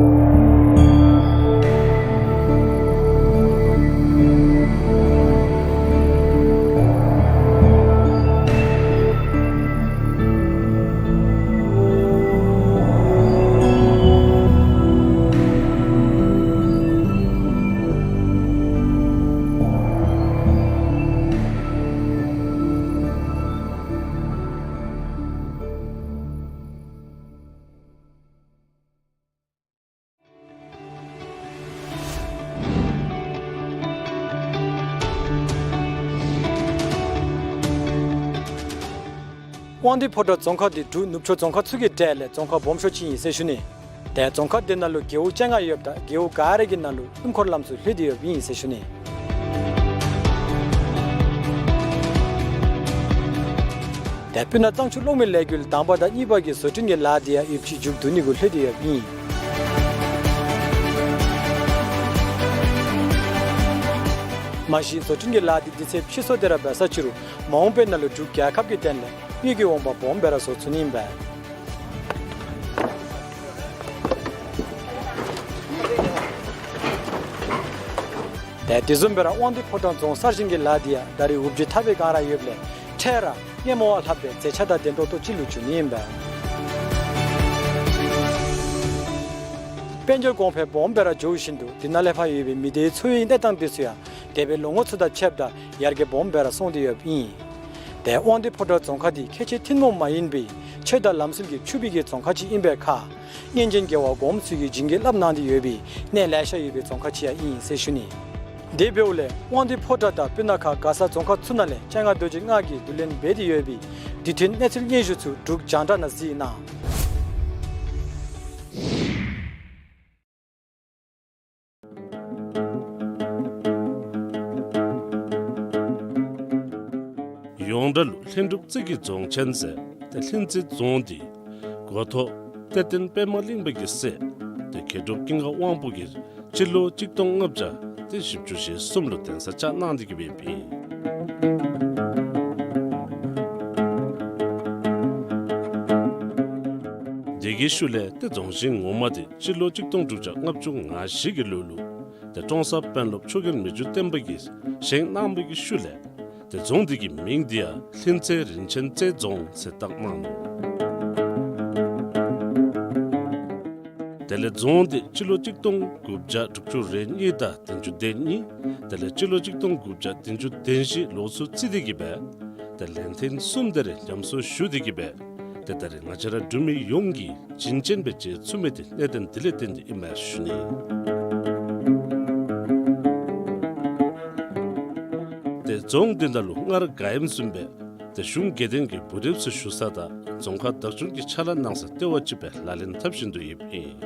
དབང་འདུས་ཕོ་བྲང་རྫོང་ཁག་འདི་འབྲུག་ནུབ་ཕྱོགས་རྫོང་ཁག་ཚུ་གི་གྲས་ལས་རྫོང་ཁག་སྦོམ་ཤོས་ཅིག་ཨིན་ཟེར་ཞུ་ནི། ཏེ་རྫོང་ཁག་འདི་ནང་ལུ་རྒེད་འོག་བཅོ་ལྔ་ཡོདཔ་ད་རྒེད་འོག་ག་ར་གི་ནང་ལུ་སྣུམ་འཁོར་ལམ་ཚུ་ལྷོད་དེ་ཡོདཔ་ཨིན་ཟེར་ཞུ་ནི། ཏེ་སྤུ་ན་གཙང་ཆུ་གློག་མེ་ལས་འགུལ་དང་པ་དང་གཉིས་པ་གི་བཟོ་སྐྲུན་གྱི་ལཱ་འདི་ཡང་ཡོདཔ་ཅིག་མཇུག་བསྡུ་ནི་གུ་ལྷོད་དེ་ཡོདཔ་ཨིན། མ་གཞི་བཟོ་སྐྲུན་གྱི་ལཱ་འདི་དུས་ཚོད་ཕྱིས་སོང་སྟེ་ར་འབད་ས་ཅིག་རུང་མ་འོངས་པའི་ནང་ལུ་འབྲུག་རྒྱལ་ཁབ་ཀྱི་དོན་ལས་དངུལ་གྱི་འོང་འབབ་སྦོམ་སྦེ་ར་བཟོ་ཚུགས་ནི་ཨིན་པས། ཏེ་དེ་བཟུམ་སྦེ་ར་དབང་འདུས་ཕོ་བྲང་རྫོང་གསར་བཞེངས་ཀྱི་ལཱ་འདི་ཡང་ད་རེས་འུབ་བརྗིད་ཐག་པའི་སྒང་ར་ཡོདཔ་ལས་འཕྲལ་ར་སྔོན་མ་བ་ལྷག་པའི་མཛེས་ཆ་དང་ལྡན་ཏོག་ཏོ་ཅིག་ལུ་འགྱུར་ནི་ཨིན་པས། དཔལ་འབྱོར་གོང་འཕེལ་སྦོམ་སྦེ་ར་འགྱོ་བཞིན་དུ་དེ་ནང་ལས་ཕར་ཡོད་པའི་མི་སྡེའི་འཚོ་བའི་གནས་སྟངས་འདི་ཚུ་ཡང་འདས་པའི་ལོ་ངོ་ཚུ་དང་ཕྱདཔ་ད་ཡར་རྒྱས་སྦོམ་སྦེ་ར་སོང་སྟེ་ཡོདཔ་ཨིན། ཏེ་དབང་འདུས་ཕོ་བྲང་རྫོང་ཁག་འདི་ཁྱད་ཆོས་ཐུན་མོང་མ་ཡིན་པའི་ཆོས་དང་ལམ་སྲོལ་གྱིས་ཕྱུག་པའི་གི་རྫོང་ཁག་ཅིག་ཨིན་པའི་ཁར་སྔོན་བྱོན་རྒྱལ་བ་གོངམ་ཚུ་གིས་བྱིན་གྱིས་བརླབས་གནང་སྟེ་ཡོད་པའི་གནས་ལེ་ཤ་ཡོད་པའི་རྫོང་ཁག་ཅིག་ཡང་ཨིན་ཟེར་ཞུ་ནི། དེ་འབདཝ་ལས་དབང་འདུས་ཕོ་བྲང་དང་སྤུ་ན་ཁ་མགར་ས་རྫོང་ཁག་ཚུ་ནང་ལས་སྤྱན་སྔ་རྡོ་རྗེ་ལྔ་གིས་བསྡུ་ལེན་འབད་དེ་ཡོད་པའི་དུས་མཐུན་གནས་ཚུལ་སྙན་ཞུ་ཚུ་འབྲུག་རྒྱང་བསྒྲགས་ནང་གཟིགས་གནང་། ཡོངས་གྲགས་ལུ་ལྷུན་གྲུབ་རྩེ་གི་རྫོང་ཆེན་ཟེར་ཏེ་ལྷུན་རྩེ་རྫོང་འདི་འགོ་ཐོག་གཏེར་སྟོན་པདྨ་གླིང་པ་གི་སྲས་ཏེ་མཁས་གྲུབ་ཀུན་དགའ་དབང་པོ་གིས་སྤྱི་ལོ་གཅིག་སྟོང་ལྔ་བརྒྱ་ཏེ་བཞི་བཅུ་ཞེ་གསུམ་ལུ་གདན་ས་བཅགས་གནང་སྟེ་གི་སྦེ་ཨིན། དེ་གི་ཤུལ་ལས་ཏེ་རྫོང་གཞི་ངོ་མ་འདི་སྤྱི་ལོ་གཅིག་སྟོང་དྲུག་བརྒྱ་ལྔ་བཅུ་ང་བཞི་གི་ལོ་ལུ་ཏེ་ཀྲོང་གསར་དཔོན་སློབ་མཆོག་རྒྱལ་མི་འགྱུར་བརྟན་པ་གིས་བཞེངས་གནང་བའི་གི་ཤུལ་ལས་ཏེ་རྫོང་འདི་གི་མིང་འདི་ཡང་ལྷུན་རྩེ་རིན་ཆེན་རྩེ་རྫོང་ཟེར་བཏགས་གནང་ནུག། དེ་ལས་རྫོང་འདི་སྤྱི་ལོ་གཅིག་སྟོང་དགུ་བརྒྱ་དྲུག་ཅུ་རེ་གཉིས་དང་བདུན་ཅུ་དོན་གཉིས། དེ་ལས་སྤྱི་ལོ་གཅིག་སྟོང་དགུ་བརྒྱ་བདུན་ཅུ་དོན་བཞི་ལོ་ཚུ་རྩིས་ཏེ་གི་སྦེ་ཏེ་ལན་ཐེངས་གསུམ་དེ་རེ་ཉམས་གསོ་ཞུ་སྟེ་གི་སྦེ་ཏེ་ད་རེས་ང་བཅས་ར་འབྲུག་མི་ཡོངས་ཀྱིས་བྱིན་ཅན་སྦེ་མཇལ་ཚུགས་མི་འདི་གནད་དོན་འདི་ལས་བརྟེན་ཏེ་ཨིན་མས་ཞུ་ནི། ཏེ་རྫོང་འདི་ནང་ལུ་སྔར་ག་ཨིནམ་བཟུམ་སྦེ་ཏེ་གཞུང་དགེ་འདུན་གྱི་བུ་རབས་ཚུ་བཞུགས་ས་དང་རྫོང་ཁག་བདག་སྐྱོང་གི་ཕྱག་ལཱ་གནང་ས་ལྟེ་བ་ཅིག་སྦེ་ལག་ལེན་འཐབ་བཞིན་དུ་ཡོདཔ་ཨིན།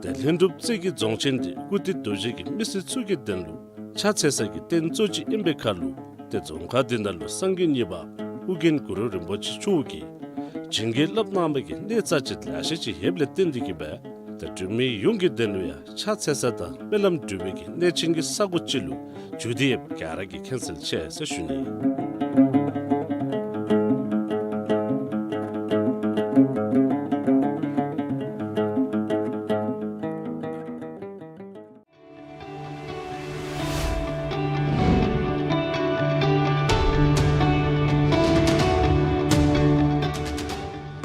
ཏེ་ལྷུན་གྲུབ་རྩེ་གི་རྫོང་ཆེན་འདི་ཀིརྟི་རྡོ་རྗེ་གི་མི་སེར་ཚུ་གི་དོན་ལུ་ཕྱག་འཚལ་ས་གི་རྟེན་གཙོ་ཅིག་ཨིན་པའི་ཁར་ལུ་ཏེ་རྫོང་ཁག་འདི་ནང་ལུ་སངས་རྒྱས་གཉིས་པ་ཨོ་རྒྱན་གུ་རུ་རིན་པོ་ཆེ་མཆོག་གིས་བྱིན་གྱིས་བརླབས་གནང་བའི་གི་གནས་རྩ་ཆེན་ལེ་ཤ་ཅིག་ཡོདཔ་ལས་བརྟེན་ཏེ་གི་སྦེ་ཏེ་འབྲུག་མི་ཡོངས་ཀྱི་དོན་ལུ་ཡང་ཕྱག་འཚལ་ས་དང་སྨོན་ལམ་འབུལ་བའི་གི་གནས་ཆེན་གྱི་ས་གོ་ཅིག་ལུ་གྱུར་ཏེ་ཡོདཔ་ག་ར་གིས་མཁྱེན་གསལ་ཆེ་ཟེར་ཞུ་ནི།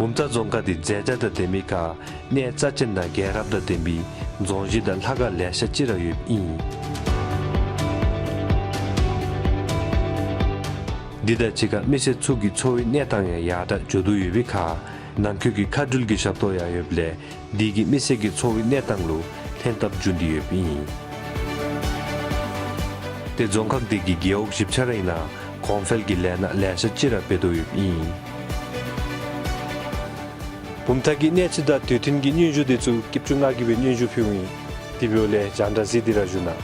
བུམ་ཐང་རྫོང་ཁག་འདི་མཛེས་ཆ་དང་ལྡན་པའི་ཁར་གནས་རྩ་ཆེན་དང་རྒྱལ་རབས་དང་ལྡན་པའི་རྫོང་གཞི་དང་ལྷ་ཁང་ལེ་ཤ་ཅིག་ར་ཡོདཔ་ཨིན། འདི་དང་གཅིག་ཁར་མི་སེར་ཚུ་གི་འཚོ་བའི་གནས་སྟངས་ཡང་ཡར་དྲག་འགྱོ་དོ་ཡོད་པའི་ཁར་ནང་འཁོད་ཀྱི་མཁའ་འགྲུལ་གྱི་ཞབས་ཏོག་ཡང་ཡོདཔ་ལས་འདི་གིས་མི་སེར་གྱི་འཚོ་བའི་གནས་སྟངས་ལུ་ལྷན་ཐབས་འབྱུང་སྟེ་ཡོདཔ་ཨིན། ཏེ་རྫོང་ཁག་འདི་གིས་རྒེད་འོག་བཞི་ཆ་ར་ཨིན་ན་གོང་འཕེལ་གྱི་ལས་སྣ་ལེ་ཤ་ཅིག་ར་འབད་དོ་ཡོདཔ་ཨིན། བུམ་ཐང་གི་གནས་ཚུལ་དང་དུས་མཐུན་གྱི་སྙན་ཞུ་འདི་ཚུ་སྐྱིད་ཆུ་ང་གིས་སྦེ་སྙན་ཞུ་ཕུལཝ་ཨིན། དེ་འབདཝ་ལས་རྒྱང་བསྒྲགས་གཟིགས་ཏེ་ར་བཞུགས་གནང་།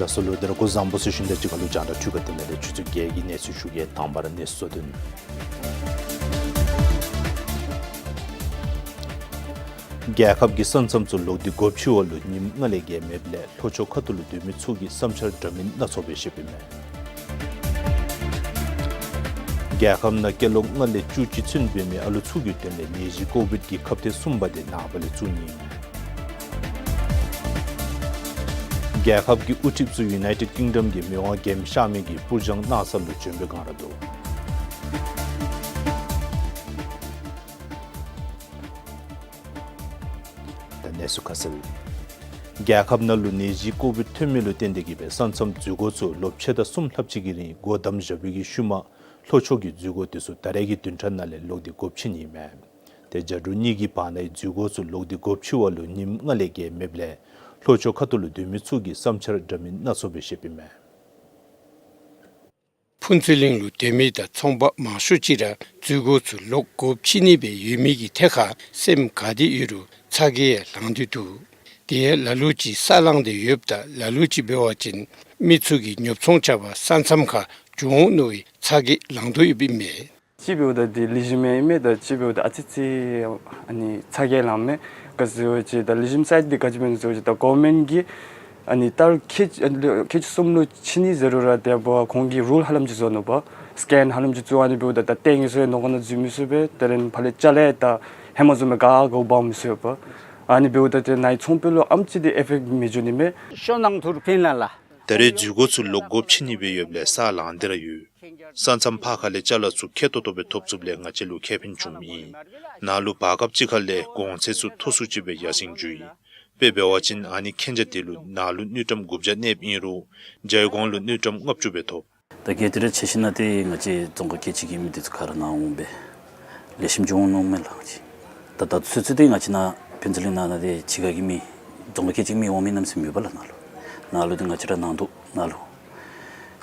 ལགས་སོ་ལོ། ད་རིས་སྐུ་གཟུགས་བཟང་པོ་ཟེར་ཞུ་ནི་དང་གཅིག་ཁར་ལུ་རྒྱང་བསྒྲགས་འཕྲུལ་ཁང་འདི་ནང་ལས་ཆུ་ཚོད་བརྒྱད་ཀྱི་གནས་ཚུལ་ཞུ་གེ། དང་པ་ར་གནས་ཚུལ་དོན། རྒྱལ་ཁབ་ཀྱི་ས་མཚམས་ཚུ་ལོག་སྟེ་སྒོ་ཕྱེ་བ་ལུ་ཉིནམ་ལྔ་ལས་བརྒལ་མེདཔ་ལས་ལྷོ་ཕྱོགས་ཁ་ཐུག་ལུ་སྡོད་མི་ཚུ་གིས་བསམ་འཆར་འདྲ་མིན་སྣ་ཚོགས་སྦེ་བཤདཔ་ཨིན་མས། རྒྱལ་ཁབ་ནང་སྐྱེས་ལོ་ལྔ་ལས་བཅུ་གཅིག་ཚུན་འབད་མི་ཨ་ལུ་ཚུ་གི་དོན་ལས་ནད་གཞི་ཀོ་བིཌ་ཀྱི་ཁབ་ཐེངས་གསུམ་པ་དེ་ནངས་པ་ལས་བཙུགས་ནི་ཨིན་མས། རྒྱལ་ཁབ་ཀྱི་དབུ་ཁྲིདཔ་ཚུ་ཡུ་ནའི་ཊེཌ་ཀིང་ཌམ་གྱི་མི་དབང་རྒྱལམོ་གཤགས་མི་གི་སྤུར་སྦྱང་གནང་ས་ལུ་བྱོན་པའི་སྒང་ར་འདུག། ད་གནས་ཚུལ་ཁ་གསལ། རྒྱལ་ཁབ་ནང་ལུ་ནད་གཞི་ཀོ་བིཌ་ཐོན་མི་ལུ་བརྟེན་ཏེ་གིས་སྦེ་ས་མཚམས་འཛུལ་སྒོ་ཚུ་ལོ་ཕྱེད་དང་གསུམ་ལྷགཔ་ཅིག་གི་རིང་སྒོ་བསྡམས་བཞག་པའི་གི་ཤུལ་མ་ལྷོ་ཕྱོགས་ཀྱི་འཛུལ་སྒོ་དེ་ཚུ་ད་རེས་ཀྱི་བདུན་ཕྲག་ནང་ལས་ལོག་སྟེ་སྒོ་ཕྱེ་ནི་ཨིན་མས། ཏེ་རྒྱ་འབྲུག་གཉིས་ཀྱི་བར་ནའི་འཛུལ་སྒོ་ཚུ་ལོག་སྟེ་སྒོ་ཕྱེ་བ་ལུ་ཉིནམ་ལྔ་ལས་བརྒལ་མེདཔ་ལས་ལྷོ་ཕྱོགས་ཁ་ཐུག་ལུ་སྡོད་མི་ཚུ་གིས་བསམ་འཆར་འདྲ་མིན་སྣ་ཚོགས་སྦེ་བཤདཔ་ཨིན་མས། ཕུན་ཚོགས་གླིང་ལུ་སྡོད་མི་དང་ཚོང་པ་མང་ཤོས་ཅིག་ར་འཛུལ་སྒོ་ཚུ་ལོག་སྒོ་ཕྱེ་ནི་སྦེ་ཡོད་མི་གི་ཐད་ཁར་སེམས་དགའ་སྟེ་ཡོད་རུང་ཚ་གྱང་ཡང་ལང་སྟེ་འདུག། དེ་ཡང་ལ་ལུ་ཅིག་ས་བླངས་ཏེ་ཡོདཔ་ད་ལ་ལུ་ཅིག་འབད་བ་ཅིན་མི་ཚུ་གིས་ཉོ་ཚོང་རྐྱབ་པར་ས་མཚམས་ཁར་འགྱོ་འོང་མནོ་བའི་ཚ་གྱང་ལང་དོ་ཡོདཔ་ཨིན་མས། གཅིག་འབདཝ་ད་འདི་ལེགས་ཤོམ་ཨིན་མས། ད་གཅིག་འབདཝ་ད་ཨ་ཙི་ཙི་ཨ་ནི་ཚ་གྱང་ལངམ་མས། ག་ཟེར་བ་ཅིན་ད་ལེགས་ཤོམ་སའིཌ་འདི་ག་ཅི་སྨོ་ཟེར་བ་ཅིན་ད་གོ་ཝརནམེནཊ་གིས་ཨ་ནི་ད་རུང་ཁལ་ཁལ་གཅིག་གསུམ་ལུ་ཕྱེ་ནི་ཟེར་རུང་ར་དེ་འབདཝ་ཁོང་གིས་རུལ་ཧ་ལམ་ཅིག་བཟོ་ནུག་པ། སི་ཀེན་ཧ་ལམ་ཅིག་བཙུགས། ཨ་ནི་འབདཝ་ད་ད་ལྟོ་ངེ་སོ་ཡང་ནང་ཁོག་ནང་འཛུལ་མི་ཚུགས་པས། དེ་ལས་ཕར་ལས་ཅ་ལ་ཡང་ད་ཧེ་མ་བཟུམ་སྦེ་ག་ག་འབག་མི་ཚུགས་པས། ཨ་ནི་འབདཝ་ད་ཏེ་ནཱ་གི་ཚོང་དཔོན་ལུ་ཨམ་ཅིག་འདི་ཨེ་ཕེཀཊ་མི་འགྱོ་ནི་མས། ཤོ་ནང་ཐུར་ཕིན་ལ་ལ། ད་རེས་འཛུལ་སྒོ་ཚུ་ལོག་སྒོ་ཕྱེ་ནི་སྦེ་ཡོདཔ་ལས་ས་ལངས་ཏེ་ར་ཡོད། ས་མཚམས་ཕར་ཁ་ལས་ཅ་ལ་ཚུ་ཁེ་ཏོག་ཏོ་སྦེ་ཐོབ་ཚུགསཔ་ལས་ང་བཅས་ལུ་ཁེ་ཕན་བྱུངམ་ཨིན། ནཱ་ལུ་བར་སྐབས་ཅིག་ཁར་ལས་གོང་ཚད་ཚུ་མཐོ་སུ་ཅིག་སྦེ་ཡར་སེང་འགྱོ་ཡི། དཔེ་འབད་བ་ཅིན་ཨ་ནི་མཁྱེན་ཆ་དེ་ལུ་ནཱ་ལུ་དངུལ་ཀྲམ་དགུ་བརྒྱ་གནསཔ་ཨིན་རུང་ཇའི་གོང་ལུ་དངུལ་ཀྲམ་ལྔ་བཅུ་སྦེ་ཐོབ། ད་གལ་ཏེ་ར་ཆ་བཞག་ན་ཏེ་ང་བཅས་རྫོང་ཁག་ཁལ་གཅིག་གི་མི་དེ་ཚུ་ག་ར་ནཱ་འོང་སྦེ་ལེགས་ཤོམ་འགྱོ་འོང་མནོཝ་མས་ལགས། ང་བཅས་ད་ད་ཚུན་ཚོད་ཏེ་ང་བཅས་ནཱ་ཕུན་ཚོགས་གླིང་ནང་ན་ཏེ་ཕྱི་ཁ་གི་མི་རྫོང་ཁག་ཁལ་གཅིག་མི་འོང་མི་གནམ་མེད་ས་མེད་ཡོདཔ་ལགས། ནཱ་ལུ་ནཱ་ལུ་ཏེ་ང་བཅས་ར་ནང་དོག་ནཱ་ལུ་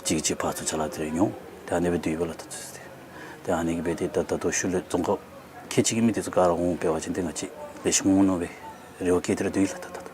གཅིག་གིས་གཅིག་ཕར་ཚུར་ཅ་ལ་དེ་རེ་ཉོ། ཏེ་ཨ་ནི་སྦེ་སྡོད་ཡོདཔ་ལགས། ད་ཚུན་ཚོད་ཏེ་ཏེ་ཨ་ནི་གིས་འབད་དེ་ད་ད་ལྟོ་ཤུལ་ལས་རྫོང་ཁག་ཁལ་གཅིག་གི་མི་དེ་ཚུ་ག་ར་འོང་འབད་བ་ཅིན་ཏེ་ང་བཅས་ལེགས་ཤོམ་འོང་མནོ་སྦེ་རེ་བ་བསྐྱེད་དེ་ར་སྡོད་ཡི་ལགས། ད་ད་ད་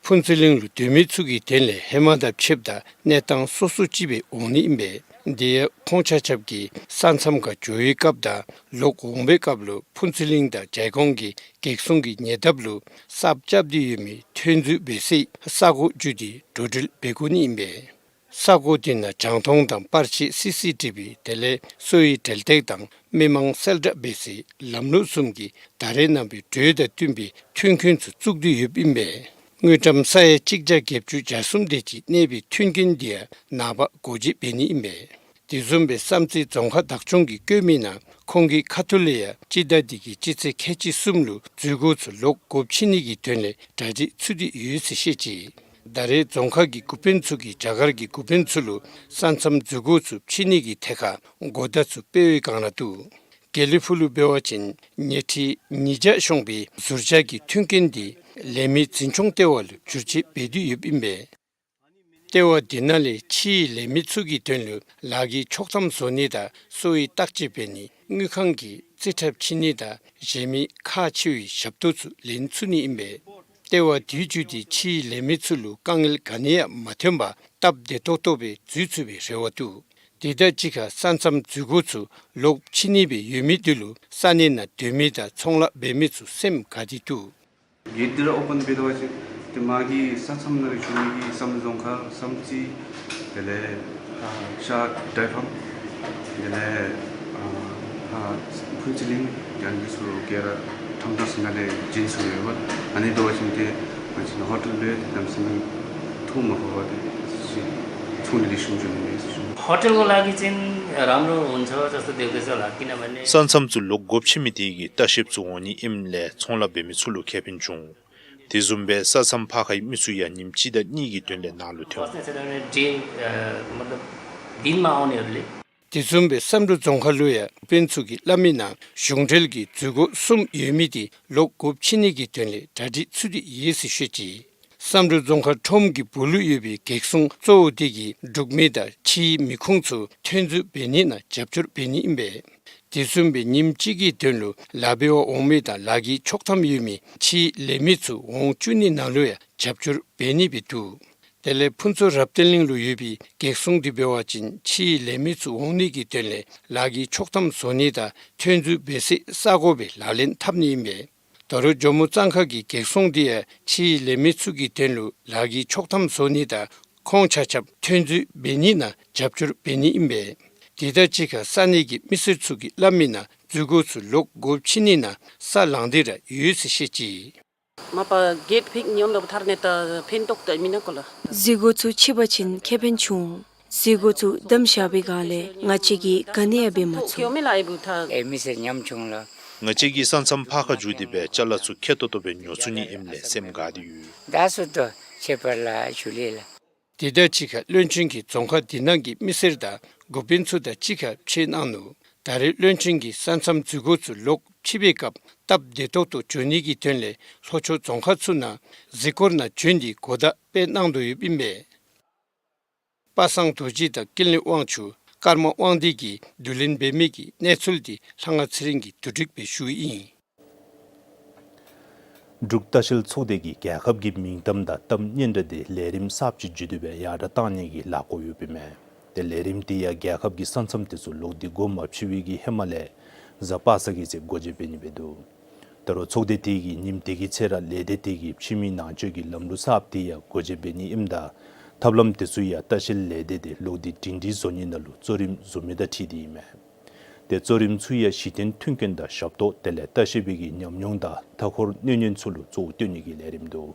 ཕུན་ཚོགས་གླིང་ལུ་སྡོད་མི་ཚུ་གི་དོན་ལས་ཧེ་མ་དང་ཕྱདཔ་ད་གནས་སྟངས་སོ་སོ་ཅིག་སྦེ་འོང་ནི་ཨིན་པས། དེ་ཡང་ཁོང་ཆ་ཁྱབ་ཀྱིས་ས་མཚམས་ཁར་འགྱོ་བའི་སྐབས་དང་ལོག་འོང་བའི་སྐབས་ལུ་ཕུན་ཚོགས་གླིང་དང་ཇའི་གོང་གི་གེགས་སྲུང་གི་ཉེ་འདབས་ལུ་གསརཔ་རྐྱབ་སྟེ་ཡོད་མི་ཐོན་རྫས་སྦས་སའི་ས་གོ་བརྒྱུད་དེ་འགྲོ་འགྲུལ་འབད་དགོ་ནི་ཨིན་པས། ས་གོ་དེ་ནང་རྒྱང་མཐོང་དང་པར་ཆས་སི་སི་ཊི་བི་དེ་ལས་སོ་ཡི་འབྲེལ་ཐད་དང་མི་མང་གསལ་བསྒྲགས་འབད་སའི་ལམ་ལུགས་གསུམ་གྱི་ད་རེས་ནངས་པའི་འགྲོས་དང་བསྟུན་པའི་མཐུན་རྐྱེན་ཚུ་བཙུགས་ཏེ་ཡོདཔ་ཨིན་པས། དངུལ་ཀྲམ་ས་ཡ་གཅིག་བརྒྱ་བརྒྱད་ཅུ་གྱ་གསུམ་དེ་ཅིག་གནས་པའི་མཐུན་རྐྱེན་དེ་ཡང་ནངས་པ་སྒོ་འབྱེད་འབད་ནི་ཨིན་པས། དེ་བཟུམ་སྦེ་བསམ་རྩེ་རྫོང་ཁག་བདག་སྐྱོང་གིས་བཀོད་མི་ནང་ཁོང་གི་ཁ་ཐུག་ལས་ཡང་སྤྱི་ཟླ་འདི་གི་སྤྱི་ཚེས་ཁལ་གཅིག་གསུམ་ལུ་འཛུལ་སྒོ་ཚུ་ལོག་སྒོ་ཕྱེ་ནི་གི་དོན་ལས་གྲ་སྒྲིག་ཚུད་དེ་ཡོད་ཟེར་བཤད་ཅི། ད་རེས་རྫོང་ཁག་གི་འགོ་དཔོན་ཚུ་གིས་རྒྱ་གར་གྱི་འགོ་དཔོན་ཚུ་ལུ་ས་མཚམས་འཛུལ་སྒོ་ཚུ་ཕྱེ་ནི་གི་ཐད་ཁར་གོ་བརྡ་ཚུ་སྤེལ་བའི་སྒང་ར་འདུག། དགེ་ལེགས་ཕུག་ལུ་འབད་བ་ཅིན་ཉལ་ཁྲི་ཉིས་བརྒྱ་ཤོང་པའི་ཟུར་བཅག་གི་མཐུན་རྐྱེན་དེ་ལས་མི་འཛིན་སྐྱོང་ལྟེ་བ་ལུ་བསྒྱུར་བཅོས་འབད་དེ་ཡོདཔ་ཨིན་པས། ལྟེ་བ་དེ་ནང་ལས་ཕྱིའི་ལས་མི་ཚུ་གི་དོན་ལུ་ལཱ་གི་ཆོག་ཐམ་བཟོ་ནི་དང་སོ་ཡི་བརྟག་དཔྱད་འབད་ནི་དངུལ་ཁང་གི་རྩིས་ཁྲ་ཕྱེ་ནི་དང་གཞན་མི་ཁག་ཆེ་བའི་ཞབས་ཏོག་ཚུ་ལེན་ཚུགས་ནི་ཨིན་པས། ལྟེ་བ་དེ་བརྒྱུད་དེ་ཕྱིའི་ལས་མི་ཚུ་ལུ་དཀའ་ངལ་ག་ནི་ཡང་མ་ཐོན་པར་སྟབས་བདེ་ཏོག་ཏོ་སྦེ་འཛུལ་ཚུགས་པའི་རེ་བ་འདུག། དེ་དང་གཅིག་ཁར་ས་མཚམས་འཛུལ་སྒོ་ཚུ་ལོག་ཕྱེ་ནི་སྦེ་ཡོད་མི་དེ་ལུ་ས་གནས་ནང་སྡོད་མི་དང་ཚོང་ལཱ་འབད་མི་ཚུ་སེམས་དགའ་སྟེ་འདུག། གེཊ་འདི་ར་ཨོ་པཱན་འབད་དོ་བ་ཅིན་ཏེ་མ་གི་ས་མཚམས་ནང་ར་བཞུགས་མི་གི་བསམ་གྲུབ་རྫོང་ཁག་བསམ་རྩེ་དེ་ལས་ཨ་ཤར་དྲེལ་ཕང་དེ་ལས་ཨ་ཕར་ཕུན་ཚོགས་གླིང་ཡང་འདི་ཚུ་ག་ར་ཁྲམ་ཐང་ཟེར་ནང་ལས་བྱིན་ཚུགས་ཡོད་པ། ཨ་ནི་འབད་བ་ཅིན་ཏེ་ང་བཅས་ནཱ་ཧོ་ཊེལ་ལུ་ཏེ་གནམ་མེད་ས་མེད་ཐོག་མ་ཁོ་བ་ཏེ་ཅིག་ཚོང་འབྲེལ་ལེགས་ཤོམ་འགྱོ་ནི་མས་ཟེར་ཞུ། ཧོ་ཊེལ་གུ་ལཱ་གི་ཅིག་རང་ལུ་འོང་ཆོག་ཅོག་ས་སྡོད་དགོ་ཟེར་ལགས། ཨིན་ན་མེན་ན། ས་མཚམས་ཚུ་ལོག་སྒོ་ཕྱེ་མི་དེ་གིས་ལྟ་བཤལཔ་ཚུ་འོང་ནི་ཨིནམ་ལས་ཚོང་ལཱ་འབད་མི་ཚུ་ལུ་ཁེ་ཕན་བྱུང་། དེ་བཟུམ་སྦེ་ས་མཚམས་ཕར་ཁའི་མི་ཚུ་ཡང་ཉིནམ་གཅིག་དང་གཉིས་ཀྱི་དོན་ལས་ནཱ་ལུ་ཐོན། དེ་བཟུམ་སྦེ་བསམ་གྲུབ་རྫོང་ཁག་ལུ་ཡང་དཔོན་ཚུ་གིས་སླབ་མི་ནང་གཞུང་འབྲེལ་གྱི་འཛུལ་སྒོ་གསུམ་ཡོད་མི་དེ་ལོག་སྒོ་ཕྱེ་ནི་གི་དོན་ལས་གྲ་སྒྲིག་ཚུད་དེ་ཡོད་ཟེར་ཤོད་ཅི། བསམ་གྲུབ་རྫོང་ཁག་ཁྲོམ་གྱི་སྦུག་ལུ་ཡོད་པའི་གེགས་སྲུང་གཙོ་བོ་དེ་གིས་འབྲུག་མི་དང་ཕྱིའི་མི་ཁུངས་ཚུ་ཐོན་འཛུལ་འབད་ནི་ནང་རྒྱབ་སྐྱོར་འབད་ནི་ཨིན་པས། དེ་བཟུམ་སྦེ་ཉིནམ་གཅིག་གི་དོན་ལུ་ལཱ་འབད་བར་འོང་མི་དང་ལཱ་གི་ཆོག་ཐམ་ཡོད་མི་ཕྱིའི་ལས་མི་ཚུ་འོང་བཅུག་ནི་ནང་ལུ་ཡང་རྒྱབ་སྐྱོར་འབད་ནི་སྦེ་འདུག། དེ་ལས་ཕུན་ཚོགས་རབ་བརྟན་གླིང་ལུ་ཡོད་པའི་གེགས་སྲུང་དེ་འབད་བ་ཅིན་ཕྱིའི་ལས་མི་ཚུ་འོང་ནི་གི་དོན་ལས་ལཱ་གི་ཆོག་ཐམ་བཟོ་ནི་དང་ཐོན་འཛུལ་འབད་སའི་ས་གོ་སྦེ་ལག་ལེན་འཐབ་ནི་ཨིན་པས། ད་རུང་ཇོ་མོ་གཙང་ཁ་གི་གེགས་སྲུང་དེ་ཡང་ཕྱིའི་ལས་མི་ཚུ་གི་དོན་ལུ་ལཱ་གི་ཆོག་ཐམ་བཟོ་ནི་དང་ཁོང་ཆ་ཁྱབ་ཐོན་འཛུལ་འབད་ནི་ནང་རྒྱབ་སྐྱོར་འབད་ནི་ཨིན་པས། དེ་དང་གཅིག་ཁར་ས་གནས་ཀྱི་མི་སེར་ཚུ་གིས་སླབ་མི་ནང་འཛུལ་སྒོ་ཚུ་ལོག་སྒོ་ཕྱེ་ནི་ནང་ས་ལངས་ཏེ་ར་ཡོད་ཟེར་བཤད་ཅི། མ་པ་གེཊ་ཕྱེ་ཉོ་འབདཝ་ད་ཐར་ནི་ད་ཕན་ཐོགས་ད་མེན་ན་གོ་ལགས། འཛུལ་སྒོ་ཚུ་ཕྱེ་བ་ཅིན་ཁེ་ཕན་བྱུང་། འཛུལ་སྒོ་ཚུ་བསྡམས་བཞག་པའི་སྒང་ལས་ང་བཅས་ཀྱིས་ག་ནི་ཡང་འབད་མ་ཚུགས། ཨེ་མི་སེར་ཉམ་ཆུང་ལགས། ང་བཅས་ཀྱིས་ས་མཚམས་ཕར་ཁར་འཛུལ་ཏེ་སྦེ་ཅ་ལ་ཚུ་ཁེ་ཏོག་ཏོ་སྦེ་ཉོ་ཚུགས་ནི་ཨིནམ་ལས་སེམས་དགའ་སྟེ་ཡོད། ད་སུ་ཏོ་ཁྱད་པར་ལ་ཞུ་ལེ་ལགས། དེ་དང་གཅིག་ཁར་བློན་ཆེན་གྱིས་རྫོང་ཁག་དེ་ནང་གི་མི་སེར་དང་འགོ་དཔོན་ཚུ་དང་གཅིག་ཁར་ཕྱད་གནང་ནུག། ད་རེས་བློན་ཆེན་གྱིས་ས་མཚམས་འཛུལ་སྒོ་ཚུ་ལོག་ཕྱེ་བའི་སྐབས་སྟབས་བདེ་ཏོག་ཏོ་འགྱོ་ནི་གི་དོན་ལས་ལྷོ་ཕྱོགས་རྫོང་ཁག་ཚུ་ནང་གཟིགས་སྐོར་ནང་བྱོན་ཏེ་གོ་བརྡ་སྤེལ་གནང་དོ་ཡོདཔ་ཨིན་པས། པ་སངས་རྡོ་རྗེ་དང་ཀུན་ལེགས་དབང་ཕྱུག་ཀརྨ་དབང་འདུས་ཀྱིས་བསྡུ་ལེན་འབད་མི་གི་གནས་ཚུལ་དེ་ལྷ་དབང་ཚེ་རིང་གིས་བསྡུ་སྒྲིག་འབད་ཞུཝ་ཨིན། འབྲུག་ལྟ་བཤལ་ཚོགས་སྡེ་གིས་རྒྱལ་ཁབ་ཀྱི་མིང་གཏམ་དང་གཏམ་སྙན་གྲགས་དེ་ལས་རིམ་གསརཔ་ཅིག་བརྒྱུད་དེ་སྦེ་ཡར་དྲགས་གཏང་ནི་གི་ལས་འགུལ་ཡོདཔ་ཨིན་མས། ཏེ་ལས་རིམ་དེ་ཡང་རྒྱལ་ཁབ་ཀྱི་ས་མཚམས་དེ་ཚུ་ལོག་སྟེ་སྒོ་མ་ཕྱེ་བའི་གི་ཧེ་མ་ལས་གཟའ་པ་སངས་ཀྱི་ཚེ་སྒོ་འབྱེད་འབད་ནི་སྦེ་འདུག། ད་རུང་ཚོགས་སྡེ་དེ་གིས་ཉིནམ་དེ་གི་ཚེ་ར་ལས་སྡེ་དེ་གིས་ཕྱི་མི་ནང་འཛུལ་གྱི་ལམ་ལུགས་གསརཔ་དེ་ཡང་སྒོ་འབྱེད་འབད་ནི་ཨིནམ་ད་ཐབས་ལམ་དེ་ཚུ་ཡང་ལྟ་བཤལ་ལས་སྡེ་དེ་ལོག་སྟེ་སྒྲིང་སྒྲིང་བཟོ་ནི་ནང་ལུ་གཙོ་རིམ་བཟུམ་མའི་དང་འཁྲིལ་ཏེ་ཨིན་མས། ཏེ་གཙོ་རིམ་ཚུ་ཡང་གཞི་རྟེན་མཐུན་རྐྱེན་དང་ཞབས་ཏོག་དེ་ལས་ལྟ་བཤལ་པའི་གི་ཉམས་མྱོང་དང་མཐའ་འཁོར་གནོད་ཉེན་ཚུ་ལུ་གཙོ་བོ་བཏོན་ནི་གི་ལས་རིམ་འདུག།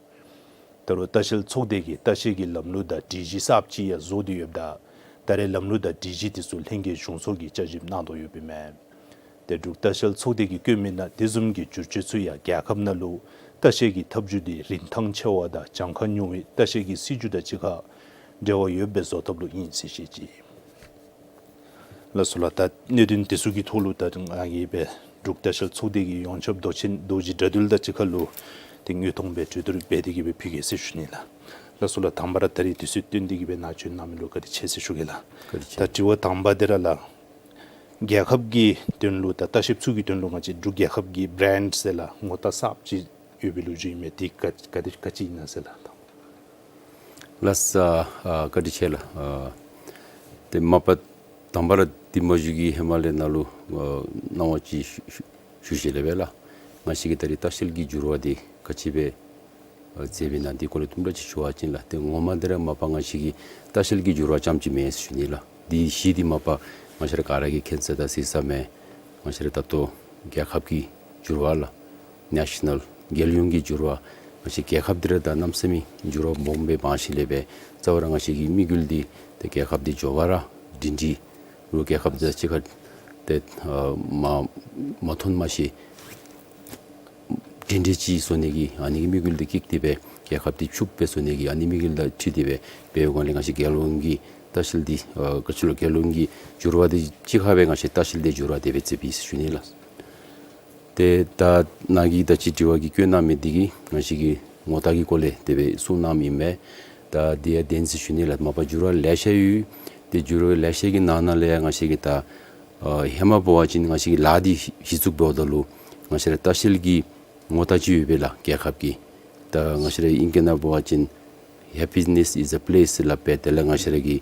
ད་རུང་ལྟ་བཤལ་ཚོགས་སྡེ་གིས་ལྟ་བཤལ་གྱི་ལམ་ལུགས་དང་སྒྲིག་གཞི་གསརཔ་ཅིག་ཡང་བཟོ་སྟེ་ཡོདཔ་ད་ད་རེས་ལམ་ལུགས་དང་སྒྲིག་གཞི་དེ་ཚུ་ལྷན་རྒྱས་གཞུང་ཚོགས་ཀྱིས་བསྐྱར་ཞིབ་གནང་དོ་ཡོདཔ་ཨིན་མས། ཏེ་འབྲུག་ལྟ་བཤལ་ཚོགས་སྡེ་གིས་བཀོད་མི་ནང་དེ་བཟུམ་གྱི་བསྒྱུར་བཅོས་ཚུ་ཡང་རྒྱལ་ཁབ་ནང་ལུ་ལྟ་བཤལ་གྱི་ཐབས་བྱུས་དེ་རིན་ཐང་ཆེ་བ་དང་གྱངས་ཁ་ཉུང་བའི་ལྟ་བཤལ་གྱི་སྲིད་བྱུས་དང་གཅིག་ཁར་འབྲེལ་བ་ཡོདཔ་སྦེ་བཟོ་ཐབས་ལུ་ཨིན་ཟེར་བཤད་ཅི། ལགས་སོ་ལགས། ད་གནད་དོན་དེ་ཚུ་གི་ཐོག་ལུ་ད་ང་གིས་སྦེ་འབྲུག་ལྟ་བཤལ་ཚོགས་སྡེ་གི་ཡོངས་ཁྱབ་མདོ་ཆེན་རྡོ་རྗེ་དགྲ་འདུལ་དང་གཅིག་ཁར་ལུ་ཏེ་དངོས་མཐོང་སྦེ་གྲོས་བསྡུར་འབད་དེ་གི་སྦེ་ཕུལ་གེ་ཟེར་ཞུ་ནི་ལགས། ལགས་སོ་ལགས། དང་པ་ར་ད་རིས་དུས་ཚོད་བཏོན་ཏེ་གི་སྦེ་ནཱ་བྱོན་གནང་མི་ལུ་བཀའ་དྲིན་ཆེ་ཟེར་ཞུ་གེ་ལགས། བཀའ་དྲིན་ཆེ། ད་དྲི་བ་དང་པ་དེ་ར་ལགས། རྒྱལ་ཁབ་ཀྱི་དོན་ལུ་ད་ལྟ་བཤལཔ་ཚུ་གི་དོན་ལུ་ང་བཅས་འབྲུག་རྒྱལ་ཁབ་ཀྱི་བྷ་རེནཌ་ཟེར་ལགས་ངོ་རྟགས་གསརཔ་ཅིག་ཡོད་པའི་ལོ་རྒྱུས་ཨིན་མས། དེ་ག་ག་དེ་ག་ཅི་ཨིན་ན་ཟེར་ལགས། ལགས་སོ། ཨ་བཀའ་དྲིན་ཆེ་ལགས། ཨ་ཏེ་མ་པ་དང་པ་ར་འདི་མ་གཞི་གི་ཧེ་མ་ལས་ནཱ་ལུ་ཨ་གནང་བ་ཅིག་ཞུ་ཞུ་ཞུ་ཞིནམ་ལས་སྦེ་ལགས། ང་བཅས་ཀྱིས་ད་རིས་ལྟ་བཤལ་གྱི་འགྱུར་བ་འདི་ག་ཅི་སྦེ་ཨ་མཛད་པས་ན་འདི་སྐོར་ལས་དུམ་གྲ་ཅིག་ཞུ་བ་ཅིན་ལགས། ཏེ་ངོ་མ་འདི་ར་མ་པ་ང་བཅས་ཀྱི་ལྟ་བཤལ་གྱི་འགྱུར་བ་རྐྱངམ་ཅིག་མེན་ཟེར་ཞུ་ནི་ལགས། འདི་གཞི་འདི་མ་པ་ང་བཅས་ར་ག་ར་གིས་མཁྱེན་ས་དང་གཟིགས་ས་མས། ང་བཅས་ར་ད་ལྟོ་རྒྱལ་ཁབ་ཀྱི་འགྱུར་བ་ལགས། ནེ་ཤ་ནཱལ་རྒྱལ་ཡོངས་ཀྱི་འགྱུར་བ་ང་བཅས་རྒྱལ་ཁབ་འདི་ར་ད་གནམ་མེད་ས་མེད་འགྱུར་བ་སྦོམ་སྦེ་འབྱུང་ཞིནམ་ལས་སྦེ་རྩ་བ་ར་ང་བཅས་ཀྱི་དམིགས་ཡུལ་འདི་ཏེ་རྒྱལ་ཁབ་འདི་མགྱོགས་པ་ར་སྒྲིང་སྒྲིང་རུང་རྒྱལ་ཁབ་འདི་གཅིག་ཁར་ཏེ་ཨ་མ་མ་ཐོན་མ་ཤི་སྒྲིང་སྒྲིང་ཅིག་བཟོ་ནི་གི་ཨ་ནི་གི་དམིགས་ཡུལ་འདི་བསྐྱེད་དེ་སྦེ་རྒྱལ་ཁབ་འདི་ཕྱུགཔོ་སྦེ་བཟོ་ནི་གི་ཨ་ནི་དམིགས་ཡུལ་དང་འཁྲིལ་ཏེ་སྦེ་འབདཝ་ལས་ང་བཅས་རྒྱལ་ཡོངས་ཀྱི་ལྟ་བཤལ་འདི་ཨ་ག་ཅི་ལོ་རྒྱལ་ཡོངས་ཀྱི་འགྱུར་བ་འདི་གཅིག་ཁར་སྦེ་ང་བཅས་ལྟ་བཤལ་འདི་འགྱུར་བ་དེ་སྦེ་མཛད་པས་ཟེར་ཞུ་ནི་ལགས། ཏེ་ད་ནཱ་གིས་ད་ཅི་དྲི་བ་གི་བཀོད་གནང་མི་འདི་གིས་ང་བཅས་ཀྱི་ངོ་རྟགས་ཀྱི་སྐོར་ལས་དེ་སྦེ་གསུངས་གནངམ་ཨིན་མས། ད་འདི་ཡང་བདེན་ཟེར་ཞུ་ནི་ལགས། མ་པ་འགྱུར་བ་ལེ་ཤ་ཡོད། ཏེ་འགྱུར་བ་ལེ་ཤ་གི་ནང་ན་ལས་ཡང་ང་བཅས་ཀྱི་ད་ཨ་ཧེ་མ་འབད་བ་ཅིན་ང་བཅས་ཀྱི་ལཱ་འདི་གཞི་བཙུགས་འབདཝ་ད་ལུ་ང་བཅས་ར་ལྟ་བཤལ་གྱི་ངོ་རྟགས་ཅིག་ཡོད་པས་ལགས་རྒྱལ་ཁབ་ཀྱི། ད་ང་བཅས་ར་ཨིང་སྐད་ནང་འབད་བ་ཅིན་Happiness is a place ལགས། དཔེ་དེ་ལས་ང་བཅས་ར་གི་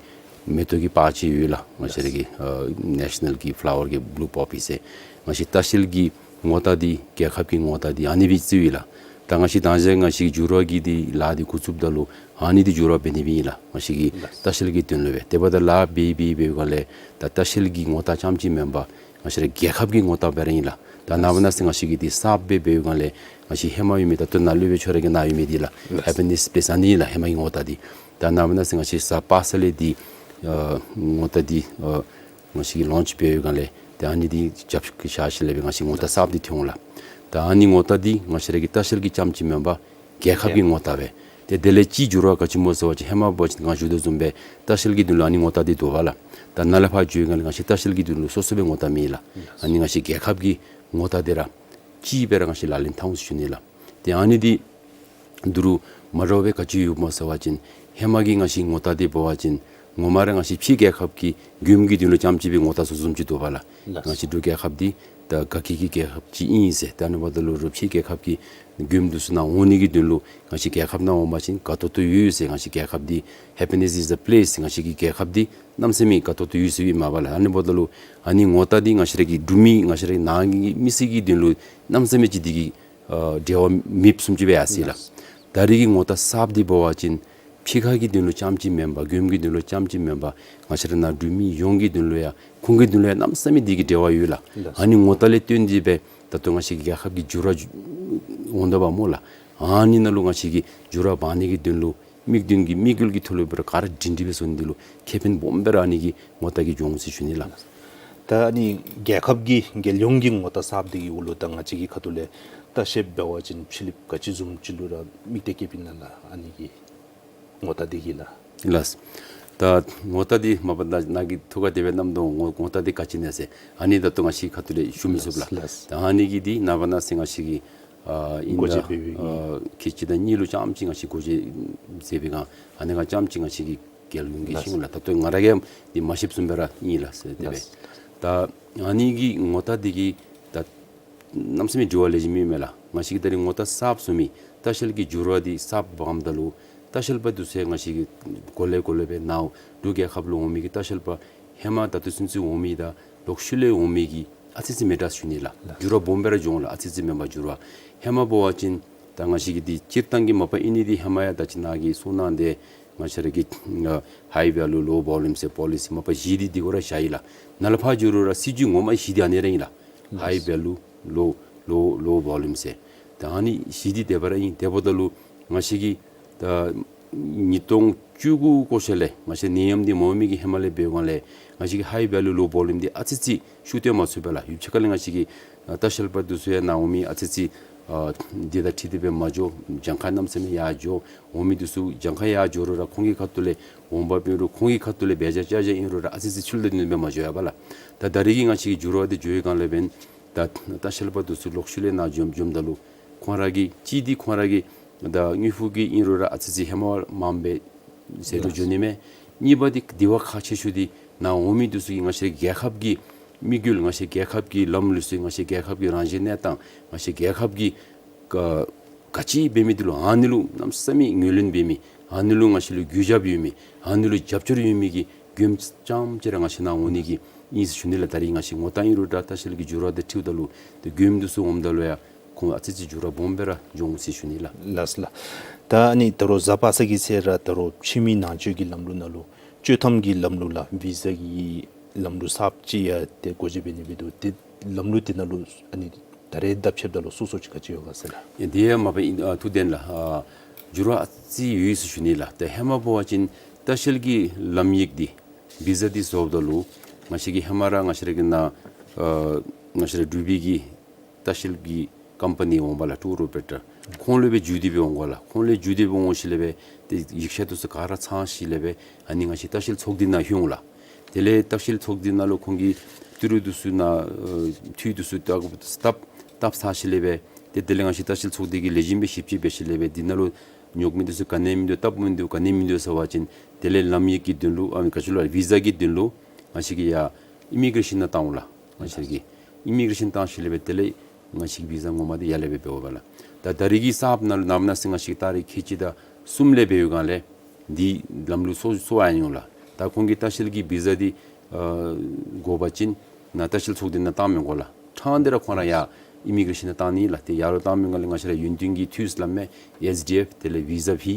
མེ་ཏོག་གི་པར་ཅིག་ཡོད་ལགས། ང་བཅས་ར་གི་ཨ་ནེ་ཤ་ནཱལ་གྱི་ཕ་ལ་ཝར་གྱི་བུ་ལུ་པོ་པི་ཟེར། ང་བཅས་ལྟ་བཤལ་གྱི་ངོ་རྟགས་འདི་རྒྱལ་ཁབ་ཀྱི་ངོ་རྟགས་འདི་ཨ་ནི་སྦེ་བརྩིཝ་ཨིན་ལགས། ད་ང་བཅས་དང་ཞག་ང་བཅས་ཀྱི་འགྱུར་བ་གི་འདི་ལཱ་འདི་འགོ་བཙུགསཔ་ད་ལུ་ཨ་ནི་འདི་འགྱུར་བ་འབད་ནི་སྦེ་ཨིན་ལགས། ང་བཅས་ཀྱི་ལྟ་བཤལ་གྱི་དོན་ལུ་སྦེ་དེ་འབདཝ་ད་ལཱ་འབད་འབད་འབདཝ་ལས་ད་ལྟ་བཤལ་གྱི་ངོ་རྟགས་རྐྱངམ་ཅིག་མེན་པར་ང་བཅས་ར་རྒྱལ་ཁབ་ཀྱི་ངོ་རྟགས་འབད་ར་ཨིན་ལགས། ད་ནངས་པ་གནངས་ཚེ་ང་བཅས་ཀྱི་འདི་གསརཔ་སྦེ་འབདཝ་ལས་ང་བཅས་ཧེ་མ་ཡོད་མི་ད་ལྟོ་ནཱ་ལུ་སྦེ་ཁྱོད་ར་གི་ནཱ་ཡོད་མི་འདི་ལགས། ལགས། Happiness Place ཨ་ནི་ཨིན་ལགས་ཧེ་མ་གི་ངོ་རྟགས་འདི། ད་ནངས་པ་གནངས་ཚེ་ང་བཅས་གསརཔ་པར་སལ་ལས་འདི་ཨ་ངོ་རྟགས་འདི་ཨ་ང་བཅས་ཀྱིས་ལོནཆ་འབདཝ་ལས་ཏེ་ཨ་ནི་འདི་རྒྱབ་བཞག་ཞིནམ་ལས་སྦེ་ང་བཅས་ངོ་རྟགས་གསརཔ་འདི་ཐོན་འོང་ལགས། ད་ཨ་ནི་ངོ་རྟགས་འདི་ང་བཅས་ར་གི་ལྟ་བཤལ་གྱི་རྐྱངམ་ཅིག་མེན་པར་རྒྱལ་ཁབ་ཀྱི་ངོ་རྟགས་སྦེ། ཏེ་དེ་ལས་ཅིག་འགྱུར་བ་ག་ཅི་སྨོ་ཟེར་བ་ཅིན་ཧེ་མ་འབད་བ་ཅིན་ང་ཞུ་དོ་བཟུམ་སྦེ་ལྟ་བཤལ་གྱི་དོན་ལུ་ཨ་ནི་ངོ་རྟགས་འདི་འདུག་པ་ལགས། ད་ནཱ་ལས་ཕར་འགྱོཝ་ལས་ང་བཅས་ལྟ་བཤལ་གྱི་དོན་ལུ་སོ་སོ་སྦེ་ངོ་རྟགས་མེད་ལགས། ཨ་ནི་ང་བཅས་རྒྱལ་ཁབ་ཀྱི་ངོ་རྟགས་འདི་ར་གཅིག་སྦེ་ར་ང་བཅས་ལག་ལེན་འཐབ་འོང་ཟེར་ཞུ་ནི་ལགས། ཏེ་ཨ་ནི་འདི་འདི་རུ་མ་འདྲཝ་སྦེ་ག་ཅི་ཡོདཔ་སྨོ་ཟེར་བ་ཅིན་ཧེ་མ་གི་ང་བཅས་ངོ་རྟགས་འདི་འབད་བ་ཅིན་ངོ་མ་ར་ང་བཅས་ཕྱི་རྒྱལ་ཁབ་ཀྱི་མགྱོནམ་གྱི་དོན་ལུ་རྐྱངམ་ཅིག་སྦེ་ངོ་རྟགས་བཟོ་བཟོཝ་ཅིག་འདུག་པ་ལགས། ལགས། ང་བཅས་འབྲུག་རྒྱལ་ཁབ་འདི་ད་དགའ་སྐྱིད་ཀྱི་རྒྱལ་ཁབ་ཅིག་ཨིན་ཟེར། ད་ཨ་ནི་འབདཝ་ད་ལུ་རུང་ཕྱི་རྒྱལ་ཁབ་ཀྱི་མགྱོནམ་འདི་ཚུ་ནཱ་འོང་ནི་གི་དོན་ལུ་ང་བཅས་རྒྱལ་ཁབ་ནང་འོང་པ་ཅིན་དགའ་ཏོག་ཏོ་ཡོད་ཟེར། ང་བཅས་རྒྱལ་ཁབ་འདི་Happiness is a place ང་བཅས་ཀྱི་རྒྱལ་ཁབ་འདི་གནམ་མེད་ས་མེད་དགའ་ཏོག་ཏོ་ཡོད་ཟེར་ཨིན་མས་པ་ལགས། ཨ་ནི་འབདཝ་ད་ལུ་ཨ་ནི་ངོ་རྟགས་འདི་ང་བཅས་ར་གི་འབྲུག་མི་ང་བཅས་ར་གི་ནང་གི་མི་སེར་གྱི་དོན་ལུ་གནམ་མེད་ས་མེད་ཅིག་འདི་གིས་ཨ་འབྲེལ་བ་མེདཔ་བཟུམ་ཅིག་སྦེ་ཡར་སོ་ཡི་ལགས། ད་རེས་ཀྱི་ངོ་རྟགས་གསརཔ་འདི་འབད་བ་ཅིན་ཕྱི་ཁ་གི་དོན་ལུ་རྐྱངམ་ཅིག་མེན་པར་མགྱོནམ་གྱི་དོན་ལུ་རྐྱངམ་ཅིག་མེན་པར་ང་བཅས་ར་ནཱ་འབྲུག་མི་ཡོངས་ཀྱི་དོན་ལུ་ཡང་ཁོང་གི་དོན་ལུ་ཡང་གནམ་མེད་ས་མེད་འདི་གིས་འབྲེལ་བ་ཡོད་ལགས། ལགས། ཨ་ནི་ངོ་རྟགས་ལས་བརྟེན་ཏེ་སྦེ་ད་ལྟོ་ང་བཅས་ཀྱི་རྒྱལ་ཁབ་ཀྱི་འགྱུར་བ་འོང་དོ་བ་སྨོ་ལགས། ཨ་ནི་ནང་ལུ་ང་བཅས་ཀྱི་འགྱུར་བ་འབག་ནི་གི་དོན་ལུ་དམིགས་དོན་གྱི་དམིགས་ཡུལ་གྱི་ཐོག་ལུ་སྦེ་ར་ག་ར་སྒྲིང་སྒྲིང་སྦེ་བཟོ་ནི་འདི་ལུ་ཁེ་ཕན་སྦོམ་སྦེ་ར་ཨ་ནི་གི་ངོ་རྟགས་ཀྱིས་འབྱུང་འོང་ཟེར་ཞུ་ནི་ལགས། ད་ཨ་ནི་རྒྱལ་ཁབ་ཀྱི་རྒྱལ་ཡོངས་ཀྱི་ངོ་རྟགས་གསརཔ་འདི་གི་འོག་ལུ་ད་ང་བཅས་ཀྱི་ཁ་ཐུག་ལས་ལྟ་བཤལཔ་འབད་བ་ཅིན་ཕྱི་གླིངཔ་ག་ཅི་བཟུམ་ཅིག་ལུ་ར་དམིགས་གཏད་བསྐྱེདཔ་ཨིན་ན་ལགས་ཨ་ནི་གི་ངོ་རྟགས་འདི་གིས་ལགས། ལགས། ད་ངོ་རྟགས་འདི་མ་པ་ད་ནཱ་གིས་ཐུགས་ཁར་དེ་སྦེ་བསྣམས་དོ། ངོ་ངོ་རྟགས་འདི་ག་ཅི་ཨིན་ན་ཟེར། ཨ་ནི་ད་ལྟོ་ང་བཅས་ཁ་ཐུག་ལས་ཞུ་མི་ཚུགས་ལགས། ལགས། ད་ཨ་ནི་གི་འདི་ནངས་པ་གནངས་ཚེ་ང་བཅས་ཀྱི་ཨ་ཨིན་ད་སྒོ་འབྱེད་འབད་བའི་ཨ་ཁལ་གཅིག་དང་གཉིས་ལུ་རྐྱངམ་ཅིག་ང་བཅས་སྒོ་འབྱེད་མཛད་པའི་སྒང་ཨ་ནི་སྒང་རྐྱངམ་ཅིག་ང་བཅས་ཀྱི་རྒྱལ་ཡོངས་ཀྱིས་ཤེས་འོང་ལགས། ད་ལྟོ་ང་ར་གིས་འདི་མ་ཤེསཔ་བཟུམ་སྦེ་ར་ཨིན་ལགས་ཟེར་དེ་སྦེ། ལགས། ད་ཨ་ནི་གི་ངོ་རྟགས་འདི་གིས་ད་གནམ་མེད་ས་མེད་དྲི་བ་ལེགས་ཤོམ་ཨིན་མས་ལགས། ང་བཅས་ཀྱིས་ད་རེས་ངོ་རྟགས་གསརཔ་བཟོ་མི་ལྟ་བཤལ་གྱི་འགྱུར་བ་འདི་གསརཔ་འབགཔ་ད་ལུ་ལྟ་བཤལ་པ་འདི་ཚུ་ང་བཅས་ཀྱིས་གོ་ལེ་གོ་ལེ་སྦེ་ནཱ་འབྲུག་རྒྱལ་ཁབ་ལུ་འོང་མི་གི་ལྟ་བཤལ་པ་ཧེ་མ་ད་ལྟོ་ཚུན་ཚོད་འོང་མི་དང་ལོག་ཤུལ་ལས་འོང་མི་གི་ཨ་ཙི་ཅིག་མི་འདྲ་ཟེར་ཞུ་ནི་ལགས། ལགས། འགྱུར་བ་སྦོམ་སྦེ་ར་འབྱུང་འོང་ལགས། ཨ་ཙི་ཅིག་མེན་པར་འགྱུར་བ། ཧེ་མ་འབད་བ་ཅིན་ད་ང་བཅས་ཀྱི་འདི་སྤྱིར་བཏང་གི་མ་པ་ཨིན་ནི་འདི་ཧེ་མ་ཡང་ད་ཅི་ནཱ་གིས་གསུངས་གནང་སྟེ་ ང་བཅས་ར་གི་ཨ་high value low volume ཟེར་པོ་ལི་སི་མ་པ་བཞི་འདི་འདི་གུ་ར་བཞག་ཡི་ལགས། ནཱ་ལས་ཕར་འགྱོ་རུང་ར་སྲིད་བྱུས་ངོ་མ་བཞི་འདི་ཨ་ནི་ར་ཨིན་ལགས། high value, low, low, low volume ཟེར། ད་ཨ་ནི་བཞི་འདི་དེ་སྦེ་ར་ཨིན། དེ་འབདཝ་ད་ལུ་ང་བཅས་ཀྱིས་ད་ཉིས་སྟོང་བཅུ་དགུ་གོ་ཤུལ་ལས་ང་བཅས་ནད་ཡམས་འདི་མ་འོང་མི་གི་ཧེ་མ་ལས་འབད་བའི་སྒང་ལས་ང་བཅས་ཀྱིས་high value low volume འདི་ཨ་ཙི་ཅིག་ཤུགས་བཏོན་མ་ཚུགས་པས་ལགས། ཡུདཔ་ཅིག་ཁ་ལས་ང་བཅས་ཀྱི་ཨ་ལྟ་བཤལ་པ་འདི་ཚུ་ཡང་ནཱ་འོང་མི་ཨ་ཙི་ཅིག་ཨ་འདི་དང་འཁྲིལ་ཏེ་སྦེ་མ་འགྱོ། གྱངས་ཁ་གནམ་མེད་ས་མེད་ཡར་འགྱོ། འོང་མི་འདི་ཚུ་གྱངས་ཁ་ཡར་འགྱོ་རུང་ར་ཁོང་གི་ཁ་ཐུག་ལས་འོང་འབབ་ཨིན་རུང་ཁོང་གི་ཁ་ཐུག་ལས་འབད་བཞག་བཅའ་བཞག་ཨིན་རུང་ར་ཨ་ཙི་ཅིག་ཚུལ་དང་ལྡནམ་སྦེ་མ་འགྱོ་ཡ་པ་ལགས། ད་ད་རེས་ཀྱི་ང་བཅས་ཀྱི་འགྱུར་བ་འདི་འགྱོ་བའི་སྒང་ལས་འབདན་ད་ལྟ་བཤལ་པ་འདི་ཚུ་ལོག་ཤུལ་ལས་ནཱ་འགྱོཝ་འགྱོཝ་ད་ལུ་ཁོང་ར་གི་གཅིག་འདི་ཁོང་ར་གི་ད་དངུལ་ཕོགས་ཀྱི་ཨིན་རུང་ར་ཨ་ཙི་ཅིག་ཧེ་མ་བ་མངམ་སྦེ་ཟད་དེ་འགྱོ་ནི་མས། གཉིས་པ་འདི་དེ་བ་ཁག་ཆེ་ཤོས་འདི་ནཱ་འོང་མི་འདི་ཚུ་གིས་ང་བཅས་རའི་རྒྱལ་ཁབ་ཀྱི་དམིགས་ཡུལ་ང་བཅས་རའི་རྒྱལ་ཁབ་ཀྱི་ལམ་ལུགས་སྲོལ་ང་བཅས་རའི་རྒྱལ་ཁབ་ཀྱི་རང་བཞིན་གནས་སྟངས་ང་བཅས་རའི་རྒྱལ་ཁབ་ཀྱི་ག་ག་ཅི་འབད་མི་འདི་ལུ་ཨ་ནི་ལུ་གནམ་མེད་ས་མེད་ངོས་ལེན་འབད་མི་ཨ་ནི་ལུ་ང་བཅས་ལུ་གུས་ཞབས་ཡོད་མི་ཨ་ནི་ལུ་རྒྱབ་སྐྱོར་ཡོད་མི་གི་མགྱོནམ་རྐྱངམ་ཅིག་ར་ང་བཅས་ནཱ་འོང་ནི་གི་ཨིན་ཟེར་ཞུ་ནི་ལགས། ད་རེས་ང་བཅས་ངོ་རྟགས་ཨིན་རུང་ད་ལྟ་བཤལ་གྱི་འགྱུར་བ་འདི་འཁྲིལཝ་ད་ལུ་ཏེ་མགྱོནམ་འདི་ཚུ་འོངམ་ད་ལུ་ཡང་ཁོང་ཨ་ཙི་ཅིག་འགྱུར་བ་སྦོམ་སྦེ་ར་འབྱུང་འོང་ཟེར་ཞུ་ནི་ལགས། ལགས་ལགས། ད་ཨ་ནི་ད་རུང་གཟའ་པ་སངས་ཀྱི་ཚེ་ར་ད་རུང་ཕྱི་མི་ནང་འཛུལ་གྱི་ལམ་ལུགས་ནང་ལུ་འགྲོ་སྟངས་ཀྱི་ལམ་ལུགས་ལགས་བི་ཟ་གི་ལམ་ལུགས་གསརཔ་ཅིག་ཡང་ཏེ་སྒོ་འབྱེད་འབད་ནི་འབད་དོ། ཏེ་ལམ་ལུགས་འདི་ནང་ལུ་ཨ་ནི་ད་རེས་དང་ཕྱདཔ་ད་ལུ་སོ་སོ་ཅིག་ག་ཅི་ཡོད་ག་ཟེར་ལགས། ཨེ་དེ་ཡང་མ་པ་ཨིན་ཨ་ཐུགས་བདེན་ལགས། ཨ་འགྱུར་བ་ཨ་ཙི་ཡོད་ཟེར་ཞུ་ནི་ལགས། ཏེ་ཧེ་མ་འབད་བ་ཅིན་ལྟ་བཤལ་གྱི་ལམ་ཡིག་འདི་བི་ཟ་འདི་བཟོཝ་ད་ལུ་ང་བཅས་ཀྱི་ཧེ་མ་ར་ང་བཅས་ར་གི་ནཱ་ཨ་ང་བཅས་ར་འབྲུག་པའི་གི་ལྟ་བཤལ་གྱི་ཀམ་པ་ནི་འོང་པ་ལགས། ཊུར་ཨོ་པ་རེ་ཊར་ཁོང་ལུ་སྦེ་བརྒྱུད་དེ་སྦེ་འོང་དགོ་ལགས། ཁོང་ལུ་བརྒྱུད་དེ་སྦེ་འོང་ཞིནམ་ལས་སྦེ་ཏེ་ཡིག་ཆ་འདི་ཚུ་ག་ར་ཚང་ཞིནམ་ལས་སྦེ་ཨ་ནི་ང་བཅས་ལྟ་བཤལ་ཚོགས་སྡེ་ནང་ལྷོད་འོང་ལགས། དེ་ལས་ལྟ་བཤལ་ཚོགས་སྡེ་ནང་ལུ་ཁོང་གིས་ཏི་རུ་འདི་ཚུ་ནང་ཨ་འཐུས་འདི་ཚུ་བཏབ་བཏབ་བཏབ་ཚར་ཞིནམ་ལས་སྦེ་ཏེ་དེ་ལས་ང་བཅས་ལྟ་བཤལ་ཚོགས་སྡེ་གིས་ལེགས་ཤོམ་སྦེ་ཞིབ་དཔྱད་འབད་ཞིནམ་ལས་སྦེ་འདི་ནང་ལུ་ཉོགས་མི་འདི་ཚུ་ག་ནི་མིན་འདུག། སྟབས་མིན་འདུག། ག་ནི་མིན་འདུག་ཟེར་བ་ཅིན་དེ་ལས་ལམ་ཡིག་གི་དོན་ལུ་ཨ་ནི་ག་ཅི་ལོ་བི་ཟ་གི་དོན་ལུ་ང་བཅས་ཀྱིས་ཡར་ཨི་མི་གེ་རེ་ཤཱན་ནང་བཏང་འོང་ལགས། ང་བཅས་ཀྱིས་ཨི་མི་གེ་རེ་ཤཱན་བཏང་ཞིནམ་ལས་སྦེ་དེ་ལས་ང་བཅས་ཀྱི་བི་ཟ་ངོ་མ་འདི་ཡར་ལས་སྦེ་འབདཝ་ལགས། ད་ད་རེས་ཀྱི་གསརཔ་ནང་ལུ་ནངས་པ་གནངས་ཚེ་ང་བཅས་ཀྱིས་ཏ་རིག་ཁལ་གཅིག་དང་གསུམ་ལས་འབད་བའི་སྒང་ལས་འདི་ལམ་ལུགས་སོ་སོ་ཨ་ནི་འོང་ལགས། ད་ཁོང་གིས་ལྟ་བཤལ་གྱི་བི་ཟ་འདི་ཨ་དགོ་པ་ཅིན་ནཱ་ལྟ་བཤལ་ཚོགས་སྡེ་ནང་བཏང་མི་དགོ་ལགས། ཕྲང་སྟེ་ར་ཁོང་ར་ཡར་ཨི་མི་གེ་རེ་ཤཱན་ནང་བཏང་ནི་ལགས། ཏེ་ཡར་ལུ་བཏང་མི་སྒང་ལས་ང་བཅས་ར་ཡུན་བརྟན་གྱི་འཐུས་སླབ་མི་ཨེས་ཌི་ཨེཕ་དེ་ལས་བི་ཟ་ཕི་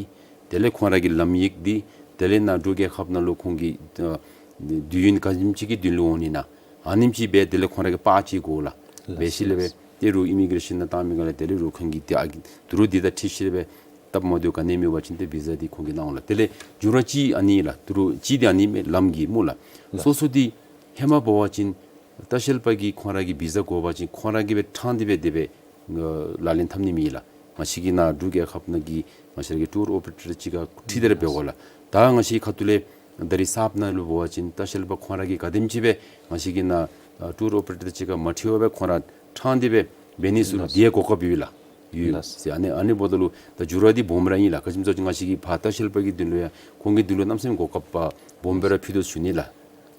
དེ་ལས་ཁོང་ར་གི་ལམ་ཡིག་འདི་དེ་ལས་ནཱ་འབྲུག་རྒྱལ་ཁབ་ནང་ལུ་ཁོང་གི་ཨ་དུས་ཡུན་ག་དེམ་ཅིག་གི་དོན་ལུ་འོང་ནི་ན་ཨ་ནེམ་ཅིག་སྦེ་དེ་ལས་ཁོང་ར་གི་པར་ཅིག་དགོ་ལགས། འབད་ཞིནམ་ལས་སྦེ་ཏེ་རུང་ཨི་མི་གེ་རེ་ཤཱན་ནང་བཏང་མི་སྒང་ལས་དེ་ལས་རུང་ཁོང་གིས་ཏེ་ཨ་གི་ཏི་རུ་འདི་དང་འཁྲིལ་ཞིནམ་ལས་སྦེ་སྟབས་མ་བདེཝ་ག་ནི་མེད་པ་ཅིན་ཏེ་བི་ཟ་འདི་ཁོང་གིས་གནང་འོང་ལགས། དེ་ལས་འགྱུར་བ་གཅིག་ཨ་ནི་ལགས། ཏི་རུ་གཅིག་འདི་ཨ་ནི་མས། ལམ་གྱི་སྨོ་ལགས། ལགས། སོ་སོ་འདི་ཧེ་མ་འབད་བ་ཅིན་ལྟ་བཤལ་པ་གིས་ཁོང་ར་གི་བི་ཟ་དགོ་པ་ཅིན་ཁོང་ར་གིས་སྦེ་ཕྲང་སྟེ་སྦེ་དེ་སྦེ་ཨ་ལག་ལེན་འཐབ་ནི་མེད་ལགས། ང་བཅས་ཀྱི་ནཱ་འབྲུག་རྒྱལ་ཁབ་ནང་གི་ང་བཅས་ར་གི་ཊུར་ཨོ་པ་རེ་ཊར་ཅིག་ཁར་འཁྲིལ་ཏེ་ར་འབད་དགོ་ལགས། ད་ང་བཅས་ཁ་ཐུག་ལས་ད་རེས་གསརཔ་ནང་ལུ་འབད་བ་ཅིན་ལྟ་བཤལ་པ་ཁོང་ར་གིས་ག་དེམ་ཅིག་སྦེ་ང་བཅས་ཀྱི་ནཱ་ཨ་ཊུར་ཨོ་པ་རེ་ཊར་ཅིག་ཁར་མ་འཁྲིལ་བར་སྦེ་ཁོང་ར་ཕྲང་སྟེ་སྦེ་འབད་ནི་ཚུ་ལུ་ལགས། དེ་གོ་སྐབས་ཡོད་ལགས། ཡོད་ལགས། ཟེར་ཨ་ནི་ཨ་ནི་འབདཝ་ད་ལུ་ད་འགྱུར་བ་འདི་སྦོམ་ར་ཨིན་ལགས། ག་ཅི་སྨོ་ཟེར་བ་ཅིན་ང་བཅས་ཀྱི་ཕར་ལྟ་བཤལ་པ་གི་དོན་ལུ་ཡང་ཁོང་གི་དོན་ལུ་གནམ་མེད་ས་མེད་གོ་སྐབས་སྦོམ་སྦེ་ར་ཕུལ་དོ་ཟེར་ཞུ་ནི་ལགས།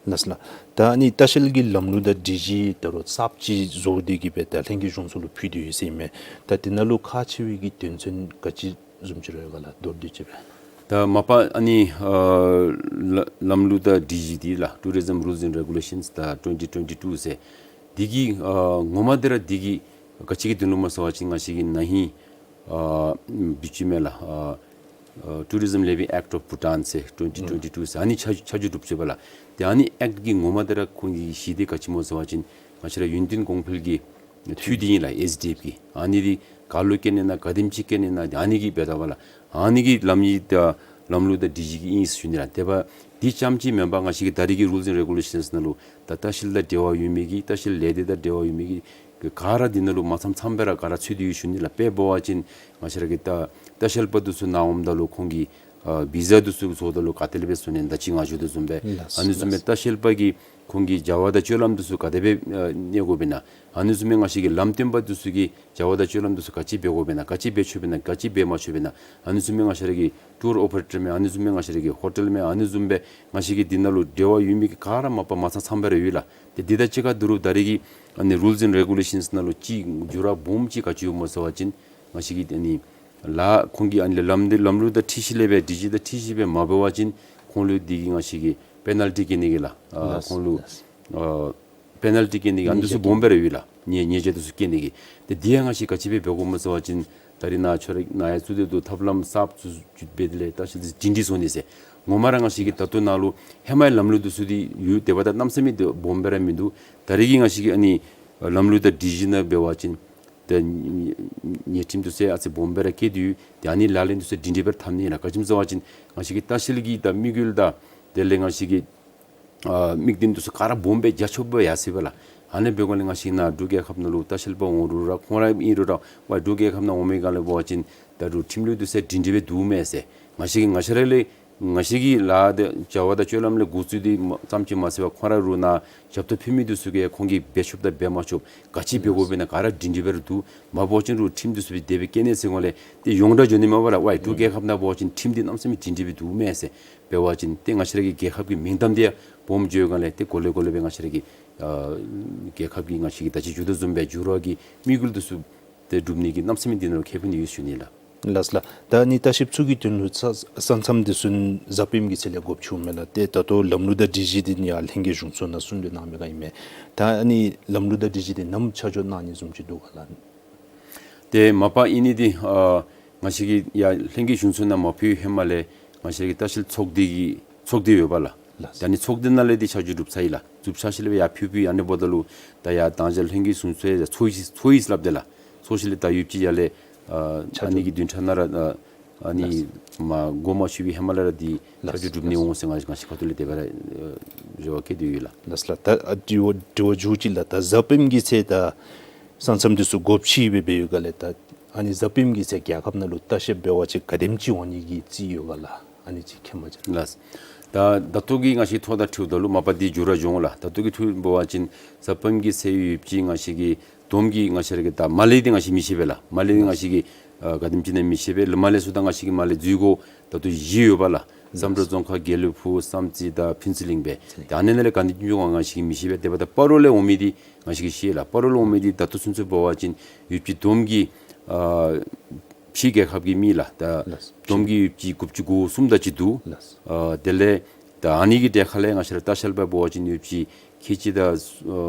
ལགས་ལགས། ད་ཨ་ནི་ལྟ་བཤལ་གྱི་ལམ་ལུགས་དང་སྒྲིག་གཞི་ད་རུང་གསརཔ་ཅིག་བཟོ་སྟེ་གིས་སྦེ་ད་ལྷན་རྒྱས་གཞུང་ཚོགས་ལུ་ཕུལ་ཏེ་ཡོད་ཟེར་ཨིན་མས། ད་དེ་ནང་ལུ་ཁག་ཆེ་བའི་གི་དོན་ཚན་ག་ཅི་བཟུམ་ཅིག་ར་ཡོད་ག་ལགས། མདོར་བསྡུས་ཅིག་སྦེ། ད་མ་པ་ཨ་ནི་ཨ་ལ་ལམ་ལུགས་དང་སྒྲིག་གཞི་འདི་ལགས། Tourism Rules and Regulations the twenty twenty-two ཟེར། འདི་གི་ཨ་ངོ་མ་འདི་ར་འདི་གིས་ག་ཅི་གི་དོན་ལུ་སྨོ་ཟེར་བ་ཅིན་ང་བཅས་ཀྱི་ན་ཧིང་ཨ་བི་ཅི་མེ་ལགས་ཨ་ཨ་Tourism Levy Act of Bhutan ཟེར་twenty twenty-two ཟེར་ཨ་ནི་ཆ་ཆ་འཇོག་གྲུབ་ཅི་པ་ལགས། ཏེ་ཨ་ནི་ཨེཀཊ་གི་ངོ་མ་འདི་ར་ཁོང་གི་གཞི་འདི་ག་ཅི་སྨོ་ཟེར་བ་ཅིན་ང་བཅས་ར་ཡུན་བརྟན་གོང་འཕེལ་གྱི་འཐུས་འདི་ཨིན་ལགས། ཨེས་ཌི་ཨེཕ་གི་ཨ་ནི་འདི་ག་ལུ་བཀལ་ནི་ན་ག་དེམ་ཅིག་བཀལ་ནི་ན་ཨ་ནི་གི་འབདཝ་ད་པ་ལགས། ཨ་ནི་གི་ལམ་ཡིག་དང་ལམ་ལུགས་དང་སྒྲིག་གཞི་གི་ཨིན་ཟེར་ཞུ་ནི་ལགས། དེ་འབདཝ་འདི་རྐྱངམ་ཅིག་མེན་པར་ང་བཅས་ཀྱི་ད་རེས་ཀྱི་Rules and Regulations ནང་ལུ་ད་ལྟ་བཤལ་དང་འབྲེལ་བ་ཡོད་མི་གི་ལྟ་བཤལ་ལས་སྡེ་དང་འབྲེལ་བ་ཡོད་མི་གི་ག་ར་འདི་ནང་ལུ་མ་ཚངམ་ཚངམ་སྦེ་ར་ག་ར་ཚུད་དེ་ཡོད་ཟེར་ཞུ་ནི་ལགས། དཔེ་འབད་བ་ཅིན་ང་བཅས་ར་གི་ད་ལྟ་བཤལ་པ་འདི་ཚུ་ནཱ་འོངམ་ད་ལུ་ཁོང་གི་ཨ་བི་ཟ་འདི་ཚུ་བཟོཝ་ད་ལུ་ག་ཏེ་ལས་སྦེ་བཟོ་ནི་ཨིན་ན་ད་ཅི་ང་ཞུ་དོ་བཟུམ་སྦེ་ལགས་ཨ་ནི་བཟུམ་སྦེ་ལགས། ལྟ་བཤལ་པ་གིས་ཁོང་གི་བྱ་བ་དང་སྤྱོད་ལམ་འདི་ཚུ་ག་དེ་སྦེ་ཨ་གནས་དགོཔ་ཨིན་ན། ཨ་ནི་བཟུམ་སྦེ་ང་བཅས་ཀྱི་ལམ་སྟོན་པ་འདི་ཚུ་གིས་བྱ་བ་དང་སྤྱོད་ལམ་འདི་ཚུ་ག་ཅི་འབད་དགོཔ་ཨིན་ན། ག་ཅི་འབད་ཆོགཔ་ཨིན་ན། ག་ཅི་འབད་མ་ཆོགཔ་ཨིན་ན། ཨ་ནི་བཟུམ་སྦེ་ང་བཅས་ར་གི་ཊུར་ཨོ་པ་རེ་ཊར་མས། ཨ་ནི་བཟུམ་སྦེ་ང་བཅས་ར་གི་ཧོ་ཊེལ་མས། ཨ་ནི་བཟུམ་སྦེ་ང་བཅས་ཀྱི་འདི་ནང་ལུ་འབྲེལ་བ་ཡོད་མི་གི་ག་ར་མ་པ་མ་ཚངམ་ཚངམ་སྦེ་ར་ཡོད་ལགས། ཏེ་འདི་དང་གཅིག་ཁར་ད་རུང་ད་རེས་ཀྱི་ཨ་ནི་Rules and Regulations ནང་ལུ་ཅིག་འགྱུར་བ་སྦོམ་ཅིག་ག་ཅི་ཡོདཔ་སྨོ་ཟེར་བ་ཅིན་ང་བཅས་ཀྱི་ཨ་ནི་ལཱ་ཁོང་གི་ཨ་ནི་ལམ་འདི་ལམ་ལུགས་དང་འཁྲིལ་ཞིནམ་ལས་སྦེ་སྒྲིག་གཞི་དང་འཁྲིལ་ཞིནམ་ལས་སྦེ་མ་འབད་བ་ཅིན་ཁོང་ལུ་འདི་གིས་ང་བཅས་ཀྱི་པེ་ནཱལ་ཊི་བཀལ་ནི་གི་ལགས། ཨ་ལགས་ཁོང་ལུ་ལགས། ཨ་པེ་ནཱལ་ཊི་བཀལ་ནི་གི་ཨ་ནི་འདི་ཚུ་ཉེས་ཆད་སྦོམ་སྦེ་ར་ཡོད་ལགས། ཉེས་ཉེས་ཆད་འདི་ཚུ་བཀལ་ནི་གི། ཏེ་འདི་ཡང་ང་བཅས་ག་ཅི་སྦེ་འབད་དགོཔ་སྨོ་ཟེར་བ་ཅིན་ ད་རིས་ནཱ་ཁྱོད་ར་ནཱ་ཡང་བཙུགས་ཏེ་འདུག། ཐབས་ལམ་གསརཔ་བཙུགས་བཙུགས་འབད་དེ་ལས་ལྟ་བཤལ་འདི་སྒྲིང་སྒྲི་བཟོ་ནི་ཟེར། ངོ་མ་ར་ང་བཅས་ཀྱི་ད་ལྟོ་ནཱ་ལུ་ཧེ་མའི་ལམ་ལུགས་འདི་ཚུ་འདི་ཡོད། དེ་འབདཝ་ད་གནམ་མེད་ས་མེད་འདི་སྦོམ་སྦེ་ར་མིན་འདུག། ད་རིས་ཀྱི་ང་བཅས་ཀྱི་ཨ་ནི་ལམ་ལུགས་དང་སྒྲིག་གཞི་ནང་འབད་བ་ཅིན་ཏེ་ཉེས་ཁྲིམས་འདི་ཚུ་ཨ་ཙི་སྦོམ་སྦེ་ར་བཀལ་ཏེ་ཡོད། ཏེ་ཨ་ནི་ལག་ལེན་འདི་ཚུ་སྒྲིང་སྒྲི་སྦེ་ར་འཐབ་ནི་ཨིན་ལགས། ག་ཅི་སྨོ་ཟེར་བ་ཅིན་ང་བཅས་ཀྱི་ལྟ་བཤལ་གྱི་ད་དམིགས་ཡུལ་དང་དེ་ལས་ང་བཅས་ཀྱི་ཨ་དམིགས་དོན་འདི་ཚུ་ག་ར་སྦོམ་སྦེ་རྒྱ་ཆེཝ་སྦེ་ཡར་སོང་པས་ལགས། ཨ་ནི་འབད་དགོཔ་ལས་ང་བཅས་ནཱ་འབྲུག་རྒྱལ་ཁབ་ནང་ལུ་ལྟ་བཤལ་པ་འོང་རུང་ར་ཁོང་ར་ཨིན་རུང་ར་ཝའི་འབྲུག་རྒྱལ་ཁབ་ནང་འོང་མི་ག་ལས་འབད་བ་ཅིན་ད་རུང་ཁྲིམས་ལུགས་འདི་ཚུ་སྒྲིང་སྒྲི་སྦེ་འདུག་མས་ཟེར། ང་བཅས་ཀྱི་ང་བཅས་ར་ལས་ང་བཅས་ཀྱི་ལཱ་འདི་བྱ་བ་དང་སྤྱོད་ལམ་ལས་འགོ་བཙུགས་ཏེ་མ་ཙམ་ཅིག་མ་ཚད་པར་ཁོང་ར་རུང་ནཱ་ཞབས་ཏོག་ཕུལ་མི་འདི་ཚུ་གིས་ཁོང་གིས་འབད་ཆོགཔ་དང་འབད་མ་ཆོགཔ་ག་ཅི་འབད་དགོཔ་ཨིན་ན་ག་ར་སྒྲིང་སྒྲི་སྦེ་ར་འདུག། མ་འབད་བ་ཅིན་རུང་ཁྲིམས་འདི་ཚུ་སྦེ་དེ་སྦེ་བཀལ་ནི་ཟེར་དགོཔ་ལས་ཏེ་ཡོངས་གྲགས་འགྱོ་ནི་མས་པ་ལགས། ཝའི་འབྲུག་རྒྱལ་ཁབ་ནང་འབད་བ་ཅིན་ཁྲིམས་འདི་གནམ་མེད་ས་མེད་སྒྲིང་སྒྲི་སྦེ་འདུག་མས་ཟེར། འབད་བ་ཅིན་ཏེ་ང་བཅས་ར་གི་རྒྱལ་ཁབ་ཀྱི་མིང་གཏམ་འདི་ཡང་སྦོམ་འགྱོ་བའི་སྒང་ལས་ཏེ་གོ་ལེ་གོ་ལེ་སྦེ་ང་བཅས་ར་གི་ཨ་རྒྱལ་ཁབ་ཀྱི་ང་བཅས་ཀྱི་ད་ཅི་མཇུག་བསྡུ་བཟུམ་སྦེ་འགྱུར་བ་གི་དམིགས་ཡུལ་འདི་ཚུ་ཏེ་འགྲུབ་ནི་གི་གནམ་མེད་ས་མེད་འདི་ནང་ལུ་ཁེ་ཕན་ཡོད་ཟེར་ཞུ་ནི་ལགས། ལགས་ལགས། ད་ཨ་ནི་ལྟ་བཤལཔ་ཚུ་གི་དོན་ལུ་ས་ས་མཚམས་འདི་ཚུ་གཟའ་སྤེནམ་གྱི་ཚེས་ལས་སྒོ་ཕྱེཝ་མས་ལགས། ཏེ་ད་ལྟོ་ལམ་ལུགས་དང་སྒྲིག་གཞི་འདི་ནི་ཡར་ལྷན་རྒྱས་གཞུང་ཚོགས་ནང་གསུང་གྲོས་གནང་མི་ག་ཨིན་མས། ད་ཨ་ནི་ལམ་ལུགས་དང་སྒྲིག་གཞི་འདི་ནམ་ཆ་འཇོག་གནང་ནི་བཟུམ་ཅིག་འདུག་ག་ལགས། ཏེ་མ་པ་ཨིན་ནི་འདི་ཨ་ང་བཅས་ཀྱི་ཡར་ལྷན་རྒྱས་གཞུང་ཚོགས་ནང་མ་ཕུལ་ཧེ་མ་ལས་ང་བཅས་ཀྱི་ལྟ་བཤལ་ཚོགས་སྡེ་གི་ཚོགས་སྡེ་ཡོད་པ་ལགས། ལགས། ད་ཨ་ནི་ཚོགས་སྡེ་ནང་ལས་འདི་ཆ་འཇོག་གྲུབ་ཚར་ཡི་ལགས། གྲུབ་ཚར་ཞིནམ་ལས་ཡར་ཕུལ་ཕུལ་ཡི། ཨ་ནི་འབདཝ་ད་ལུ་ད་ཡར་ད་ཅི་ལྷན་རྒྱས་གཞུང་ཚོགས་ཡང་ཚོགས་ཡི་ཚོགས་ཡི་ཟེར་སླབ་དེས་ལགས། ཚོགས་ཞིནམ་ལས་ད་ཡོདཔ་ཅིག་ཡར་ལས་ཨ་ཆ་ཨ་ནི་འཇོག་གི་བདུན་ཕྲག་ནང་ར་ཨ་ཨ་ནི་ལགས། མ་འགོ་མ་ཚུགས་པའི་ཧེ་མ་ལས་ར་འདི་ལགས། ཆ་འཇོག་གྲུབ་ནི་ལགས། འོང་ཟེར་ང་ང་བཅས་ཁ་ཐུག་ལས་དེ་སྦེ་ར་ཨ་རེ་བ་བསྐྱེད་དེ་ཡོད་ལགས། ལགས་ལགས། ད་ཨ་དྲི་བ་དྲི་བ་མཇུག་ཅིག་ལགས། ད་གཟའ་སྤེནམ་གྱི་ཚེས་ད་ས་མཚམས་འདི་ཚུ་སྒོ་ཕྱེ་སྦེ་འབད་ཡོད་ག་ལགས། ད་ཨ་ནི་གཟའ་སྤེནམ་གྱི་ཚེས་རྒྱལ་ཁབ་ནང་ལུ་ལྟ་བཤལཔ་འབད་བ་ཅིན་ག་དེམ་ཅིག་འོང་ནི་གི་རྩིས་ཡོད་ག་ལགས། ཨ་ནི་ཅིག་ཁྱད་མ་ཅན། ལགས། ད་ད་ལྟོ་གི་ང་བཅས་ཐོག་དང་འཁྲིལཝ་ད་ལུ་མ་པ་འདི་མཇུག་ར་འགྱོ་འོང་ལགས། ད་ལྟོ་གི་ཐོག་འབད་བ་ཅིན་གཟའ་སྤེནམ་གྱི་ཚེས་ཡོདཔ་ཅིག་ང་བཅས་ཀྱི་བསྡོམས་ཀྱིས་ང་བཅས་ར་གི་ད་མར་ལས་འདི་ང་བཅས་མི་ཤེས་པས་ལགས། མར་ལས་འདི་ང་བཅས་ཀྱིས་ཨ་ག་དེམ་ཅིག་ཨིན་ན་མི་ཤེས་པས། མར་ལས་ཚུར་ད་ང་བཅས་ཀྱི་མར་ལས་འཛུལ་སྒོ་ད་ལྟོ་བཞི་ཡོད་པ་ལགས། བསམ་གྲུབ་རྫོང་ཁག་དགེ་ལེགས་ཕུག་བསམ་རྩེ་དང་ཕུན་ཚོགས་གླིང་སྦེ། ད་ཨ་ནི་ནང་ལས་ག་ནི་བྱུང་འོང་ང་བཅས་ཀྱིས་མི་ཤེས་པས། དེ་འབདཝ་ད་སྤ་རོ་ལས་འོང་མི་འདི་ང་བཅས་ཀྱིས་ཤེས་ལགས། སྤ་རོ་ལས་འོང་མི་འདི་ད་ལྟོ་ཚུན་ཚོད་འབད་བ་ཅིན་ཡོདཔ་ཅིག་བསྡོམས་ཀྱིས་ཨ་ཕྱི་རྒྱལ་ཁབ་ཀྱི་མི་ལགས། ད་ལགས། བསྡོམས་ཀྱིས་ཡོདཔ་ཅིག་དགུ་བཅུ་གོ་གསུམ་དེ་ཅིག་འདུག། ལགས། ཨ་དེ་ལས་ད་ཨ་ནི་གི་གྲས་ཁ་ལས་ང་བཅས་ར་ལྟ་བཤལ་པ་འབད་བ་ཅིན་ཡོདཔ་ཅིག་ཁལ་གཅིག་དང་ཨ་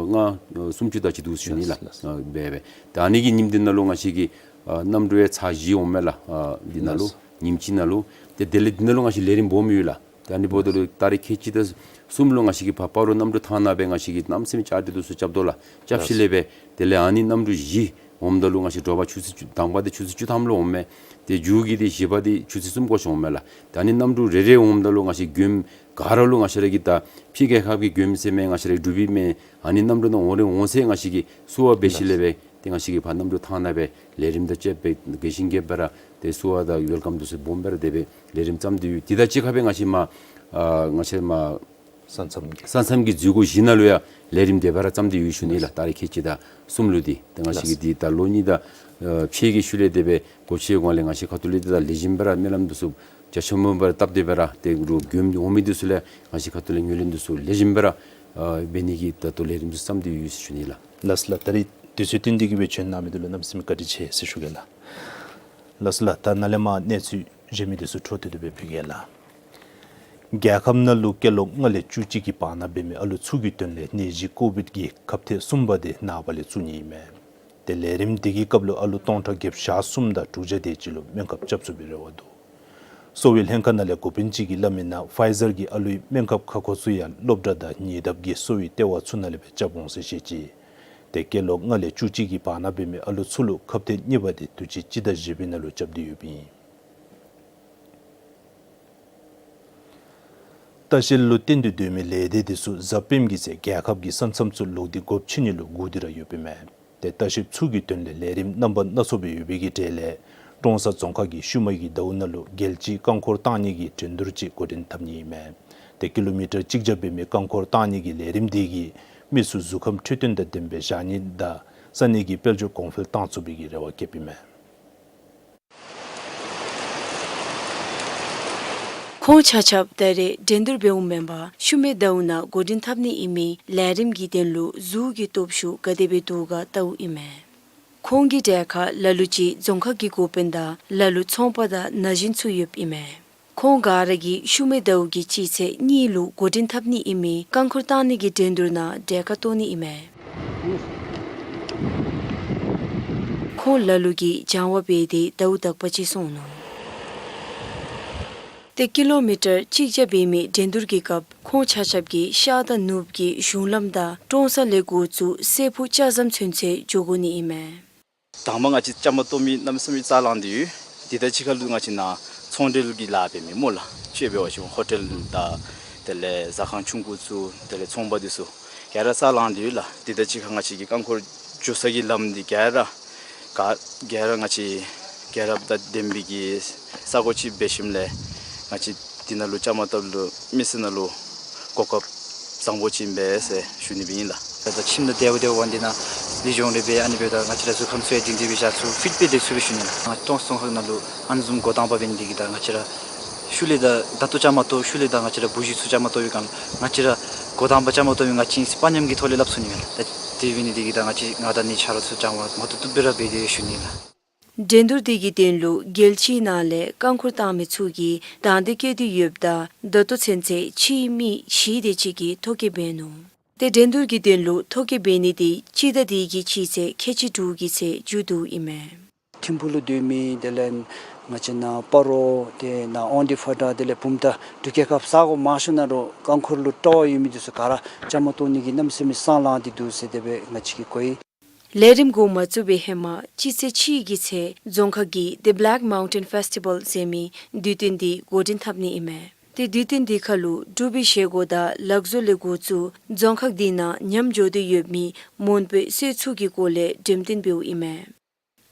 ལྔ་ཨ་སུམ་ཅུ་དེ་ཅིག་འདུག་ཟེར་ཞུ་ནི་ལགས། ལགས། ཨ་སྦེ་སྦེ། ད་ཨ་ནི་གི་ཉིནམ་འདི་ནང་ལུ་ང་བཅས་ཀྱི་ཨ་གནམ་གྲུ་ཡང་ཚར་བཞི་འོང་མས་ལགས། ཨ་འདི་ནང་ལུ། ལགས། ཉིནམ་གཅིག་ནང་ལུ། ཏེ་དེ་ལས་འདི་ནང་ལུ་ང་བཅས་ལས་རིམ་སྦོམ་ཡོད་ལགས། ད་ཨ་ནི་འབདཝ་ད་ལུ་ད་རེས་ཁལ་གཅིག་དང་གསུམ་ལུ་ང་བཅས་ཀྱིས་ཕར་སྤ་རོ་གནམ་གྲུ་ཐང་ནང་སྦེ་ང་བཅས་ཀྱིས་གནམ་མེད་ས་མེད་ཅ་དྲི་འདི་ཚུ་རྐྱབ་དོ་ལགས། རྐྱབ་ཞིནམ་ལས་སྦེ་དེ་ལས་ཨ་ནི་གནམ་གྲུ་བཞི་འོངམ་ད་ལུ་ང་བཅས་དྲོ་པ་ཆུ་ཚོད་བཅུ་དང་པ་འདི་ཆུ་ཚོད་བཅུ་ཐམ་ལུ་འོང་མས། ཏེ་མཇུག་གི་འདི་བཞི་པ་འདི་ཆུ་ཚོད་གསུམ་འགོར་ཞིནམ་འོང་མས་ལགས། ད་ཨ་ནི་གནམ་གྲུ་རེ་རེ་འོངམ་ད་ལུ་ང་བཅས་མགྱོནམ་ག་ར་ལུ་ང་བཅས་ར་གི་ད་ཕྱི་རྒྱལ་ཁབ་ཀྱི་མགྱོནམ་ཟེར་མི་ང་བཅས་ར་འབྲུག་པའི་མི་ཨ་ནི་གནམ་གྲུ་ནང་འོང་རེ་འོང་ཟེར་ང་བཅས་ཀྱིས་བསུ་བ་འབད་ཞིནམ་ལས་སྦེ་ཏེ་ང་བཅས་ཀྱིས་ཕར་གནམ་གྲུ་ཐང་ནང་སྦེ་ལས་རིམ་དང་བཅསཔ་སྦེ་དགའ་ཞིང་རྒྱས་པ་སྦེ་ར་ཏེ་བསུ་བ་དང་ཝེལ་ཀམ་འདི་ཚུ་སྦོམ་སྦེ་ར་དེ་སྦེ་ལས་རིམ་བརྩམས་ཏེ་ཡོད། དེ་དང་གཅིག་ཁར་སྦེ་ང་བཅས་མར་ཨ་ང་བཅས་མར་ས་མཚམས་ཀྱི་ས་མཚམས་ཀྱི་འཛུལ་སྒོ་བཞི་ནང་ལུ་ཡང་ལས་རིམ་དེ་སྦེ་ར་བརྩམས་ཏེ་ཡོད་ཞུ་ནི་ལགས། ད་རེས་ཁལ་གཅིག་དང་གསུམ་ལུ་འདི་ཏེ་ང་བཅས་ཀྱིས་འདི་ད་ལོ་གཉིས་དང་ཨ་ཕྱེད་ཀྱི་ཤུལ་ལས་དེ་སྦེ་སྒོ་ཕྱེ་སྒང་ལས་ང་བཅས་ཁ་ཐུག་ལས་ཏེ་ད་ལེགས་ཤོམ་སྦེ་ར་སྨོན་ལམ་འདི་ཚུ་རྒྱ་ཆེན་མོ་སྦེ་ར་བཏབ་སྟེ་སྦེ་ར་ཏེ་རུང་མགྱོནམ་འོང་མི་འདི་ཚུ་ལུ་ཡང་ང་བཅས་ཁ་ཐུག་ལས་ངོས་ལེན་འདི་ཚུ་ལེགས་ཤོམ་སྦེ་ར་ཨ་འབད་ནི་གི་ད་ལྟོ་ལས་རིམ་འདི་ཚུ་བརྩམས་ཏེ་ཡོད་ཞུ་ནི་ལགས། ལགས་ལགས། ད་རེས་དུས་ཚོད་བཏོན་ཏེ་གིས་སྦེ་བྱོན་གནང་མི་འདི་ལུ་གནམ་མེད་ས་མེད་བཀའ་དྲིན་ཆེ་ཟེར་ཞུ་གེ་ལགས། ལགས་སོ་ལགས། ད་ནཱ་ལས་མར་གནས་ཚུལ་གཞན་མི་འདི་ཚུ་འཕྲོ་མཐུད་དེ་སྦེ་ཕུལ་གེ་ལགས། རྒྱལ་ཁབ་ནང་ལུ་སྐྱེས་ལོ་ལྔ་ལས་བཅུ་གཅིག་གི་བར་ན་འབད་མི་ཨ་ལུ་ཚུ་གི་དོན་ལས་ནད་གཞི་ཀོ་བིཌ་ཀྱི་ཁབ་ཐེངས་གསུམ་པ་དེ་ནངས་པ་ལས་བཙུགས་ནི་ཨིན་མས། ཏེ་ལས་རིམ་དེ་གི་སྐབས་ལུ་ཨ་ལུ་སྟོང་ཕྲག་བརྒྱད་བརྒྱ་གསུམ་དང་དྲུག་བརྒྱ་དེ་ཅིག་ལུ་སྨན་ཁབ་རྐྱབ་ཚུགས་པའི་རེ་བ་འདུག། གསོ་བའི་ལྷན་ཁག་ནང་ལས་འགོ་དཔོན་ཅིག་གིས་སླབ་མི་ནང་ཕའི་ཛར་གྱིས་ཨ་ལུའི་སྨན་ཁབ་ཁ་སྐོང་ཚུ་ཡང་སློབ་གྲྭ་དང་ཉེ་འདབས་ཀྱི་གསོ་བའི་ལྟེ་བ་ཚུ་ནང་ལས་སྦེ་རྐྱབ་འོང་ཟེར་བཤད་ཅི། ཏེ་སྐྱེས་ལོ་ལྔ་ལས་བཅུ་གཅིག་གི་བར་ན་འབད་མི་ཨ་ལུ་ཚུ་ལུ་ཁབ་ཐེངས་གཉིས་པ་དེ་དུས་ཅི་སྤྱི་ཟླ་བཞི་པའི་ནང་ལུ་རྐྱབ་སྟེ་ཡོདཔ་ཨིན། ལྟ་བཤལ་ལུ་བརྟེན་ཏེ་སྡོད་མི་ལས་སྡེ་འདི་ཚུ་གཟའ་སྤེནམ་གྱི་ཚེས་རྒྱལ་ཁབ་ཀྱི་ས་མཚམས་ཚུ་ལོག་སྟེ་སྒོ་ཕྱེ་ནི་ལུ་སྒུག་སྟེ་ར་ཡོདཔ་ཨིན་མས། ཏེ་ལྟ་བཤལཔ་ཚུ་གི་དོན་ལས་ལས་རིམ་རྣམ་པ་སྣ་ཚོགས་སྦེ་ཡོད་པའི་གི་གྲས་ལས་ཀྲོང་གསར་རྫོང་ཁག་གིས་ཤུལ་མ་གི་ཟླཝ་ནང་ལུ་རྒྱལ་སྤྱིའི་རྐང་འཁོར་བཏང་ནི་གི་འགྲན་བསྡུར་ཅིག་འགོ་འདྲེན་འཐབ་ནི་ཨིན་མས། ཏེ་ཀི་ལོ་མི་ཊར་གཅིག་བརྒྱ་འབད་མི་རྐང་འཁོར་བཏང་ནི་གི་ལས་རིམ་དེ་གིས་མི་ཚུ་གཟུགས་ཁམས་འཕྲོད་བསྟེན་དང་ལྡནམ་སྦེ་བཞག་ནི་དང་ས་གནས་ཀྱི་དཔལ་འབྱོར་གོང་འཕེལ་བཏང་ཚུགས་པའི་གི་རེ་བ་བསྐྱེདཔ་ཨིན་མས། ཁོང་ཆ་ཁྱབ་ད་རེས་འགྲན་བསྡུར་འབདཝ་མེན་པར་ཤུལ་མའི་ཟླཝ་ནང་འགོ་འདྲེན་འཐབ་ནི་ཨིན་མི་ལས་རིམ་གྱི་དོན་ལུ་གཟུགས་ཀྱི་སྟོབས་ཤུགས་ག་དེ་སྦེ་འདུག་ག་བལྟཝ་ཨིན་མས། ཁོང་གི་གྲལ་ཁར་ལ་ལུ་ཅིག་རྫོང་ཁག་གི་འགོ་དཔོན་དང་ལ་ལུ་ཚོང་པ་དང་ན་གཞོན་ཚུ་ཡོདཔ་ཨིན་མས། ཁོང་ག་ར་གིས་ཤུལ་མའི་ཟླཝ་གི་སྤྱི་ཚེས་གཉིས་ལུ་འགོ་འདྲེན་འཐབ་ནི་ཨིན་མི་རྐང་འཁོར་བཏང་ནི་གི་འགྲན་བསྡུར་ནང་གྲལ་ཁར་གཏོགས་ནི་ཨིན་མས། ཁོང་ལ་ལུ་གིས་སྦྱང་བ་འབད་དེ་ཟླཝ་དག་པ་ཅིག་སོང་ནུག། ཏེ་ཀི་ལོ་མི་ཊར་གཅིག་བརྒྱ་འབད་མི་འགྲན་བསྡུར་གྱི་སྐབས་ཁོང་ཆ་ཁྱབ་ཀྱིས་ཤར་དང་ནུབ་ཀྱི་གཞུང་ལམ་དང་ཀྲོང་གསར་ལས་འགོ་བཙུགས་སྲས་ཕུག་ལྕགས་ཟམ་ཚུན་ཚོད་འགྱོ་དགོ་ནི་ཨིན་མས། དང་པ་ང་བཅས་བཅའ་མར་གཏོགས་མི་གནམ་མེད་ས་མེད་རྩ་ལང་སྟེ་ཡོད། དེ་དང་གཅིག་ཁར་ལུ་ང་བཅས་ནཱ་ཚོང་འབྲེལ་གྱི་ལཱ་འབད་མི་སྨོ་ལགས། ཅིག་འབད་བ་ཅིན་ཧོ་ཊེལ་དང་དེ་ལས་ཟ་ཁང་ཆུང་ཀུ་ཚུ་དེ་ལས་ཚོང་པ་འདི་ཚུ་ག་ར་རྩ་ལང་སྟེ་ཡོད་ལགས། དེ་དང་གཅིག་ཁར་ང་བཅས་ཀྱི་རྐང་འཁོར་འགྱོ་ས་གི་ལམ་འདི་ག་ར་ག་ག་ར་ང་བཅས་རྒྱལ་རབས་དང་ལྡན་པའི་གི་ས་གོ་ཅིག་འབད་ཞིནམ་ལས་ང་བཅས་འདི་ནང་ལུ་བཅའ་མར་གཏོགསཔ་ལུ་མི་སེར་ནང་ལུ་གོ་སྐབས་བཟང་པོ་ཅིག་ཨིན་པས་ཟེར་ཞུ་ནི་སྦེ་ཨིན་ལགས། ད་ད་ཁྱིམ་ནང་དེ་སྦེ་དེ་སྦེ་འབད་ནི་ན་ལེགས་ཤོམ་རེ་འབད། ཨ་ནི་འབདཝ་ད་ང་བཅས་ར་གཟུགས་ཁམས་ཚུ་ཡང་སྒྲིང་སྒྲི་སྦེ་བཞག་ཚུགས། ཕིཊ་སྦེ་སྡོད་ཚུགས་པས་ཞུ་ནི་ལགས། ང་ཏོག་ཙམ་རྫོང་ཁག་ནང་ལུ་ཨ་ནི་བཟུམ་འགོ་དང་པ་འབད་ནི་དེ་གིས་ད་ང་བཅས་ར་ཤུལ་ལས་ད་ད་ལྟོ་བཅའ་མར་གཏོགས་ཤུལ་ལས་ད་ང་བཅས་ར་བུ་གཞི་ཚུ་བཅའ་མར་གཏོགས་པའི་སྒང་ལུ་ང་བཅས་ར་འགོ་དང་པ་བཅའ་མར་གཏོགས་མི་ང་བཅས་ཨིན་ཟེར་དཔའ་ཉམས་ཀྱི་ཐོག་ལས་སླབ་ཚུགས་ནི་མས་ལགས། ད་དེ་འབད་ནི་དེ་གིས་ད་ང་བཅས་ང་དང་ནི་ཆ་རོགས་ཚུ་སྦྱང་བ་མ་བཏུབ་བཏུབ་སྦེ་ར་འབད་དེ་ཡོད་ཞུ་ནི་ལགས། འགྲན་བསྡུར་འདི་གི་དོན་ལུ་རྒྱལ་སྤྱིའི་ནང་ལས་རྐང་འཁོར་བཏང་མི་ཚུ་གིས་དང་འདོད་བསྐྱེད་དེ་ཡོདཔ་ད་ད་ལྟོ་ཚུན་ཚོད་ཕྱིའི་མི་བཞི་དེ་ཅིག་གིས་ཐོ་བཀོད་འབད་ནུག། ཏེ་འགྲན་བསྡུར་གྱི་དོན་ལུ་ཐོ་བཀོད་འབད་ནི་དེ་སྤྱི་ཟླ་འདི་གི་སྤྱི་ཚེས་ཁལ་གཅིག་དྲུག་གི་ཚེས་མཇུག་བསྡུཝ་ཨིན་མས། ཐིམ་ཕུག་ལུ་སྡོད་མི་དེ་ལས་ང་བཅས་ནཱ་སྤ་རོ་དེ་ནཱ་དབང་འདུས་ཕོ་བྲང་དེ་ལས་བུམ་ཐང་འབྲུག་རྒྱལ་ཁབ་ས་གོ་མང་ཤོས་ནང་ལུ་རྐང་འཁོར་ལུ་སྤྲོ་བ་ཡོད་མི་འདི་ཚུ་ག་ར་བཅའ་མར་གཏོགས་ནི་གི་གནམ་མེད་ས་མེད་སང་ལང་སྟེ་འདུག་ཟེར་དེ་སྦེ་ང་བཅས་ཀྱིས་གོ་ཡི། ལས་རིམ་འགོ་མ་བཙུགས་པའི་ཧེ་མ་སྤྱི་ཚེས་གཅིག་གི་ཚེ་རྫོང་ཁག་གིས་The Black Mountain Festival ཟེར་མི་དུས་སྟོན་འདི་འགོ་འདྲེན་འཐབ་ནི་ཨིན་མས། ཏེ་དུས་སྟོན་འདི་ཁར་ལུ་འབྲུག་པའི་བཞེས་སྒོ་དང་ལག་བཟོ་ལས་འགོ་བཙུགས་རྫོང་ཁག་འདི་ནང་ཉམས་འགྱོ་སྟེ་ཡོད་མི་མོན་པའི་སྲོལ་ཚུ་གི་སྐོར་ལས་འགྲེམས་སྟོན་འབདཝ་ཨིན་མས།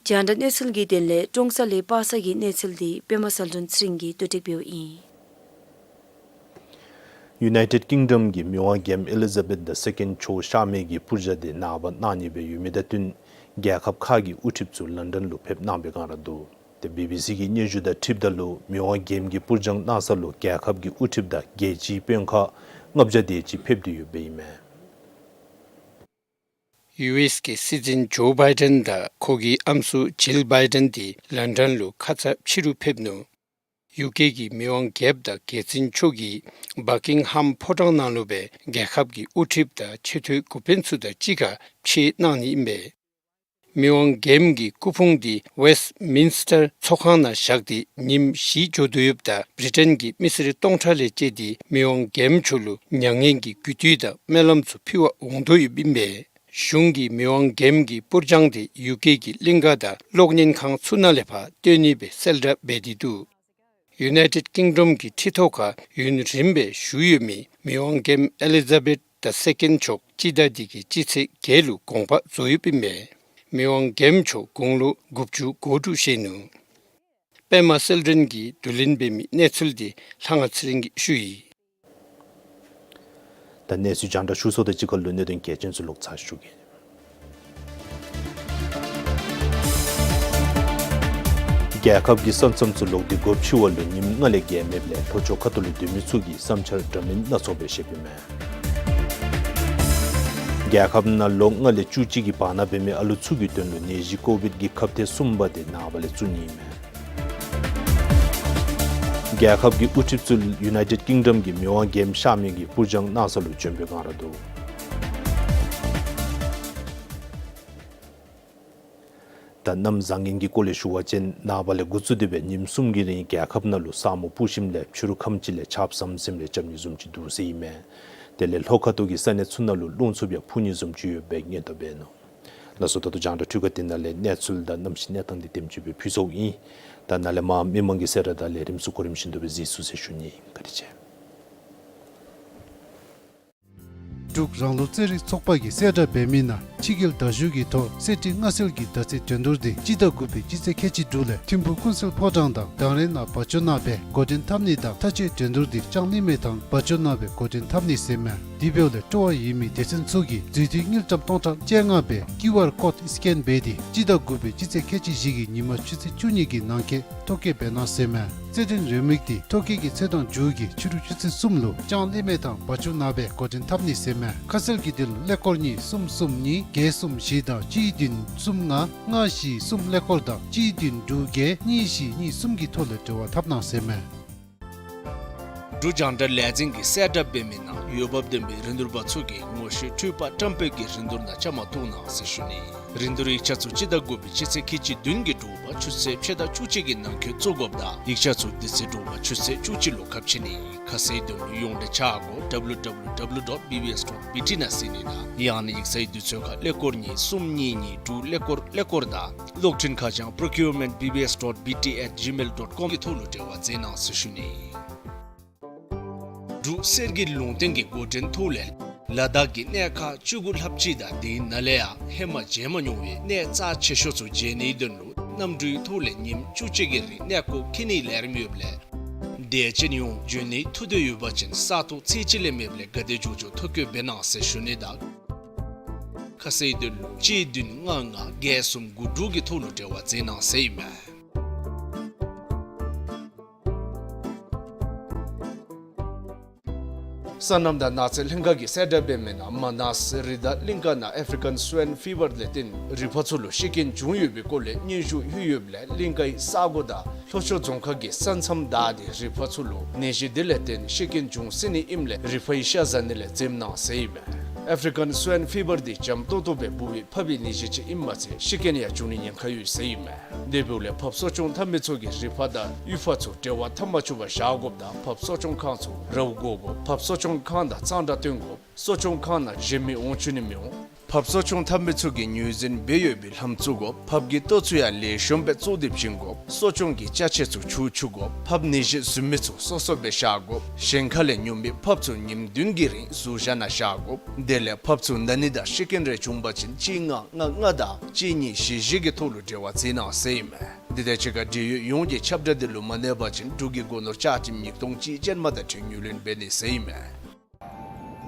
རྒྱང་བསྒྲགས་གནས་ཚུལ་གྱི་དོན་ལས་ཀྲོང་གསར་ལས་པ་སངས་ཀྱི་གནས་ཚུལ་འདི་པདྨ་གསལ་སྒྲོན་ཚེ་རིང་གིས་བསྡུ་སྒྲིག་འབདཝ་ཨིན། ཡུ་ནའི་ཊེཌ་ཀིང་ཌམ་གྱི་མི་དབང་རྒྱལམོ་ཨེ་ལི་ཛ་བེཐ་ད་སེ་ཀེནཌ་མཆོག་གཤགས་མི་གི་སྤུར་བྱང་འདི་ནངས་པ་གནང་ནི་སྦེ་ཡོད་མི་དང་བསྟུན་རྒྱལ་ཁབ་ཁག་གི་དབུ་ཁྲིདཔ་ཚུ་ལན་ཌོན་ལུ་ཕེབས་གནང་བའི་སྒང་ར་འདུག། ཏེ་བི་བི་སི་གི་སྙན་ཞུ་དང་འཁྲིལཝ་ད་ལུ་མི་དབང་རྒྱལམོ་གི་སྤུར་བྱང་གནང་ས་ལུ་རྒྱལ་ཁབ་ཀྱི་དབུ་ཁྲིདཔ་དང་རྒྱལ་སྤྱིའི་དཔོན་ཁག་ལྔ་བརྒྱ་དེ་ཅིག་ཕེབས་ཏེ་ཡོདཔ་ཨིན་མས། ཡུ་ཨེསི་གི་སྲིད་འཛིན་ཇོ་བའི་ཌེན་དང་ཁོ་གི་ཨམ་སྲུ་ཇིལ་བའི་ཌེན་འདི་ལན་ཌོན་ལུ་ཁ་ཙ་ཕྱི་རུ་ཕེབས་ནུག། ཡུ་ཀེ་གི་མི་དབང་རྒྱལཔོ་དང་རྒྱལ་བཙུན་མཆོག་གིས་བྷ་ཀིང་ཧམ་ཕོ་བྲང་ནང་ལུ་སྦེ་རྒྱལ་ཁབ་ཀྱི་དབུ་ཁྲིདཔ་དང་ཆེ་མཐོའི་འགོ་དཔོན་ཚུ་དང་གཅིག་ཁར་ཕྱད་གནང་ནི་ཨིན་པས། མི་དབང་རྒྱལམོ་གི་སྐུ་ཕུང་འདི་ཝེསཊ་མིནསི་ཊར་ཚོགས་ཁང་ནང་བཞག་སྟེ་ཉིནམ་བཞི་འགྱོ་དོ་ཡོདཔ་ད་བི་རི་ཊེན་གྱི་མི་སེར་སྟོང་ཕྲག་ལས་བཅད་དེ་མི་དབང་རྒྱལམོ་མཆོག་ལུ་མྱ་ངན་གྱི་གུས་བཏུད་དང་སྨོན་ལམ་ཚུ་ཕུལ་བར་འོང་དོ་ཡོདཔ་ཨིན་པས། གཞུང་གིས་མི་དབང་རྒྱལམོ་གི་སྤུར་བྱང་དེ་ཡུ་ཀེ་གི་གླིང་ག་དང་གློག་བརྙན་ཁང་ཚུ་ནང་ལས་ཕར་སྟོན་ནི་སྦེ་གསལ་བསྒྲགས་འབད་དེ་འདུག། ཡུ་ནའི་ཊེཌ་ཀིང་ཌམ་གྱི་ཁྲི་ཐོག་ཁར་ཡུན་རིངམོ་སྦེ་བཞུགས་ཡོད་མི་མི་དབང་རྒྱལམོ་ཨེ་ལི་ཛ་བེཐ་ད་སེ་ཀེནཌ་མཆོག་སྤྱི་ཟླ་འདི་གི་སྤྱི་ཚེས་བརྒྱད་ལུ་དགོངས་པ་རྫོགས་ཡོདཔ་ཨིན་པས། མི་དབང་རྒྱལམོ་མཆོག་དགུང་ལོ་དགུ་བཅུ་གོ་དྲུག་བཞེས་ནུག། པདྨ་གསལ་སྒྲོན་གྱིས་བསྡུ་ལེན་འབད་མི་གནས་ཚུལ་འདི་ལྷ་དབང་ཚེ་རིང་གིས་ཞུ་ཡི། ད་གནས་ཚུལ་རྒྱང་བསྒྲགས་ཞུ་ཚརཝ་དང་གཅིག་ཁར་ལུ་གནད་དོན་གལ་ཆེན་ཚུ་ལོག་ཚར་ཞུ་གེ། རྒྱལ་ཁབ་ཀྱི་ས་མཚམས་ཚུ་ལོག་སྟེ་སྒོ་ཕྱེ་བ་ལུ་ཉིནམ་ལྔ་ལས་བརྒལ་མེདཔ་ལས་ལྷོ་ཕྱོགས་ཁ་ཐུག་ལུ་སྡོད་མི་ཚུ་གིས་བསམ་འཆར་འདྲ་མིན་སྣ་ཚོགས་སྦེ་བཤདཔ་ཨིན་མས། རྒྱལ་ཁབ་ནང་ལོ་ལྔ་ལས་བཅུ་གཅིག་གི་བར་ན་འབད་མི་ཨ་ལུ་ཚུ་གི་དོན་ལུ་ནད་གཞི་ཀོ་བིཌ་ཀྱི་ཁབ་ཐེངས་གསུམ་པ་དེ་ནངས་པ་ལས་བཙུགས་ནི་ཨིན་མས། རྒྱལ་ཁབ་ཀྱི་དབུ་ཁྲིདཔ་ཚུ་ཡུ་ནའི་ཊེཌ་ཀིང་ཌམ་གྱི་མི་དབང་རྒྱལམོ་གཤགས་མི་གི་སྤུར་བྱང་གནང་ས་ལུ་བྱོན་པའི་སྒང་ར་འདུག། ད་གནམ་བཟང་ངན་གྱི་སྐོར་ལས་ཞུ་བ་ཅིན་ནངས་པ་ལས་འགོ་བཙུགས་ཏེ་སྦེ་ཉིནམ་གསུམ་གྱི་རིང་རྒྱལ་ཁབ་ནང་ལུ་ས་སྨུག་སྤུབས་ཞིནམ་ལས་ཕྱི་རུ་ཁམས་ཅིག་ལས་ཆརཔ་ཟམ་ཟིམ་རེ་རྐྱབ་ནི་བཟུམ་ཅིག་འདུག་ཟེར་ཨིན་མས། དེ་ལས་ལྷོ་ཁ་ཐུག་གི་ས་གནས་ཚུ་ནང་ལུ་རླུང་འཚུབ་ཡང་འཕུ་ནི་བཟུམ་ཅིག་ཡོདཔ་སྦེ་སྙན་ཐོ་འབད་ནུག། ལགས་སོ། ད་ལྟོ་རྒྱང་བསྒྲགས་འཕྲུལ་ཁང་འདི་ནང་ལས་གནས་ཚུལ་དང་གནམ་གཤིས་གནས་སྟངས་འདི་དེམ་ཅིག་སྦེ་ཕུལ་ཚརཝ་ཨིན། ད་ནཱ་ལས་མར་མི་མང་གི་གསལ་བསྒྲགས་དང་ལས་རིམ་ཚུ་གོ་རིམ་བཞིན་དུ་སྦེ་གཟིགས་ཚུགས་ཟེར་ཞུ་ནི། བཀའ་དྲིན་ཆེ། འབྲུག་རང་ལུགས་རྩེད་རིགས་ཚོགས་པ་གིས་གསལ་བསྒྲགས་འབད་མི་ནང་ཕྱི་རྒྱལ་དར་བཞུགས་ཀྱི་ཐོག་གསེར་ཁྲི་མངའ་གསོལ་གྱི་མདའ་རྩེད་འགྲན་བསྡུར་འདི་སྤྱི་ཟླ་དགུ་པའི་སྤྱི་ཚེས་ཁལ་གཅིག་དྲུག་ལས་ཐིམ་ཕུག་ཀུན་གསལ་ཕོ་བྲང་དང་དང་རེ་ནང་བ་ཅོ་ནང་སྦེ་འགོ་འདྲེན་འཐབ་ནི་དང་མཐའ་དཔྱད་འགྲན་བསྡུར་འདི་ལྕང་གླིང་མལ་ཐང་བ་ཅོ་ནང་སྦེ་འགོ་འདྲེན་འཐབ་ནི་ཟེར་མས། དེ་འབདཝ་ལས་སྤྲོ་བ་ཡོད་མི་སྡེ་ཚན་ཚུ་གིས་མཛུད་བདུན་དངུལ་ཀྲམ་སྟོང་ཕྲག་བཅོ་ལྔ་སྦེ་ཀིའུ་ཨར་ཀོཌ་སི་ཀེན་འབད་དེ་སྤྱི་ཟླ་དགུ་པའི་སྤྱི་ཚེས་ཁལ་གཅིག་བཞི་གི་ཉིན་མ་ཆུ་ཚོད་བཅུ་གཉིས་ཀྱི་ནང་འཁོད་ཐོ་བཀོད་འབད་གནང་ཟེར་མས། རྩེད་འགྲན་རེའུ་མིག་འདི་ཐོ་བཀོད་ཀྱི་ཚེས་དང་མཇུག་གི་ཕྱི་རུ་ཆུ་ཚོད་གསུམ་ལུ་ལྕང་གླིང་མལ་ཐང་བ་ཅོ་ནང་སྦེ་འགོ་འདྲེན་འཐབ་ནི་ཟེར་མས། ཁ་གསལ་གྱི་དོན་ལུ་ཀླད་ཀོར་གཉིས་གསུམ་གསུམ་གཉིས་བརྒྱད་གསུམ་བཞི་དང་གཅིག་བདུན་གསུམ་ལྔ་ལྔ་བཞི་གསུམ་ཀླད་ཀོར་དང་གཅིག་བདུན་དྲུག་བརྒྱད་གཉིས་བཞི་གཉིས་གསུམ་གྱི་ཐོག་ལས་འབྲེལ་བ་འཐབ་གནང་ཟེར་མས། འབྲུག་རྒྱང་བསྒྲགས་ལས་འཛིན་གྱིས་གསལ་བསྒྲགས་འབད་མི་ནང་འོས་འབབ་ལྡན་པའི་རིན་བསྡུར་པ་ཚུ་གིས་ངོ་ཤེས་འཕྲུལ་པ་བཀྲམ་སྤེལ་གྱི་རིན་བསྡུར་ནང་བཅའ་མར་གཏོགས་གནང་ཟེར་ཞུ་ནི། རིན་བསྡུར་ཡིག་ཆ་ཚུ་སྤྱི་ཟླ་དགུ་པའི་སྤྱི་ཚེས་ཁལ་གཅིག་བདུན་གྱི་དྲོ་པ་ཆུ་ཚོད་ཕྱེད་དང་བཅུ་གཅིག་གི་ནང་འཁོད་བཙུགས་དགོཔ་དང་ཡིག་ཆ་ཚུ་དེ་ཚེ་དྲོ་པ་ཆུ་ཚོད་བཅུ་གཅིག་ལུ་ཁ་ཕྱེ་ནི། ཁ་གསལ་དོན་ལུ་ཡོངས་འབྲེལ་ཆ་སྒོ་W W W dot B B S dot B T ནང་གཟིགས་ནི་དང་ཡང་ན་ཡིག་ཚང་དུས་ཚོད་ཁར་ཀླད་ཀོར་གཉིས་གསུམ་གཉིས་གཉིས་དྲུག་ཀླད་ཀོར་ཀླད་ཀོར་དང་གློག་འཕྲིན་ཁ་བྱང་procurement B B S dot B T at gmail dot com གི་ཐོག་ལུ་འབྲེལ་བ་མཛད་གནང་ཟེར་ཞུ་ནི། འབྲུག་གསེར་གྱི་ལུང་བསྟན་གྱི་འགོ་འདྲེན་ཐོག་ལས་ལ་དྭགས་ཀྱི་གནས་ཁག་བཅུ་དགུ་ལྷགཔ་ཅིག་དང་དེའི་ནང་ལས་ཡང་ཧེ་མ་མཇལ་མ་མྱོང་བའི་གནས་རྩ་ཆེ་ཤོས་ཚུ་མཇལ་ནིའི་དོན་ལུ་གནམ་གྲུའི་ཐོག་ལས་ཉིནམ་བཅུ་གཅིག་གི་རིང་གནས་སྐོར་འཁྱིད་ནིའི་ལས་རིམ་ཡོདཔ་ལས་དེ་ཅིག་ཡང་འབྱོན་ནིའི་ཐུགས་འདོད་ཡོད་པ་ཅིན་ས་སྟོང་ཚད་གཅིག་ལས་མེདཔ་ལས་ག་དེ་མགྱོགས་མགྱོགས་ཐོ་བཀོད་འབད་གནང་ཟེར་ཞུ་ནི་དང་ཁ་གསལ་དོན་ལུ་གཅིག་བདུན་ལྔ་ལྔ་བརྒྱད་གསུམ་དགུ་དྲུག་གི་ཐོག་ལུ་འབྲེལ་བ་མཛད་གནང་ཟེར་ཨིན་མས། སོ་ནམ་དང་ནགས་ཚལ་ལྷན་ཁག་གིས་གསལ་བསྒྲགས་འབད་མི་ནང་མ་ནཱས་རི་དྭགས་གླིང་ཀ་ནང་African Swine Fever ལས་བརྟེན་རི་ཕག་ཚུ་ལུ་ཤི་རྐྱེན་བྱུང་ཡོད་པའི་སྐོར་ལས་སྙན་ཞུ་ཡོདཔ་ལས་གླིང་ཀའི་ས་གོ་དང་ལྷོ་ཕྱོགས་རྫོང་ཁག་གི་ས་མཚམས་བདའ་སྟེ་རི་ཕག་ཚུ་ལུ་ནད་གཞི་དེ་ལས་བརྟེན་ཤི་རྐྱེན་བྱུང་སྲིད་ནི་ཨིནམ་ལས་རི་ཕག་གི་ཤ་བཟའ་ནི་ལས་འཛེམ་གནང་ཟེར་ཨིན་མས། African Swine Fever འདི་འཇམ་ཏོང་ཏོ་སྦེ་འབུ་བའི་ཕགཔ་གི་ནད་གཞི་ཅིག་ཨིནམ་མ་ཚད་ཤི་རྐྱེན་ཡང་བྱུང་ནིའི་ཉེན་ཁ་ཡོད་ཟེར་ཨིན་མས། དེ་འབདཝ་ལས་ཕགཔ་གསོ་སྐྱོང་འཐབ་མི་ཚུ་གིས་རི་ཕག་དང་གཡུས་ཕག་ཚུ་འབྲེལ་བ་འཐབ་མ་བཅུག་པར་བཞག་དགོཔ་དང་ཕགཔ་གསོ་སྐྱོང་ཁང་ཚུ་རཝ་བཀོ་དགོ། ཕགཔ་གསོ་སྐྱོང་ཁང་དང་གཙང་སྦྲ་བསྟེན་དགོ། གསོ་སྐྱོང་ཁང་ནང་གཞན་མི་འོང་བཅུག་ནི་མི་འོང་། ཕགཔ་གསོ་སྐྱོང་འཐབ་མི་ཚུ་གིས་ངོས་འཛིན་འབད་ཡོད་པའི་ལྷམ་བཙུགས་དགོ། ཕགཔ་གི་ལྟོ་ཚུ་ཡང་ལེགས་ཤོམ་སྦེ་བཙོ་སྟེ་བྱིན་དགོ། གསོ་སྐྱོང་གི་ཅ་ཆས་ཚུ་འཁྱུ་བཅུག་དགོ། ཕགཔ་ནད་གཞི་ཟུན་མི་ཚུ་སོ་སོ་སྦེ་བཞག་དགོ། གཞན་ཁ་ལས་ཉོ་མི་ཕགཔ་ཚུ་ཉིནམ་བདུན་གྱི་རིང་ཟུར་བཞག་ནང་བཞག་དགོ། དེ་ལས་ཕགཔ་ཚུ་ན་ནི་དང་ཤི་རྐྱེན་རེ་བྱུང་པ་ཅིན་གཅིག་ལྔ་ལྔ་ལྔ་དང་གཅིག་གཉིས་བཞི་བཞི་གི་ཐོག་ལུ་འབྲེལ་བ་མཛད་གནང་ཟེར་ཨིན་མས། དེ་དང་གཅིག་ཁར་འབྲེལ་ཡོད་ཡོངས་ཀྱིས་ཁྱབ་བསྒྲགས་འདི་ལུ་མ་གནས་པ་ཅིན་འབྲུག་གི་སྒོ་ནོར་བཅའ་ཁྲིམས་ཉིས་སྟོང་གཅིག་ཅན་མ་དང་འཁྲིལ་ངོས་ལེན་འབད་ནི་ཟེར་ཨིན་མས།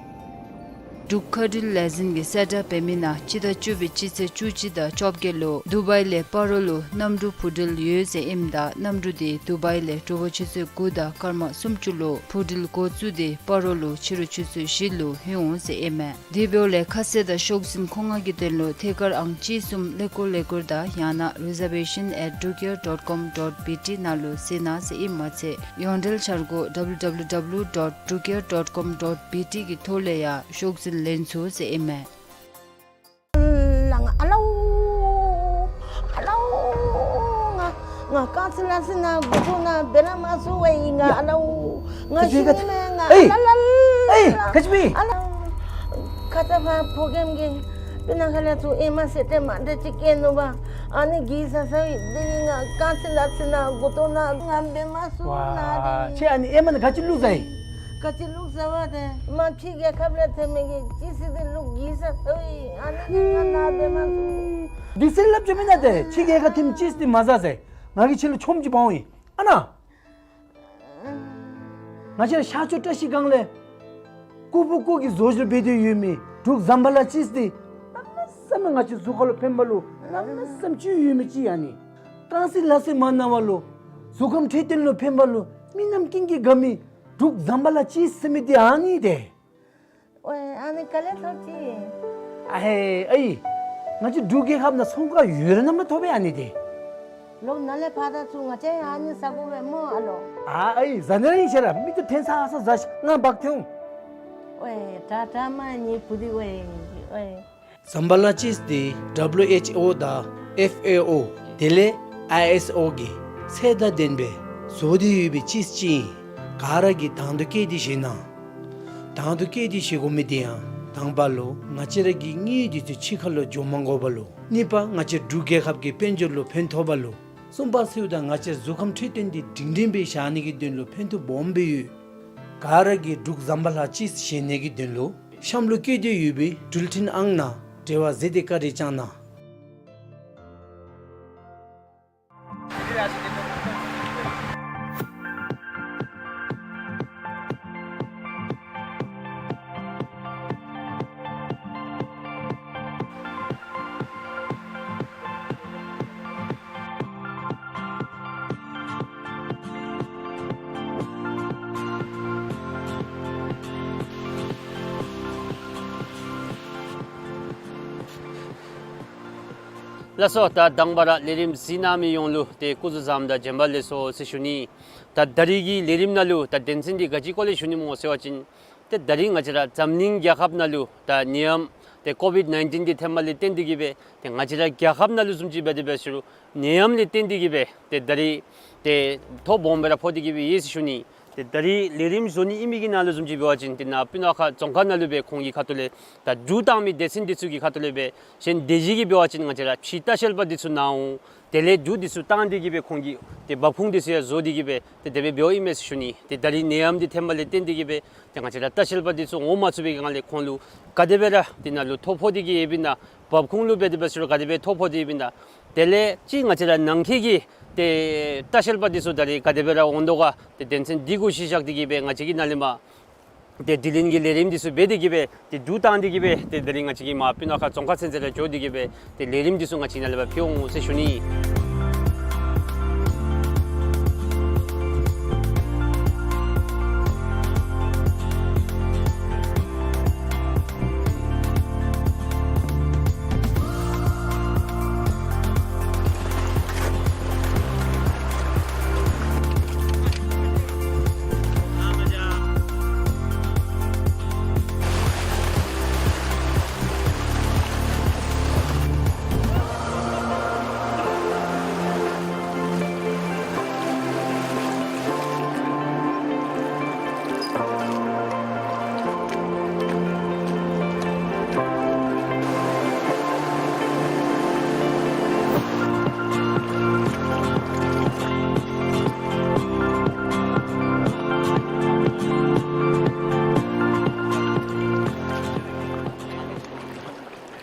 འབྲུག་མཁའ་འགྲུལ་ལས་འཛིན་གྱིས་གསལ་བསྒྲགས་འབད་མི་ནང་སྤྱི་ཟླ་བཅུ་པའི་སྤྱི་ཚེས་བཅུ་གཅིག་དང་བཅོ་བརྒྱད་ལུ་དུ་བའི་ལས་སྤ་རོ་ལུ་གནམ་གྲུ་འཕུར་འགྲུལ་ཡོད་ཟེར་ཨིནམ་ད་གནམ་གྲུ་དེ་དུ་བའི་ལས་དྲོ་པ་ཆུ་ཚོད་དགུ་དང་སྐར་མ་སུམ་ཅུ་ལུ་འཕུར་འགྲུལ་འགོ་བཙུགས་ཏེ་སྤ་རོ་ལུ་ཕྱི་རུ་ཆུ་ཚོད་བཞི་ལུ་ལྷོད་འོང་ཟེར་ཨིན་མས། དེ་འབདཝ་ལས་ཁ་གསལ་དང་ཤོག་འཛིན་མཁོ་མངགས་ཀྱི་དོན་ལུ་ཐད་ཀར་ཨང་གཅིག་གསུམ་ཀླད་ཀོར་ཀླད་ཀོར་དང་ཡང་ན་reservation at drukair dot com dot B T ནང་ལུ་གཟིགས་གནང་ཟེར་ཨིནམ་མ་ཚད་ཡོངས་འབྲེལ་འཆར་སྒོ་W W W dot drukair dot com dot B T གི་ཐོག་ལས་ཡང་ཤོག་འཛིན་ལེན་ཚུགས་ཟེར་ཨིན་མས། ཨ་ལའུ། ཨ་ལའུ། ང་ང་རྐང་རྩེད་ལག་རྩེད་ནང་མགུ་ཏོ་ནང་འབད་ར་མ་ཚུགས་པས་ང་ཨ་ལའུ། ང་ཁ་ཅིག་ཤི་ནི་མས་ང་ཨེ། ཨ་ལ་ལ་ལ། ཨེ། ཁ་ཅིག་སྦེ། ཨ་ལ། ཁ་ཙ་ཕར་ཕོ་རྒནམ་གིས་སྤུ་ན་ཁ་ལས་ཚུར་ཨེ་མ་སེར་ཏེ་མ་འདྲ་ཅིག་བཀལ་ནུག་པ། ཨ་ནི་གིས་ཟ་ཟཝ་ཨིན། དེ་ནི་ང་རྐང་རྩེད་ལག་རྩེད་ནང་མགུ་ཏོ་ནང་ང་འབད་མ་ཚུགས་ན་དེ་ནི། ཁྱོད་ཨ་ནི་ཨེ་མ་ནང་ག་ཅི་བླུགས་ཟ་ཡི། ག་ཅི་བླུགས་ཟ་བ་དེ་མ་ཕྱི་རྒྱལ་ཁབ་ལས་ཐོན་མི་གི་ཅིབས་དེ་བླུགས་གིས་ཟ་ཟཝ་ཨིན། ཨ་ནི་གིས་ང་ནཱ་འབད་མ་ཚུགས། དེ་ཟེར་སླབ་བཅུག་མེན་ན། དེ་ཕྱི་རྒྱལ་ཁབ་ཐོན་མི་ཅིབས་དེ་མ་ཟ་ཟེར། ང་གིས་ཁྱོད་ལུ་ཆོམ་ཅིག་འབག་འོང་ཡི། ཨ་ནཱ། ང་བཅས་ར་ཤར་ཕྱོགས་བཀྲ་ཤིས་སྒང་ལས་ཀུ་བུ་ཀུ་གི་བཟོ་བཅོས་འབད་དེ་ཡོད་མི་འབྲུག་ཛམ་བྷ་ལ་ཅིབས་དེ་གནམ་མེད་ས་མེད་ང་བཅས་གཟུགས་ཁར་ལུ་ཕན་པ་ལུ་གནམ་མེད་ས་མེད་ཅིག་ཡོད་མི་ཅིག་ཨ་ནི། རྐང་རྩེད་ལག་རྩེད་མ་གནང་བ་ལུ་གཟུགས་ཁམས་འཕྲོད་བསྟེན་ལུ་ཕན་པ་ལུ་མི་རྣམས་ཀུན་གྱིས་དགའ་མི་འབྲུག་ཛམ་བྷ་ལ་ཅིབས་ཟེར་མི་དེ་ཨ་ནི་དེ། ཝའེ་ཨ་ནི་ག་ལས་ཐོབ་ཅི། ཨ་ཧེ་ཨའི། ང་བཅས་འབྲུག་རྒྱལ་ཁབ་ནང་ཚོང་ཁང་ཡོད་ར་ནམ་ཐོབ་པས་ཨ་ནི་དེ། ལོག་ནཱ་ལས་ཕར་ད་ཚུར་ང་བཅས་ཡང་ཨ་ནི་ཟ་དགོ་པས་སྨོ་ཨ་ལོ། ཨ་ཨའི་ཟ་ནི་ར་ཨིན་ཤེས་ར་མིག་ཏོ་འཐོན་ཚར་ས་ཟ་ཤིག་ང་འབག་འཐོན་འོང་། ཝའེ་དྲག་དྲག་མ་ནི་བུ་དེ་ཝའེ་ཝའེ། ཛམ་བྷ་ལ་ཅིབས་དེ་W H O དང་F A O དེ་ལས་I S O གི་ཚད་དང་ལྡན་པའི་བཟོ་སྟེ་ཡོད་པའི་ཅིབས་ཅིག་ཨིན། ག་ར་གིས་དང་དུ་བཀལ་ཏེ་བཞེས་གནང་། དང་དུ་བཀལ་ཏེ་བཞེས་དགོ་མི་དེ་ཡང་དང་པ་ལུ་ང་བཅས་ར་གི་དངུལ་དེ་ཚུ་ཕྱི་ཁར་ལུ་འགྱོ་མ་དགོ་པ་ལུ། གཉིས་པ་ང་བཅས་འབྲུག་རྒྱལ་ཁབ་ཀྱི་དཔལ་འབྱོར་ལུ་ཕན་ཐོགས་པ་ལུ། གསུམ་པ་ཚུ་དང་ང་བཅས་གཟུགས་ཁམས་འཕྲོད་བསྟེན་དེ་སྒྲིང་སྒྲིང་སྦེ་བཞག་ནི་གི་དོན་ལུ་ཕན་ཐོགས་སྦོམ་སྦེ་ཡོད། ག་ར་གིས་འབྲུག་ཛམ་བྷ་ལ་ཅིབས་བཞེས་ནི་གི་དོན་ལུ་གཤམ་ལུ་བཀོད་དེ་ཡོད་པའི་འགྲུལ་འཕྲིན་ཨང་ནང་འབྲེལ་བ་མཛད་དེ་བཀའ་དྲིན་བསྐྱང་གནང་། ལགས་སོ། ད་དང་པ་ར་ལས་རིམ་གཟིགས་གནང་མི་ཡོངས་ལུ་ཏེ་སྐུ་གཟུགས་བཟང་དང་བྱོན་པ་ལེགས་སོ་ཟེར་ཞུ་ནི། ད་ད་རིས་ཀྱི་ལས་རིམ་ནང་ལུ་ད་དོན་ཚན་འདི་ག་ཅི་སྐོར་ལས་ཞུ་ནི་སྨོ་ཟེར་བ་ཅིན་ཏེ་ད་རིས་ང་བཅས་ར་འཛམ་གླིང་རྒྱལ་ཁབ་ནང་ལུ་ད་ནད་ཡམས་ཏེ་ཀོ་བིཌ་ནའིན་ཊིན་འདི་ཐོནམ་ལས་བརྟེན་ཏེ་གིས་སྦེ་ཏེ་ང་བཅས་ར་རྒྱལ་ཁབ་ནང་ལུ་བཟུམ་ཅིག་འབད་དེ་འབད་ཞུ་རུང་ནད་ཡམས་ལས་བརྟེན་ཏེ་གིས་སྦེ་ཏེ་ད་རིས་ཏེ་ཐོ་སྦོམ་སྦེ་ར་ཕོག་སྟེ་གིས་སྦེ་ཡོད་ཟེར་ཞུ་ནི། ཏེ་ད་རིས་ལས་རིམ་བཟོ་ནི་ཨིན་མི་གི་ནང་ལུ་བཟུམ་ཅིག་འབད་བ་ཅིན་ཏེ་ནཱ་སྤུ་ན་ཁ་རྫོང་ཁག་ནང་ལུ་སྦེ་ཁོང་གི་ཁ་ཐུག་ལས་ད་འགྲུལ་བཏང་མི་སྡེ་ཚན་འདི་ཚུ་གི་ཁ་ཐུག་ལས་སྦེ་གཞན་སྡེ་བཞི་གི་འབད་བ་ཅིན་ང་བཅས་ར་ཕྱི་ལྟ་བཤལ་པ་འདི་ཚུ་ནཱ་འོང་། དེ་ལས་འགྲུལ་འདི་ཚུ་བཏང་སྟེ་གིས་སྦེ་ཁོང་གི་ཏེ་འབབ་ཁུངས་འདི་ཚུ་ཡང་བཟོ་སྟེ་གིས་སྦེ་ཏེ་དེ་སྦེ་འབདཝ་ཨིན་མས་ཟེར་ཞུ་ནི། ཏེ་ད་རིས་ནད་ཡམས་འདི་ཐོནམ་ལས་བརྟེན་ཏེ་གིས་སྦེ་ཏེ་ང་བཅས་ར་ལྟ་བཤལ་པ་འདི་ཚུ་འོང་མ་ཚུགས་པའི་སྒང་ལས་ཁོང་ལུ་ག་དེ་སྦེ་ར་ཏེ་ནཱ་ལུ་ཐོ་ཕོག་སྟེ་གིས་ཡོདཔ་ཨིན་ན། འབབ་ཁུངས་ལུ་འབད་དེ་འབད་ཞུ་རུང་ག་དེ་སྦེ་ཐོ་ཕོག་སྟེ་ཡོདཔ་ཨིན་ན། དེ་ལས་ཅིག་ང་བཅས་ར་ནང་འཁོད་ཀྱི་ཏེ་ལྟ་བཤལ་པ་འདི་ཚུ་ད་རིས་ག་དེ་སྦེ་ར་འོང་དོ་ག། ཏེ་དོན་ཚན་འདི་གུ་གཞི་བཞག་སྟེ་གིས་སྦེ་ང་བཅས་ཀྱིས་ནཱ་ལས་མར་ཏེ་དྲི་ལན་གྱི་ལས་རིམ་འདི་ཚུ་འབད་དེ་གིས་སྦེ་ཏེ་འགྲུལ་བཏང་སྟེ་གིས་སྦེ་ཏེ་ད་རིས་ང་བཅས་ཀྱིས་མར་སྤུ་ན་ཁ་རྫོང་ཁག་ཚུན་ཚོད་ར་འགྱོ་སྟེ་གིས་སྦེ་ཏེ་ལས་རིམ་འདི་ཚུ་ང་བཅས་ནཱ་ལས་མར་ཕུལ་འོང་ཟེར་ཞུ་ནི།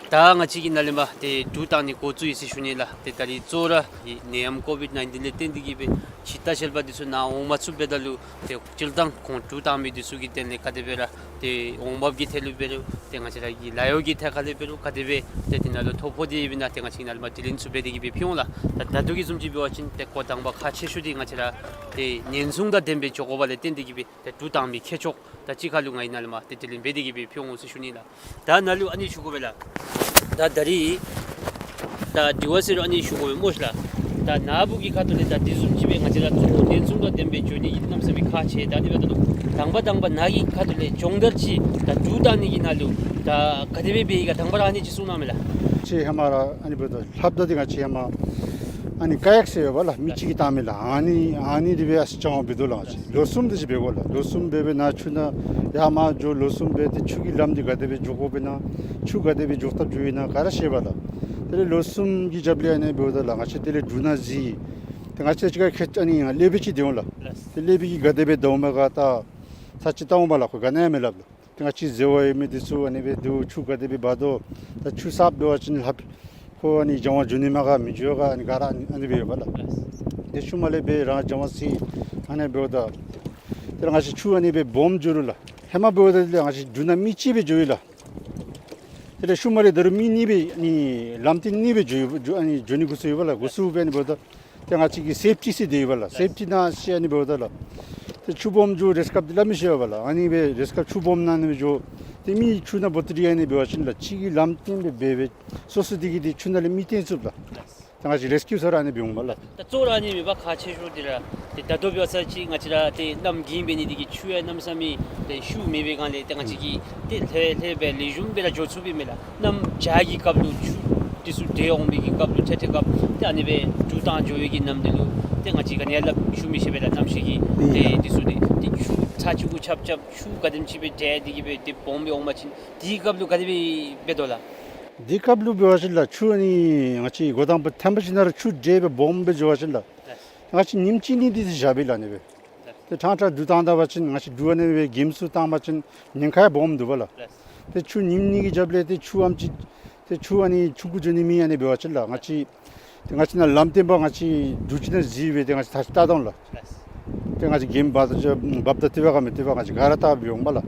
ད་ང་བཅས་ཀྱིས་ནཱ་ལས་མར་ཏེ་འགྲུལ་བཏང་ནི་འགོ་བཙུགས་ཡི་ཟེར་ཞུ་ནི་ལགས། ཏེ་ད་རིས་གཙོ་བོ་ར་ནད་ཡམས་ཀོ་བིཌ་ནའིན་ཊིན་ལས་བརྟེན་ཏེ་གིས་སྦེ་ཕྱི་ལྟ་བཤལ་པ་འདི་ཚུ་ནཱ་འོང་མ་ཚུགསཔ་འབདཝ་ད་ལུ་ཏེ་སྤྱིར་བཏང་ཁོང་འགྲུལ་བཏང་མི་འདི་ཚུ་གི་དོན་ལས་ག་དེ་སྦེ་ར་ཏེ་འོང་འབབ་ཀྱི་ཐད་ལུ་འབད་རུང་ཏེ་ང་བཅས་ར་གི་ལཱ་གཡོག་གི་ཐད་ཁར་ལས་འབད་རུང་ག་དེ་སྦེ་ཏེ་དེ་ནང་ལུ་ཐོ་ཕོག་སྟེ་ཡོདཔ་ཨིན་ན་ཏེ་ང་བཅས་ནཱ་ལས་མར་དྲི་ལན་ཚུ་འབད་དེ་གིས་སྦེ་ཕུལ་འོང་ལགས། ད་ད་ལྟོ་གི་བཟུམ་ཅིག་འབད་བ་ཅིན་ཏེ་འགོ་དང་པ་ཁག་ཆེ་ཤོས་འདི་ང་བཅས་ར་ཏེ་ཉེན་སྲུང་དང་ལྡནམ་སྦེ་འགྱོ་དགོཔ་ལས་བརྟེན་ཏེ་གིས་སྦེ་ཏེ་འགྲུལ་བཏང་མི་ཁྱད་ཆོས་ད་ཅིག་ཁར་ལུ་ང་གིས་ནཱ་ལས་མར་ཏེ་དྲི་ལན་འབད་དེ་གིས་སྦེ་ཕུལ་འོང་ཟེར་ཞུ་ནི་ལགས། ད་ནཱ་ལུ་ཨ་ནི་ཞུ་དགོ་པས་ལགས། ད་ད་རིས་ད་དྲི་བ་ཟེར་རུང་ཨ་ནི་ཞུ་དགོ་པས་སྨོ་ཤིག་ལགས། ད་ནཱ་བུ་གི་ཁ་ཐུག་ལས་ད་དེ་བཟུམ་ཅིག་སྦེ་ང་བཅས་ར་གཙོ་བོ་ཉེན་སྲུང་དང་ལྡནམ་སྦེ་འགྱོ་ནི་གི་གནམ་མེད་ས་མེད་ཁག་ཆེ། ད་ཨ་ནི་འབདཝ་ད་ལུ་དང་པ་དང་པ་ནཱ་གི་ཁ་ཐུག་ལས་སྦྱོང་བརྡར་ཅིག་ད་འགྲུལ་བཏང་ནི་གི་ནང་ལུ་ད་ག་དེ་སྦེ་འབད་ཡི་ག་དང་པ་ར་ཨ་ནི་ཅིག་གསུང་གནང་མས་ལགས། ཁྱོད་ཧེ་མ་ར་ཨ་ནི་འབདཝ་ད་ལྷབ་ད་འདི་ང་བཅས་ཧེ་མ་ཨ་ནི་ཀ་ཡཱཀ་ཟེར་ཡོད་པ་ལགས། མི་གཅིག་གིས་བཏང་མི་ལགས། ཨ་ནི་ཨ་ནི་འདི་སྦེ་ཨ་ཙི་སྦྱང་བ་འབད་དོ་ལགས། ང་བཅས་ལོ་གསུམ་དེ་ཅིག་འབད་དགོ་ལགས། ལོ་གསུམ་འབད་སྦེ་ནཱ་ཆུ་ནང་ཡར་མར་འགྱོ་ལོ་གསུམ་འབད་དེ་ཆུ་གི་ལམ་འདི་ག་དེ་སྦེ་འགྱོ་དགོཔ་ཨིན་ན་ཆུ་ག་དེ་སྦེ་འགྱོ་ཐབས་འགྱོཝ་ཨིན་ན་ག་ར་ཤེས་པ་ལགས། དེ་ལས་ལོ་གསུམ་གྱི་རྒྱབ་ལས་ཨ་ནི་འབདཝ་ད་ལགས་ང་བཅས་དེ་ལས་འགྲུལ་ནང་གཟིགས། ཏེ་ང་བཅས་ཅིག་ཁར་ཁྱེད་ཨ་ནི་ལེགས་པའི་ཅིག་སྡོད་འོང་ལགས། ཏེ་ལེགས་པའི་གིས་ག་དེ་སྦེ་སྡོདཔ་མས་ག་ད་ཚར་གཅིག་བལྟ་འོང་པ་ལགས། ཁོ་ག་ནི་ཡང་མི་སླབ་ལགས། ཏེ་ང་བཅས་ཟེར་བ་ཡོད་མི་འདི་ཚུ་ཨ་ནི་སྦེ་འདུག། ཆུ་ག་དེ་སྦེ་འབབ་དོ། ད་ཆུ་གསརཔ་འབད་བ་ཅིན་ལྷབ་ཁོ་ཨ་ནི་སྦྱང་བ་འགྱོ་ནི་མས་ག་མི་འགྱོ་ག་ཨ་ནི་ག་ར་ཨ་ནི་ཨ་ནི་སྦེ་ཡོད་པ་ལགས། ཏེ་ཤུལ་མ་ལས་སྦེ་རང་སྦྱང་བ་ཅིག་ཨ་ནི་འབདཝ་ད་དེ་ལས་ང་བཅས་ཆུ་ཨ་ནི་སྦེ་སྦོམ་འགྱོ་རུང་ལགས། ཧེ་མ་འབདཝ་ད་དེ་ལས་ང་བཅས་འགྲུལ་ནང་མི་གཅིག་སྦེ་འགྱོ་ཡི་ལགས། དེ་ལས་ཤུལ་མ་ལས་ད་རུང་མི་གཉིས་སྦེ་ཨ་ནི་ལམ་སྟོན་གཉིས་སྦེ་འགྱོ་ཡི་ཨ་ནི་འགྱོ་ནི་འགོ་བཙུགས་ཡོད་པ་ལགས། འགོ་བཙུགས་སྦེ་ཨ་ནི་འབདཝ་ད་ཏེ་ང་བཅས་ཀྱི་སེཕ་ཊི་ཟེར་སྡོད་ཡོད་པ་ལགས། སེཕ་ཊི་ནང་བཞག་ཨ་ནི་འབདཝ་ད་ལགས། ཏེ་ཆུ་སྦོམ་འགྱོ་རེས་སྐབས་འདི་སླབ་མི་ཤེས་པས་ལགས། ཨ་ནི་སྦེ་རེས་སྐབས་ཆུ་སྦོམ་ནང་ཨ་ནི་སྦེ་འགྱོ། ཏེ་མི་ཆུ་ནང་འབོ་སྟེ་ར་ཨ་ནི་འབད་བ་ཅིན་ལགས་གཅིག་གིས་ལམ་སྟོན་སྦེ་འབད་སྦེ་སོ་སོ་འདི་གིས་འདི་ཆུ་ནང་ལས་མི་བཏོན་ཚུགས་ལགས། ཏེ་ང་བཅས་རེས་ཀིའུ་ཟེར་ར་ཨ་ནི་འབད་འོང་པ་ལགས། ད་གཙོ་བོ་ར་ཨ་ནི་མེན་པར་ཁག་ཆེ་ཤོས་འདི་ར་ཏེ་ད་ལྟོ་འབད་བ་ཅིན་ང་བཅས་ར་ཏེ་གནམ་དགུན་འབད་ནི་འདི་གིས་ཆུ་ཡང་གནམ་མེད་ས་མེད་ཏེ་ཤུགས་མེད་པའི་སྒང་ལས་ཏེ་ང་བཅས་ཀྱིས་ཏེ་ལྷོད་ལྷོད་སྦེ་ལེགས་ཤོམ་སྦེ་ར་འགྱོ་ཚུགས་པས་མས་ལགས། གནམ་བྱཱར་གྱི་སྐབས་ལུ་ཆུ་འདི་ཚུ་འདྲེས་འོང་མི་གི་སྐབས་ལུ་ཐེངས་ཐེངས་སྐབས་ཏེ་ཨ་ནི་སྦེ་འགྲུལ་བཏང་འགྱོ་བའི་གི་ནམ་དུས་ལུ་ཏེ་ང་བཅས་ག་ནི་ཡང་སླབ་ཞུ་མི་ཤེས་པས་ལགས། གནམ་གཤིས་ཀྱི་ཏེ་འདི་ཚུ་ཏེ་ཏེ་ཆུ་ཚར་གཅིག་གུ་ཆབ་ཆབ་ཆུ་ག་དེམ་ཅིག་སྦེ་འདྲེས་ཏེ་གིས་སྦེ་ཏེ་སྦོམ་སྦེ་འོང་པ་ཅིན་དེའི་སྐབས་ལུ་ག་དེ་སྦེ་འབད་དོ་ལགས། དེའི་སྐབས་ལུ་འབད་བ་ཅིན་ལགས་ཆུ་ཨ་ནི་ང་བཅས་འགོ་དང་པ་ཐོན་པ་ཅིག་ནང་ར་ཆུ་འདྲེས་སྦེ་སྦོམ་སྦེ་འགྱོ་བ་ཅིན་ལགས་ལགས། ང་བཅས་ཉིནམ་གཅིག་གཉིས་འདི་ཚུ་བཞག་པས་ལགས། ཨ་ནི་སྦེ་ལགས། ཏེ་ཕྲང་ཕྲང་འགྲུལ་བཏང་ད་པ་ཅིན་ང་བཅས་འགྲུལ་ཨ་ནི་སྦེ་གེམ་སུ་བཏང་པ་ཅིན་ཉེན་ཁ་ཡང་སྦོམ་འདུག་པ་ལགས། ལགས། ཏེ་ཆུ་ཉིནམ་གཉིས་ཀྱི་རྒྱབ་ལས་ཏེ་ཆུ་ཨམ་ཅིག་ཏེ་ཆུ་ཨ་ནི་ཆུང་ཀུ་འགྱོ་ནི་མེད། ཨ་ནི་འབད་བ་ཅིན་ལགས་ང་བཅས་ཏེ་ང་བཅས་ནཱ་ལམ་སྟོན་པ་ང་བཅས་འགྲུལ་བཞུད་ནང་གཟིགས་སྦེ་ཏེ་ང་བཅས་ཐག་བཅད་བལྟ་འོང་ལགས། ལགས། ཏེ་ང་བཅས་གེམ་འབབ་ད་འབབ་ད་ལྟོ་བ་ག་མི་ལྟོ་བ་ང་བཅས་ག་ར་བལྟ་སྦེ་འོང་པ་ལགས།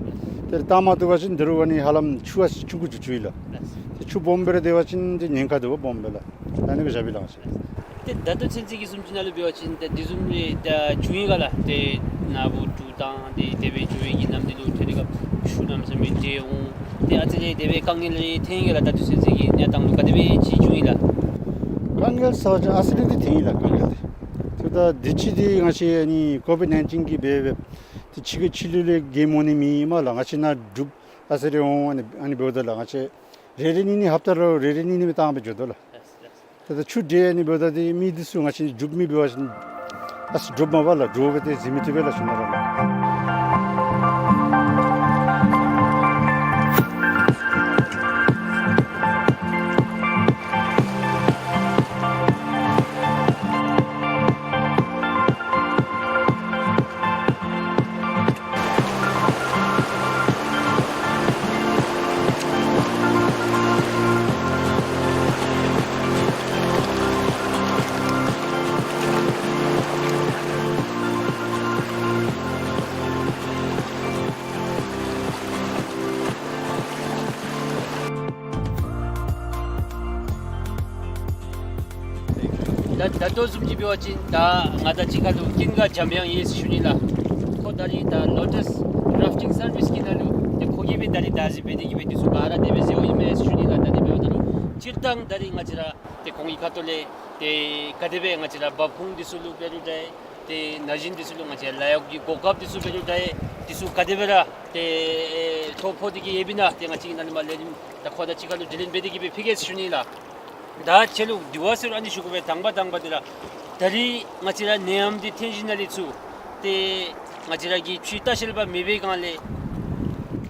ཏེ་བལྟ་མ་བཏུབ་པ་ཅིན་ད་རུང་ཨ་ནི་ཧ་ལམ་ཆུ་ཨ་ཙི་ཆུང་ཀུ་འགྱོ་བཅུག་ཡི་ལགས། ལགས། ཏེ་ཆུ་སྦོམ་སྦེ་ར་སྡོད་པ་ཅིན་ཏེ་ཉེན་ཁ་འདུག་པ་སྦོམ་སྦེ་ལགས། ཨ་ནི་སྦེ་བཞག་པས་ལགས། ཏེ་ད་ལྟོ་ཚུན་ཚོད་ཀྱི་བཟུམ་ཅིག་ནང་ལུ་འབད་བ་ཅིན་ཏེ་དེ་བཟུམ་རེ་ད་བྱུང་ཡི་ག་ལགས། ཏེ་ནཱ་བུ་འགྲུལ་བཏང་སྟེ་དེ་སྦེ་འགྱོ་བའི་གི་ནམ་དུས་ལུ་ཐེངས་རེ་སྐབས་ཆུ་གནམ་མེད་ས་མེད་འདྲེས་འོང་། ཏེ་ཨ་ཙི་རེ་དེ་སྦེ་དཀའ་ངལ་རེ་ཐོན་ཡི་ག་ལགས། ད་ལྟོ་ཚུན་ཚོད་ཀྱི་གནས་སྟངས་ལུ་ག་དེ་སྦེ་ཅིག་བྱུང་ཡི་ལགས། དཀའ་ངལ་ཟེར་བ་ཅིན་ཨ་ཙི་རེ་འདི་ཐོན་ཡི་ལགས། དཀའ་ངལ་འདི་ཏེ་ད་དུས་ཅི་འདི་ང་བཅས་ཨ་ནི་ཀོ་ཝིཌ་ནའིན་ཊིན་གིས་འབད་འབད་ཏེ་ཕྱི་ཁ་ཕྱི་ལུ་ལས་རྒྱལ་མོ་ནི་མེད་མས་ལགས། ང་བཅས་ནཱ་འབྲུགཔ་ཨ་ཙི་རེ་འོང་། ཨ་ནི་ཨ་ནི་འབདཝ་ད་ལགས་ང་བཅས་རེ་རེ་གཉིས་གཉིས་ཧབ་ཏ་ར་རེ་རེ་གཉིས་གཉིས་མི་བཏང་སྦེ་འགྱོ་དོ་ལགས། ད་ད་ཆུ་འདྲེས་ཨ་ནི་འབདཝ་ད་ཏེ་མི་འདི་ཚུ་ང་བཅས་འབྲུགཔ་མི་འབད་བ་ཅིན་ཨ་ཙི་འདྲོགཔ་མས་པ་ལགས། འདྲོག་སྦེ་ཏེ་གཟིགས་མི་བཏུབ་པས་ལགས་ཤུལ་མ་ར་ལགས། ད་ད་ལྟོ་བཟུམ་ཅིག་འབད་བ་ཅིན་ད་ང་དང་གཅིག་ཁར་ལུ་ཀུན་དགའ་འཇམ་དབྱངས་ཡོད་ཟེར་ཞུ་ནི་ལགས། ཁོ་ད་རིས་ད་ལོ་ཊས་རཱཕ་ཊིང་སར་བིསི་གི་ནང་ལུ་ཏེ་ཁོ་གིས་སྦེ་ད་རིས་བདག་འཛིན་འབད་དེ་གིས་སྦེ་འདི་ཚུ་ག་ར་དེ་སྦེ་མཛད་འོང་ཡི་མས་ཟེར་ཞུ་ནི་ལགས། ད་དེ་འབདཝ་ད་ལུ་སྤྱིར་བཏང་ད་རིས་ང་བཅས་ར་ཏེ་ཁོང་གི་ཁ་ཐུག་ལས་ཏེ་ག་དེ་སྦེ་ང་བཅས་ར་འབབ་ཁུངས་འདི་ཚུ་ལུ་འབད་རུང་འདྲ། ཏེ་ན་གཞོན་འདི་ཚུ་ལུ་ང་བཅས་ལཱ་གཡོག་གི་གོ་སྐབས་འདི་ཚུ་འབད་རུང་འདྲ། འདི་ཚུ་ག་དེ་སྦེ་ར་ཏེ་ཐོ་ཕོག་སྟེ་གིས་ཡོདཔ་ཨིན་ན་ཏེ་ང་བཅས་ཀྱིས་ནཱ་ལས་མར་ལས་རིམ་ད་ཁོང་དང་གཅིག་ཁར་ལུ་དྲི་ལན་འབད་དེ་གིས་སྦེ་ཕུལ་གེ་ཟེར་ཞུ་ནི་ལགས། ད་ཁྱོད་ལུ་དྲི་བ་ཟེར་རུང་ཨ་ནི་ཞུ་དགོ་པས། དང་པ་དང་པ་འདི་ར་ད་རིས་ང་བཅས་ར་ནད་ཡམས་འདི་ཐོན་ཞིནམ་ལས་ཚུར་ཏེ་ང་བཅས་ར་གི་ཆུའི་ལྟ་བཤལ་པ་མེད་པའི་སྒང་ལས་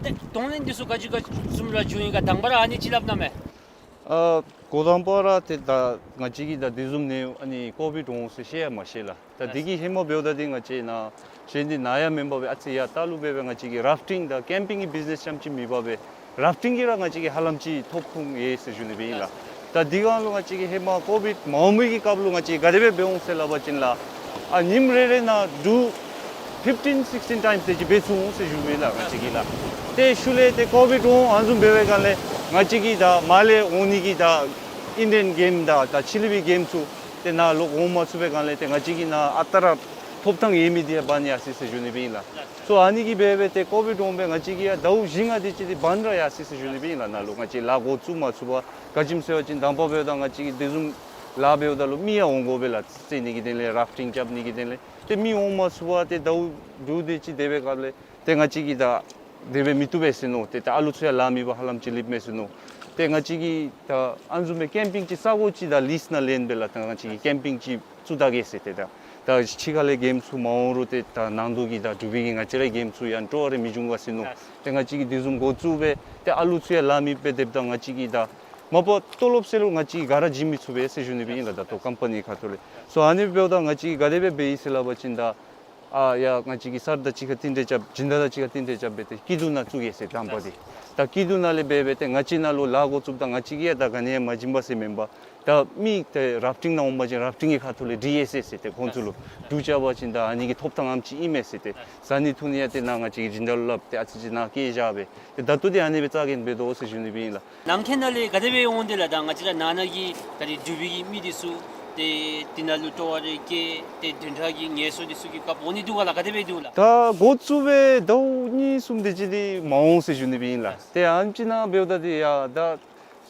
ཏེ་གདོང་ལེན་འདི་ཚུ་ག་ཅི་ག་བཟུམ་ར་བྱུང་ཡི་ག། དང་པ་ར་ཨ་ནི་ཅིག་སླབ་གནང་མས། ཨ་འགོ་དང་པ་ར་ཏེ་ད་ང་བཅས་ཀྱིས་ད་དེ་བཟུམ་ནད་ཨ་ནི་ཀོ་ཝིཌ་འོང་ཟེར་ཤེས་ཡང་མ་ཤེས་ལགས། ད་དེ་གི་ཧེ་མ་འབདཝ་ད་ཏེ་ང་བཅས་ནཱ་གཞན་འདི་ནཱ་ཡང་མེན་པར་སྦེ་ཨ་ཙི་ཡར་ལྟག་ལུ་སྦེ་སྦེ་ང་བཅས་ཀྱིས་རཱཕ་ཊིང་དང་ཀེམ་པིང་གི་བིཛ་ནེས་རྐྱངམ་ཅིག་མེན་པར་སྦེ་རཱཕ་ཊིང་གིས་ར་ང་བཅས་ཀྱིས་ཧ་ལམ་ཅིག་ཐོབ་ཁུངས་ཡོད་ཟེར་ཞུ་ནི་སྦེ་ཨིན་ལགས། ད་དེ་སྒང་ལུ་ང་བཅས་ཀྱིས་ཧེ་མ་ཀོ་ཝིཌ་མ་འོང་མི་གི་སྐབས་ལུ་ང་བཅས་ག་དེ་སྦེ་འབད་འོང་ཟེར་སླབ་པ་ཅིན་ལགས། ཨ་ཉིནམ་རེ་རེ་ནང་འབྲུ་ཕིཕ་ཊིན་སིགས་ཊིན་ཊའིམསི་དེ་ཅིག་འབད་ཚུགས་འོང་ཟེར་ཞུ་ནི་ལགས་ང་བཅས་ཀྱིས་ལགས། ཏེ་ཤུལ་ལས་ཏེ་ཀོ་ཝིཌ་འོང་ཨ་ནི་བཟུམ་འབད་བའི་སྒང་ལས་ང་བཅས་ཀྱིས་ད་མར་ལས་འོང་ནི་གི་ད་ཨིན་ཌི་ཡན་གེམ་དང་ད་ཕྱི་གླིང་པའི་གེམ་ཚུ་ཏེ་ནཱ་ལུ་འོང་མ་ཚུགས་པའི་སྒང་ལས་ཏེ་ང་བཅས་ཀྱིས་ནཱ་ཨ་རྟག་ར་ཐོབ་ཐངས་ཡོད་མི་འདི་འབག་ནི་ཡར་སོ་ཡི་ཟེར་ཞུ་ནི་སྦེ་ཨིན་ལགས། སོ་ཨ་ནི་གིས་འབད་སྦེ་ཏེ་ཀོ་ཝིཌ་འོང་སྦེ་ང་བཅས་ཀྱིས་ཡང་ཟླཝ་བཞི་ལྔ་དེ་ཅིག་ཏེ་བཱནཌ་ར་ཡར་སོ་ཡི་ཟེར་ཞུ་ནི་སྦེ་ཨིན་ལགས། ནཱ་ལུ་ང་བཅས་ལཱ་འགོ་བཙུགས་མ་ཚུགས་པར། ག་ཅི་སྨོ་ཟེར་བ་ཅིན་དང་པ་འབདཝ་ད་ང་བཅས་ཀྱིས་དེ་བཟུམ་ལཱ་འབདཝ་ད་ལུ་མི་ཡང་འོང་དགོ་པས་ལགས། རྩེད་ནི་གི་དོན་ལས་རཱཕ་ཊིང་རྐྱབ་ནི་གི་དོན་ལས། ཏེ་མི་འོང་མ་ཚུགས་པར་ཏེ་ཟླཝ་དྲུག་དེ་ཅིག་དེ་སྦེ་སྐབས་ལས་ཏེ་ང་བཅས་ཀྱིས་ད་དེ་སྦེ་མི་བཏུབ་པས་ཟེར་མནོ་སྟེ་ད་ཨ་ལུ་ཚུ་ཡང་ལཱ་མེད་པར་ཧ་ལམ་ཅིག་ལུསཔ་མས་ཟེར་མནོ། ཏེ་ང་བཅས་ཀྱིས་ད་ཨ་ནི་བཟུམ་སྦེ་ཀེམ་པིང་ཅིག་ས་གོ་ཅིག་ད་ལིསི་ནང་ལེན་སྦེ་ལགས། ད་ང་བཅས་ཀྱིས་ཀེམ་པིང་ཅིག་བཙུགས་ད་གེ་ཟེར་ཏེ་ད་ད་ཕྱི་ཁ་ལས་གེམ་ཚུ་མ་འོང་རུང་ཏེ་ད་ནང་དོག་གི་ད་འབྲུག་པའི་གི་ང་བཅས་རའི་གེམ་ཚུ་ཡང་སྤྲོ་བ་རེ་མི་འབྱུང་ག་ཟེར་མནོ། ཏེ་ང་བཅས་ཀྱིས་དེ་བཟུམ་འགོ་བཙུགས་སྦེ་ཏེ་ཨ་ལུ་ཚུ་ཡང་ལཱ་མེདཔ་སྦེ་སྡོདཔ་ད་ང་བཅས་ཀྱིས་ད་མ་པ་ལྟོ་ལོབ་ཟེར་རུང་ང་བཅས་ཀྱིས་ག་ར་བྱིན་མི་ཚུགས་པས་ཟེར་ཞུ་ནི་སྦེ་ཨིན་ལགས། ད་ལྟོ་ཀམ་པ་ནི་ཁ་ཐུག་ལས། སོ་ཨ་ནི་འབདཝ་ད་ང་བཅས་ཀྱིས་ག་དེ་སྦེ་འབད་ཡི་ཟེར་སླབ་པ་ཅིན་ད་ཨ་ཡ་ང་བཅས་ཀྱིས་གསར་དང་གཅིག་ཁར་བསྟུན་གྲོས་རྐྱབ་བྱིན་བདག་དང་གཅིག་ཁར་བསྟུན་གྲོས་རྐྱབ་སྦེ་ཏེ་སྐྱིད་སྡུག་ནང་བཙུགས་གེ་ཟེར་དང་པ་འདི། ད་སྐྱིད་སྡུག་ནང་ལས་འབད་སྦེ་ཏེ་ང་བཅས་ནཱ་ལུ་ལཱ་འགོ་བཙུགསཔ་ད་ང་བཅས་ཀྱིས་ཡང་ད་ག་ནི་ཡང་མ་བྱིན་པས་ཟེར་མེན་པར། ད་མི་ཏེ་རཱཕ་ཊིང་ནང་འོང་པ་ཅིན་རཱཕ་ཊིང་གི་ཁ་ཐུག་ལས་འདི་ཡོད་ཟེར་ཟེར་ཏེ་ཁོང་ཚུ་ལུ་འབྲུ་རྐྱབ་པ་ཅིན་ད་ཨ་ནི་གི་ཐོབ་ཐངས་ཨ་ཙི་ཅིག་ཨིན་མས་ཟེར་ཏེ་ཟ་ནི་འཐུང་ནི་ཡང་ཏེ་ནཱ་ང་བཅས་ཀྱིས་སྦྱིན་བདག་ལུ་སླབ་སྟེ་ཨ་ཙི་ཅིག་ནཱ་བསྐྱལ་བཞག་སྦེ་ཏེ་ད་ལྟོ་འདི་ཨ་ནི་སྦེ་རྩ་འགེངས་འབད་དོ་ཟེར་ཞུ་ནི་སྦེ་ཨིན་ལགས། ནང་འཁོད་ནང་ལས་ག་དེ་སྦེ་འོང་དེ་ལགས། ད་ང་བཅས་ར་ནང་ན་གི་ད་རིས་འབྲུག་པའི་གི་མི་འདི་ཚུ་ཏེ་འདི་ནང་ལུ་སྤྲོ་བ་རེ་བསྐྱེད་དེ་བདུན་ཕྲག་གི་ངལ་གསོ་འདི་ཚུ་གི་སྐབས་འོང་ནི་འདུག་ག་ལགས། ག་དེ་སྦེ་འདུག་ལགས། ད་འགོ་བཙུགས་སྦེ་ཟླཝ་གཉིས་གསུམ་དེ་ཅིག་འདི་མ་འོང་ཟེར་ཞུ་ནི་སྦེ་ཨིན་ལགས། ཏེ་ཨ་ནེམ་ཅིག་ནང་འབདཝ་ད་འདི་ཡ་ད་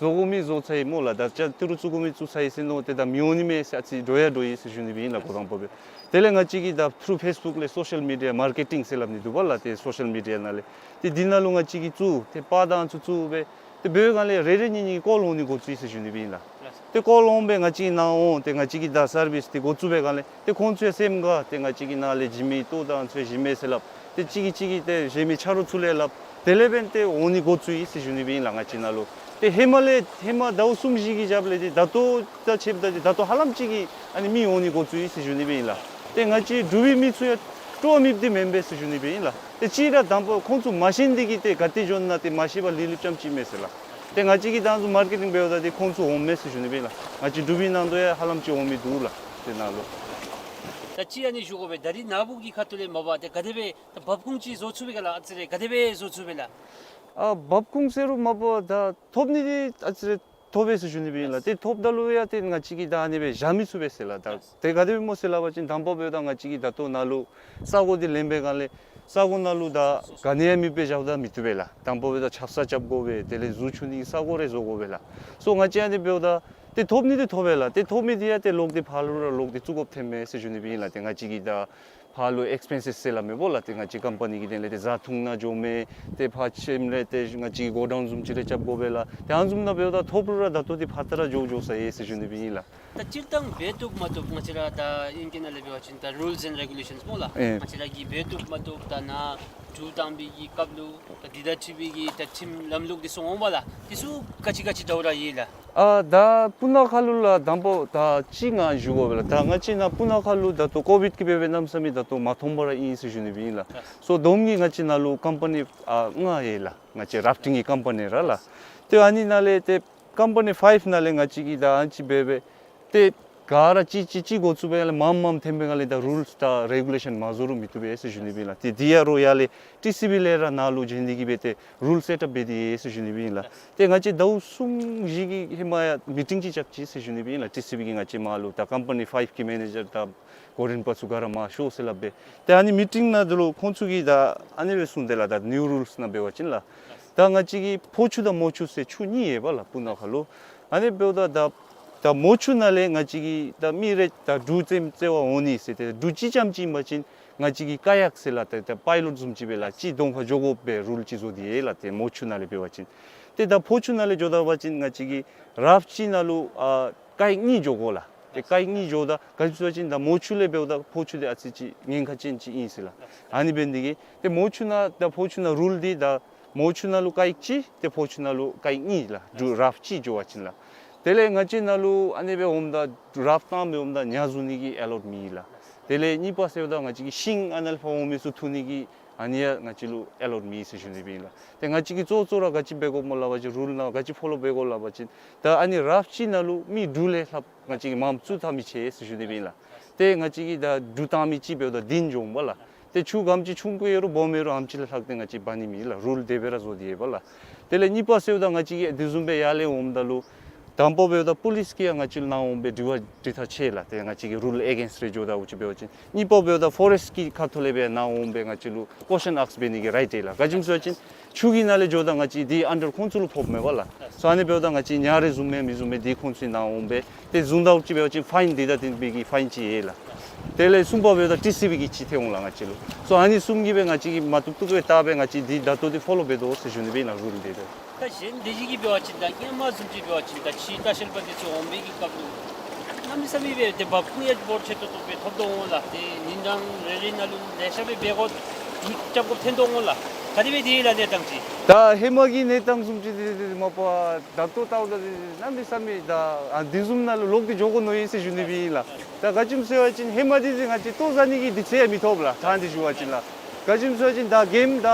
བཟོ་དགོ་མི་བཟོ་ཚར་ཡི་སྨོ་ལགས། ད་ཅ་ཏི་རུ་བཙུགས་དགོ་མི་བཙུགས་ཚར་ཡི་ཟེར་མནོ་སྟེ་ད་མི་འོང་ནི་མས་ཟེར་ཨ་ཙི་འདྲོག་ཡང་འདྲོག་ཡི་ཟེར་ཞུ་ནི་སྦེ་ཨིན་ལགས། འགོ་དང་པ་སྦེ། དེ་ལས་ང་བཅས་ཀྱིས་ད་ཐུརུ་ཕེསི་བུཀ་ལས་སོ་ཤལ་མི་ཌི་ཡ་མར་ཀེ་ཊིང་ཟེར་སླབ་ནི་འདུག་པ་ལགས། ཏེ་སོ་ཤལ་མི་ཌི་ཡ་ནང་ལས་ཏེ་འདི་ནང་ལུ་ང་བཅས་ཀྱིས་བཙུགས་ཏེ་པར་དང་ཚུ་བཙུགས་སྦེ་ཏེ་འབད་བའི་སྒང་ལས་རེ་རེ་གཉིས་གཉིས་ཀོལ་འོང་ནི་འགོ་བཙུགས་ཡི་ཟེར་ཞུ་ནི་སྦེ་ཨིན་ལགས། ཏེ་ཀོལ་འོང་སྦེ་ང་བཅས་ཀྱི་ནཱ་འོང་ཏེ་ང་བཅས་ཀྱིས་ད་སར་བིསི་འདི་འགོ་བཙུགས་པའི་སྒང་ལས་ཏེ་ཁོང་ཚུ་ཡང་སེམས་དགའ་སྟེ་ང་བཅས་ཀྱིས་ནཱ་ལས་བྱིན་མི་ལྟོ་དང་ཚུ་བྱིན་མས་ཟེར་སླབ། ཏེ་གཅིག་གིས་གཅིག་གིས་ཏེ་གཞན་མི་ཆ་རོགས་ཚུ་ལས་སླབ། དེ་ལས་འབདན་ཏེ་འོང་ནི་འགོ་བཙུགས་ཡི་ཟེར་ཞུ་ནི་སྦེ་ཨིན་ལགས། ང་བཅས་ནཱ་ལུ་ཏེ་ཧེ་མ་ལས་ཧེ་མ་ཟླཝ་གསུམ་བཞི་གི་རྒྱབ་ལས་ཏེ་ད་ལྟོ་དང་ཕྱདཔ་ད་ཏེ་ད་ལྟོ་ཧ་ལམ་ཅིག་གིས་ཨ་ནི་མི་འོང་ནི་འགོ་བཙུགས་ཡི་ཟེར་ཞུ་ནི་སྦེ་ཨིན་ལགས། ཏེ་ང་བཅས་འབྲུག་པའི་མི་ཚུ་ཡང་སྤྲོ་བ་མེདཔ་འདི་མེན་པས་ཟེར་ཞུ་ནི་སྦེ་ཨིན་ལགས། ཏེ་གཅིག་ར་དང་པ་ཁོང་ཚུ་མ་ཤེས་ནི་འདི་གིས་ཏེ་ག་ཏེ་འགྱོ་ན་ཏེ་མ་ཤེས་པར་ལུས་ལུསཔ་རྐྱངམ་ཅིག་མས་ཟེར་ལགས། ཏེ་ང་བཅས་ཀྱིས་ད་ཚུ་མར་ཀེ་ཊིང་འབདཝ་ད་ཏེ་ཁོང་ཚུ་འོངམ་མས་ཟེར་ཞུ་ནི་སྦེ་ཨིན་ལགས། ང་བཅས་འབྲུག་པའི་ནང་དོག་ཡང་ཧ་ལམ་ཅིག་འོང་མི་འདུག་ལགས། ཏེ་ནཱ་ལུ། ད་ཅི་ཨ་ནི་ཞུ་དགོ་པས། ད་རིས་ནཱ་བུ་གི་ཁ་ཐུག་ལས་མ་པ་ཏེ་ག་དེ་སྦེ་ད་འབབ་ཁུངས་ཅིག་བཟོ་ཚུགས་པས་ག་ལགས། ཨ་ཙི་རེ་ག་དེ་སྦེ་བཟོ་ཚུགས་པས་ལགས། ཨ་འབབ་ཁུངས་ཟེར་རུང་མ་པ་ད་ཐོབ་ནི་འདི་ཨ་ཙི་རེ་ཐོབ་པས་ཟེར་ཞུ་ནི་སྦེ་ཨིན་ལགས། ཏེ་ཐོབ་ད་ལུ་ཡང་ཏེ་ང་བཅས་ཀྱིས་ད་ཨ་ནི་སྦེ་བཞག་མི་ཚུགས་པས་ཟེར་ལགས། ད་ཏེ་ག་དེ་སྦེ་སྨོ་ཟེར་སླབ་པ་ཅིན་དང་པ་འབདཝ་ད་ང་བཅས་ཀྱིས་ད་ལྟོ་ནཱ་ལུ་ས་གོ་འདི་ལེན་པའི་སྒང་ལས་ས་གོ་ནང་ལུ་ད་ག་ནི་ཡང་མེདཔ་སྦེ་བཞགཔ་ད་མི་བཏུབ་པས་ལགས། དང་པ་འབདཝ་ད་ཆབ་གསང་རྐྱབ་དགོ་པས། དེ་ལས་གཟུགས་འཁྱུ་ནི་གི་ས་གོ་རེ་བཟོ་དགོ་པས་ལགས། སོ་ང་བཅས་ཨ་ནི་འབདཝ་ད་ ཏེ་ཐོབ་ནི་འདི་ཐོབ་པས་ལགས། ཏེ་ཐོབ་མི་འདི་ཡང་ཏེ་ལོག་སྟེ་ཕར་ལུ་ར་ལོག་སྟེ་བཙུགས་དགོཔ་ཐོནམ་མས་ཟེར་ཞུ་ནི་སྦེ་ཨིན་ལགས། ཏེ་ང་བཅས་ཀྱིས་ད་ཕར་ལུ་ཨེགསི་པེན་སིསི་ཟེར་སླབ་མས་སྨོ་ལགས། ཏེ་ང་བཅས་ཀམ་པ་ནི་གི་དོན་ལས་ཏེ་བཟའ་འཐུང་ནང་འགྱོ་མི་ཏེ་ཕར་ཆས་ར་ཏེ་ང་བཅས་ཀྱིས་གོ་ཌའུན་བཟུམ་ཅིག་ར་རྐྱབ་དགོ་པས་ལགས། ཏེ་ཨ་ནི་བཟུམ་ནང་འབདཝ་ད་ཐོབ་རུང་ར་ད་ལྟོ་འདི་ཕར་ད་ར་འགྱོ་འགྱོ་ས་ཡོད་ཟེར་ཞུ་ནི་སྦེ་ཨིན་ལགས། ད་སྤྱིར་བཏང་འབད་བཏུབ་མ་བཏུབ་ང་བཅས་ར་ད་ཨིང་སྐད་ནང་ལས་འབད་བ་ཅིན་ད་རུལསི་ཨེནཌ་རེ་གུ་ལེ་ཤཱནསི་སྨོ་ལགས། ཨེ། ང་བཅས་ར་གིས་འབད་བཏུབ་མ་བཏུབ་ད་ནཱ་འབྲུག་བཏང་བའི་གི་སྐབས་ལུ་ད་འདི་དང་འཁྲིལ་བའི་གི་ད་ཁྲིམས་ལམ་ལུགས་འདི་ཚུ་འོང་པས་ལགས། འདི་ཚུ་ག་ཅི་ག་ཅི་འདྲཝ་ར་ཡོད་ལགས། ཨ་ད་སྤུ་ན་ཁ་ལུ་ལགས་དང་པ་ད་ཅིག་ང་ཞུ་དགོ་པས་ལགས། ད་ང་བཅས་ནཱ་སྤུ་ན་ཁ་ལུ་ད་ལྟོ་ཀོ་བིཌ་ཀྱི་འབད་བའི་གནམ་མེད་ས་མེད་ད་ལྟོ་མ་ཐོན་པ་ར་ཨིན་ཟེར་ཞུ་ནི་སྦེ་ཨིན་ལགས། སོ་བསྡོམས་ཀྱིས་ང་བཅས་ནཱ་ལུ་ཀམ་པ་ནི་ཨ་ལྔ་ཡོད་ལགས། ང་བཅས་རཱཕ་ཊིང་གི་ཀམ་པ་ནི་ར་ལགས། ཏེ་ཨ་ནི་ནང་ལས་ཏེ་ཀམ་པ་ནི་ཕའིབ་ནང་ལས་ང་བཅས་ཀྱིས་ད་ཨ་ཙི་འབད་འབད་ཏེ་ག་ར་ཅིག་ཅིག་ཅིག་འགོ་བཙུགས་པའི་ལས་མངམ་མངམ་འཐོན་པའི་སྒང་ལས་ད་རུལསི་དང་རེ་གུ་ལེ་ཤཱན་མ་བཟོ་རུང་མི་བཏུབ་པས་ཟེར་ཞུ་ནི་སྦེ་ཨིན་ལགས། ཏེ་འདི་ཡང་རོགས་ཡར་ལས་ཊི་སི་བི་ལས་ར་ནཱ་ལུ་བྱོན་ཏེ་གིས་འབད་ཏེ་རུལསི་སེཊ་ཨཔ་འབད་དེ་ཡོད་ཟེར་ཞུ་ནི་སྦེ་ཨིན་ལགས། ཏེ་ང་བཅས་ཟླཝ་གསུམ་བཞི་གི་ཧེ་མ་ཡང་མི་ཊིང་ཅིག་རྐྱབ་ཅི་ཟེར་ཞུ་ནི་སྦེ་ཨིན་ལགས། ཊི་སི་བི་གིས་ང་བཅས་མར་ལུ་ད་ཀམ་པ་ནི་ཕའིབ་གི་མེ་ནེ་ཇར་དང་གོ་རིམ་པ་ཚུ་ག་ར་མར་ཤོག་ཟེར་སླབ་སྦེ། ཏེ་ཨ་ནི་མི་ཊིང་ནང་འདི་ལུ་ཁོང་ཚུ་གིས་ད་ཨ་ནི་སྦེ་གསུངས་ཏེ་ལགས། ད་ནིའུ་རུལསི་ནང་འབད་བ་ཅིན་ལགས། ད་ང་བཅས་ཀྱི་ཕོ་ཆུ་དང་མོ་ཆུ་ཟེར་ཆུ་གཉིས་ཡོད་པས་ལགས་སྤུ་ན་ཁ་ལུ། ཨ་ནི་འབདཝ་ད་ད་ད་མོ་ཆུ་ནང་ལས་ང་བཅས་ཀྱིས་ད་མི་རེ་ད་འབྲུ་བཙེམ་བཙེམ་པར་འོང་ནི་ཟེར་ཏེ་འབྲུ་གཅིག་རྐྱངམ་ཅིག་ཨིན་པ་ཅིན་ང་བཅས་ཀྱིས་ཀ་ཡཀ་ཟེར་ལགས། ད་ད་པའི་ལོཊ་བཟུམ་ཅིག་སྦེ་ལགས་ཅིག་གདོང་ཁར་འགྱོ་དགོ་པའི་རུལ་ཅིག་བཟོ་སྟེ་ཡོད་ལགས། ཏེ་མོ་ཆུ་ནང་ལས་འབད་བ་ཅིན། ཏེ་ད་ཕོ་ཆུ་ནང་ལས་འགྱོ་ད་པ་ཅིན་ང་བཅས་ཀྱིས་རཱཕ་ཅིག་ནང་ལུ་ཨ་ཀ་ཡཀ་གཉིས་འགྱོ་དགོ་ལགས། ཏེ་ཀ་ཡཀ་གཉིས་འགྱོཝ་ད་ག་ཅི་ཟེར་བ་ཅིན་ད་མོ་ཆུ་ལས་འབདཝ་ད་ཕོ་ཆུ་འདི་ཨ་ཙི་ཅིག་ཉེན་ཁ་ཅན་ཅིག་ཨིན་ཟེར་ལགས། ཨ་ནི་འབད་ནི་དེ་གིས་ཏེ་མོ་ཆུ་ནང་ད་ཕོ་ཆུ་ནང་རུལ་འདི་ད་མོ་ཆུ་ནང་ལུ་ཀ་ཡཀ་གཅིག་ཏེ་ཕོ་ཆུ་ནང་ལུ་ཀ་ཡཀ་གཉིས་ལགས། འབྲུ་རཱཕ་གཅིག་འགྱོ་བ་ཅིན་ལགས། དེ་ལས་ང་བཅས་ནཱ་ལུ་ཨ་ནི་སྦེ་འོངམ་ད་རཱཕ་བཏངམ་སྦེ་འོངམ་ད་ཉ་བཟུང་ནི་གི་ཨེ་ལོཌ་མེད་ལགས། དེ་ལས་གཉིས་པ་ཟེརཝ་ད་ང་བཅས་ཀྱི་ཤིང་ཨ་ནཱ་ལས་ཕར་འོང་མི་ཚུ་འཐུ་ནི་གི་ཨ་ནི་ཡང་ང་བཅས་ལུ་ཨེ་ལོཌ་མེད་ཟེར་ཞུ་ནི་སྦེ་ཨིན་ལགས། ཏེ་ང་བཅས་ཀྱིས་གཙོ་གཙོ་ར་ག་ཅི་འབད་དགོཔ་སྨོ་སླབ་པ་ཅིན་རུལ་ནང་ག་ཅི་ཕོ་ལོ་འབད་དགོཔ་སླབ་པ་ཅིན་ད་ཨ་ནི་རཱཕ་གཅིག་ནང་ལུ་མི་འབྲུ་ལས་ལྷགཔ་ང་བཅས་ཀྱིས་མངམ་བཙུགས་བཏང་མི་ཆེ་ཟེར་ཞུ་ནི་སྦེ་ཨིན་ལགས། ཏེ་ང་བཅས་ཀྱིས་ད་འབྲུ་བཏང་མི་ཅིག་འབདཝ་ད་བདུན་འགྱོཝ་མས་ལགས། ཏེ་ཆུ་ག་དེམ་ཅིག་ཆུང་ཀུ་ཡོད་རུང་སྦོམ་ཡོད་རུང་ཨ་དེམ་ཅིག་ལས་ལྷག་སྟེ་ང་བཅས་འབག་ནི་མེད་ལགས། རུལ་དེ་སྦེ་ར་བཟོ་སྟེ་ཡོད་པས་ལགས། དེ་ལས་གཉིས་པ་ཟེརཝ་ད་ང་བཅས་ཀྱིས་དེ་བཟུམ་སྦེ་ཡར་ལས་འོངམ་ད་ལུ་དང་པ་འབདཝ་ད་པོ་ལིསི་གིས་ཡང་ང་བཅས་ལུ་ནཱ་འོང་སྦེ་དྲི་བ་དྲི་ཐངས་ཆེ་ལགས། ཏེ་ང་བཅས་ཀྱིས་རུལ་ཨེ་གེནསི་རེ་འགྱོཝ་ད་འུ་ཅིག་འབད་བ་ཅིན། གཉིས་པ་འབདཝ་ད་ཕོ་རེསཊ་ཀྱི་ཁ་ཐུག་ལས་སྦེ་ནཱ་འོང་སྦེ་ང་བཅས་ལུ་ཀོ་ཤཱན་ཨཱསཀ་འབད་ནི་གི་རའིཊ་ཡོད་ལགས། ག་ཅི་སྨོ་ཟེར་བ་ཅིན་ཆུ་གི་ནང་ལས་འགྱོཝ་ད་ང་བཅས་འདི་ཨན་ཌར་ཁོང་ཚུ་ལུ་ཕོགཔ་མས་པ་ལགས། སོ་ཨ་ནི་འབདཝ་ད་ང་བཅས་ཉ་རེ་བཟུང་མི་མི་བཟུང་མི་འདི་ཁོང་ཚུ་ནཱ་འོང་སྦེ་ཏེ་བཟུང་ད་འུ་ཅིག་འབད་བ་ཅིན་ཕའིན་འདི་དང་དེ་སྦེ་གི་ཕའིན་ཅིག་ཡོད་ལགས། དེ་ལས་གསུམ་པ་འབདཝ་ད་ཊི་སི་བི་གིས་ཅིག་ཐལ་འོང་ལགས་ང་བཅས་ལུ། སོ་ཨ་ནི་གསུམ་གྱིས་སྦེ་ང་བཅས་ཀྱིས་མ་བཏུབ་བཏུབ་སྦེ་བལྟ་སྦེ་ང་བཅས་འདི་ད་ལྟོ་འདི་ཕོ་ལོ་འབད་དོ་ཟེར་ཞུ་ནི་སྦེ་ཨིན་ལགས། རུལ་འདི་ད། ད་གཞན་དེ་ཅིག་གིས་འབད་བ་ཅིན་ད་སྔོན་མ་བཟུམ་ཅིག་འབད་བ་ཅིན་ད་ཕྱི་ལྟ་བཤལ་པ་འདི་ཚུ་འོང་མི་གི་སྐབས་ལུ་གནམ་མེད་ས་མེད་སྦེ་དེ་འབག་ཁུངས་ཡང་འབོར་ཆེ་ཏོག་ཏོ་སྦེ་ཐོབ་དོ་འོང་ལགས། ཏེ་ཉིན་གྲངས་རེ་རེ་ནང་ལུ་ལེ་ཤ་སྦེ་འབད་དགོཔ་འགྱོ་དགོཔ་ཐོན་དོ་འོང་ལགས། ག་དེ་སྦེ་དེ་ལགས་གནས་སྟངས་ཅིག། ད་ཧེ་མ་གི་གནས་སྟངས་བཟུམ་ཅིག་འདི་འདི་མ་པ་ད་ལྟོ་བལྟཝ་ད་འདི་གནམ་མེད་ས་མེད་ད་ཨ་འདི་བཟུམ་ནང་ལུ་ལོག་སྟེ་འགྱོ་དགོ་མནོ་ཡི་ཟེར་ཞུ་ནི་སྦེ་ཨིན་ལགས། ད་ག་ཅི་སྨོ་ཟེར་བ་ཅིན་ཧེ་མ་འདི་འདི་ང་བཅས་ལྟོ་བཟའ་ནི་གི་དུས་ཚོད་ཡང་མི་ཐོབ་ལགས། ཐང་འདི་ཞུ་བ་ཅིན་ལགས། ག་ཅི་སྨོ་ཟེར་བ་ཅིན་ད་གེམ་ད་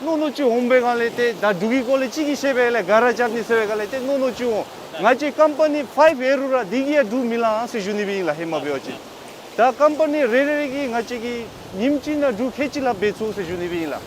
མནོ་མནོ་ཅིག་འོང་པའི་སྒང་ལས་ཏེ་ད་འབྲུ་གི་སྐོར་ལས་ཅིག་གིས་ཤེས་པས་ལགས། ག་ར་རྐྱབ་ནི་ཟེར་བའི་སྒང་ལས་ཏེ་མནོ་མནོ་ཅིག་འོང་། ང་བཅས་ཀམ་པ་ནི་ཕའིབ་ཡོད་རུང་ར་འདི་གིས་ཡང་འབྲུ་མི་ལང་ཟེར་ཞུ་ནི་སྦེ་ཨིན་ལགས། ཧེ་མ་འབད་བ་ཅིན། ད་ཀམ་པ་ནི་རེ་རེ་རེ་གིས་ང་བཅས་ཀྱིས་ཉིནམ་གཅིག་ནང་འབྲུ་ཁལ་གཅིག་ལྷག་འབད་ཚུགས་ཟེར་ཞུ་ནི་སྦེ་ཨིན་ལགས།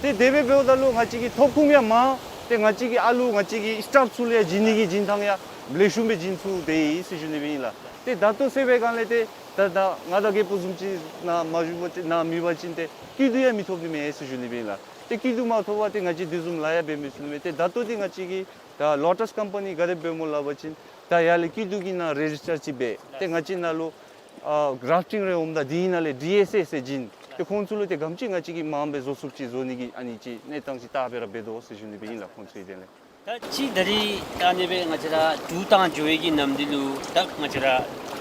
ཏེ་དེ་སྦེ་འབདཝ་ད་ལུ་ང་བཅས་ཀྱི་ཐོབ་ཁུངས་ཡང་མང་། ཏེ་ང་བཅས་ཀྱི་ཨ་ལུ་ང་བཅས་ཀྱི་སི་ཊཱཕ་ཚུ་ལུ་ཡང་བྱིན་ནི་གི་བྱིན་ཐངས་ཡང་ལེགས་ཤོམ་སྦེ་བྱིན་ཚུགས་དེས་ཟེར་ཞུ་ནི་སྦེ་ཨིན་ལགས། ཏེ་ད་ལྟོ་ཟེར་བའི་སྒང་ལས་ཏེ་ད་ད་ང་དང་རྒད་པོ་བཟུམ་ཅིག་ནཱ་མ་བཞུགས་པ་ཅིན་ནཱ་མེད་པ་ཅིན་ཏེ་སྐྱིད་སྡུག་ཡང་མི་ཐོབ་ནི་མས་ཟེར་ཞུ་ནི་སྦེ་ཨིན་ལགས། ཏེ་སྐྱིད་སྡུག་མ་ཐོབ་པར་ཏེ་ང་བཅས་དེ་བཟུམ་ལཱ་ཡང་འབད་མི་ཚུགས་ནི་མས། ཏེ་ད་ལྟོ་འདི་ང་བཅས་ཀྱིས་ད་ལོ་ཊཱསི་ཀམ་པ་ནི་ག་དེ་སྦེ་སྨོ་སླབ་པ་ཅིན་ད་ཡར་ལས་སྐྱིད་སྡུག་གི་ནང་རེ་ཇིསི་ཊར་ཅིག་འབད། ཏེ་ང་བཅས་ནཱ་ལུ་ཨ་རཱཕ་ཊིང་རེ་འོངམ་ད་འདི་ནང་ལས་ཌི་ཨེསི་ཨེ་ཟེར་བྱིན། ཏེ་ཁོང་ཚུ་ལུ་ཏེ་ག་དེམ་ཅིག་ང་བཅས་ཀྱིས་མངམ་སྦེ་བཟོ་ཚུགསཔ་ཅིག་བཟོ་ནི་གི་ཨ་ནི་ཅིག་གནས་སྟངས་ཅིག་བལྟ་སྦེ་ར་འབད་དོ་ཟེར་ཞུ་ནི་སྦེ་ཨིན་ལགས། ཁོང་ཚུ་གི་དོན་ལས། ད་ཅི་ད་རིས་ད་ཨ་ནི་སྦེ་ང་བཅས་ར་འབྲུ་བཏང་འགྱོ་བའི་གི་ནམ་དུས་ལུ་ད་ང་བཅས་ར་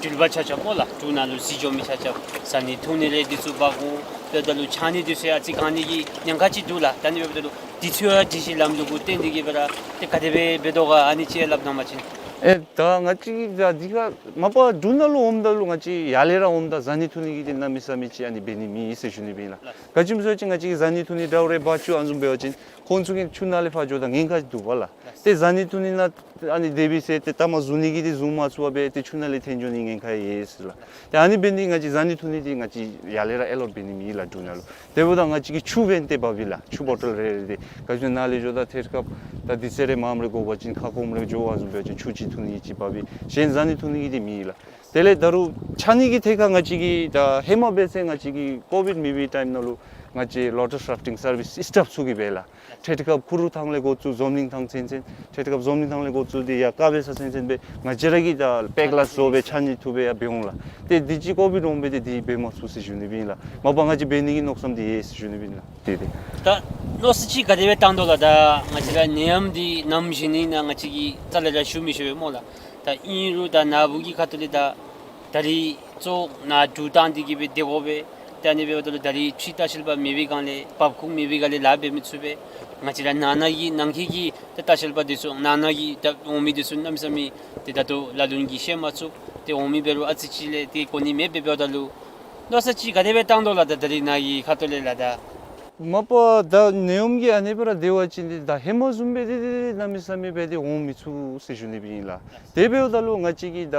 འགྲུལ་པ་ཆ་ཁྱབ་སྨོ་ལགས། འབྲུ་ནང་ལུ་གཟིགས་འགྱོ་མི་ཆ་ཁྱབ་བཟའ་ནི་འཐུང་ནི་རེ་འདི་ཚུ་འབག་འོང་། དེ་འབདཝ་ད་ལུ་ཆང་ནི་འདི་ཚུ་ཡང་ཨ་ཙི་གང་ནི་གི་ཉེན་ཁ་ཅིག་འདུག་ལགས། ད་ཨ་ནི་འབདཝ་ད་ལུ་འདི་ཚུ་ཡང་སྒྲིག་གཞི་ལམ་ལུགས་གུ་བརྟེན་ཏེ་གིས་སྦེ་ར་ཏེ་ག་དེ་སྦེ་འབད་དོ་ག་ཨ་ནི་ཅིག་སླབ་གནང་བ་ཅིན། ཨེ་ད་ང་བཅས་ཀྱིས་ད་འདི་ཁར་མ་པ་འབྲུ་ནང་ལུ་འོངམ་ད་ལུ་ང་བཅས་ཡར་ལས་ར་འོངམ་ད་བཟའ་ནི་འཐུང་ནི་གི་འདི་གནམ་མེད་ས་མེད་ཅིག་ཨ་ནི་འབད་ནི་མེད་ཟེར་ཞུ་ནི་སྦེ་ཨིན་ལགས། ག་ཅི་སྨོ་ཟེར་བ་ཅིན་ང་བཅས་ཀྱིས་བཟའ་ནི་འཐུང་ནི་དྲག་རུང་ར་བ་ཅུ་ཨ་ནི་བཟུམ་འབད་བ་ཅིན་ཁོང་ཚུ་གིས་ཆུ་ནང་ལས་ཕར་འགྱོཝ་ད་ཉེན་ཁ་འདུག་པ་ལགས། ཏེ་བཟའ་ནི་འཐུང་ནི་ནང་ཨ་ནི་དེ་སྦེ་ཟེར་ཏེ་ད་མ་བཟུང་ནི་གི་འདི་བཟུང་མ་ཚུགས་པར་སྦེ་ཏེ་ཆུ་ནང་ལས་འཐོན་འགྱོ་ནི་ཉེན་ཁ་ཡོད་ཟེར་ལགས། ཏེ་ཨ་ནི་འབད་ནི་ང་བཅས་བཟའ་ནི་འཐུང་ནི་འདི་ང་བཅས་ཡར་ལས་ར་ཨེ་ལོཌ་འབད་ནི་མེད་ལགས་འབྲུ་ནང་ལུ། དེ་འབདཝ་ད་ང་བཅས་ཀྱིས་ཆུ་བེན་ཏེ་འབག་པས་ལགས། ཆུ་བོ་ཊལ་རེ་རེ་ཏེ་ག་ཅི་ནཱ་ལས་འགྱོཝ་ད་ཐེར་ཁབ་ད་འདི་ཚུ་རེ་མངམ་རེ་དགོ་པ་ཅིན་ཁ་སྐོམ་རེ་འགྱོ་བ་བཟུམ་འབད་བ་ཅིན་ཆུ་ཅིག་འཐུང་ནི་ཅིག་འབག་པས། གཞན་བཟའ་ནི་འཐུང་ནི་གི་འདི་མེད་ལགས། དེ་ལས་ད་རུང་ཆ་གནས་ཀྱི་ཐད་ཁར་ང་བཅས་ཀྱིས་ད་ཧེ་མ་འབད་ཚེ་ང་བཅས་ཀྱིས་ཀོ་བིཌ་མེད་པའི་ཊའིམ་ནང་ལུ་ང་བཅས་ལོ་ཊཱས་རཱཕ་ཊིང་སར་བིསི་སི་ཊཱཕ་ཚུ་གིས་འབད་ལགས། ཁྲེ་ཊི་ཁབ་ཁུ་རུ་ཐང་ལས་འགོ་བཙུགས་འཛམ་གླིང་ཐང་ཚུན་ཚོད་ཁྲེ་ཊི་ཁབ་འཛམ་གླིང་ཐང་ལས་འགོ་བཙུགས་ཏེ་ཡར་ཀ་བེ་ས་ཚུན་ཚོད་སྦེ་ང་བཅས་ར་གིས་ད་པེག་ལས་བཟོ་སྦེ་ཆ་གནས་བཙུགས་སྦེ་ཡར་འབད་འོང་ལགས། ཏེ་དུས་ཅི་ཀོ་བིཌ་འོང་སྦེ་ཏེ་དེ་འབད་མ་ཚུགས་ཟེར་ཞུ་ནི་སྦེ་ཨིན་ལགས། མ་པ་ང་བཅས་འབད་ནི་གི་མནོ་བསམ་འདི་ཡོད་ཟེར་ཞུ་ནི་སྦེ་ཨིན་ལགས། ཏེ་ཏེ་ད་མནོ་བསམ་ཅིག་ག་དེ་སྦེ་བཏང་དོ་ལགས། ད་ང་བཅས་ར་ནད་ཡམས་འདི་ནམ་ཞི་ནི་ཨིན་ན་ང་བཅས་ཀྱིས་རྩ་ལས་ར་ཞུ་མི་ཤེས་པས་སྨོ་ལགས། ད་ཨིན་རུང་ད་ནཱ་བུ་གི་ཁ་ཐུག་ལས་ད་ད་རིས་གཙོ་ནཱ་འགྲུལ་བཏང་སྟེ་གི་སྦེ་སྡོད་དགོ་པས། ཏེ་ཨ་ནི་འབདཝ་ད་ལུ་ད་རིས་ཕྱི་ལྟ་བཤལ་པ་མེད་པའི་སྒང་ལས་འབབ་ཁུངས་མེད་པའི་སྒང་ལས་ལཱ་འབད་མི་ཚུགས་པས། ང་བཅས་ར་ནང་ན་གི་ནང་འཁོད་ཀྱི་ཏེ་ལྟ་བཤལ་པ་འདི་ཚུ་ནང་ན་གི་ད་འོང་མི་འདི་ཚུ་གནམ་མེད་ས་མེད་ཏེ་ད་ལྟོ་ལ་ལུ་གིས་ཤེས་མ་ཚུགས། ཏེ་འོང་མི་འབད་རུང་ཨ་ཙི་ཅིག་ལས་ཏེ་གོ་ནི་མེདཔ་སྦེ་འབདཝ་ད་ལུ་མནོ་བསམ་ཅིག་ག་དེ་སྦེ་བཏང་དོ་ལགས། ད་ད་རིས་ནཱ་གི་ཁ་ཐུག་ལས་ལགས་ད། མ་པ་ད་ནད་ཡམས་ཀྱིས་ཨ་ནི་སྦེ་ར་སྡོད་པ་ཅིན་འདི་ད་ཧེ་མ་བཟུམ་སྦེ་འདི་འདི་གནམ་མེད་ས་མེད་སྦེ་འདི་འོང་མི་ཚུགས་ཟེར་ཞུ་ནི་སྦེ་ཨིན་ལགས། དེ་འབདཝ་ད་ལུ་ང་བཅས་ཀྱིས་ད་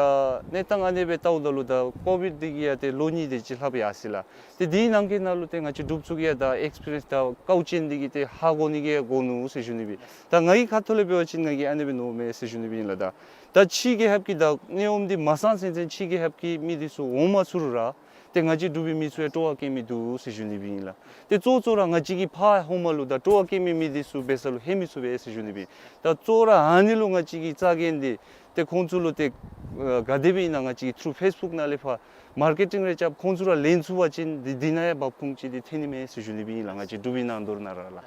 གནས་སྟངས་ཨ་ནི་སྦེ་བལྟཝ་ད་ལུ་ད་ཀོ་བིཌ་འདི་གིས་ཡང་ཏེ་ལོ་གཉིས་དེ་ཅིག་ལྷགཔ་ཡར་སོ་ཡི་ལགས། ཏེ་དེའི་ནང་འཁོད་ནང་ལུ་ཏེ་ང་བཅས་འབྲུགཔ་ཚུ་གིས་ཡང་ད་ཨེགསི་པི་རི་ཡེནསི་ད་དཀའཝ་སྤྱད་དེ་གི་ཏེ་ཧ་གོ་ནི་གི་དགོ་ནུག་ཟེར་ཞུ་ནི་སྦེ། ད་ང་གི་ཁ་ཐུག་ལས་འབད་བ་ཅིན་ང་གིས་ཨ་ནི་སྦེ་མནོཝ་མས་ཟེར་ཞུ་ནི་སྦེ་ཨིན་ལགས། ད་ད་ཕྱི་རྒྱལ་ཁབ་ཀྱི་ད་ནད་ཡམས་འདི་མ་སངས་ཚུན་ཚོད་ཕྱི་རྒྱལ་ཁབ་ཀྱི་མི་འདི་ཚུ་འོང་མ་ཚུགས་རུང་ར་ཏེ་ང་བཅས་འབྲུག་པའི་མི་ཚུ་ཡང་སྤྲོ་བ་བསྐྱེད་མི་འདུག་ཟེར་ཞུ་ནི་སྦེ་ཨིན་ལགས། ཏེ་གཙོ་གཙོ་ར་ང་བཅས་ཀྱིས་ཕར་ཧོངས་མ་ལུ་ད་སྤྲོ་བ་བསྐྱེད་མི་མི་འདི་ཚུ་འབད་ས་ལུ་ལྷོད་མི་ཚུགས་པས་ཟེར་ཞུ་ནི་སྦེ། ད་གཙོ་བོ་ར་ཨ་ནི་ལུ་ང་བཅས་ཀྱིས་རྩ་འགེངས་ཏེ་ཏེ་ཁོང་ཚུ་ལུ་ཏེ་ཨ་ག་དེ་སྦེ་ཨིན་ན་ང་བཅས་ཀྱིས་ཐུརུ་ཕེསི་བུཀ་ནང་ལས་ཕར་མར་ཀེ་ཊིང་རེ་རྐྱབ་ཁོང་ཚུ་ར་ལེན་ཚུགས་པ་ཅིན་འདི་འདི་ནང་ཡང་འབབ་ཁུངས་ཅིག་འདི་ཐོན་ནི་མས་ཟེར་ཞུ་ནི་སྦེ་ཨིན་ལགས། ང་བཅས་འབྲུག་པའི་ནང་དོ་རུང་ནང་ར་ལགས།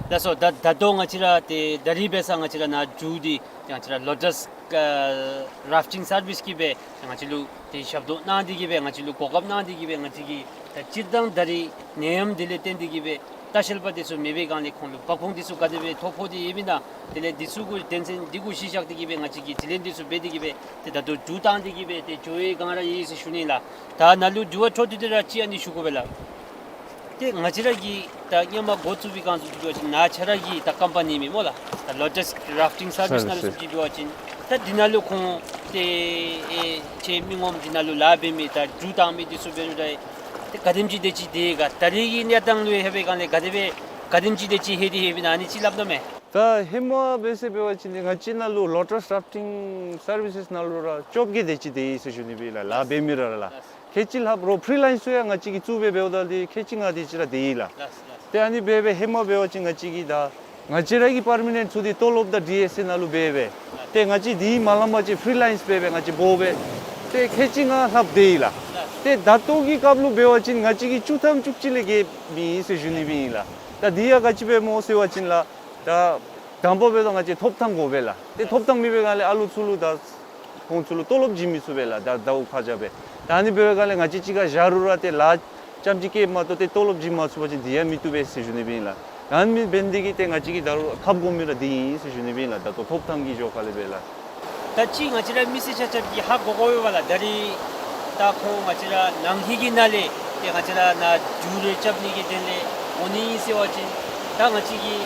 ལགས་སོ། ད་ད་ལྟོ་ང་བཅས་ར་ཏེ་ད་རིས་འབད་ས་ང་བཅས་ར་ནཱ་འབྲུག་འདི་ང་བཅས་ར་ལོ་ཊཱས་ཨ་རཱཕ་ཊིང་སར་བིསི་གིས་སྦེ་ང་བཅས་ལུ་ཏེ་ཞབས་ཏོག་གནང་སྟེ་གི་སྦེ་ང་བཅས་ལུ་གོ་སྐབས་གནང་སྟེ་གི་སྦེ་ང་བཅས་ཀྱིས་ད་སྤྱིར་བཏང་ད་རིས་ནད་ཡམས་འདི་ལས་བརྟེན་ཏེ་གི་སྦེ་ལྟ་བཤལ་པ་འདི་ཚུ་མེད་པའི་སྒང་ལས་ཁོང་ལུ་འབབ་ཁུངས་འདི་ཚུ་ག་དེ་སྦེ་ཐོ་ཕོག་སྟེ་ཡོདཔ་ཨིན་ན། དེ་ལས་འདི་ཚུ་གུ་དོན་ཚན་འདི་གུ་གཞི་བཞག་སྟེ་གི་སྦེ་ང་བཅས་ཀྱིས་དྲི་ལན་འདི་ཚུ་འབད་དེ་གི་སྦེ་ཏེ་ད་ལྟོ་འགྲུལ་བཏང་སྟེ་གི་སྦེ་ཏེ་འགྱོ་བའི་སྒང་ར་ཡོད་ཟེར་ཞུ་ནི་ལགས། ད་ནཱ་ལུ་དྲི་བ་འཕྲོ་མཐུད་དེ་ར་ཅིག་ཨ་ནི་ཞུ་དགོ་པས་ལགས། ཏེ་ང་བཅས་ར་གིས་ད་ཧེ་མ་འགོ་བཙུགས་པའི་སྒང་ཚུ་འབད་བ་ཅིན་ནཱ་ཁྱེད་ར་གི་ད་ཀམ་པ་ནི་མས་སྨོ་ལགས། ད་ལོ་ཊཱས་རཱཕ་ཊིང་སར་བིསི་ནང་ལུ་སོང་སྟེ་འབད་བ་ཅིན་ད་འདི་ནང་ལུ་ཁོང་ཏེ་ཨེ་ཁྱེད་མི་ངོམ་འདི་ནང་ལུ་ལཱ་འབད་མི་ད་འགྲུལ་བཏང་མི་འདི་ཚུ་འབད་རུང་ད་ཏེ་ག་དེམ་ཅིག་དེ་ཅིག་དེ་ག་ད་རིས་ཀྱི་གནས་སྟངས་ལུ་ལྷོད་པའི་སྒང་ལས་ག་དེ་སྦེ་ག་དེམ་ཅིག་དེ་ཅིག་ལྷོད་དེ་ལྷོདཔ་ཨིན་ན་ཨ་ནི་ཅིག་སླབ་ད་མས། ད་ཧེ་མ་འབད་ཟེར་འབད་བ་ཅིན་ང་བཅས་ནཱ་ལུ་ལོ་ཊཱས་རཱཕ་ཊིང་སར་བི་སེས་ནང་ལུ་ར་བཅོ་བརྒྱད་དེ་ཅིག་དེ་ཡོད་ཟེར་ཞུ་ནི་སྦེ་ལགས། ལཱ་འབད་མི་ར་ལགས། ཁལ་གཅིག་ལྷགཔ་རོགས་ཕི་རི་ལཱནསི་ཚུ་ཡང་ང་བཅས་ཀྱིས་བཙུགས་སྦེ་འབདཝ་ད་ལུ་ཁལ་གཅིག་ལྔ་དེ་ཅིག་ར་དེ་ཡོད་ལགས། ཏེ་ཨ་ནི་འབད་འབད་ཧེ་མ་འབད་བ་ཅིན་ང་བཅས་ཀྱིས་ད་ང་བཅས་ར་གི་པར་མ་ནེནཊ་ཚུ་འདི་ཏོ་ལོབ་དང་ཌི་ཨེསི་ཨེ་ནང་ལུ་འབད་འབད་ཏེ་ང་བཅས་འདི་མ་ལངམ་ཅིག་ཕི་རི་ལཱནསི་འབད་འབད་ང་བཅས་འབོ་འབད་ཏེ་ཁལ་གཅིག་ལྔ་ལྷགཔ་དེ་ཡོད་ལགས། ཏེ་ད་ལྟོ་གི་སྐབས་ལུ་འབད་བ་ཅིན་ང་བཅས་ཀྱིས་བཅུ་ཐམ་བཅུ་གཅིག་ལས་བརྒལ་མེད་ཟེར་ཞུ་ནི་སྦེ་ཨིན་ལགས། ད་འདི་ཡང་ག་ཅི་འབད་སྨོ་ཟེར་བ་ཅིན་ལགས། ད་དང་པ་འབད་དོ་ང་བཅས་ཐོབ་ཐང་དགོ་པས་ལགས། ཏེ་ཐོབ་ཐང་མེད་པའི་སྒང་ལས་ཨ་ལུ་ཚུ་ལུ་ད་ཁོང་ཚུ་ལུ་ཏོ་ལོབ་བྱིན་མི་ཚུགས་པས་ལགས། ད་ཟླཝ་ཁ་བརྒྱ་སྦེ། ད་ཨ་ནི་འབད་བའི་སྒང་ལས་ང་བཅས་གཅིག་ཁར་བཞག་རུང་ར་ཏེ་ལཱ་རྐྱངམ་ཅིག་བཀལཝ་མ་གཏོགས་ཏེ་ཏོ་ལོབ་བྱིན་མ་ཚུགས་པ་ཅིན་འདི་ཡང་མི་བཏུབ་པས་ཟེར་ཞུ་ནི་སྦེ་ཨིན་ལགས། ཨ་ནི་འབད་ནི་དེ་གིས་ཏེ་ང་བཅས་ཀྱིས་ད་རུང་ཁ་བསྒོར་མི་ར་འདི་ཨིན་ཟེར་ཞུ་ནི་སྦེ་ཨིན་ལགས། ད་ལྟོ་ཐོབ་ཐང་གི་ཞོར་ཁ་ལས་འབད་ལགས། ད་ཅི་ང་བཅས་ར་མི་སེར་ཆ་ཁྱབ་ཀྱིས་ཧ་གོ་དགོ་པས་ལགས། ད་རིས་ད་ཁོང་ང་བཅས་ར་ནང་འཁོད་ཀྱི་ནང་ལས་ཏེ་ང་བཅས་ར་ནཱ་འགྲུལ་རེ་རྐྱབ་ནི་གི་དོན་ལས་འོང་ནི་ཨིན་ཟེར་བ་ཅིན་ད་ང་བཅས་ཀྱིས་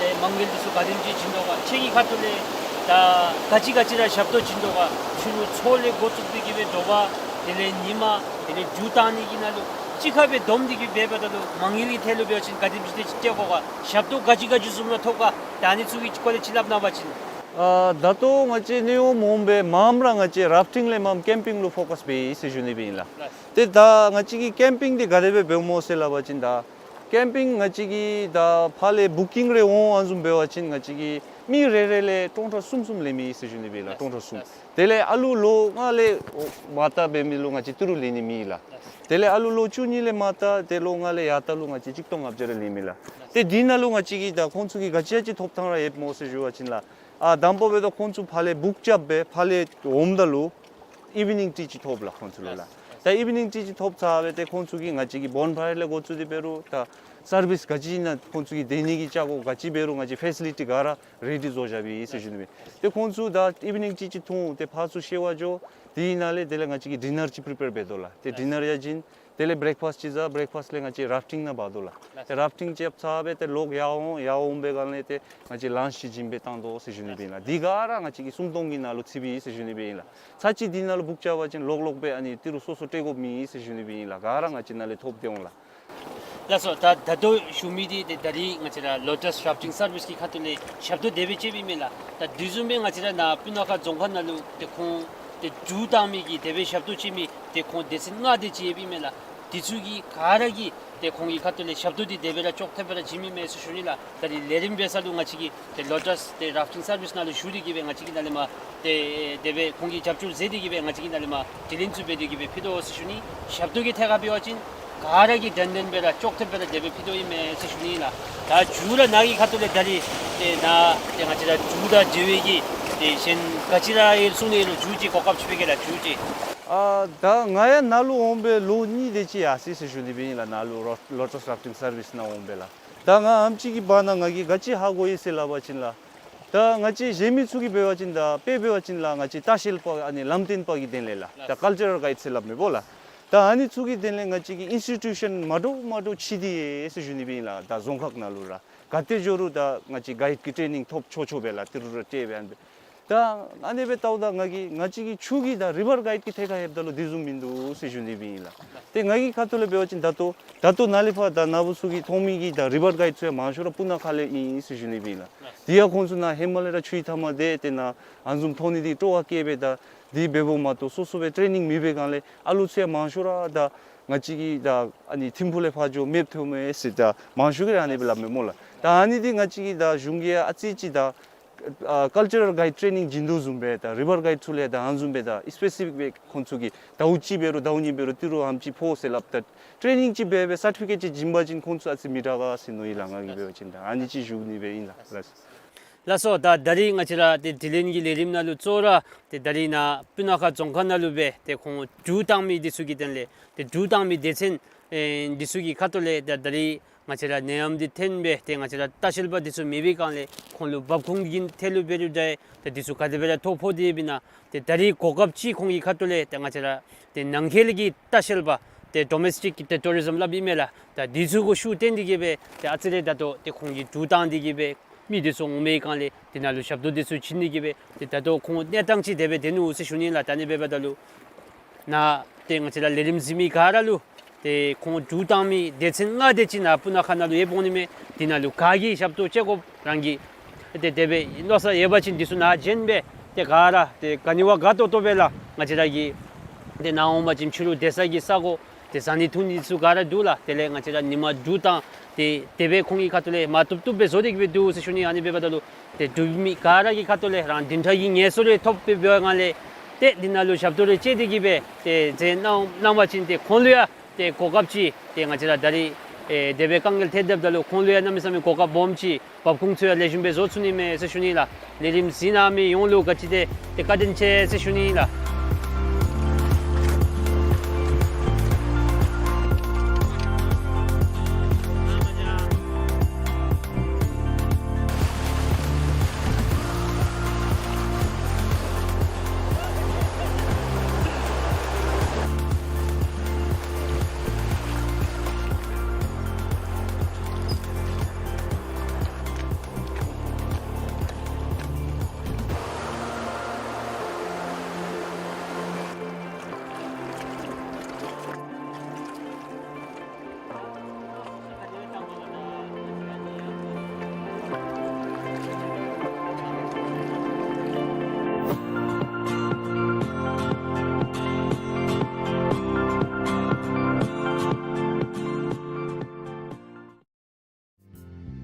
ཏེ་མ་དངུལ་འདི་ཚུ་ག་དེམ་ཅིག་བྱིན་དོ་ག། ཁྱེད་ཀྱི་ཁ་ཐུག་ལས་ད་ག་ཅི་ག་ཅི་ར་ཞབས་ཏོག་བྱིན་དོ་ག། ཕྱི་རུ་ཚོགས་ལས་འགོ་བཙུགས་ཏེ་གི་སྦེ་དྲོ་པ་དེ་ལས་ཉིན་མ་དེ་ལས་འགྲུལ་བཏང་ནི་གི་ནང་ལུ་གཅིག་ཁར་སྦེ་བསྡོམས་ཏེ་གི་སྦེ་འབདཝ་ད་ལུ་མ་དངུལ་གྱི་ཐད་ལུ་འབད་བ་ཅིན་ག་དེམ་ཅིག་དེ་ཅིག་སྤྲོད་དགོ་ག། ཞབས་ཏོག་ག་ཅི་ག་ཅི་བཟུམ་ར་ཐོབ་ག། ད་ཨ་ནི་ཚུ་གི་སྐོར་ལས་ཅིག་སླབ་གནང་བ་ཅིན། ཨ་ད་ལྟོ་ང་བཅས་ནད་ཡམས་འོང་སྦེ་མངམ་ར་ང་བཅས་རཱཕ་ཊིང་ལས་མངམ་ཀེམ་པིང་ལུ་ཕོ་ཀཱས་འབད་ཡི་ཟེར་ཞུ་ནི་སྦེ་ཨིན་ལགས། ཏེ་ད་ང་བཅས་ཀྱིས་ཀེམ་པིང་འདི་ག་དེ་སྦེ་འབདཝ་སྨོ་ཟེར་སླབ་པ་ཅིན་ད་ཀེམ་པིང་ང་བཅས་ཀྱིས་ད་ཕར་ལས་བུ་ཀིང་རེ་འོང་ཨ་བཟུམ་འབད་བ་ཅིན་ང་བཅས་ཀྱིས་མི་རེ་རེ་ལས་སྟོང་ཕྲག་གསུམ་གསུམ་ལེན་མི་ཨིན་ཟེར་ཞུ་ནི་སྦེ་ལགས། སྟོང་ཕྲག་གསུམ། དེ་ལས་ཨ་ལུ་ལོ་ལྔ་ལས་མར་ལྟ་འབད་མི་ལུ་ང་བཅས་ཏི་རུ་ལེན་ནི་མེད་ལགས། དེ་ལས་ཨ་ལུ་ལོ་བཅུ་གཉིས་ལས་མར་ལྟ་ཏེ་ལོ་ལྔ་ལས་ཡར་ལྟ་ལུ་ང་བཅས་གཅིག་སྟོང་ལྔ་བརྒྱ་རེ་ལེན་མི་ལགས། ཏེ་འདི་ནང་ལུ་ང་བཅས་ཀྱིས་ད་ཁོང་ཚུ་གི་ག་ཅི་ག་ཅི་ཐོབ་ཐང་ར་ཡོདཔ་སྨོ་ཟེར་ཞུ་བ་ཅིན་ལགས། ཨ་དང་པ་འབད་དོ་ཁོང་ཚུ་ཕར་ལས་བུཀ་རྐྱབ་སྦེ་ཕར་ལས་འོངམ་ད་ལུ་ཨི་ཝི་ནིང་ཊི་ཅིག་ཐོབ་ལགས་ཁོང་ཚུ་ལུ་ལགས། ད་ཨི་ཝི་ནིང་ཊི་ཅིག་ཐོབ་ཚར་སྦེ་ཏེ་ཁོང་ཚུ་གིས་ང་བཅས་ཀྱི་བོན་ཕ་ཡར་ལས་འགོ་བཙུགས་ཏེ་འབད་རུང་ད་སར་བིསི་ག་ཅི་ཨིན་ན་ཁོང་ཚུ་གིས་སྡོད་ནི་གི་ཅ་གོ་ག་ཅི་འབད་རུང་ང་བཅས་ཕེ་སི་ལི་ཊི་ག་ར་རེ་ཌི་བཟོ་བཞག་པའི་ཨིན་ཟེར་ཞུ་ནི་སྦེ། ཏེ་ཁོང་ཚུ་ད་ཨི་ཝི་ནིང་ཊི་ཅིག་འཐུང་ཏེ་ཕར་ཚུར་བཤལ་བར་འགྱོ། དེའི་ནང་ལས་དེ་ལས་ང་བཅས་ཀྱིས་ཌི་ནར་ཅིག་པི་རི་པེར་འབད་དོ་ལགས། ཏེ་ཌི་ནར་ཡང་བྱིན། དེ་ལས་བི་རེག་ཕཱསི་ཊི་ཅིག་བཟའ། བི་རེག་ཕཱསི་ཊི་ལས་ང་བཅས་རཱཕ་ཊིང་ནང་འབག་དོ་ལགས། ཏེ་རཱཕ་ཊིང་རྐྱབ་ཚར་སྦེ་ཏེ་ལོག་ཡར་འོང་། ཡར་འོང་པའི་སྒང་ལས་ཏེ་ང་བཅས་ལཱནཆ་ཅིག་བྱིན་སྦེ་བཏང་དོ་ཟེར་ཞུ་ནི་སྦེ་ཨིན་ལགས། འདི་ག་ར་ང་བཅས་ཀྱི་སུམ་སྟོང་གི་ནང་ལུ་ཚུད་པའི་ཨིན་ཟེར་ཞུ་ནི་སྦེ་ཨིན་ལགས། ཚར་གཅིག་འདི་ནང་ལུ་བུཀ་རྐྱབ་པ་ཅིན་ལོག་ལོག་སྦེ་ཨ་ནི་ཏི་རུ་སོ་སོ་སྤྲོད་དགོཔ་མེད་ཨིན་ཟེར་ཞུ་ནི་སྦེ་ཨིན་ལགས། ག་ར་ང་བཅས་ནང་ལས་ཐོབ་སྟེ་འོང་ལགས། ལགས་སོ། ད་ད་ལྟོ་ཞུ་མི་འདི་ཏེ་ད་རིས་ང་བཅས་ར་ལོ་ཊཱས་རཱཕ་ཊིང་སར་བིསི་གི་ཁ་ཐུག་ལས་ཞབས་ཏོག་དེ་སྦེ་སྤྱོད་པའི་མས་ལགས། ད་དེ་བཟུམ་སྦེ་ང་བཅས་ར་ནཱ་སྤུ་ན་ཁ་རྫོང་ཁག་ནང་ལུ་ཏེ་ཁོང་ ཏེ་འབྲུག་བཏང་མི་གི་དེ་སྦེ་ཞབས་ཏོག་ཅིག་མི་ཏེ་ཁོང་སྡེ་ཚན་ལྔ་དེ་ཅིག་ཡོདཔ་ཨིན་མས་ལགས། དེ་ཚུ་གི་ག་ར་གིས་ཏེ་ཁོང་གི་ཁ་ཐུག་ལས་ཞབས་ཏོག་འདི་དེ་སྦེ་ར་ཅོག་འཐདཔ་སྦེ་ར་བྱིན་མི་མས་ཟེར་ཞུ་ནི་ལགས། ད་རིས་ལས་རིམ་འབད་ས་ལུ་ང་བཅས་ཀྱིས་ཏེ་ལོ་ཊཱས་ཏེ་རཱཕ་ཊིང་སར་བིསི་ནང་ལུ་ཞུ་སྟེ་གིས་སྦེ་ང་བཅས་ཀྱིས་ནཱ་ལས་མར་ཏེ་དེ་སྦེ་ཁོང་གིས་རྒྱབ་སྐྱོར་མཛད་དེ་གིས་སྦེ་ང་བཅས་ཀྱིས་ནཱ་ལས་མར་དྲི་ལན་ཚུ་འབད་དེ་གིས་སྦེ་ཕུལ་དོ་ཟེར་ཞུ་ནི། ཞབས་ཏོག་གི་ཐད་ཁར་འབད་བ་ཅིན་ག་ར་གིས་དྲན་དྲནམ་སྦེ་ར་ཅོག་འཐདཔ་སྦེ་ར་དེ་སྦེ་ཕུལ་དོ་ཨིན་མས་ཟེར་ཞུ་ནི་ལགས། ད་མཇུག་ར་ནཱ་གི་ཁ་ཐུག་ལས་ད་རིས་ཏེ་ནཱ་ཏེ་ང་བཅས་ར་འབྲུག་དང་འབྲེལ་བའི་གི་ཏེ་གཞན་ག་ཅི་ར་ཡོད་གསུང་ནི་ལུ་མཇུག་ཅིག་གོ་སྐབས་ཅིག་འབད་གེ་ལགས། མཇུག་ཅིག། ཨ་ད་ང་ཡང་ནཱ་ལུ་འོང་སྦེ་ལོ་གཉིས་དེ་ཅིག་ཡར་སོ་ཡི་ཟེར་ཞུ་ནི་སྦེ་ཨིན་ལགས། ནཱ་ལུ་ལོ་ཊཱས་རཱཕ་ཊིང་སར་བིསི་ནང་འོང་སྦེ་ལགས། ད་ང་ཨེམ་ཅིག་གི་བར་ན་ང་གིས་ག་ཅི་ཧ་གོ་ཡི་ཟེར་སླབ་པ་ཅིན་ལགས། ད་ང་བཅས་གཞན་མི་ཚུ་གིས་འབད་བ་ཅིན་ད་དཔེ་འབད་བ་ཅིན་ལགས་ང་བཅས་ལྟ་བཤལ་པ་ཨ་ནི་ལམ་སྟོན་པ་གི་དོན་ལས་ལགས། ད་ཀལ་ཅར་རཱལ་གའིཌ་ཟེར་སླབ་མས་པོ་ལགས། ད་ཨ་ནི་ཚུ་གི་དོན་ལས་ང་བཅས་ཀྱི་ཨིན་སི་ཊིའུ་ཤཱན་མ་འདྲཝ་མ་འདྲཝ་ཕྱེ་སྟེ་ཡོད་ཟེར་ཞུ་ནི་སྦེ་ཨིན་ལགས། ད་རྫོང་ཁག་ནང་ལུ་ར་ག་ཏེ་འགྱོ་རུང་ད་ང་བཅས་གའིཌ་ཀྱི་ཊེ་ནིང་ཐོབ་ཆོག་ཆོག་སྦེ་ལགས། ཏི་རུ་ར་སྤྲོད་སྦེ་ཨ་ནི་སྦེ། ད་ཨ་ནི་སྦེ་ལྟཝ་ད་ང་གིས་ང་བཅས་ཀྱི་ཆུ་གི་ད་རི་བར་གའིཌ་ཀྱི་ཐད་ཁར་ལྷོདཔ་ད་ལུ་དེ་བཟུམ་མིན་འདུག་ཟེར་ཞུ་ནི་སྦེ་ཨིན་ལགས། ཏེ་ང་གི་ཁ་ཐུག་ལས་འབད་བ་ཅིན་ད་ལྟོ་ད་ལྟོ་ནཱ་ལས་ཕར་ད་ནཱ་བུ་ཚུ་གིས་མཐོང་མི་གི་ད་རི་བར་གའིཌ་ཚུ་ཡང་མང་ཤོས་ར་སྤུ་ན་ཁ་ལས་ཨིན་ཟེར་ཞུ་ནི་སྦེ་ཨིན་ལགས། དེ་ཡང་ཁོང་ཚུ་ནཱ་ཧེ་མ་ལས་ར་ཆུའི་མཐའ་མ་དེ་ཏེ་ནཱ་ཨ་ནི་བཟུམ་མཐོང་ནི་འདི་སྤྲོ་བ་བསྐྱེད་སྦེ་ད་དེ་འབདཝ་མ་གཏོགས་སོ་སོ་སྦེ་ཊེ་ནིང་མེད་པའི་སྒང་ལས་ཨ་ལུ་ཚུ་ཡང་མང་ཤོས་ར་ད་ང་བཅས་ཀྱི་ད་ཨ་ནི་ཐིམ་ཕུག་ལས་ཕར་འགྱོ་མེདཔ་ཐོནམ་མས་ཟེར་ད་མང་ཤོས་ཀྱིས་ར་ཨ་ནི་སྦེ་སླབ་མས་སྨོ་ལགས། ད་ཨ་ནི་འདི་ང་བཅས་ཀྱིས་ད་གཞུང་གིས་ཨ་ཙི་ཅིག་ད་ཨ་ཀལ་ཅར་རཱལ་གའིཌ་ཊེ་ནིང་བྱིན་དོ་བཟུམ་སྦེ་ད་རི་བར་གའིཌ་ཚུ་ལས་ད་ཨ་ནི་བཟུམ་སྦེ་ད་སི་པེ་སི་ཕིག་སྦེ་ཁོང་ཚུ་གིས་ཟླཝ་གཅིག་འབད་རུང་ཟླཝ་གཉིས་འབད་རུང་ཏི་རུ་ཨེམ་ཅིག་ཕོག་ཟེར་སླབ་ད་ཊེ་ནིང་ཅིག་འབད་སྦེ་སར་ཊི་ཕི་ཀེཊ་ཅིག་བྱིན་པ་ཅིན་ཁོང་ཚུ་ཨ་ཙི་མི་དྲག་ག་ཟེར་མནོ་ཡི་ལགས། ང་གིས་འབད་བ་ཅིན་ད་ཨ་ནི་ཅིག་ཞུ་ནི་སྦེ་ཨིན་ལགས། ལགས་སོ། ད་ད་རིས་ང་བཅས་ར་ཏེ་དྲི་ལན་གྱི་ལས་རིམ་ནང་ལུ་གཙོ་བོ་ར་ཏེ་ད་རིས་ནཱ་སྤུ་ན་ཁ་རྫོང་ཁག་ནང་ལུ་སྦེ་ཏེ་ཁོང་འབྲུག་བཏང་མི་འདི་ཚུ་གི་དོན་ལས་ཏེ་འབྲུག་བཏང་མི་སྡེ་ཚན་ཨེ་འདི་ཚུ་གི་ཁ་ཐུག་ལས་ད་ད་རིས་ང་བཅས་ར་ནད་ཡམས་འདི་ཐོན་སྦེ་ཏེ་ང་བཅས་ར་ལྟ་བཤལ་པ་འདི་ཚུ་མེད་པའི་སྒང་ལས་ཁོང་ལུ་འབབ་ཁུངས་ཀྱི་ཐད་ལུ་འབད་རུང་འདྲ་ཏེ་འདི་ཚུ་ག་དེ་སྦེ་ར་ཐོ་ཕོག་སྟེ་ཡོདཔ་ཨིན་ན། ཏེ་ད་རིས་གོ་སྐབས་ཅིག་ཁོང་གི་ཁ་ཐུག་ལས་ཏེ་ང་བཅས་ར་ཏེ་ནང་འཁོད་ཀྱི་ལྟ་བཤལ་པ་ཏེ་ཌོ་མེསི་ཊིག་ཏེ་ཊུ་རི་ཛིམ་སླབ་ཨིན་མས་ལགས། ད་འདི་ཚུ་གུ་ཤུགས་བཏོན་ཏེ་གིས་སྦེ་ཏེ་ཨ་ཙི་རེ་ད་ལྟོ་ཏེ་ཁོང་གིས་འབྲུག་བཏང་སྟེ་གིས་སྦེ་མི་འདི་ཚུ་འོང་མི་སྒང་ལས་འདི་ནང་ལུ་ཞབས་ཏོག་འདི་ཚུ་བྱིན་ཏེ་གིས་སྦེ་ཏེ་ད་ལྟོ་ཁོང་གནས་སྟངས་ཅིག་དེ་སྦེ་སྡོད་ནུག་ཟེར་ཞུ་ནི་ལགས། ད་ཨ་ནི་འབདཝ་ད་ལུ་ནཱ་ཏེ་ང་བཅས་ར་ལས་རིམ་གཟིགས་མི་ག་ར་ལུ་ཏེ་ཁོང་འབྲུག་བཏང་མི་སྡེ་ཚན་ལྔ་དེ་ཅིག་ནཱ་སྤུ་ན་ཁ་ནང་ལུ་ཡོདཔ་འོང་ནི་མས། འདི་ནང་ལུ་ག་གིས་ཞབས་ཏོག་སྤྱོད་དགོཔ་རང་གིས་ཏེ་དེ་སྦེ་མནོ་ས་ཡོད་པ་ཅིན་འདི་ཚུ་ནཱ་བྱོན་སྦེ་ཏེ་ག་ར་ཏེ་ག་ནི་བ་དགའ་ཏོག་ཏོ་སྦེ་ལགས། ང་བཅས་ར་གིས་ཏེ་ནཱ་འོང་པ་ཅིན་ཕྱི་རུ་སྡོད་ས་གི་ས་གོ་ཏེ་བཟའ་ནི་འཐུང་ནི་ཚུ་ག་ར་འདུག་ལགས། དེ་ལས་ང་བཅས་ར་ཉིནམ་འབྲུག་བཏང་ཏེ་དེ་སྦེ་ཁོང་གི་ཁ་ཐུག་ལས་མ་བཏུབ་བཏུབ་སྦེ་བཟོ་སྟེ་གིས་སྦེ་འདུག་ཟེར་ཞུ་ནི། ཨ་ནི་འབདཝ་ད་ལུ་ཏེ་འབྲུག་མི་ག་ར་གི་ཁ་ཐུག་ལས་རང་བདུན་ཕྲག་གི་ངལ་གསོ་རེ་ཐོབ་སྦེ་འབད་བའི་སྒང་ལས་ཏེ་འདི་ནང་ལུ་ཞབས་ཏོག་རེ་སྤྱོད་དེ་གིས་སྦེ་ཏེ་མཛད་གནང་གནང་པ་ཅིན་ཏེ་ཁོང་ལུ་ཡང་ཏེ་གོ་སྐབས་ཅིག་ཏེ་ང་བཅས་ར་ད་རིས་ཨེ་དེ་སྦེ་དཀའ་ངལ་ཐོན་སྡོདཔ་ད་ལུ་ཁོང་ལུ་ཡང་གནམ་མེད་ས་མེད་གོ་སྐབས་སྦོམ་ཅིག་འབབ་ཁུངས་ཚུ་ཡང་ལེགས་ཤོམ་སྦེ་བཟོ་ཚུགས་ནི་མས་ཟེར་ཞུ་ནི་ལགས། ལས་རིམ་གཟིགས་གནང་མི་ཡོངས་ལུ་ག་ཅི་ཏེ་ཏེ་བཀའ་དྲིན་ཆེ་ཟེར་ཞུ་ནི་ལགས།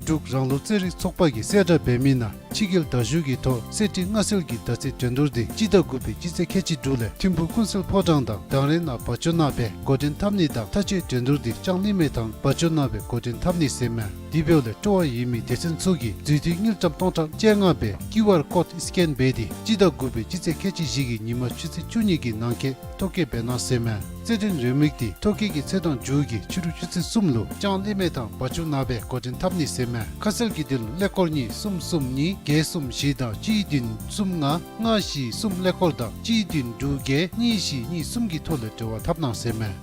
འབྲུག་རང་ལུགས་རྩེད་རིགས་ཚོགས་པ་གིས་གསལ་བསྒྲགས་འབད་མི་ནང་ཕྱི་རྒྱལ་དར་ཞུ་གི་ཐོག་གསེར་ཁྲི་མངའ་གསོལ་གྱི་མདའ་རྩེད་འགྲན་བསྡུར་འདི་སྤྱི་ཟླ་དགུ་པའི་སྤྱི་ཚེས་ཁལ་གཅིག་དྲུག་ལས་ཐིམ་ཕུག་ཀུན་གསལ་ཕོ་བྲང་དང་དང་རེ་ནང་བ་ཅོ་ནང་སྦེ་འགོ་འདྲེན་འཐབ་ནི་དང་མཐའ་དཔྱད་འགྲན་བསྡུར་འདི་ལྕང་གླིང་མལ་ཐང་བ་ཅོ་ནང་སྦེ་འགོ་འདྲེན་འཐབ་ནི་ཟེར་མས། དེ་འབདཝ་ལས་སྤྲོ་བ་ཡོད་མི་སྡེ་ཚན་ཚུ་གིས་མཛུབ་ཐེལ་དངུལ་ཀྲམ་སྟོང་ཕྲག་བཅོ་ལྔ་སྦེ་ཀིའུ་ཨར་ཀོཌ་སི་ཀེན་འབད་དེ་སྤྱི་ཟླ་དགུ་པའི་སྤྱི་ཚེས་ཁལ་གཅིག་བཞི་གི་ཉིན་མ་ཆུ་ཚོད་བཅུ་གཉིས་ཀྱི་ནང་འཁོད་ཐོ་བཀོད་འབད་གནང་ཟེར་མས། རྩེད་འགྲན་རེའུ་མིག་འདི་ཐོ་བཀོད་ཀྱི་ཚེས་དང་མཇུག་གི་ཕྱི་རུ་ཆུ་ཚོད་གསུམ་ལུ་ལྕང་གླིང་མལ་ཐང་བ་ཅོ་ནང་སྦེ་འགོ་འདྲེན་འཐབ་ནི་ཟེར་མས། ཁ་གསལ་གྱི་དོན་ལུ་ཀླད་ཀོར་གཉིས་གསུམ་གསུམ་གཉིས་བརྒྱད་གསུམ་བཞི་དང་གཅིག་བདུན་གསུམ་ལྔ་ལྔ་བཞི་གསུམ་ཀླད་ཀོར་དང་གཅིག་བདུན་དྲུག་བརྒྱད་གཉིས་བཞི་གཉིས་གསུམ་གྱི་ཐོག་ལས་འབྲེལ་བ་འཐབ་གནང་ཟེར་མས།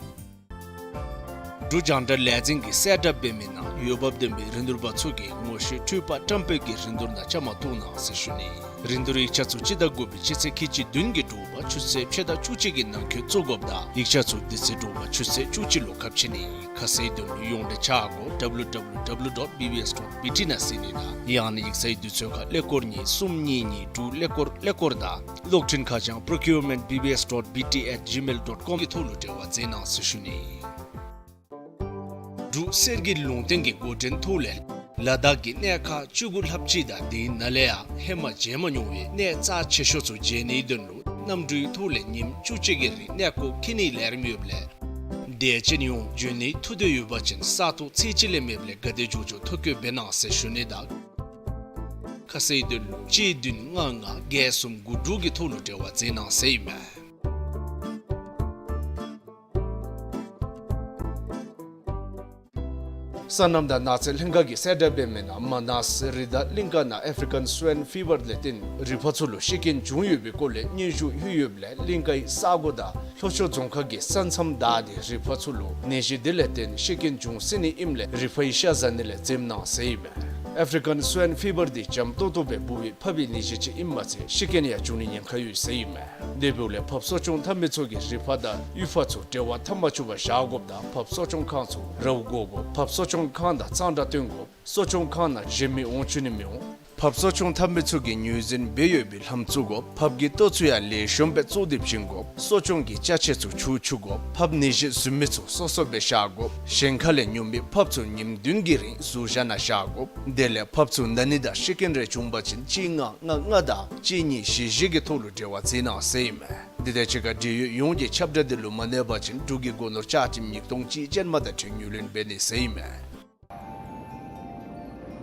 འབྲུག་རྒྱང་བསྒྲགས་ལས་འཛིན་གྱིས་གསལ་བསྒྲགས་འབད་མི་ནང་འོས་འབབ་ལྡན་པའི་རིན་བསྡུར་པ་ཚུ་གིས་ངོ་ཤེས་འཕྲུལ་པ་བཀྲམ་སྤེལ་གྱི་རིན་བསྡུར་ནང་བཅའ་མར་གཏོགས་གནང་ཟེར་ཞུ་ནི། རིན་བསྡུར་ཡིག་ཆ་ཚུ་སྤྱི་ཟླ་དགུ་པའི་སྤྱི་ཚེས་ཁལ་གཅིག་བདུན་གྱི་དྲོ་པ་ཆུ་ཚོད་ཕྱེད་དང་བཅུ་གཅིག་གི་ནང་འཁོད་བཙུགས་དགོཔ་དང་ཡིག་ཆ་ཚུ་དེ་ཚེ་དྲོ་པ་ཆུ་ཚོད་བཅུ་གཅིག་ལུ་ཁ་ཕྱེ་ནི། ཁ་གསལ་དོན་ལུ་ཡོངས་འབྲེལ་ཆ་སྒོ་W W W dot B B S dot B T ནང་གཟིགས་ནི་དང་ཡང་ན་ཡིག་ཚང་དུས་ཚོད་ཁར་ཀླད་ཀོར་གཉིས་གསུམ་གཉིས་གཉིས་དྲུག་ཀླད་ཀོར་ཀླད་ཀོར་དང་གློག་འཕྲིན་ཁ་བྱང་procurement B B S dot B T at gmail dot com གི་ཐོག་ལུ་འབྲེལ་བ་མཛད་གནང་ཟེར་ཞུ་ནི། འབྲུག་གསེར་གྱི་ལུང་བསྟན་གྱི་འགོ་འདྲེན་ཐོག་ལས་ལ་དྭགས་ཀྱི་གནས་ཁག་བཅུ་དགུ་ལྷགཔ་ཅིག་དང་དེའི་ནང་ལས་ཡང་ཧེ་མ་མཇལ་མ་མྱོང་བའི་གནས་རྩ་ཆེ་ཤོས་ཚུ་མཇལ་ནིའི་དོན་ལུ་གནམ་གྲུའི་ཐོག་ལས་ཉིནམ་བཅུ་གཅིག་གི་རིང་གནས་སྐོར་འཁྱིད་ནིའི་ལས་རིམ་ཡོདཔ་ལས་དད་ཅན་ཡོངས་འབྱོན་ནིའི་ཐུགས་འདོད་ཡོད་པ་ཅིན་ས་ཐོག་ཚད་གཅིག་ལས་མེདཔ་ལས་ག་དེ་མགྱོགས་མགྱོགས་ཐོ་བཀོད་འབད་གནང་ཟེར་ཞུ་ནི་དང་ཁ་གསལ་དོན་ལུ་གཅིག་བདུན་ལྔ་ལྔ་བརྒྱད་གསུམ་དགུ་དྲུག་གི་ཐོག་ལུ་འབྲེལ་བ་མཛད་གནང་ཟེར་ཨིན་མས། སོ་ནམ་དང་ནགས་ཚལ་ལྷན་ཁག་གིས་གསལ་བསྒྲགས་འབད་མི་ནང་མ་ནཱས་རི་དྭགས་གླིང་ག་ནང་African Swine Fever ལས་བརྟེན་རི་ཕག་ཚུ་ལུ་ཤི་རྐྱེན་བྱུང་ཡོད་པའི་སྐོར་ལས་སྙན་ཞུ་ཡོད་ཡོདཔ་ལས་གླིང་གའི་ས་གོ་དང་ལྷོ་ཕྱོགས་རྫོང་ཁག་གི་ས་མཚམས་བདའ་སྟེ་རི་ཕག་ཚུ་ལུ་ནད་གཞི་དེ་ལས་བརྟེན་ཤི་རྐྱེན་བྱུང་སྲིད་ནི་ཨིནམ་ལས་རི་ཕག་གི་ཤ་ཟ་ནི་ལས་འཛེམ་གནང་ཟེར་ཨིན་མས། African Swine Fever འདི་འཇམ་ཏོག་ཏོ་སྦེ་འབུ་བའི་ཕགཔ་གི་ནད་གཞི་ཅིག་ཨིནམ་མ་ཚད་ཤི་རྐྱེན་ཡང་བྱུང་ནི་ཉེན་ཁ་ཡོད་ཟེར་ཨིན་མས། དེ་འབདཝ་ལས་ཕགཔ་གསོ་སྐྱོང་འཐབ་མི་ཚུ་གིས་རི་ཕག་དང་གཡུས་ཕག་ཚུ་འབྲེལ་བ་འཐབ་མ་བཅུག་པར་བཞག་དགོཔ་དང་ཕགཔ་གསོ་སྐྱོང་ཁང་ཚུ་རཝ་བཀོ་དགོཔ། ཕགཔ་གསོ་སྐྱོང་ཁང་དང་གཙང་སྦྲ་བསྟེན་དགོཔ། གསོ་སྐྱོང་ཁང་ནང་གཞན་མི་འོང་བཅུག་ནི་མི་འོང་། ཕགཔ་གསོ་སྐྱོང་འཐབ་མི་ཚུ་གིས་ངོས་འཛིན་འབད་ཡོད་པའི་ལྷམ་བཙུགས་དགོཔ། ཕགཔ་གི་ལྟོ་ཚུ་ཡང་ལེགས་ཤོམ་སྦེ་བཙོ་སྟེ་བྱིན་དགོཔ། གསོ་སྐྱོང་གི་ཅ་ཆས་ཚུ་འཁྱུ་བཅུག་དགོཔ། ཕགཔ་ནད་གཞི་བཟོད་མི་ཚུ་སོ་སོ་སྦེ་བཞག་དགོཔ། གཞན་ཁ་ལས་ཉོ་མི་ཕགཔ་ཚུ་ཉིནམ་བདུན་གྱི་རིང་ཟུར་བཞག་ནང་བཞག་དགོཔ། དེ་ལས་ཕགཔ་ཚུ་ན་ནི་དང་ཤི་རྐྱེན་རེ་བྱུང་པ་ཅིན་གཅིག་ལྔ་ལྔ་ལྔ་དང་གཅིག་གཉིས་བཞི་བཞི་གི་ཐོག་ལུ་འབྲེལ་བ་མཛད་གནང་ཟེར་ཨིན་མས། འདི་དང་གཅིག་ཁར་འབྲེལ་ཡོད་ཡོངས་ཀྱིས་ཁྱབ་བསྒྲགས་འདི་ལུ་མ་གནས་པ་ཅིན་འབྲུག་གི་སྒོ་ནོར་ཆ་ཁྱབ་ཉིས་སྟོང་གཅིག་ཅན་མ་དང་འཁྲིལ་ངོས་ལེན་འབད་ནི་ཟེར་ཨིན་མས།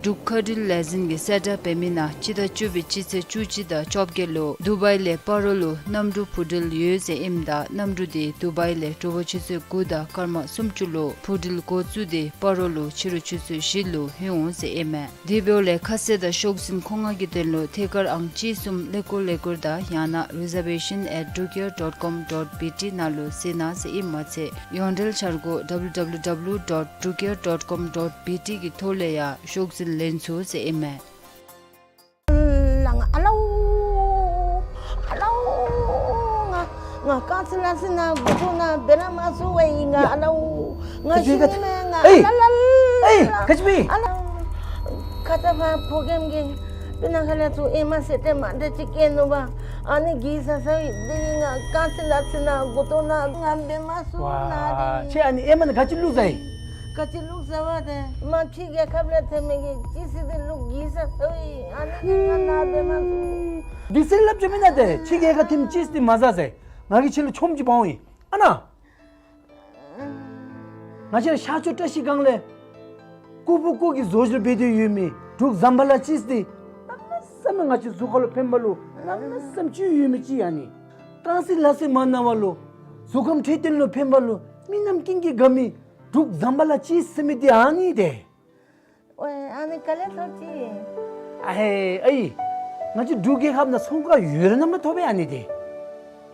འབྲུག་མཁའ་འགྲུལ་ལས་འཛིན་གྱིས་གསལ་བསྒྲགས་འབད་མི་ནང་སྤྱི་ཟླ་བཅུ་པའི་སྤྱི་ཚེས་བཅུ་གཅིག་དང་བཅོ་བརྒྱད་ལུ་དུ་བའི་ལས་སྤ་རོ་ལུ་གནམ་གྲུ་འཕུར་འགྲུལ་ཡོད་ཟེར་ཨིནམ་ད་གནམ་གྲུ་དེ་དུ་བའི་ལས་དྲོ་པ་ཆུ་ཚོད་དགུ་དང་སྐར་མ་སུམ་ཅུ་ལུ་འཕུར་འགྲུལ་འགོ་བཙུགས་ཏེ་སྤ་རོ་ལུ་ཕྱི་རུ་ཆུ་ཚོད་བཞི་ལུ་ལྷོད་འོང་ཟེར་ཨིན་མས། དེ་འབདཝ་ལས་ཁ་གསལ་དང་ཤོག་འཛིན་མཁོ་མངགས་ཀྱི་དོན་ལུ་ཐད་ཀར་ཨང་གཅིག་གསུམ་ཀླད་ཀོར་ཀླད་ཀོར་དང་ཡང་ན་reservation at drukair dot com dot B T ནང་ལུ་གཟིགས་གནང་ཟེར་ཨིན་མ་ཚད་ཡོངས་འབྲེལ་འཆར་སྒོ་W W W dot drukair dot com dot B T གི་ཐོག་ལས་ཡང་ཤོག་འཛིན་ལེན་ཚུགས་ཟེར་ཨིན་མས། ལ་ང་ཨ་ལའུ་ཨ་ལའུ། ང་ང་རྐང་རྩེད་ལག་རྩེད་ནང་མགུ་ཏོ་ནང་འབད་ར་མ་ཚུགས་པས་ཨིན། ང་ཡ། ཨ་ལའུ། ང་ག་ཅི་ཤི་ག་ནི་མས། ང་ཨེ་ཨ་ལ་ལ་ཨེ་ལ། ག་ཅི་མས། ཨ་ལའུ། ཁ་ཙ་བ་ཕོ་རྒནམ་གིས་སྤུ་ན་ཁ་ལས་ཚུར་ཨེ་མ་ཟེར་ཏེ་མ་འདྲཝ་ཅིག་བཀལ་ནུག་པ། ཨ་ནི་གིས་ཟ་ཟཝ་ཨིན། དེ་ནི་ང་རྐང་རྩེད་ལག་རྩེད་ནང་མགུ་ཏོ་ནང་ང་འབད་མ་ཚུགས། ཝ། ན་དེ་ཁྱོད་ཨ་ནི་ཨེ་མ་ནི་ག་ཅི་བླུགས་ཟ་ཡི། ག་ཅི་བླུགས་ཟ་བ་དེ་མ་ཕྱི་རྒྱལ་ཁབ་ལས་ཐོན་མི་གི་ཅི་སི་དེ་བླུགས་གིས་ཟ་ཟཝ་ཨིན། ཨ་ནི་གིས་ང་ན་འབད་མ་ཚུགས། འདི་ཟེར་སླབ་བཅུག་མེན་ན་དེ། ཕྱི་རྒྱལ་ཁབ་ཐོན་ཅི་སི་དེ་མ་ཟ་ཟེར། ང་གིས་ཁྱོད་ལུ་ཆོམ་ཅིག་འབག་འོང་ཡི། ཨ་ན། ང་བཅས་ར་ཤར་ཕྱོགས་བཀྲ་ཤིས་སྒང་ལས་ཀུ་བུ་ཀུ་གི་བཟོ་བཞག་འབད་དེ་ཡོད་མི་འབྲུག་ཛམ་བྷ་ལ་ཅི་སི་དེ་གནམ་མེད་ས་མེད་ང་བཅས་གཟུགས་ཁར་ལུ་ཕན་པ་ལུ་གནམ་མེད་ས་མེད་ཅིག་ཡོད་མི་ཅིག་ཨ་ནི། རྐང་རྩེད་ལག་རྩེད་མ་གནང་བ་ལུ་གཟུགས་ཁམས་འཕྲོད་བསྟེན་ལུ་ཕན་པ་ལུ་མི་རྣམས་ཀུན་གྱིས་དགའ་མི་འབྲུག་ཛམ་བྷ་ལ་ཅི་སི་ཟེར་མི་དེ་ཨ་ནི་དེ། ཝའེ་ཨ་ནི་ག་ལས་ཐོབ་ཅི། ཨ་ཧེ་ཨའི། ང་བཅས་འབྲུག་རྒྱལ་ཁབ་ནང་ཚོང་ཁང་ཡོད་རུང་ནམ་ལུ་ཐོབ་པས་ཨ་ནི་དེ།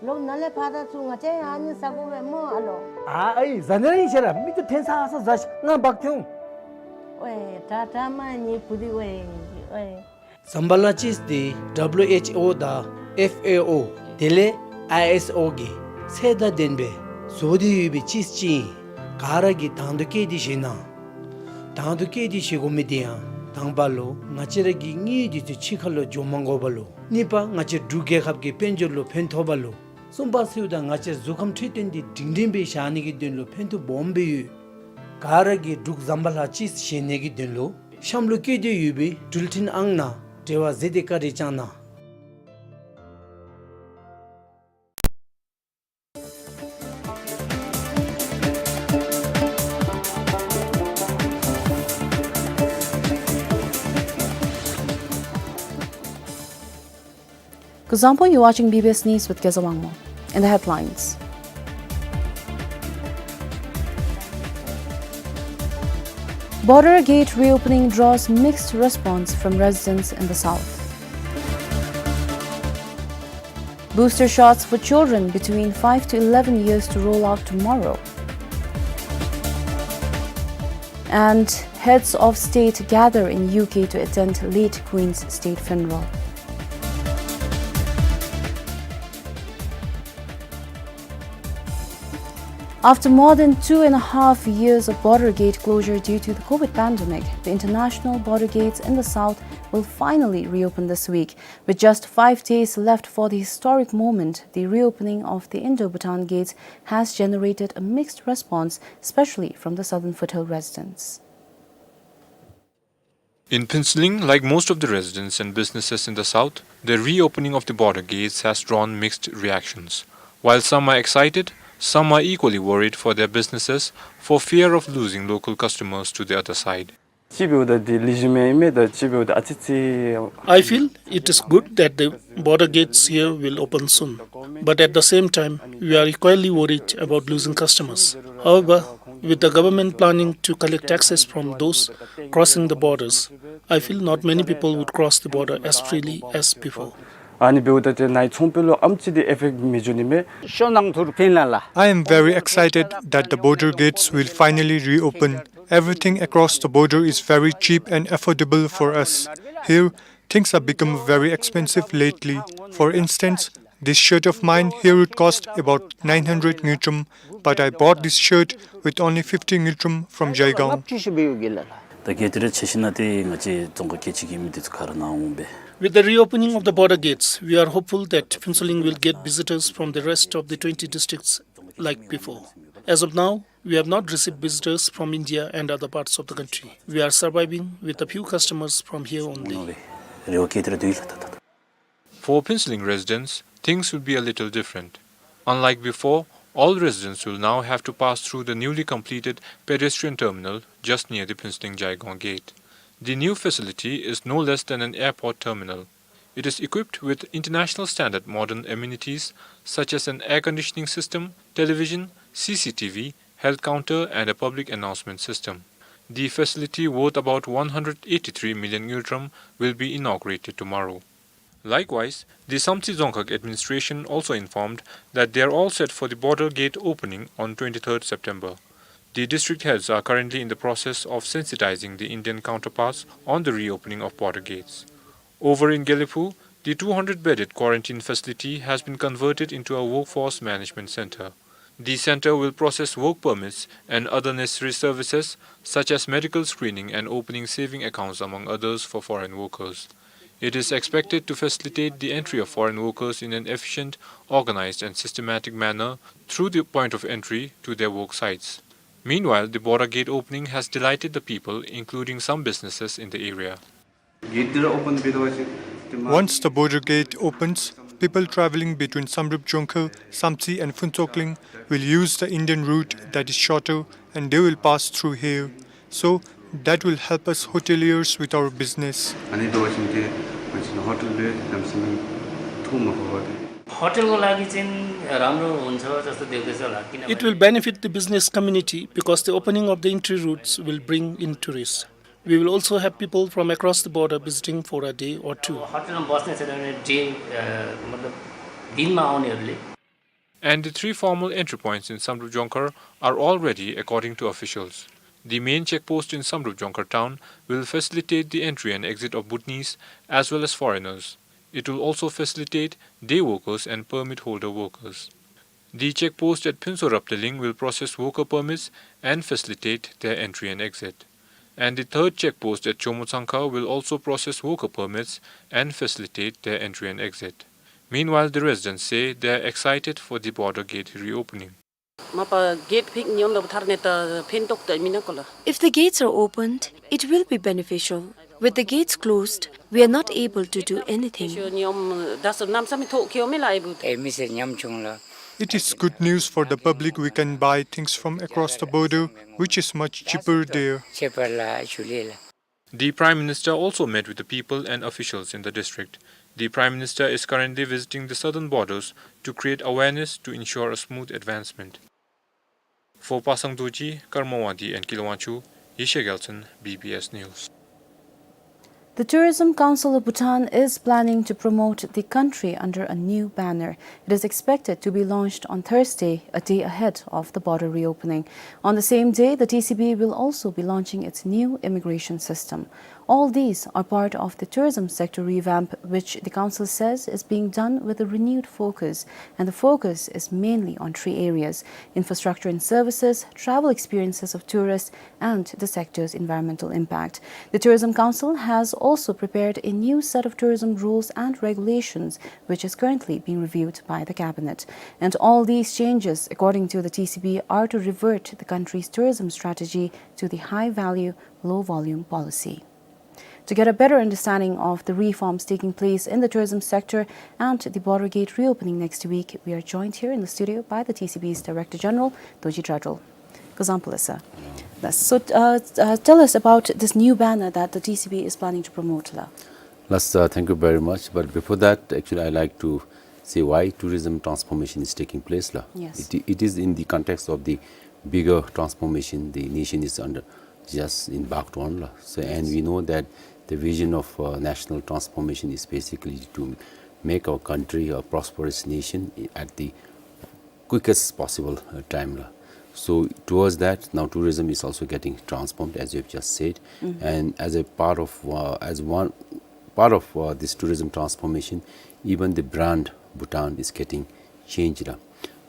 ལོག་ནཱ་ལས་ཕར་ད་ཚུར་ང་བཅས་ཡང་ཨ་ནི་ཟ་དགོ་པས་སྨོ་ཨ་ལོ། ཨ་ཨའི་ཟ་ནི་ར་ཨིན་ཤེས་ར་མིག་ཏོ་འཐོན་ས་ཨ་ས་ཟ་ཤིག། ང་འབག་འཐོན་འོང་། ཝའེ་དྲག་དྲག་མ་ནི་བུ་དེ་ཝའེ་ཝའེ། ཛམ་བྷ་ལ་ཅི་སི་དེ་ཌབ་ལུ་ཨེཆ་ཨོ་དང་ཨེཕ་ཨེ་ཨོ་དེ་ལས་ཨའི་ཨེསི་ཨོ་གི་ཚད་དང་ལྡན་པའི་བཟོ་སྟེ་ཡོད་པའི་ཅི་སི་ཅིག་ཨིན། ག་ར་གིས་དང་དུ་བཀལ་ཏེ་བཞེས་གནང་། དང་དུ་བཀལ་ཏེ་བཞེས་དགོ་མི་དེ་ཡང་དང་པ་ལུ་ང་བཅས་ར་གི་དངུལ་དེ་ཚུ་ཕྱི་ཁར་ལུ་འགྱོ་མ་དགོ་པ་ལུ། གཉིས་པ་ང་བཅས་འབྲུག་རྒྱལ་ཁབ་ཀྱི་དཔལ་འབྱོར་ལུ་ཕན་ཐོགས་པ་ལུ། གསུམ་པ་ཚུ་དང་ང་བཅས་གཟུགས་ཁམས་འཕྲོད་བསྟེན་དེ་སྒྲིང་སྒྲིང་སྦེ་བཞག་ནི་གི་དོན་ལུ་ཕན་ཐོགས་སྦོམ་སྦེ་ཡོད། ག་ར་གིས་འབྲུག་ཛམ་བྷ་ལ་ཅི་སི་བཞེས་ནི་གི་དོན་ལུ་གཤམ་ལུ་བཀོད་དེ་ཡོད་པའི་འགྲུལ་འཕྲིན་ཨང་ནང་འབྲེལ་བ་མཛད་དེ་བཀའ་དྲིན་བསྐྱང་གནང་། Kuzuzangpo, you're watching B B S News with Keza Wangmo. In the headlines, border gate reopening draws mixed response from residents in the south. Booster shots for children between five to eleven years to roll out tomorrow. And heads of state gather in U K to attend late Queen's state funeral. After more than two and a half years of border gate closure due to the COVID pandemic, the international border gates in the south will finally reopen this week. With just five days left for the historic moment, the reopening of the Indo-Bhutan gates has generated a mixed response, especially from the southern foothill residents. In Phuentsholing, like most of the residents and businesses in the south, the reopening of the border gates has drawn mixed reactions. While some are excited, some are equally worried for their businesses for fear of losing local customers to the other side. ཅིག་འབདཝ་ད་འདི་ལེགས་ཤོམ་ཨིན་མས། ད་ཅིག་འབདཝ་ད་ཨ་ཙི་ཅིག I feel it is good that the border gates here will open soon, but at the same time, we are equally worried about losing customers. However, with the government planning to collect taxes from those crossing the borders, I feel not many people would cross the border as freely as before. ཨ་ནི་འབདཝ་ད་ཏེ་ནཱ་ཚོང་པ་ལུ་ཨམ་ཅིག་འདི་ཨི་ཕེཀཊ་མི་འགྱོ་ནི་མས། ཤོ་ནང་ཐུར་ཕིན་ལ་ལ། I am very excited that the border gates will finally reopen. Everything across the border is very cheap and affordable for us. Here, things have become very expensive lately. For instance, this shirt of mine here would cost about nine hundred ngultrum, but I bought this shirt with only fifty ngultrum from Jaigaon. ད་གེཊ་དེ་ར་ཕྱེ་ཞིནམ་ལས་ཏེ་ང་བཅས་རྫོང་ཁག་ཁལ་གཅིག་གི་མི་འདི་ཚུ་ག་ར་ནཱ་འོང་པས། With the reopening of the border gates, we are hopeful that Phuentsholing will get visitors from the rest of the twenty districts like before. As of now, we have not received visitors from India and other parts of the country. We are surviving with a few customers from here only. རེ་བ་གེཊ་དེ་ར་དུས་ལ་ད་ད། For Phuentsholing residents, things will be a little different. Unlike before, all residents will now have to pass through the newly completed pedestrian terminal just near the Phuentsholing Jaigaon gate. The new facility is no less than an airport terminal. It is equipped with international standard modern amenities such as an air conditioning system, television, C C T V, health counter and a public announcement system. The facility, worth about one hundred eighty-three million ngultrum, will be inaugurated tomorrow. Likewise, the Samtse Dzongkhag administration also informed that they are all set for the border gate opening on twenty-third September. The district heads are currently in the process of sensitizing the Indian counterparts on the reopening of border gates. Over in Gelephu, the two hundred bedded quarantine facility has been converted into a workforce management center. The center will process work permits and other necessary services such as medical screening and opening saving accounts, among others, for foreign workers. It is expected to facilitate the entry of foreign workers in an efficient, organized and systematic manner through the point of entry to their work sites. Meanwhile, the border gate opening has delighted the people, including some businesses in the area. Once the border gate opens, people traveling between Samdrup Jongkhar, Samtse and Phuentsholing will use the Indian route that is shorter and they will pass through here. So that will help us hoteliers with our business. ཨ་ནི་འབད་བ་ཅིན་ཏེ་ང་བཅས་ནཱ་ཧོ་ཊེལ་འབད་ནམ་ཟེར་མི་ཐོགས་མ་དགོ་པར་ཏེ། होटलको लागि चाहिँ राम्रो हुन्छ जस्तो देख्दैछ होला, किनभने It will benefit the business community because the opening of the entry routes will bring in tourists. We will also have people from across the border visiting for a day or two. होटलमा बस्ने छैन भने डे, अ, मतलब दिनमा आउनेहरूले। And the three formal entry points in Samdrup Jongkhar are all ready, according to officials. The main check post in Samdrup Jongkhar town will facilitate the entry and exit of Bhutanese as well as foreigners. It will also facilitate day workers and permit holder workers. The check post at Phuentsho Raptaling will process worker permits and facilitate their entry and exit. And the third check post at Chomo Tsangkha will also process worker permits and facilitate their entry and exit. Meanwhile, the residents say they are excited for the border gate reopening. མ་པ་གེཊ་ཕིག་ཉོམ་ལ་ཐར་ནི་ད་ཕན་ཐོགས་ད་མེན་ན་གོ་ལགས། If the gates are opened, it will be beneficial. With the gates closed, we are not able to do anything. ཉོམ་ད་སོ་ནམ་ས་མི་ཐོགས་ཁེའོ་མེ་ལ་ཨེ་བུ། ཨེ་མི་སེར་ཉམ་ཆུང་ལགས། It is good news for the public. We can buy things from across the border, which is much cheaper there. ཁྱད་པར་ལ་ཞུ་ལེ་ལགས། The Prime Minister also met with the people and officials in the district. The Prime Minister is currently visiting the southern borders to create awareness to ensure a smooth advancement. For Pasang Dorji, Karma Wangdi and Kilawangchu, Yeshe Gyaltsen, B B S News. The Tourism Council of Bhutan is planning to promote the country under a new banner. It is expected to be launched on Thursday, a day ahead of the border reopening. On the same day, the T C B will also be launching its new immigration system. All these are part of the tourism sector revamp, which the council says is being done with a renewed focus, and the focus is mainly on three areas: infrastructure and services, travel experiences of tourists, and the sector's environmental impact. The Tourism Council has also prepared a new set of tourism rules and regulations, which is currently being reviewed by the cabinet. And all these changes, according to the T C B, are to revert the country's tourism strategy to the high value, low volume policy. To get a better understanding of the reforms taking place in the tourism sector and the border gate reopening next week, we are joined here in the studio by the T C B's Director General, Dorji Dradral. Kuzuzangpo lalu, sir. Yes. So, uh, uh, tell us about this new banner that the T C B is planning to promote, la. Yes, uh, thank you very much. But before that, actually, I like to say why tourism transformation is taking place, la. Yes. It, it is in the context of the bigger transformation the nation is under, just embarked on, la. So, and, yes, we know that the vision of, uh, national transformation is basically to make our country a prosperous nation at the quickest possible, uh, time, la. So towards that, now tourism is also getting transformed, as you have just said. Mm-hmm. And as a part of, uh, as one part of, uh, this tourism transformation, even the brand Bhutan is getting changed, la.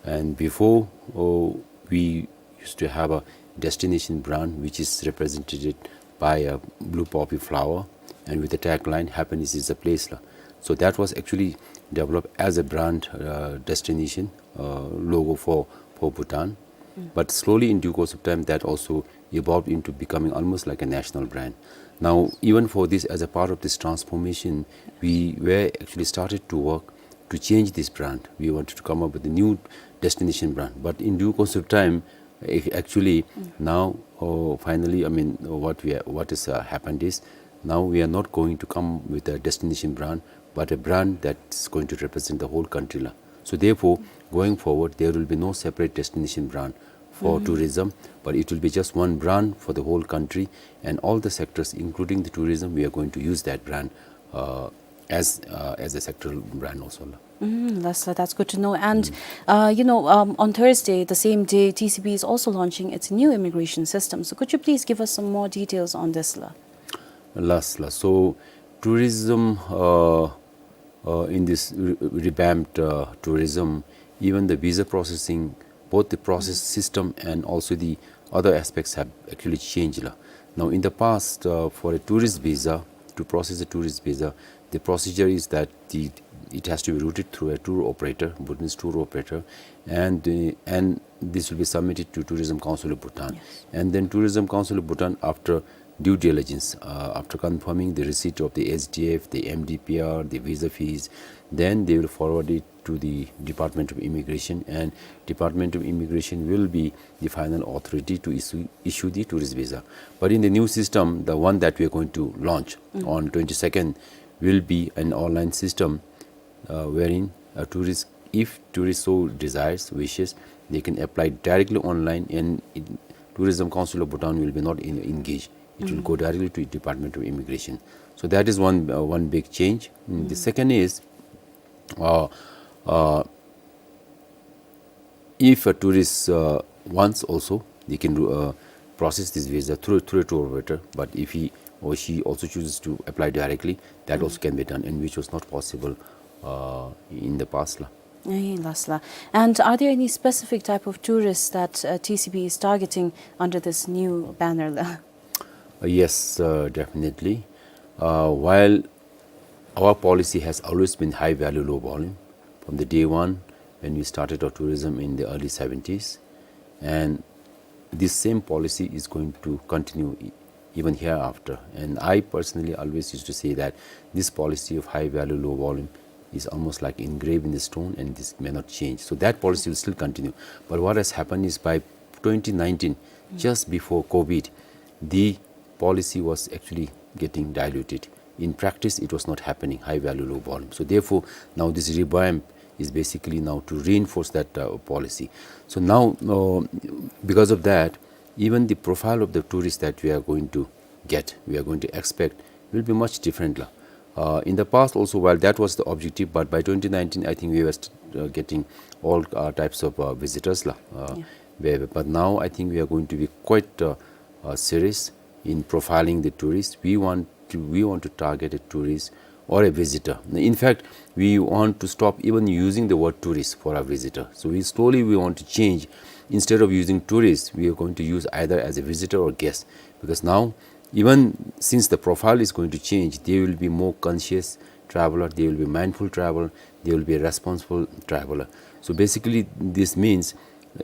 And before, oh, we used to have a destination brand which is represented by a blue poppy flower and with the tagline, "Happiness is a place," la. So that was actually developed as a brand, uh, destination, uh, logo for, for Bhutan. Mm. But slowly, in due course of time, that also evolved into becoming almost like a national brand. Now, even for this, as a part of this transformation, we were actually started to work to change this brand. We wanted to come up with a new destination brand. But in due course of time, ac-, actually, mm, now, oh, finally, I mean, what we are, what is, uh, happened is, now we are not going to come with a destination brand, but a brand that's going to represent the whole country, la. So therefore, going forward, there will be no separate destination brand for, mm-hmm, tourism, but it will be just one brand for the whole country and all the sectors, including the tourism. We are going to use that brand, uh, as, uh, as a sectoral brand also, la. Mm, that's, that's good to know. And, mm, uh, you know, um, on Thursday, the same day, T C B is also launching its new immigration system. So could you please give us some more details on this, la? Yes, la. So tourism, uh, uh, in this re-, revamped, uh, tourism, even the visa processing, both the process, mm, system and also the other aspects have actually changed, la. Now, in the past, uh, for a tourist visa, to process a tourist visa, the procedure is that the, it has to be routed through a tour operator, Bhutanese tour operator, and, uh, and this will be submitted to Tourism Council of Bhutan. Yes. And then Tourism Council of Bhutan, after due diligence, uh, after confirming the receipt of the S D F, the M D P R, the visa fees, then they will forward it to the Department of Immigration, and Department of Immigration will be the final authority to issue, issue the tourist visa. But in the new system, the one that we are going to launch, mm, on twenty-second will be an online system, uh, wherein a tourist, if tourist so desires, wishes, they can apply directly online, and it, Tourism Council of Bhutan will be not in, engaged. It will, mm, go directly to Department of Immigration. So that is one, uh, one big change. Mm, the, mm, second is, uh, uh, if a tourist, uh, wants also, they can do, uh, process this visa through, through a tour operator. But if he or she also chooses to apply directly, that, mm, also can be done, and which was not possible, uh, in the past, la. Eh, yes, la. And are there any specific type of tourists that, uh, T C B is targeting under this new banner, la? Uh, yes, uh, definitely. Uh, while our policy has always been high value, low volume, from the day one when we started our tourism in the early seventies, and this same policy is going to continue e-, even hereafter. And I personally always used to say that this policy of high value, low volume is almost like engraved in the stone, and this may not change. So that policy will still continue. But what has happened is, by twenty nineteen, mm, just before COVID, the policy was actually getting diluted. In practice, it was not happening, high value, low volume. So therefore, now this revamp is basically now to reinforce that, uh, policy. So now, uh, because of that, even the profile of the tourists that we are going to get, we are going to expect will be much different la. Uh, in the past also, while that was the objective, but by twenty nineteen, I think we were st-, uh, getting all, uh, types of, uh, visitors la. Uh, Yeah. where, but now I think we are going to be quite, uh, uh, serious in profiling the tourists. We want to, we want to target a tourist or a visitor. In fact, we want to stop even using the word tourist for a visitor. So we slowly we want to change. Instead of using tourist, we are going to use either as a visitor or guest. Because now, even since the profile is going to change, they will be more conscious traveler, they will be mindful traveler, they will be a responsible traveler. So basically, this means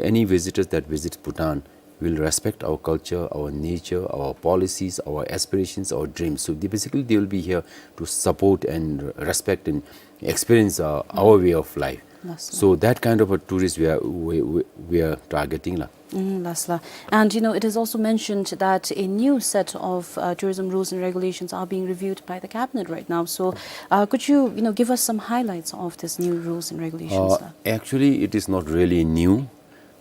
any visitors that visit Bhutan will respect our culture, our nature, our policies, our aspirations, our dreams. So they basically, they will be here to support and respect and experience, uh, our way of life. Last So that kind of a tourist we are, we, we, we are targeting la. Mm, last la. And, you know, it is also mentioned that a new set of, uh, tourism rules and regulations are being reviewed by the cabinet right now. So, uh, could you, you know, give us some highlights of these new rules and regulations, Uh, sir? Actually, it is not really new.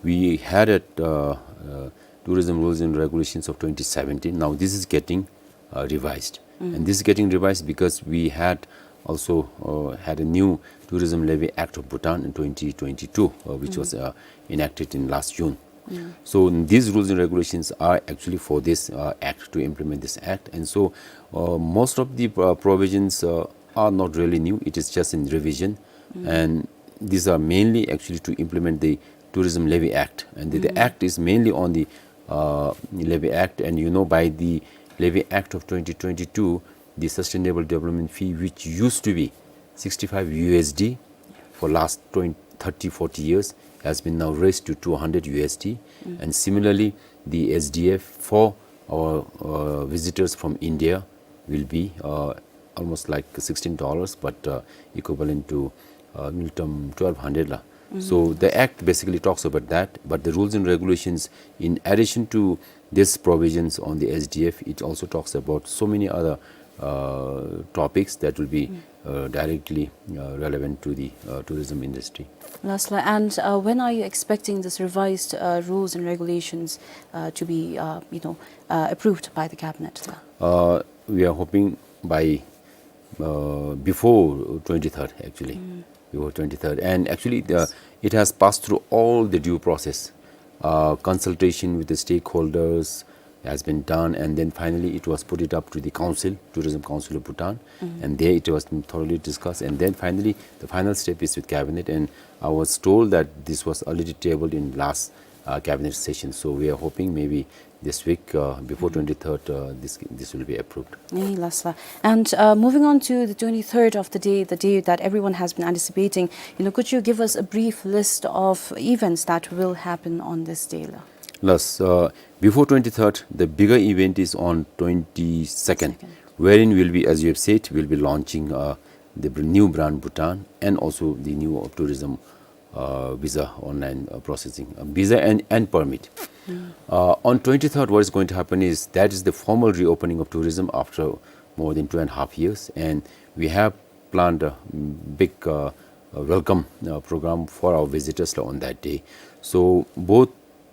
We had a, uh, uh, tourism rules and regulations of twenty seventeen. Now this is getting, uh, revised. Mm. And this is getting revised because we had also, uh, had a new Tourism Levy Act of Bhutan in twenty twenty-two, uh, which Mm. was, uh, enacted in last June. Mm. So these rules and regulations are actually for this, uh, act, to implement this act. And so, uh, most of the, uh, provisions, uh, are not really new. It is just in revision. Mm. And these are mainly actually to implement the Tourism Levy Act. And the, the Mm. act is mainly on the, uh, Levy Act. And you know, by the Levy Act of twenty twenty-two, the sustainable development fee, which used to be sixty-five U S D for last twenty, thirty, forty years, has been now raised to two hundred U S D. Mm. And similarly, the S D F for our, uh, visitors from India will be, uh, almost like sixteen dollars, but, uh, equivalent to, uh, Ngultrum twelve hundred la. So the act basically talks about that, but the rules and regulations, in addition to these provisions on the S D F, it also talks about so many other, uh, topics that will be, uh, directly, uh, relevant to the, uh, tourism industry. Last la, and, uh, when are you expecting this revised, uh, rules and regulations, uh, to be, uh, you know, uh, approved by the cabinet? Uh, we are hoping by, uh, before twenty-third, actually. Mm. Before twenty-third. And actually, the, Yes. it has passed through all the due process. Uh, consultation with the stakeholders has been done, and then finally it was put it up to the council, Tourism Council of Bhutan, Mm. and there it was thoroughly discussed. And then finally, the final step is with cabinet. And I was told that this was already tabled in last, uh, cabinet session. So we are hoping maybe this week, uh, before Mm. twenty-third, uh, this, this will be approved. Yes, last la. And, uh, moving on to the twenty-third of the day, the day that everyone has been anticipating, you know, could you give us a brief list of events that will happen on this day la? Yes, uh, before twenty-third, the bigger event is on twenty-second, Second. wherein we'll be, as you have said, we'll be launching, uh, the br-, new brand Bhutan and also the new tourism, uh, visa online, uh, processing, uh, visa and, and permit. Mm. Uh, on twenty-third, what is going to happen is that is the formal reopening of tourism after more than two and a half years, and we have planned a big, uh, uh, welcome, uh, program for our visitors on that day. So both,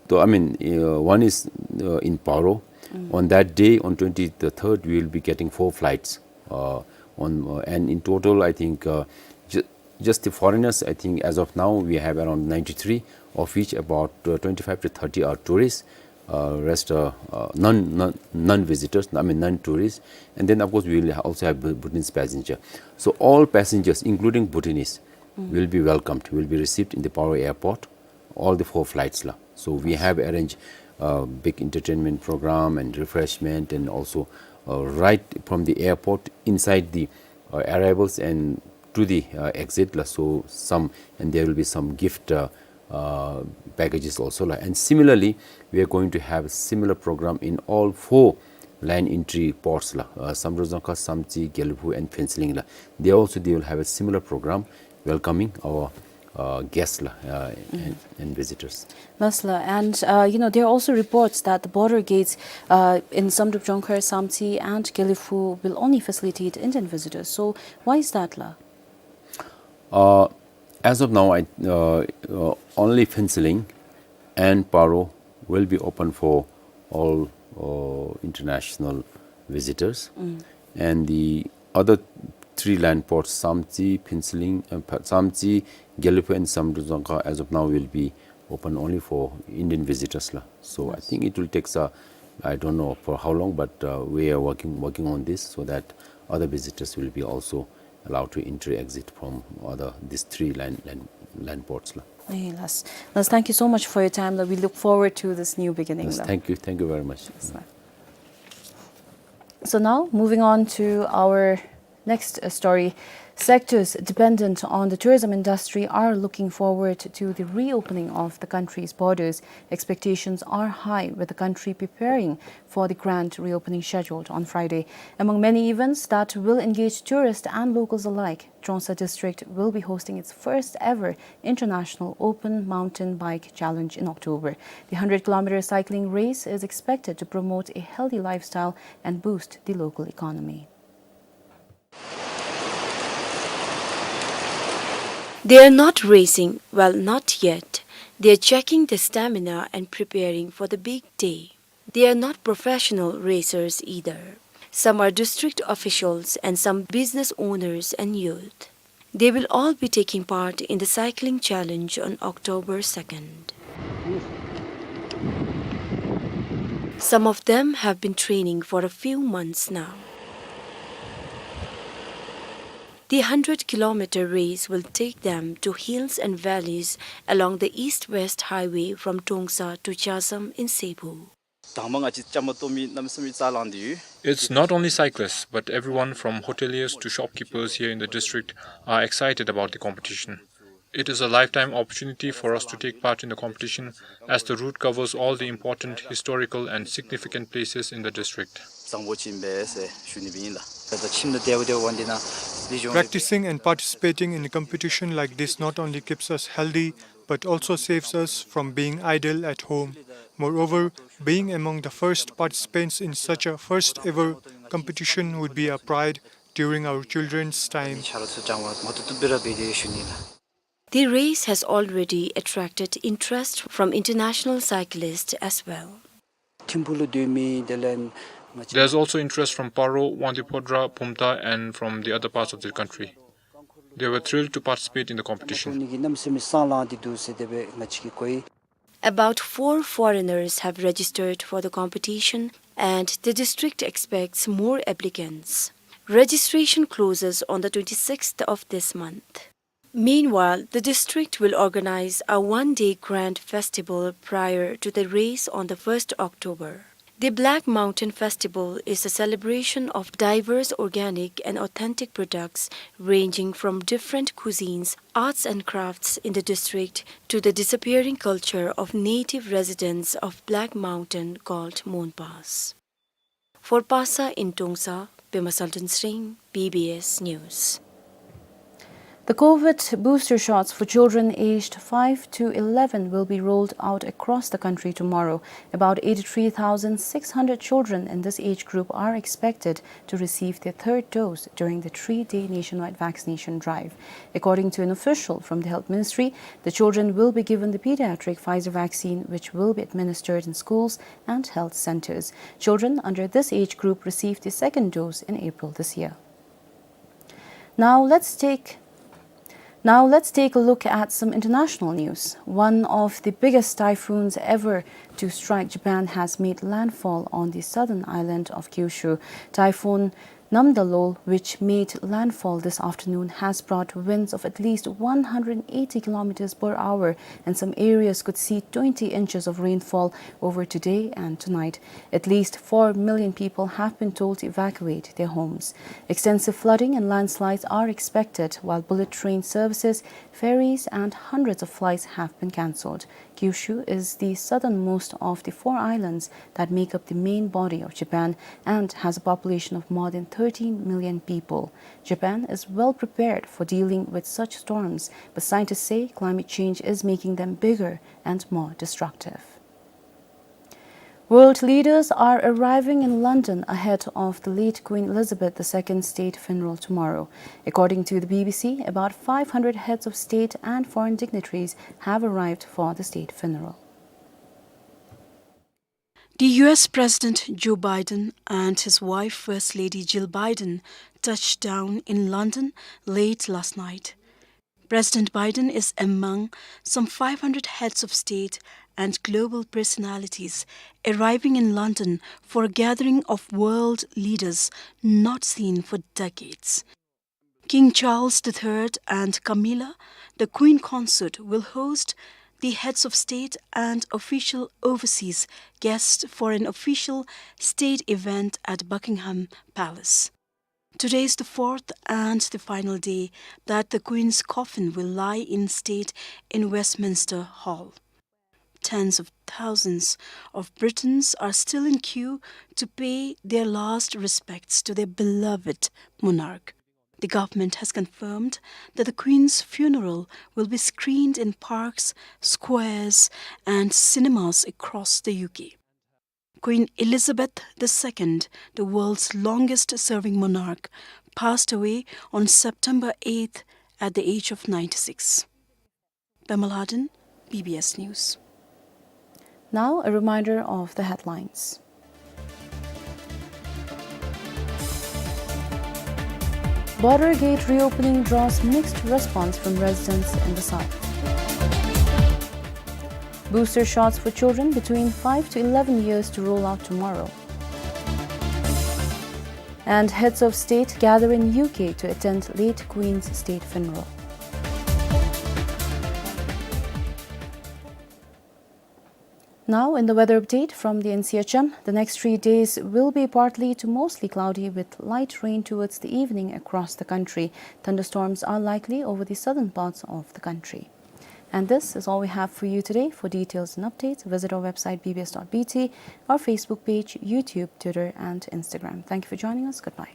so, I mean, uh, one is, uh, in Paro. Mm. On that day, on twenty-third, we will be getting four flights. Uh, on, uh, and in total, I think, uh, ju-, just the foreigners, I think as of now, we have around ninety-three, of which about, uh, twenty-five to thirty are tourists. Uh, rest are, uh, non, non, non-visitors, I mean non-tourists. And then, of course, we will ha-, also have Bhu-, Bhutanese passenger. So all passengers, including Bhutanese, Mm. will be welcomed, will be received in the Paro airport, all the four flights la. So we have arranged, uh, big entertainment program and refreshment, and also, uh, right from the airport inside the, uh, arrivals and to the, uh, exit la. So some, and there will be some gift, uh, uh, packages also la. And similarly, we are going to have a similar program in all four line entry ports la. Uh, Samdrup Dzongkha, Samtse, Gelephu, and Phuentsholing la. They also, they will have a similar program welcoming our, uh, guests la, uh, and, and visitors. Last la, and, uh, you know, there are also reports that the border gates, uh, in Samdrup Dzongkha, Samtse, and Gelephu will only facilitate Indian visitors. So why is that la? Uh, as of now, I, uh, uh, only Phuentsholing and Paro will be open for all, uh, international visitors. Mm. And the other three land ports, Samtse, Phuentsholing, uh, Pa-, Samtse, Gelephu and Samdrup Dzongkha, as of now will be open only for Indian visitors la. So I think it will take, uh, I don't know for how long, but, uh, we are working, working on this so that other visitors will be also allowed to enter exit from other, these three land, land, land ports la. Eh, Las, Las, thank you so much for your time la. We look forward to this new beginning la. Thank you, thank you very much. Yes, la. So now, moving on to our next, uh, story. Sectors dependent on the tourism industry are looking forward to the reopening of the country's borders. Expectations are high, with the country preparing for the grand reopening scheduled on Friday. Among many events that will engage tourists and locals alike, Trongsa district will be hosting its first ever international open mountain bike challenge in October. The hundred kilometer cycling race is expected to promote a healthy lifestyle and boost the local economy. They are not racing, well, not yet. They are checking their stamina and preparing for the big day. They are not professional racers either. Some are district officials and some business owners and youth. They will all be taking part in the cycling challenge on October second. Some of them have been training for a few months now. The hundred kilometer race will take them to hills and valleys along the east-west highway from Trongsa to Chasam in Sebou. དང་པ་ང་བཅས་བཅའ་མར་གཏོགས་མི་གནམ་མེད་ས་མེད་རྩ་ལང་དེ་ཡོད། It's not only cyclists, but everyone from hoteliers to shopkeepers here in the district are excited about the competition. It is a lifetime opportunity for us to take part in the competition, as the route covers all the important historical and significant places in the district. བཟང་པོ་ཅིག་ཨིན་པས་ཟེར་ཞུ་ནི་ཨིན་ལགས། ད་ཁྱིམ་ནང་དེ་བ་དེ་བ་འདི་ན་ལི་ཇོང་། Practicing and participating in a competition like this not only keeps us healthy, but also saves us from being idle at home. Moreover, being among the first participants in such a first ever competition would be a pride during our children's time. ཆ་རོགས་ཚུ་ཀྲང་བ་མ་ཏོག་ཏོ་སྦེ་ར་འབད་དེ་ཞུ་ནི་ལགས། The race has already attracted interest from international cyclists as well. ཐིམ་ཕུག་ལུ་སྡོད་མི་དེ་ལས་ང་བཅས། There's also interest from Paro, Wangdue Phodrang, Bumthang, and from the other parts of the country. They were thrilled to participate in the competition. ཁོང་གཉིས་ཀྱིས་གནམ་མེད་ས་མེད་སང་ལང་སྟེ་འདུག་ཟེར་དེ་སྦེ་ང་བཅས་ཀྱིས་གོ་ཡི། About four foreigners have registered for the competition, and the district expects more applicants. Registration closes on the twenty-sixth of this month. Meanwhile, the district will organize a one-day grand festival prior to the race on the first October. The Black Mountain Festival is a celebration of diverse organic and authentic products ranging from different cuisines, arts and crafts in the district to the disappearing culture of native residents of Black Mountain called Monpas. For Parsa in Trongsa, Pema Salton Sring, B B S News. The COVID booster shots for children aged five to eleven will be rolled out across the country tomorrow. About eighty-three thousand six hundred children in this age group are expected to receive their third dose during the three-day nationwide vaccination drive. According to an official from the Health Ministry, the children will be given the pediatric Pfizer vaccine, which will be administered in schools and health centers. Children under this age group received the second dose in April this year. Now let's take, now let's take a look at some international news. One of the biggest typhoons ever to strike Japan has made landfall on the southern island of Kyushu. Typhoon Namdolol, which made landfall this afternoon, has brought winds of at least one hundred eighty kilometers per hour, and some areas could see twenty inches of rainfall over today and tonight. At least four million people have been told to evacuate their homes. Extensive flooding and landslides are expected, while bullet train services, ferries, and hundreds of flights have been cancelled. Kyushu is the southernmost of the four islands that make up the main body of Japan and has a population of more than thirteen million people. Japan is well prepared for dealing with such storms, but scientists say climate change is making them bigger and more destructive. World leaders are arriving in London ahead of the late Queen Elizabeth the Second state funeral tomorrow. According to the B B C, about five hundred heads of state and foreign dignitaries have arrived for the state funeral. The U S President Joe Biden and his wife, First Lady Jill Biden, touched down in London late last night. President Biden is among some five hundred heads of state and global personalities arriving in London for a gathering of world leaders not seen for decades. King Charles the Third and Camilla, the Queen Consort, will host the heads of state and official overseas guests for an official state event at Buckingham Palace. Today is the fourth and the final day that the Queen's coffin will lie in state in Westminster Hall. Tens of thousands of Britons are still in queue to pay their last respects to their beloved monarch. The government has confirmed that the Queen's funeral will be screened in parks, squares, and cinemas across the U K. Queen Elizabeth the Second, the world's longest-serving monarch, passed away on September eighth at the age of ninety-six. Pema Ladin, B B S News. Now, a reminder of the headlines. Border gate reopening draws mixed response from residents in the south. Booster shots for children between five to eleven years to roll out tomorrow. And heads of state gather in U K to attend late Queen's state funeral. Now, in the weather update from the N C H M, the next three days will be partly to mostly cloudy with light rain towards the evening across the country. Thunderstorms are likely over the southern parts of the country. And this is all we have for you today. For details and updates, visit our website B B S dot B T, our Facebook page, YouTube, Twitter, and Instagram. Thank you for joining us. Goodbye.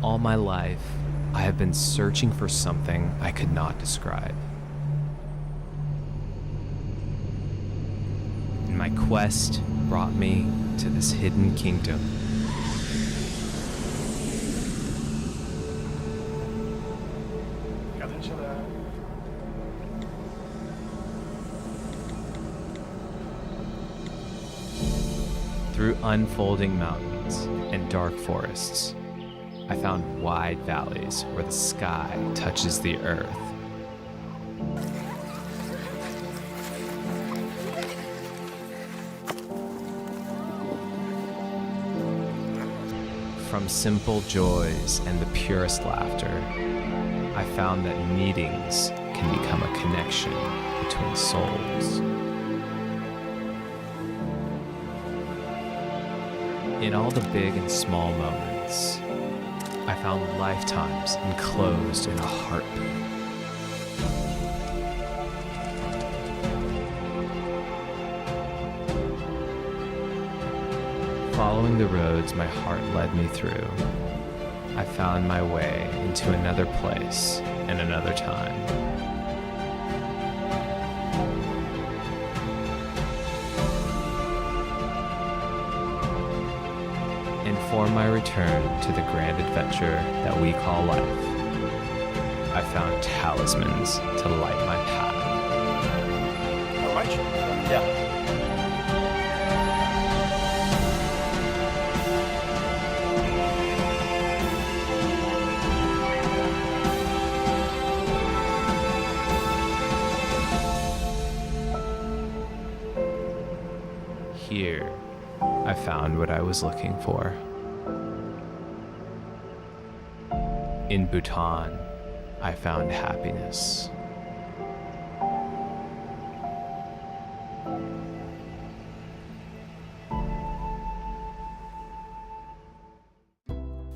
All my life, I have been searching for something I could not describe. And my quest brought me to this hidden kingdom. Through unfolding mountains and dark forests, I found wide valleys where the sky touches the earth. From simple joys and the purest laughter, I found that meetings can become a connection between souls. In all the big and small moments, I found lifetimes enclosed in a heartbeat. Following the roads my heart led me through, I found my way into another place and another time. And for my return to the grand adventure that we call life, I found talismans to light my path. All right. Yeah. Found what I was looking for. In Bhutan, I found happiness.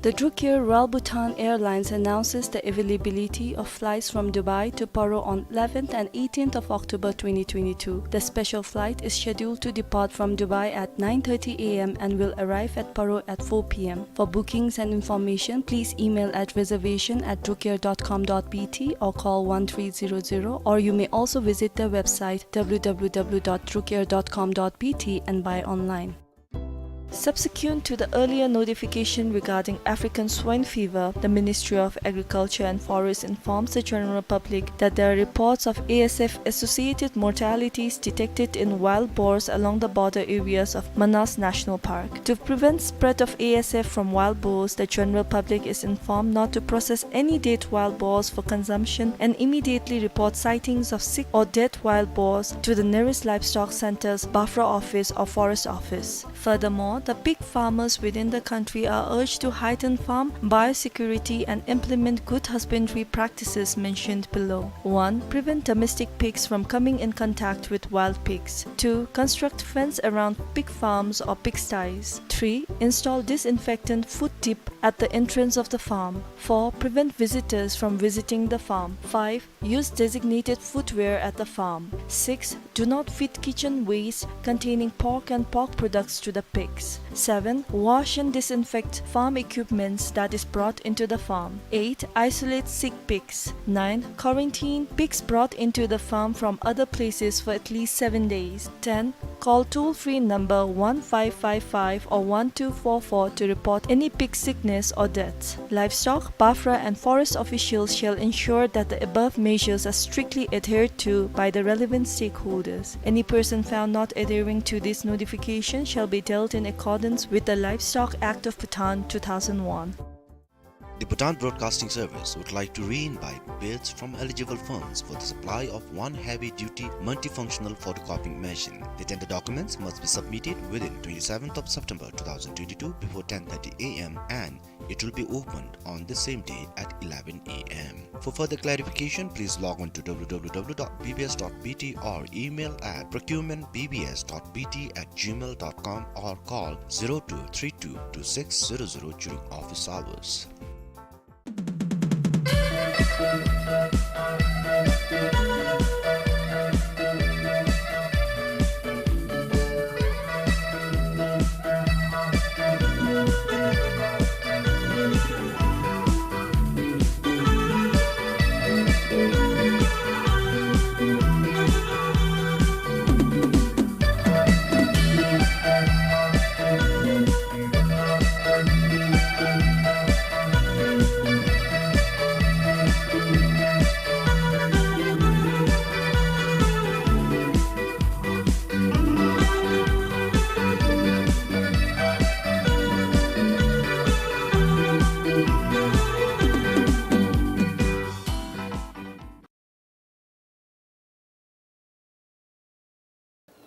The Druk Air Royal Bhutan Airlines announces the availability of flights from Dubai to Paro on eleventh and eighteenth of October twenty twenty-two. The special flight is scheduled to depart from Dubai at nine thirty A M and will arrive at Paro at four P M. For bookings and information, please email at reservation at drukair dot com dot B T or call one three zero zero, or you may also visit their website W W W dot drukair dot com dot B T and buy online. Subsequent to the earlier notification regarding African swine fever, the Ministry of Agriculture and Forest informs the general public that there are reports of A S F-associated mortalities detected in wild boars along the border areas of Manas National Park. To prevent spread of A S F from wild boars, the general public is informed not to process any dead wild boars for consumption and immediately report sightings of sick or dead wild boars to the nearest livestock centers, BAFRA office or forest office. Furthermore, the pig farmers within the country are urged to heighten farm biosecurity and implement good husbandry practices mentioned below. One, prevent domestic pigs from coming in contact with wild pigs. Two, construct fence around pig farms or pigsties. Three, install disinfectant foot dip at the entrance of the farm. Four, prevent visitors from visiting the farm. Five, use designated footwear at the farm. Six, do not feed kitchen waste containing pork and pork products to the pigs. Seven, wash and disinfect farm equipments that is brought into the farm. Eight, isolate sick pigs. Nine, quarantine pigs brought into the farm from other places for at least seven days. Ten, call toll-free number one five five five or one two four four to report any pig sickness or deaths. Livestock, BAFRA and forest officials shall ensure that the above measures are strictly adhered to by the relevant stakeholders. Any person found not adhering to this notification shall be dealt in accordance with the Livestock Act of Bhutan two thousand one. The Bhutan Broadcasting Service would like to re-invite bids from eligible firms for the supply of one heavy-duty multifunctional photocopying machine. The tender documents must be submitted within twenty-seventh of September two thousand twenty-two before ten thirty A M and it will be opened on the same day at eleven A M. For further clarification, please log on to W W W dot B B S dot B T or email at procurement B B S dot B T at gmail dot com or call zero two three two two six zero zero during office hours.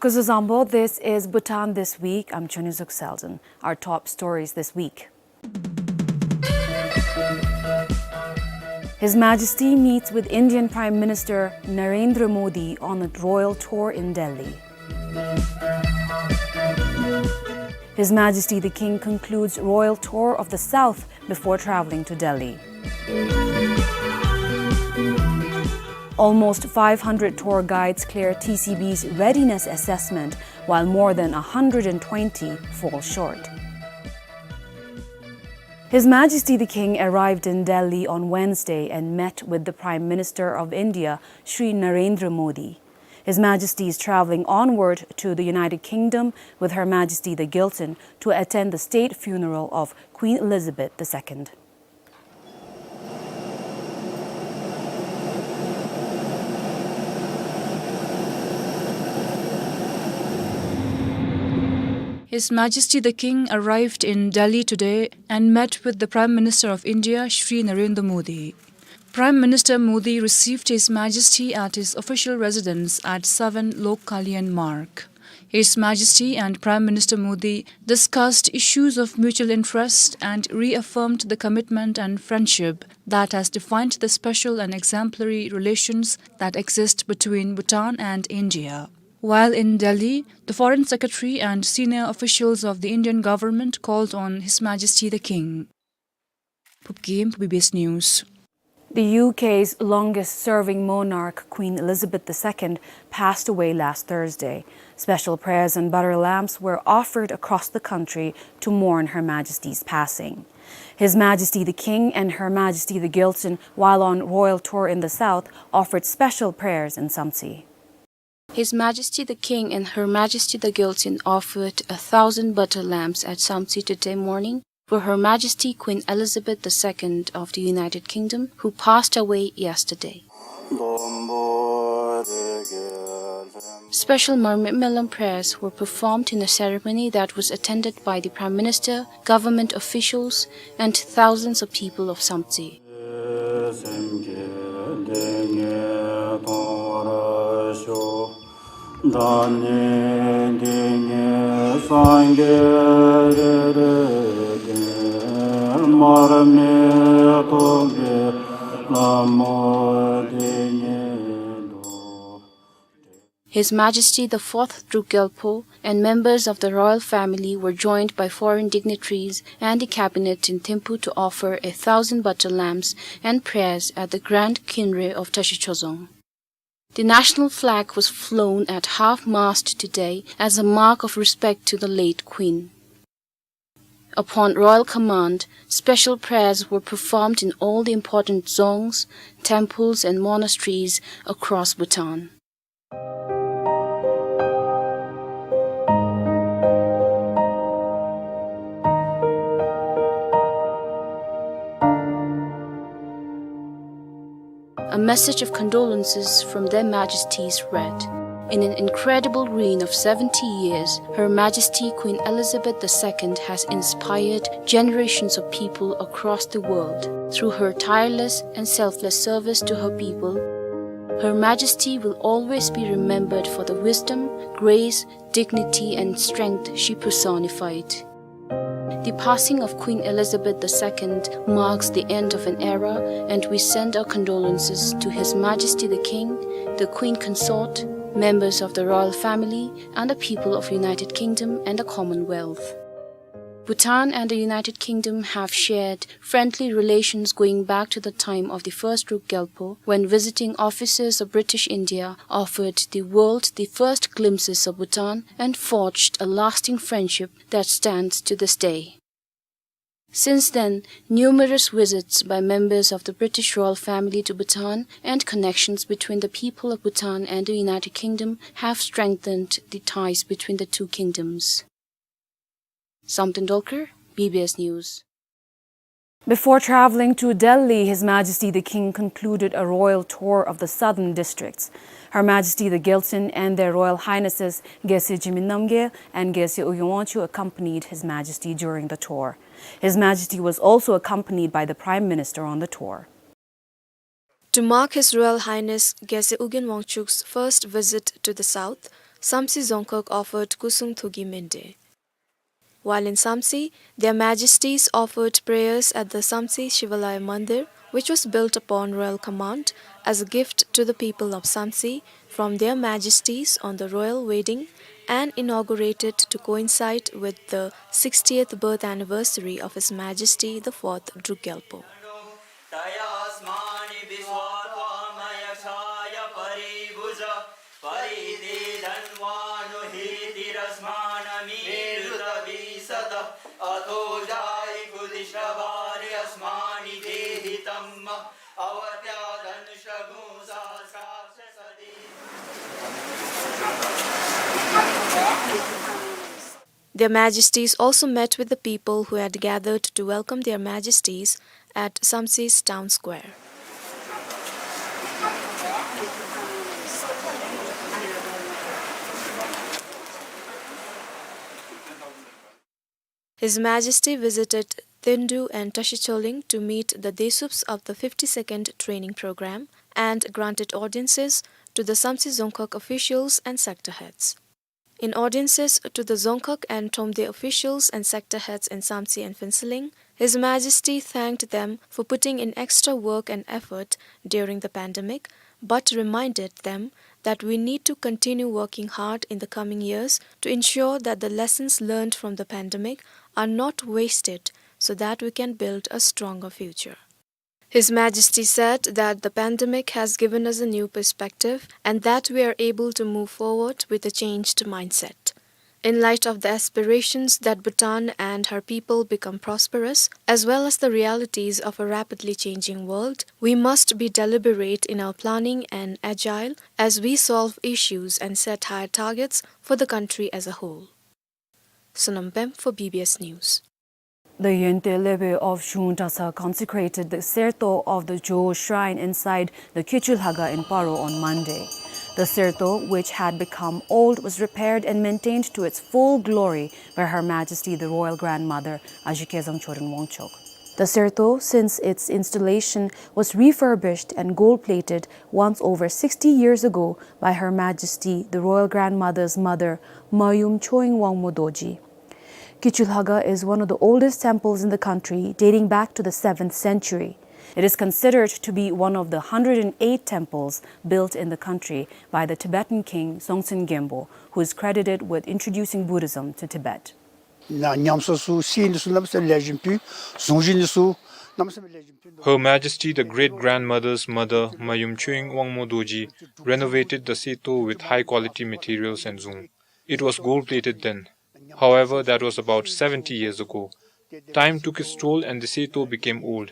Kuzuzangpo, this is Bhutan This Week. I'm Chonyu Zuksalden. Our top stories this week. His Majesty meets with Indian Prime Minister Narendra Modi on a royal tour in Delhi. His Majesty the King concludes royal tour of the South before traveling to Delhi. Almost five hundred tour guides clear T C B's readiness assessment, while more than a hundred and twenty fall short. His Majesty the King arrived in Delhi on Wednesday and met with the Prime Minister of India, Shri Narendra Modi. His Majesty is traveling onward to the United Kingdom with Her Majesty the Gilton to attend the state funeral of Queen Elizabeth the Second. His Majesty the King arrived in Delhi today and met with the Prime Minister of India, Shri Narendra Modi. Prime Minister Modi received His Majesty at his official residence at seven Lok Kalyan Marg. His Majesty and Prime Minister Modi discussed issues of mutual interest and reaffirmed the commitment and friendship that has defined the special and exemplary relations that exist between Bhutan and India. While in Delhi, the Foreign Secretary and senior officials of the Indian government called on His Majesty the King. Phubgim, B B S News. The U K's longest-serving monarch, Queen Elizabeth the Second, passed away last Thursday. Special prayers and butter lamps were offered across the country to mourn Her Majesty's passing. His Majesty the King and Her Majesty the Gyaltsuen, while on royal tour in the south, offered special prayers in Samtse. His Majesty the King and Her Majesty the Gyaltsuen offered a thousand butter lamps at Samtse today morning for Her Majesty Queen Elizabeth the Second of the United Kingdom, who passed away yesterday. Special Marmay Melam prayers were performed in a ceremony that was attended by the Prime Minister, government officials, and thousands of people of Samtse. His Majesty the Fourth Druk Gyalpo and members of the royal family were joined by foreign dignitaries and the cabinet in Thimphu to offer a thousand butter lamps and prayers at the Grand Khyinre of Tashi Chozong. The national flag was flown at half-mast today as a mark of respect to the late Queen. Upon royal command, special prayers were performed in all the important dzongs, temples and monasteries across Bhutan. A message of condolences from Their Majesties read. In an incredible reign of seventy years, Her Majesty Queen Elizabeth the Second has inspired generations of people across the world. Through her tireless and selfless service to her people, Her Majesty will always be remembered for the wisdom, grace, dignity, and strength she personified. The passing of Queen Elizabeth the Second marks the end of an era, and we send our condolences to His Majesty the King, the Queen Consort, members of the royal family, and the people of United Kingdom and the Commonwealth. Bhutan and the United Kingdom have shared friendly relations going back to the time of the first Druk Gyalpo, when visiting officers of British India offered the world the first glimpses of Bhutan and forged a lasting friendship that stands to this day. Since then, numerous visits by members of the British royal family to Bhutan and connections between the people of Bhutan and the United Kingdom have strengthened the ties between the two kingdoms. Samten Dolkar, B B S News. Before traveling to Delhi, His Majesty the King concluded a royal tour of the southern districts. Her Majesty the Gyaltsuen and Their Royal Highnesses Gyaltsuen Zhimminam Namgyel and Gyaltsuen Ugyen Wangchuck accompanied His Majesty during the tour. His Majesty was also accompanied by the Prime Minister on the tour. To mark His Royal Highness Gyaltsuen Ugyen Wangchuck's first visit to the south, Samtse Dzongkhag offered Kusung Thugyi Mende. While in Samtse, Their Majesties offered prayers at the Samtse Shivalaya Mandir, which was built upon royal command as a gift to the people of Samtse from Their Majesties on the royal wedding and inaugurated to coincide with the sixtieth birth anniversary of His Majesty the Fourth Druk Gyalpo. Their Majesties also met with the people who had gathered to welcome Their Majesties at Samtse's town square. His Majesty visited Thendu and Tashicholing to meet the Desups of the fifty-second training program and granted audiences to the Samtse Dzongkhag officials and sector heads. In audiences to the Dzongkhag and Thromde officials and sector heads in Samtse and Phuentsholing, His Majesty thanked them for putting in extra work and effort during the pandemic, but reminded them that we need to continue working hard in the coming years to ensure that the lessons learned from the pandemic are not wasted, so that we can build a stronger future. His Majesty said that the pandemic has given us a new perspective and that we are able to move forward with a changed mindset. In light of the aspirations that Bhutan and her people become prosperous, as well as the realities of a rapidly changing world, we must be deliberate in our planning and agile as we solve issues and set higher targets for the country as a whole. Sonam Pem for B B S News. The Yente Lewe of Zhung Dratshar consecrated the Serto of the Zho Shrine inside the Kichulhaga in Paro on Monday. The Serto, which had become old, was repaired and maintained to its full glory by Her Majesty the Royal Grandmother, Ashi Khezang Choden Wangchuk. The Serto, since its installation, was refurbished and gold-plated once over sixty years ago by Her Majesty the Royal Grandmother's mother, Mayum Choying Wangmo Dorji. Kichulhaga is one of the oldest temples in the country, dating back to the seventh century. It is considered to be one of the hundred and eight temples built in the country by the Tibetan king Dzongtsen Genpo, who is credited with introducing Buddhism to Tibet. ན་ཉམས་གསོ་ཚུ་བསལ་ནི་ཚུ་གནམ་མེད་ས་མེད་ལེགས་ཤོམ་ཕུལ། བཟུང་བཞག་ནི་ཚུ་གནམ་མེད་ས་མེད་ལེགས་ཤོམ་ཕུལ། Her Majesty the great grandmother's mother, Mayum Choying Wangmo Dorji, renovated the Serto with high quality materials and dzung. It was gold plated then. However, that was about seventy years ago. Time took its toll and the Serto became old.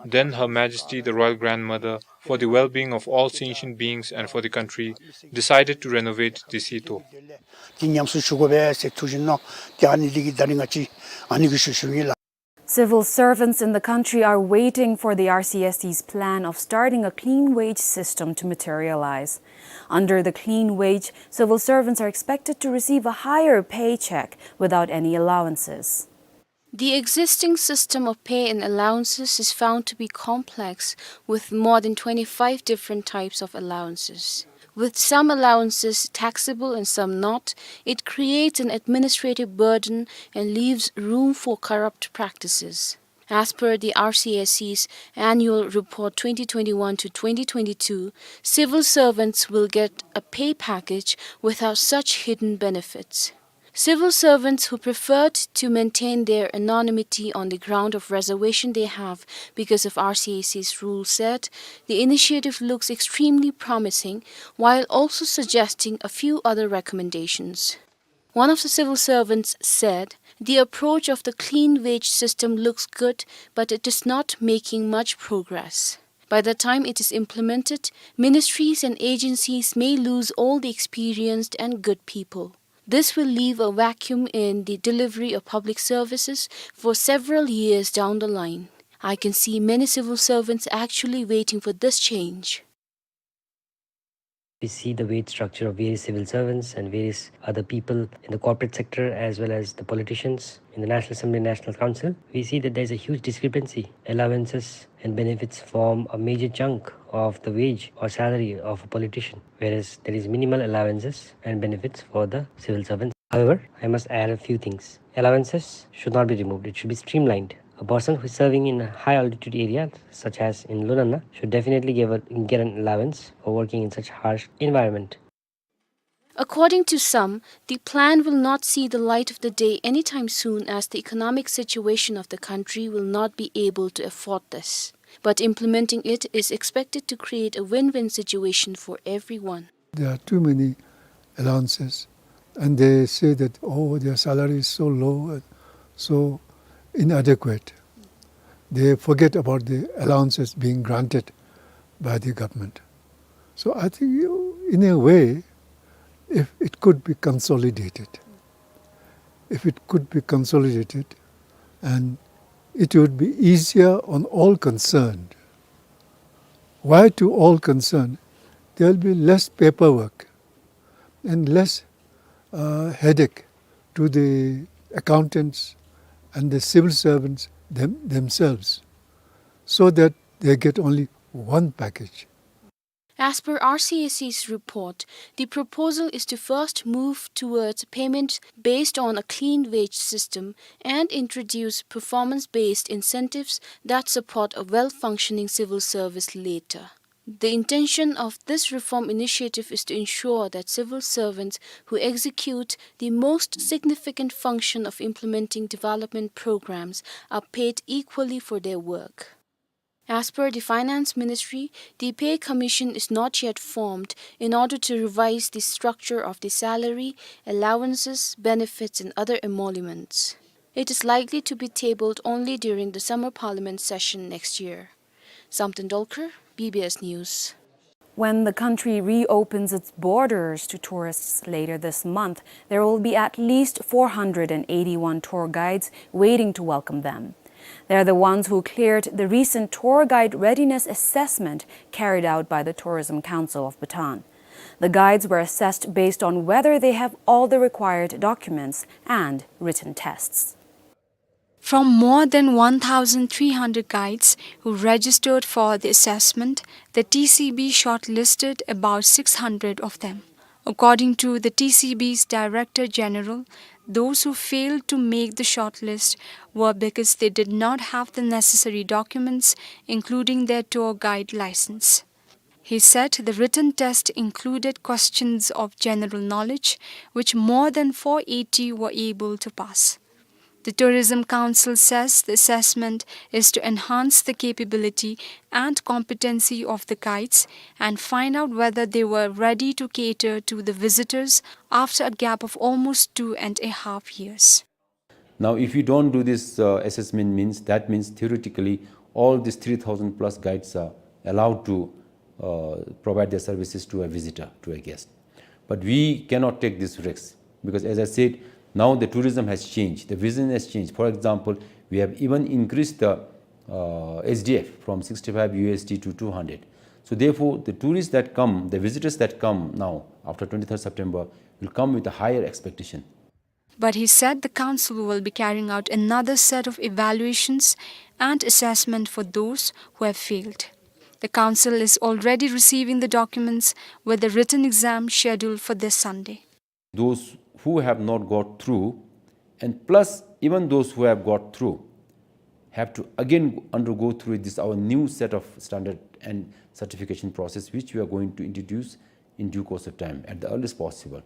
Then Her Majesty the Royal Grandmother, for the well-being of all sentient beings and for the country, decided to renovate the Serto. དེ་ཉམས་གསོ་ཞུ་དགོ་པས་ཟེར་ཐུགས་བཞེད་གནང་། དེ་ཨ་ནི་འདི་གིས་ད་རིས་ང་བཅས་ཨ་ནི་གི་ཞུ་ཞུཝ་ཨིན་ལགས། Civil servants in the country are waiting for the R C S C's plan of starting a clean wage system to materialize. Under the clean wage, civil servants are expected to receive a higher paycheck without any allowances. The existing system of pay and allowances is found to be complex, with more than twenty-five different types of allowances. With some allowances taxable and some not, it creates an administrative burden and leaves room for corrupt practices. As per the R C S C's Annual Report twenty twenty-one to twenty twenty-two, civil servants will get a pay package without such hidden benefits. Civil servants who preferred to maintain their anonymity on the ground of reservation they have because of R C S C's rule said the initiative looks extremely promising, while also suggesting a few other recommendations. One of the civil servants said, "The approach of the clean wage system looks good, but it is not making much progress. By the time it is implemented, ministries and agencies may lose all the experienced and good people. This will leave a vacuum in the delivery of public services for several years down the line. I can see many civil servants actually waiting for this change." We see the wage structure of various civil servants and various other people in the corporate sector, as well as the politicians in the National Assembly and National Council. We see that there's a huge discrepancy. Allowances and benefits form a major chunk of the wage or salary of a politician, whereas there is minimal allowances and benefits for the civil servants. However, I must add a few things. Allowances should not be removed. It should be streamlined. A person who is serving in a high altitude area, such as in Lunana, should definitely give a, get an allowance for working in such harsh environment. According to some, the plan will not see the light of the day anytime soon, as the economic situation of the country will not be able to afford this. But implementing it is expected to create a win-win situation for everyone. There are too many allowances, and they say that, "Oh, their salary is so low, uh, so inadequate." They forget about the allowances being granted by the government. So I think you, in a way, if it could be consolidated, if it could be consolidated, and it would be easier on all concerned. Why to all concerned? There will be less paperwork and less, uh, headache to the accountants and the civil servants them-, themselves, so that they get only one package. As per R C A C's report, the proposal is to first move towards payment based on a clean wage system and introduce performance-based incentives that support a well-functioning civil service later. The intention of this reform initiative is to ensure that civil servants who execute the most significant function of implementing development programs are paid equally for their work. As per the Finance Ministry, the Pay Commission is not yet formed in order to revise the structure of the salary, allowances, benefits, and other emoluments. It is likely to be tabled only during the summer parliament session next year. Samten Dolkar, B B S News. When the country reopens its borders to tourists later this month, there will be at least four hundred and eighty-one tour guides waiting to welcome them. They're the ones who cleared the recent tour guide readiness assessment carried out by the Tourism Council of Bhutan. The guides were assessed based on whether they have all the required documents and written tests. From more than one thousand three hundred guides who registered for the assessment, the T C B shortlisted about six hundred of them. According to the T C B's Director General, those who failed to make the shortlist were because they did not have the necessary documents, including their tour guide license. He said the written test included questions of general knowledge, which more than four eighty were able to pass. The Tourism Council says the assessment is to enhance the capability and competency of the guides and find out whether they were ready to cater to the visitors after a gap of almost two and a half years. Now, if you don't do this, uh, assessment, means, that means theoretically all these three thousand plus guides are allowed to, uh, provide their services to a visitor, to a guest. But we cannot take this risk because, as I said, now the tourism has changed, the vision has changed. For example, we have even increased the, uh, S D F from sixty-five U S D to two hundred. So therefore, the tourists that come, the visitors that come now after twenty-third September will come with a higher expectation. But he said the council will be carrying out another set of evaluations and assessment for those who have failed. The council is already receiving the documents with the written exam scheduled for this Sunday. Those who have not got through, and plus even those who have got through, have to again undergo through this, our new set of standard and certification process, which we are going to introduce in due course of time at the earliest possible.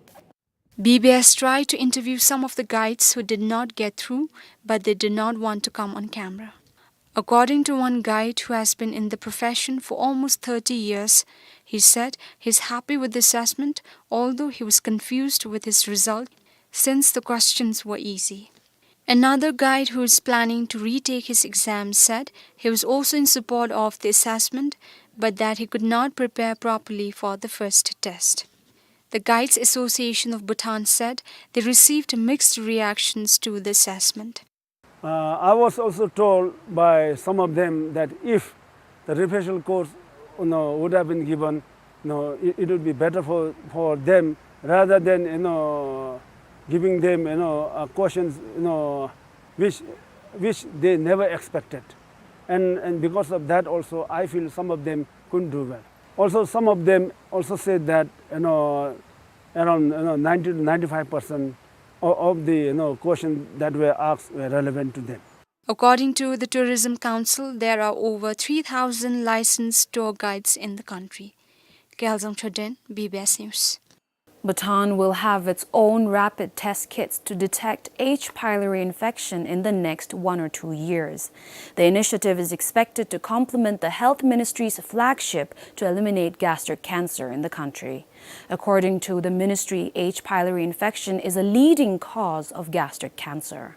B B S tried to interview some of the guides who did not get through, but they did not want to come on camera. According to one guide who has been in the profession for almost thirty years, he said he's happy with the assessment, although he was confused with his result since the questions were easy. Another guide who is planning to retake his exam said he was also in support of the assessment, but that he could not prepare properly for the first test. The Guides Association of Bhutan said they received mixed reactions to the assessment. Uh, I was also told by some of them that if the refresher course, you know, would have been given, you know, it, it would be better for, for them rather than, you know, giving them, you know, uh, questions, you know, which, which they never expected. And, and because of that also, I feel some of them couldn't do well. Also, some of them also said that, you know, around, you know, ninety to ninety-five percent of, of the, you know, questions that were asked were relevant to them. According to the Tourism Council, there are over three thousand licensed tour guides in the country. Gyalzang Choden, B B S News. Bhutan will have its own rapid test kits to detect H. pylori infection in the next one or two years. The initiative is expected to complement the Health Ministry's flagship to eliminate gastric cancer in the country. According to the ministry, H. pylori infection is a leading cause of gastric cancer.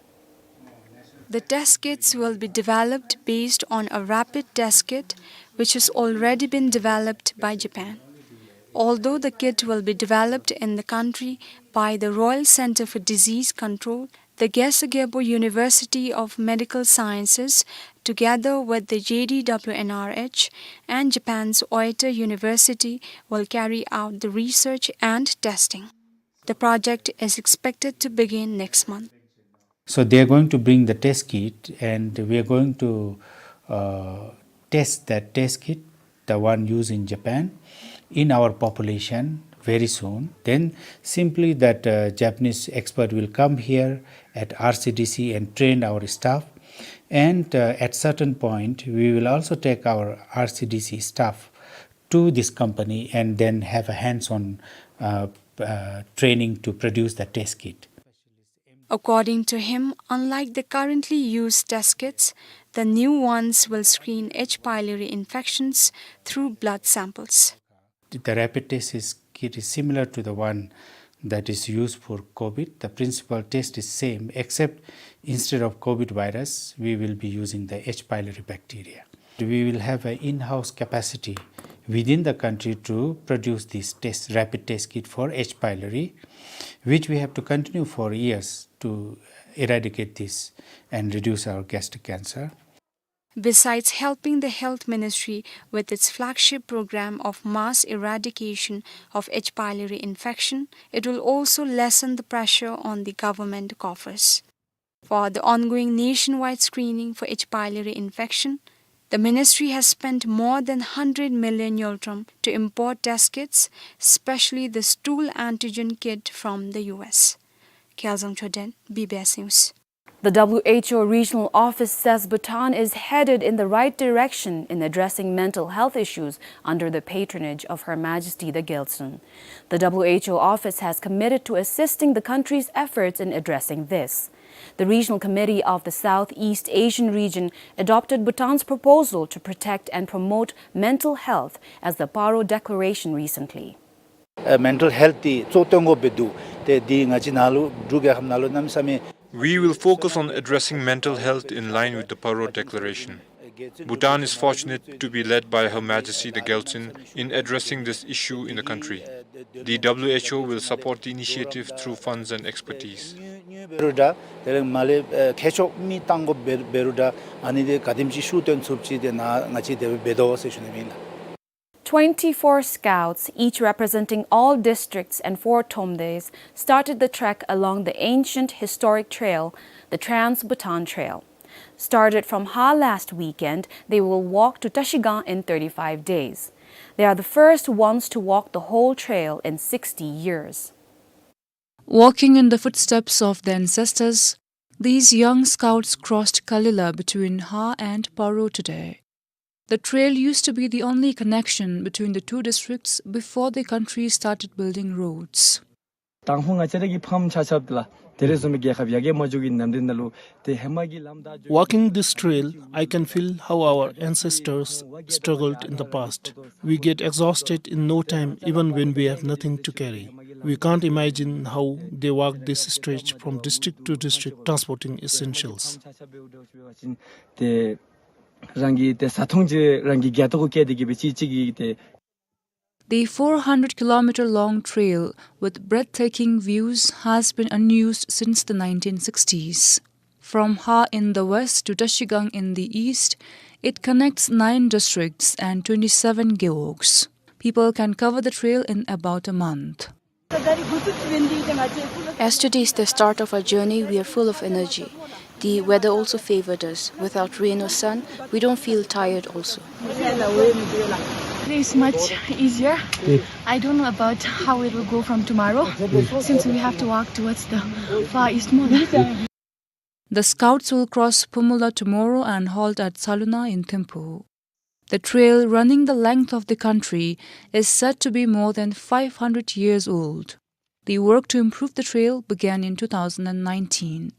The test kits will be developed based on a rapid test kit which has already been developed by Japan. Although the kit will be developed in the country by the Royal Centre for Disease Control, the Gesu Gyalpo University of Medical Sciences, together with the J D W N R H and Japan's Oita University, will carry out the research and testing. The project is expected to begin next month. So they are going to bring the test kit, and we are going to, uh, test that test kit, the one used in Japan, in our population very soon, then simply that, uh, Japanese expert will come here at R C D C and train our staff. And, uh, at certain point, we will also take our R C D C staff to this company and then have a hands-on, uh, uh, training to produce the test kit. According to him, unlike the currently used test kits, the new ones will screen H. pylori infections through blood samples. The rapid test is, kit is similar to the one that is used for COVID. The principal test is same, except instead of COVID virus, we will be using the H. pylori bacteria. We will have an in-house capacity within the country to produce this test, rapid test kit for H. pylori, which we have to continue for years to eradicate this and reduce our gastric cancer. Besides helping the health ministry with its flagship program of mass eradication of H. pylori infection, it will also lessen the pressure on the government coffers. For the ongoing nationwide screening for H. pylori infection, the ministry has spent more than hundred million ngultrum to import test kits, especially the stool antigen kit from the U S. Kyaelzang Choden, B B S News. The W H O regional office says Bhutan is headed in the right direction in addressing mental health issues under the patronage of Her Majesty the Gyaltsuen. The W H O office has committed to assisting the country's efforts in addressing this. The Regional Committee of the Southeast Asian region adopted Bhutan's proposal to protect and promote mental health as the Paro Declaration recently. ཨ་མེན་ཊལ་ཧེལཐ་འདི་གཙོ་བོ་བཏོན་དགོཔ་སྦེ་འདུག། ཏེ་འདི་ང་བཅས་ནང་ལུ་འབྲུག་རྒྱལ་ཁབ་ནང་ལུ་གནམ་མེད་ས་མེད། We will focus on addressing mental health in line with the Paro Declaration. Bhutan is fortunate to be led by Her Majesty the Gyaltsuen in addressing this issue in the country. The W H O will support the initiative through funds and expertise. འབད་རུང་འདྲ། དེ་ལས་མར་ལས་ཨ་མཁས་མཆོག་མི་བཏང་དགོཔ་འབད་འབད་རུང་འདྲ། ཨ་ནི་འདི་ག་དེམ་ཅིག་ཤུགས་བཏོན་ཚུགསཔ་ཅིག་དེ་ནང་ང་བཅས་དེ་སྦེ་འབད་དོ་ཟེར་ཞུ་ནི་ཨིན་ལགས། Twenty-four scouts, each representing all districts and four tondes, started the trek along the ancient historic trail, the Trans-Bhutan Trail. Started from Ha last weekend, they will walk to Trashigang in thirty-five days. They are the first ones to walk the whole trail in sixty years. Walking in the footsteps of their ancestors, these young scouts crossed Kalila between Ha and Paro today. The trail used to be the only connection between the two districts before the country started building roads. དང་ཕུ་ང་བཅས་ར་གི་ཕམ་ཆ་ཁྱབ་དེ་ལགས། དེ་རེ་ཟུང་མའི་རྒྱལ་ཁབ་ཡར་རྒྱས་མ་འགྱོ་གི་ནམ་དུས་ནང་ལུ་ཏེ་ཧེ་མ་གི་ལམ་བདའ་འགྱོ། Walking this trail, I can feel how our ancestors struggled in the past. We get exhausted in no time, even when we have nothing to carry. We can't imagine how they walk this stretch from district to district transporting essentials. ཏེ་རང་གི་ཏེ་བཟའ་འཐུང་ཅིག་རང་གི་རྒྱབ་ཏོག་གུ་བཀལ་ཏེ་གི་སྦེ་གཅིག་གཅིག་གིས་ཏེ། The four hundred kilometer long trail with breathtaking views has been unused since the nineteen sixties. From Ha in the west to Trashigang in the east, it connects nine districts and twenty-seven gewogs. People can cover the trail in about a month. As today is the start of our journey, we are full of energy. The weather also favored us. Without rain or sun, we don't feel tired also. Today is much easier. I don't know about how it will go from tomorrow, since we have to walk towards the far east more. The scouts will cross Phumula tomorrow and halt at Saluna in Thimphu. The trail, running the length of the country, is said to be more than five hundred years old. The work to improve the trail began in two thousand and nineteen.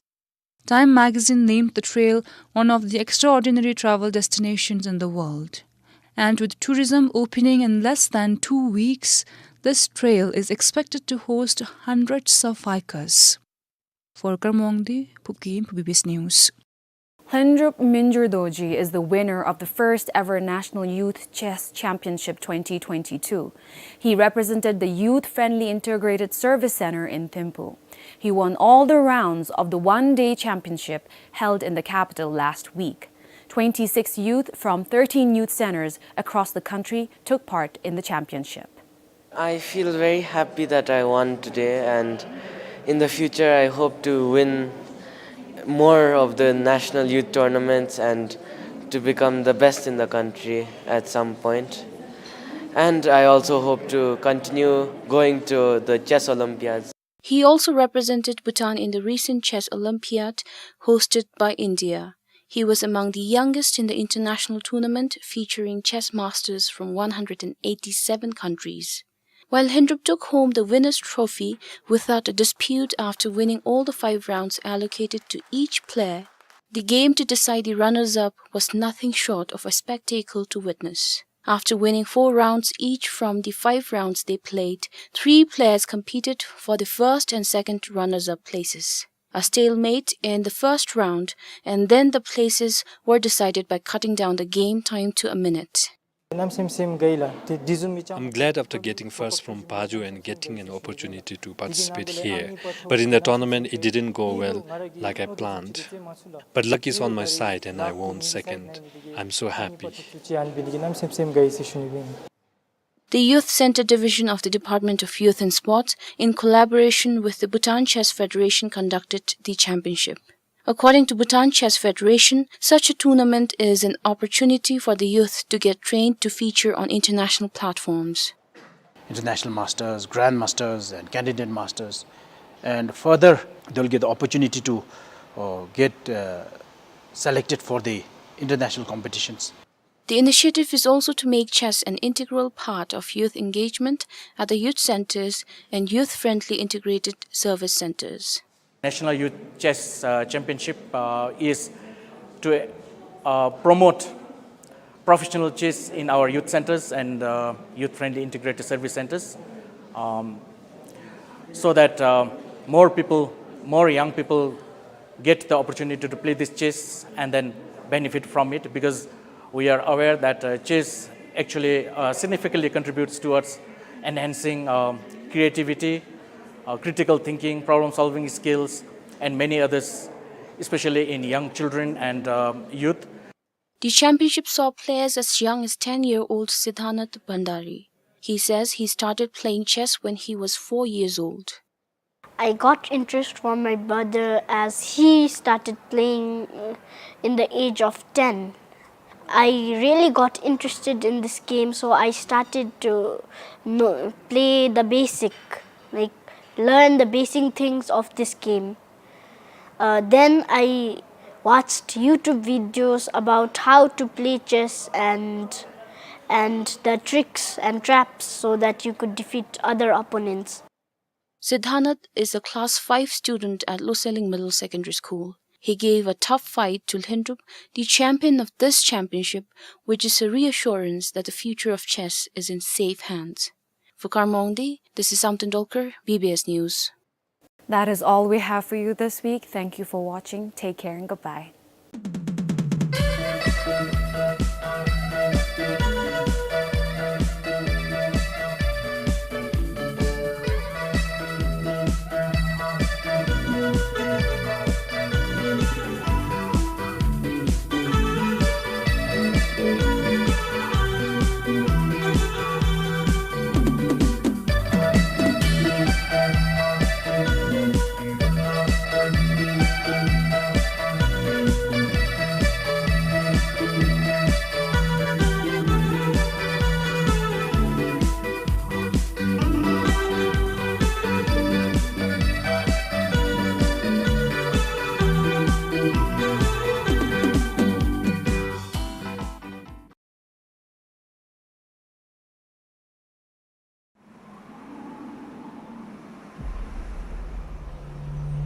Time magazine named the trail one of the extraordinary travel destinations in the world. And with tourism opening in less than two weeks, this trail is expected to host hundreds of hikers. For Karma Wangdi, Phubgim, B B S News. Hlendrup Minjur Dorji is the winner of the first ever National Youth Chess Championship twenty twenty-two. He represented the Youth Friendly Integrated Service Center in Thimphu. He won all the rounds of the one-day championship held in the capital last week. Twenty-six youth from thirteen youth centers across the country took part in the championship. I feel very happy that I won today, and in the future I hope to win more of the national youth tournaments and to become the best in the country at some point. And I also hope to continue going to the chess Olympiads. He also represented Bhutan in the recent chess Olympiad hosted by India. He was among the youngest in the international tournament featuring chess masters from one hundred and eighty-seven countries. While Lhendrup took home the winner's trophy without a dispute after winning all the five rounds allocated to each player, the game to decide the runners-up was nothing short of a spectacle to witness. After winning four rounds each from the five rounds they played, three players competed for the first and second runners-up places. A stalemate in the first round, and then the places were decided by cutting down the game time to a minute. I'm glad after getting first from Paju and getting an opportunity to participate here. But in the tournament, it didn't go well like I planned. But luck is on my side and I won second. I'm so happy. The Youth Center Division of the Department of Youth and Sport, in collaboration with the Bhutan Chess Federation, conducted the championship. According to Bhutan Chess Federation, such a tournament is an opportunity for the youth to get trained to feature on international platforms. International masters, grandmasters, and candidate masters. And further, they'll get the opportunity to, uh, get, uh, selected for the international competitions. The initiative is also to make chess an integral part of youth engagement at the youth centers and youth-friendly integrated service centers. National Youth Chess, uh, Championship, uh, is to, uh, promote professional chess in our youth centers and, uh, youth-friendly integrated service centers, um, so that, uh, more people, more young people get the opportunity to play this chess and then benefit from it, because we are aware that, uh, chess actually, uh, significantly contributes towards enhancing, um, creativity, uh, critical thinking, problem-solving skills, and many others, especially in young children and, um, youth. The championship saw players as young as ten-year-old Siddhanath Bhandari. He says he started playing chess when he was four years old. I got interest from my brother as he started playing, uh, in the age of ten. I really got interested in this game, so I started to know, play the basic, like, learn the basic things of this game. Uh, then I watched YouTube videos about how to play chess and, and the tricks and traps so that you could defeat other opponents. Siddhanath is a class five student at Loselling Middle Secondary School. He gave a tough fight to Lhendrup, the champion of this championship, which is a reassurance that the future of chess is in safe hands. For Karma Wangdi, this is Samten Dolkar, B B S News. That is all we have for you this week. Thank you for watching. Take care and goodbye.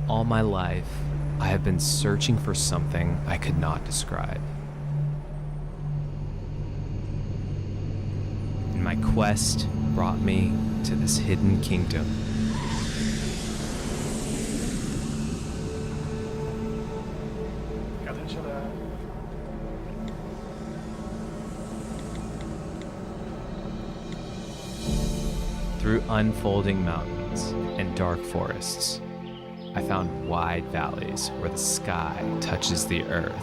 All my life, I have been searching for something I could not describe. And my quest brought me to this hidden kingdom. Through unfolding mountains and dark forests, I found wide valleys where the sky touches the earth.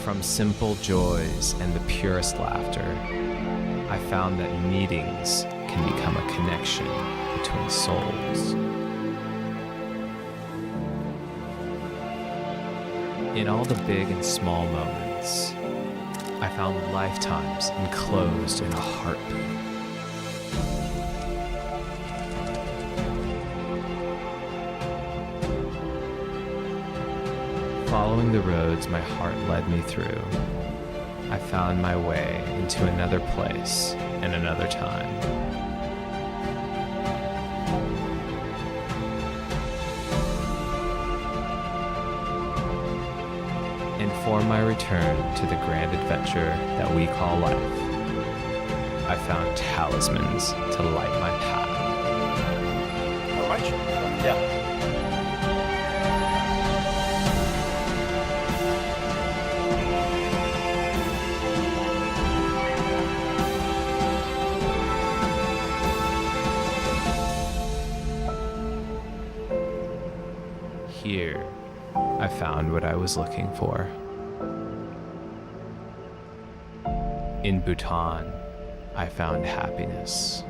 From simple joys and the purest laughter, I found that meetings can become a connection between souls. In all the big and small moments, I found lifetimes enclosed in a heartbeat. Following the roads my heart led me through, I found my way into another place and another time. And for my return to the grand adventure that we call life, I found talismans to light my path. All right. Yeah. Here, I found what I was looking for. In Bhutan, I found happiness.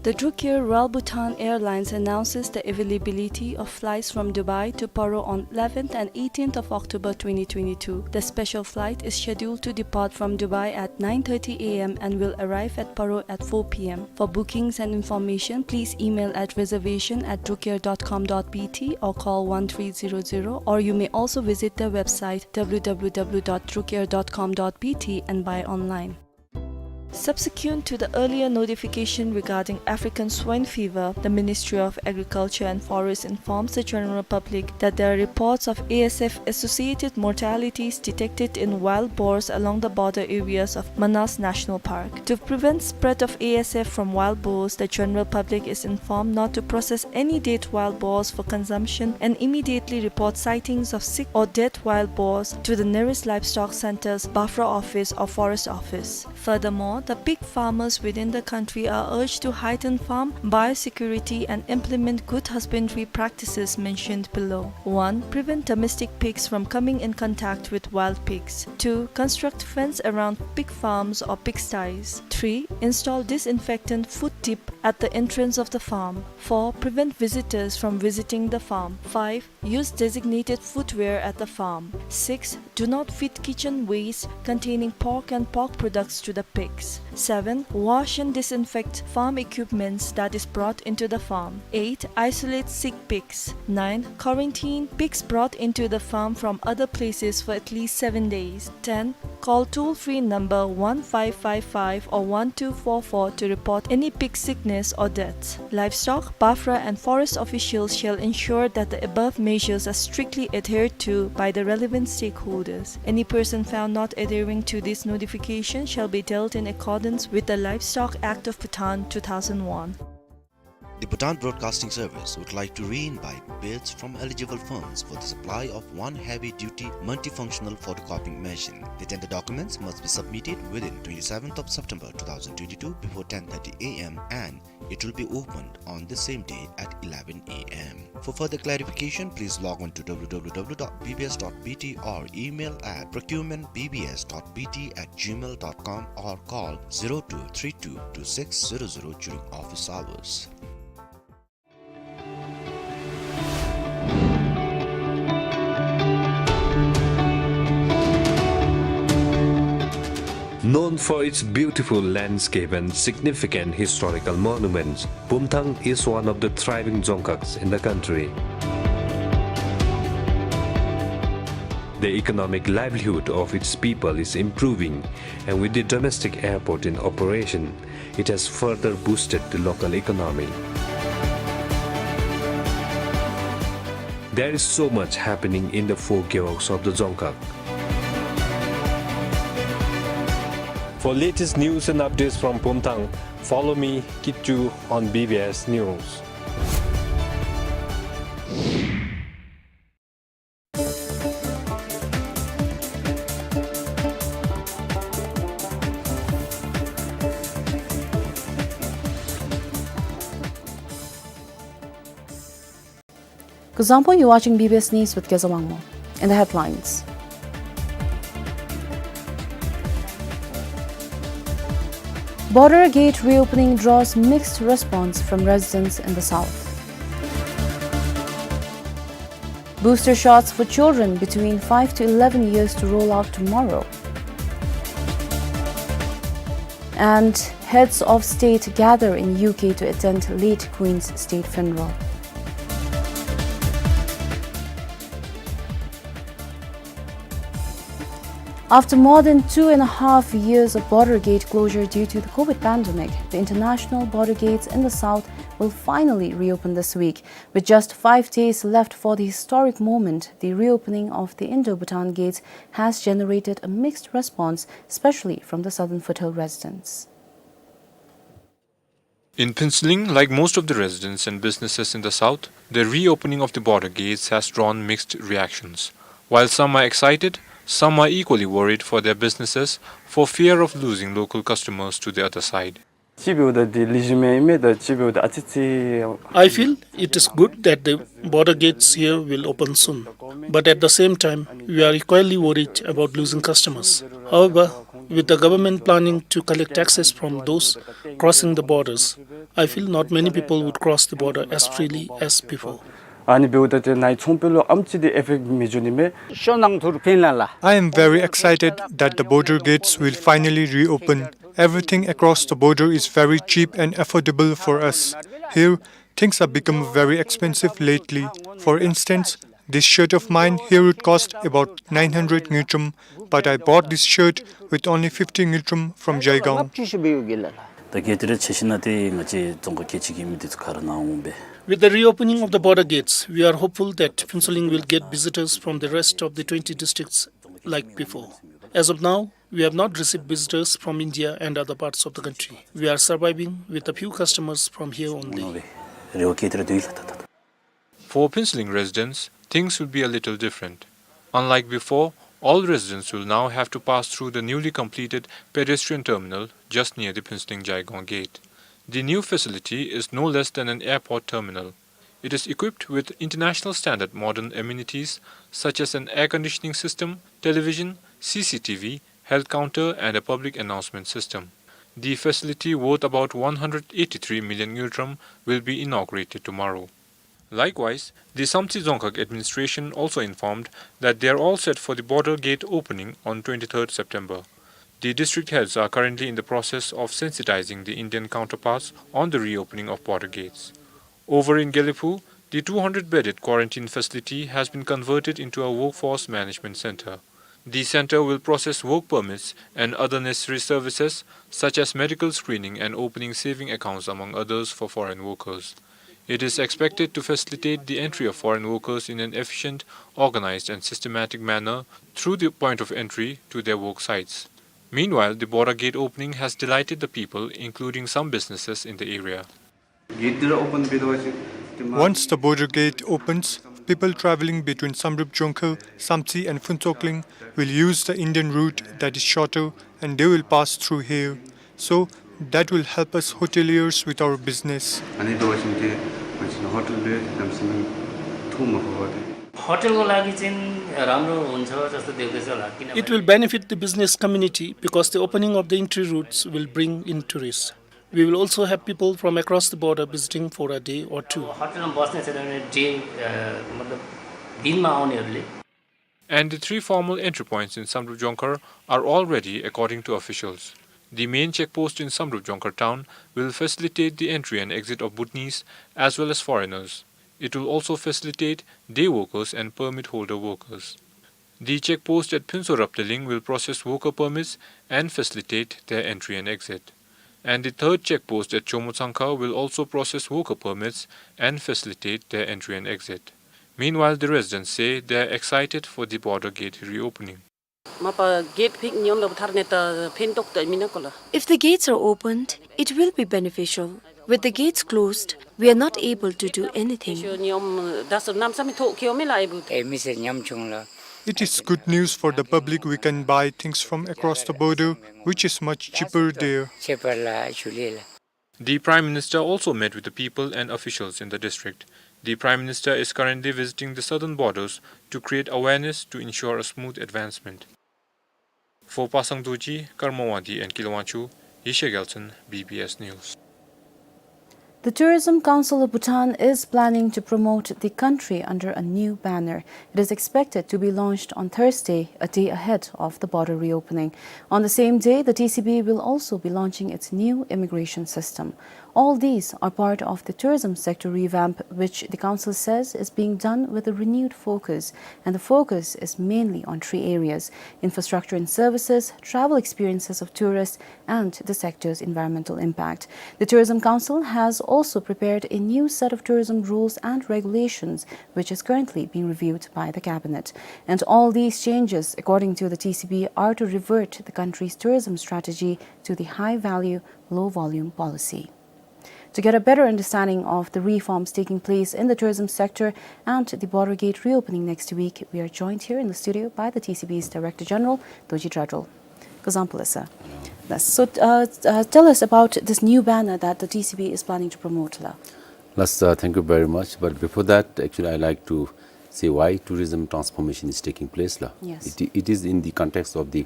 The Drukair Royal Bhutan Airlines announces the availability of flights from Dubai to Paro on eleventh and eighteenth of October twenty twenty-two. The special flight is scheduled to depart from Dubai at nine thirty A M and will arrive at Paro at four P M. For bookings and information, please email at reservation at drukair dot com dot B T or call one three zero zero, or you may also visit their website W W W dot drukair dot com dot B T and buy online. Subsequent to the earlier notification regarding African swine fever, the Ministry of Agriculture and Forest informs the general public that there are reports of A S F-associated mortalities detected in wild boars along the border areas of Manas National Park. To prevent spread of A S F from wild boars, the general public is informed not to process any dead wild boars for consumption and immediately report sightings of sick or dead wild boars to the nearest livestock centers, BAFRA office or forest office. Furthermore, the pig farmers within the country are urged to heighten farm biosecurity and implement good husbandry practices mentioned below. One, prevent domestic pigs from coming in contact with wild pigs. Two, construct fence around pig farms or pigsties. Three, install disinfectant foot dip at the entrance of the farm. Four, prevent visitors from visiting the farm. Five, use designated footwear at the farm. Six, do not feed kitchen waste containing pork and pork products to the pigs. Seven, wash and disinfect farm equipments that is brought into the farm. Eight, isolate sick pigs. Nine, quarantine pigs brought into the farm from other places for at least seven days. Ten, call toll-free number one five five five or one two four four to report any pig sickness or deaths. Livestock, BAFRA and forest officials shall ensure that the above measures are strictly adhered to by the relevant stakeholders. Any person found not adhering to this notification shall be dealt in accordance with the Livestock Act of Bhutan two thousand one. The Bhutan Broadcasting Service would like to re-invite bids from eligible firms for the supply of one heavy-duty multifunctional photocopying machine. The tender documents must be submitted within twenty-seventh of September two thousand twenty-two before ten thirty A M and it will be opened on the same day at eleven A M. For further clarification, please log on to W W W dot B B S dot B T or email at procurement B B S dot B T at gmail dot com or call zero two three two two six zero zero during office hours. Known for its beautiful landscape and significant historical monuments, Pumthang is one of the thriving dzongkhags in the country. The economic livelihood of its people is improving, and with the domestic airport in operation, it has further boosted the local economy. There is so much happening in the four gewogs of the dzongkhag. For latest news and updates from Pumthang, follow me, Kitchu, on B B S News. Kuzuzangpo, you're watching B B S News with Kezawangmo. In the headlines, Border gate reopening draws mixed response from residents in the south. Booster shots for children between five to eleven years to roll out tomorrow. And heads of state gather in U K to attend late Queen's state funeral. After more than two and a half years of border gate closure due to the COVID pandemic, the international border gates in the south will finally reopen this week. With just five days left for the historic moment, the reopening of the Indo-Bhutan gates has generated a mixed response, especially from the southern foothill residents. In Phuentsholing, like most of the residents and businesses in the south, the reopening of the border gates has drawn mixed reactions. While some are excited, some are equally worried for their businesses for fear of losing local customers to the other side. ཅིག་འབདཝ་ད་འདི་ལེགས་ཤོམ་ཨིན་མས། ད་ཅིག་འབདཝ་ད་ཨ་ཙི་ཙི། I feel it is good that the border gates here will open soon, but at the same time, we are equally worried about losing customers. However, with the government planning to collect taxes from those crossing the borders, I feel not many people would cross the border as freely as before. ཨ་ནི་འབདཝ་ད་ཏེ་ནཱ་ཚོང་པ་ལུ་ཨམ་ཅིག་འདི་ཨི་ཕེཀཊ་མི་འགྱོ་ནི་མས། ཤོ་ནང་ཐུར་ཕིན་ལ་ལ། I am very excited that the border gates will finally reopen. Everything across the border is very cheap and affordable for us. Here, things have become very expensive lately. For instance, this shirt of mine here would cost about nine hundred ngultrum, but I bought this shirt with only fifty ngultrum from Jaigaon. ད་གལ་ཏེ་རེ་ཆ་ཤི་ན་ཏེ་ང་བཅས་རྫོང་ཁག་ཁལ་གཅིག་གི་མི་འདི་ཚུ་ག་ར་ནཱ་འོང་པས། With the reopening of the border gates, we are hopeful that Phuentsholing will get visitors from the rest of the twenty districts like before. As of now, we have not received visitors from India and other parts of the country. We are surviving with a few customers from here only. For Phuentsholing residents, things will be a little different. Unlike before, all residents will now have to pass through the newly completed pedestrian terminal just near the Phuentsholing Jaigaon gate. The new facility is no less than an airport terminal. It is equipped with international standard modern amenities such as an air conditioning system, television, C C T V, health counter and a public announcement system. The facility, worth about one hundred eighty-three million ngultrum, will be inaugurated tomorrow. Likewise, the Samtse Dzongkhag administration also informed that they are all set for the border gate opening on twenty-third September. The district heads are currently in the process of sensitizing the Indian counterparts on the reopening of border gates. Over in Gelephu, the two hundred bedded quarantine facility has been converted into a workforce management center. The center will process work permits and other necessary services such as medical screening and opening saving accounts, among others, for foreign workers. It is expected to facilitate the entry of foreign workers in an efficient, organized and systematic manner through the point of entry to their work sites. Meanwhile, the border gate opening has delighted the people, including some businesses in the area. Once the border gate opens, people traveling between Samdrup Jongkhar, Samtse and Phuntsokling will use the Indian route that is shorter and they will pass through here. So that will help us hoteliers with our business. अनि त्यो वचन के, वचन होटल बे, दम से में थू मखो होते। होटलको लागि चाहिँ राम्रो हुन्छ जस्तो देख्दैछ होला, किनभने It will benefit the business community because the opening of the entry routes will bring in tourists. We will also have people from across the border visiting for a day or two. होटलमा बस्ने छैन भने डे, अ, मतलब दिनमा आउनेहरूले। And the three formal entry points in Samdrup Jongkhar are all ready, according to officials. The main checkpost in Samdrup Jongkhar town will facilitate the entry and exit of Bhutanese as well as foreigners. It will also facilitate day workers and permit holder workers. The checkpost at Phuntsho Raptaling will process worker permits and facilitate their entry and exit. And the third checkpost at Chomo Tsangkha will also process worker permits and facilitate their entry and exit. Meanwhile, the residents say they are excited for the border gate reopening. If the gates are opened, it will be beneficial. With the gates closed, we are not able to do anything. It is good news for the public. We can buy things from across the border, which is much cheaper there. The Prime Minister also met with the people and officials in the district. The Prime Minister is currently visiting the southern borders to create awareness to ensure a smooth advancement. For Pasang Dorji, Karma Wangdi and Kila Wangchuk, Yeshe Gyaltshen, B B S News. The Tourism Council of Bhutan is planning to promote the country under a new banner. It is expected to be launched on Thursday, a day ahead of the border reopening. On the same day, the T C B will also be launching its new immigration system. All these are part of the tourism sector revamp, which the council says is being done with a renewed focus, and the focus is mainly on three areas: infrastructure and services, travel experiences of tourists, and the sector's environmental impact. The Tourism Council has also prepared a new set of tourism rules and regulations, which is currently being reviewed by the cabinet. And all these changes, according to the T C B, are to revert the country's tourism strategy to the high value, low volume policy. To get a better understanding of the reforms taking place in the tourism sector and the border gate reopening next week, we are joined here in the studio by the T C B's Director General, Dorji Dradrol. Kuzuzangpo, sir. Yes. So, uh, uh, tell us about this new banner that the T C B is planning to promote, la. Yes, uh, thank you very much. But before that, actually, I like to say why tourism transformation is taking place, la. Yes. It, it is in the context of the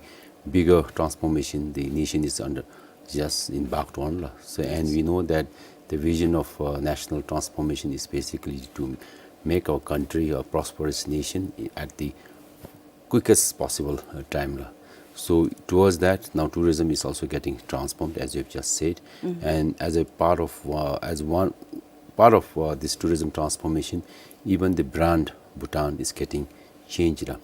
bigger transformation the nation is under, just embarked on, la. So, and we know that the vision of, uh, national transformation is basically to make our country a prosperous nation at the quickest possible, uh, time, la. So towards that, now tourism is also getting transformed, as you have just said. Mm-hmm. And as a part of, uh, as one part of, uh, this tourism transformation, even the brand Bhutan is getting changed, la.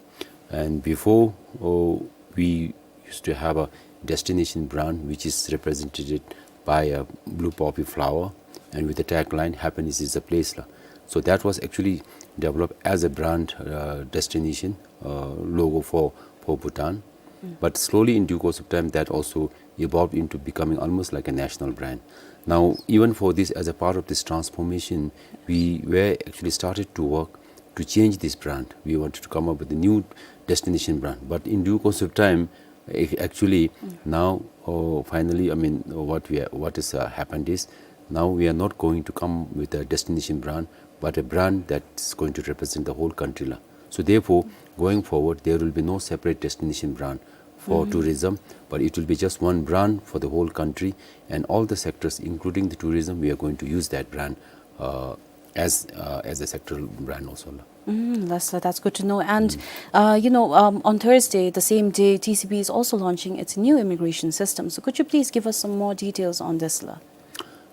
And before, uh, we used to have a destination brand which is represented by a blue poppy flower and with the tagline, "Happiness is a place," la. So that was actually developed as a brand, uh, destination, uh, logo for, for Bhutan. Mm. But slowly, in due course of time, that also evolved into becoming almost like a national brand. Now, even for this, as a part of this transformation, we were actually started to work to change this brand. We wanted to come up with a new destination brand. But in due course of time, ac-, actually, mm, now, uh, finally, I mean, what we are, what is, uh, happened is, now we are not going to come with a destination brand, but a brand that's going to represent the whole country, la. So therefore, going forward, there will be no separate destination brand for, mm, tourism, but it will be just one brand for the whole country, and all the sectors, including the tourism, we are going to use that brand, uh, as, uh, as a sectoral brand also, la. Mm, that's, that's good to know. And, mm, uh, you know, um, on Thursday, the same day, T C B is also launching its new immigration system. So could you please give us some more details on this, la?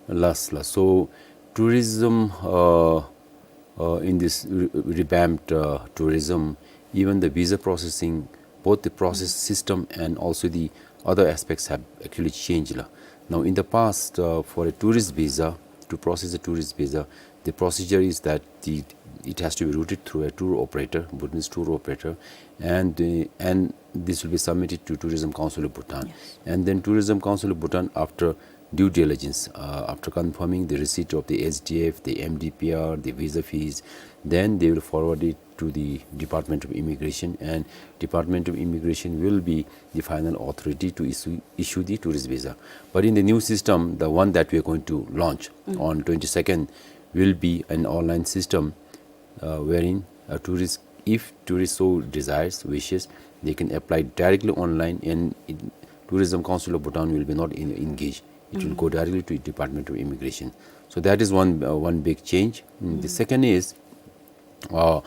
Yes, la. So tourism, uh, uh, in this re-, revamped, uh, tourism, even the visa processing, both the process, mm, system and also the other aspects have actually changed, la. Now, in the past, uh, for a tourist visa, to process a tourist visa, the procedure is that the, it has to be routed through a tour operator, Bhutanese tour operator, and, uh, and this will be submitted to Tourism Council of Bhutan. Yes. And then Tourism Council of Bhutan, after due diligence, uh, after confirming the receipt of the S D F, the M D P R, the visa fees, then they will forward it to the Department of Immigration, and Department of Immigration will be the final authority to issue, issue the tourist visa. But in the new system, the one that we are going to launch, mm, on twenty-second will be an online system, uh, wherein a tourist, if tourist so desires, wishes, they can apply directly online, and it, Tourism Council of Bhutan will be not in, engaged. It will, mm, go directly to Department of Immigration. So that is one, uh, one big change. Mm, the, mm, second is, uh,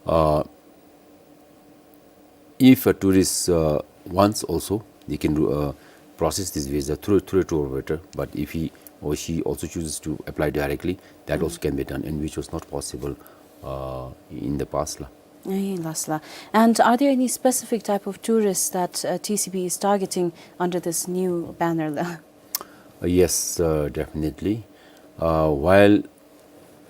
uh, if a tourist, uh, wants also, they can do, uh, process this visa through, through a tour operator. But if he or she also chooses to apply directly, that, mm, also can be done, and which was not possible, uh, in the past, la. Eh, yes, la. And are there any specific type of tourists that, uh, T C B is targeting under this new banner, la? Uh, yes, uh, definitely. Uh, while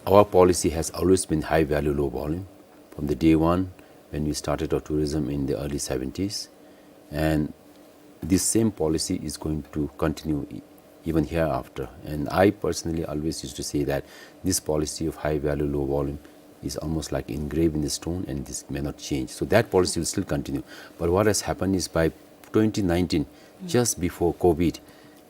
our policy has always been high value, low volume from the day one when we started our tourism in the early seventies, and this same policy is going to continue e-, even hereafter. And I personally always used to say that this policy of high value, low volume is almost like engraved in the stone, and this may not change. So that policy will still continue. But what has happened is, by twenty nineteen, mm, just before COVID,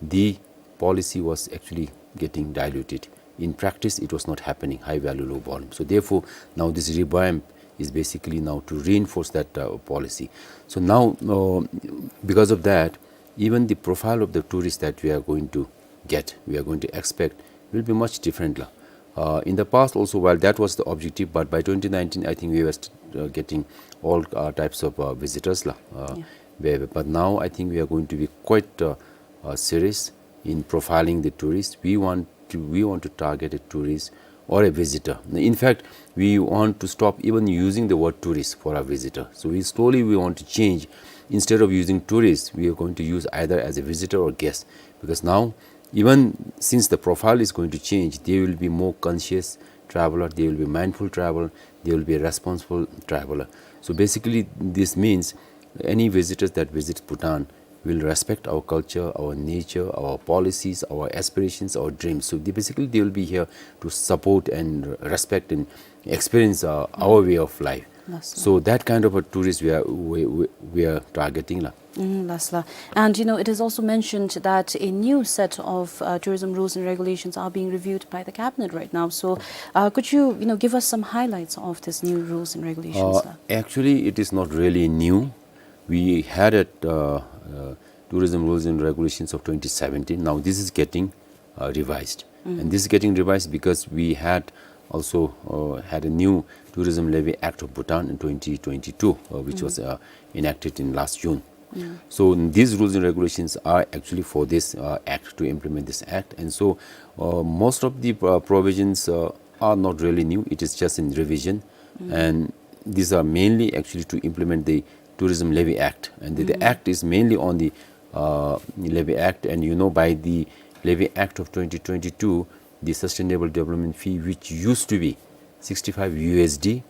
the policy was actually getting diluted. In practice, it was not happening, high value, low volume. So therefore, now this revamp is basically now to reinforce that, uh, policy. So now, uh, because of that, even the profile of the tourists that we are going to get, we are going to expect, will be much different la. Uh, in the past also, while that was the objective, but by twenty nineteen, I think we were st-, uh, getting all, uh, types of, uh, visitors la. Uh, Yeah. where, but now I think we are going to be quite, uh, uh, serious in profiling the tourists. We want to, we want to target a tourist or a visitor. In fact, we want to stop even using the word tourist for a visitor. So we slowly, we want to change. Instead of using tourist, we are going to use either as a visitor or guest. Because now, even since the profile is going to change, there will be more conscious traveler, there will be mindful travel, there will be a responsible traveler. So basically, this means any visitors that visit Bhutan will respect our culture, our nature, our policies, our aspirations, our dreams. So they basically, they will be here to support and respect and experience, uh, our way of life. Last So that kind of a tourist we are, we, we, we are targeting la. Mm, last la. And, you know, it is also mentioned that a new set of, uh, tourism rules and regulations are being reviewed by the cabinet right now. So, uh, could you, you know, give us some highlights of this new rules and regulations Uh, la? Actually, it is not really new. We had a, uh, uh, tourism rules and regulations of twenty seventeen. Now this is getting, uh, revised. And this is getting revised because we had also, uh, had a new Tourism Levy Act of Bhutan in twenty twenty-two, uh, which was, uh, enacted in last June. So these rules and regulations are actually for this, uh, act, to implement this act. And so, uh, most of the, uh, provisions, uh, are not really new. It is just in revision. And these are mainly actually to implement the Tourism Levy Act. And the, the act is mainly on the, uh, Levy Act. And you know, by the Levy Act of twenty twenty-two, the sustainable development fee, which used to be sixty-five U S D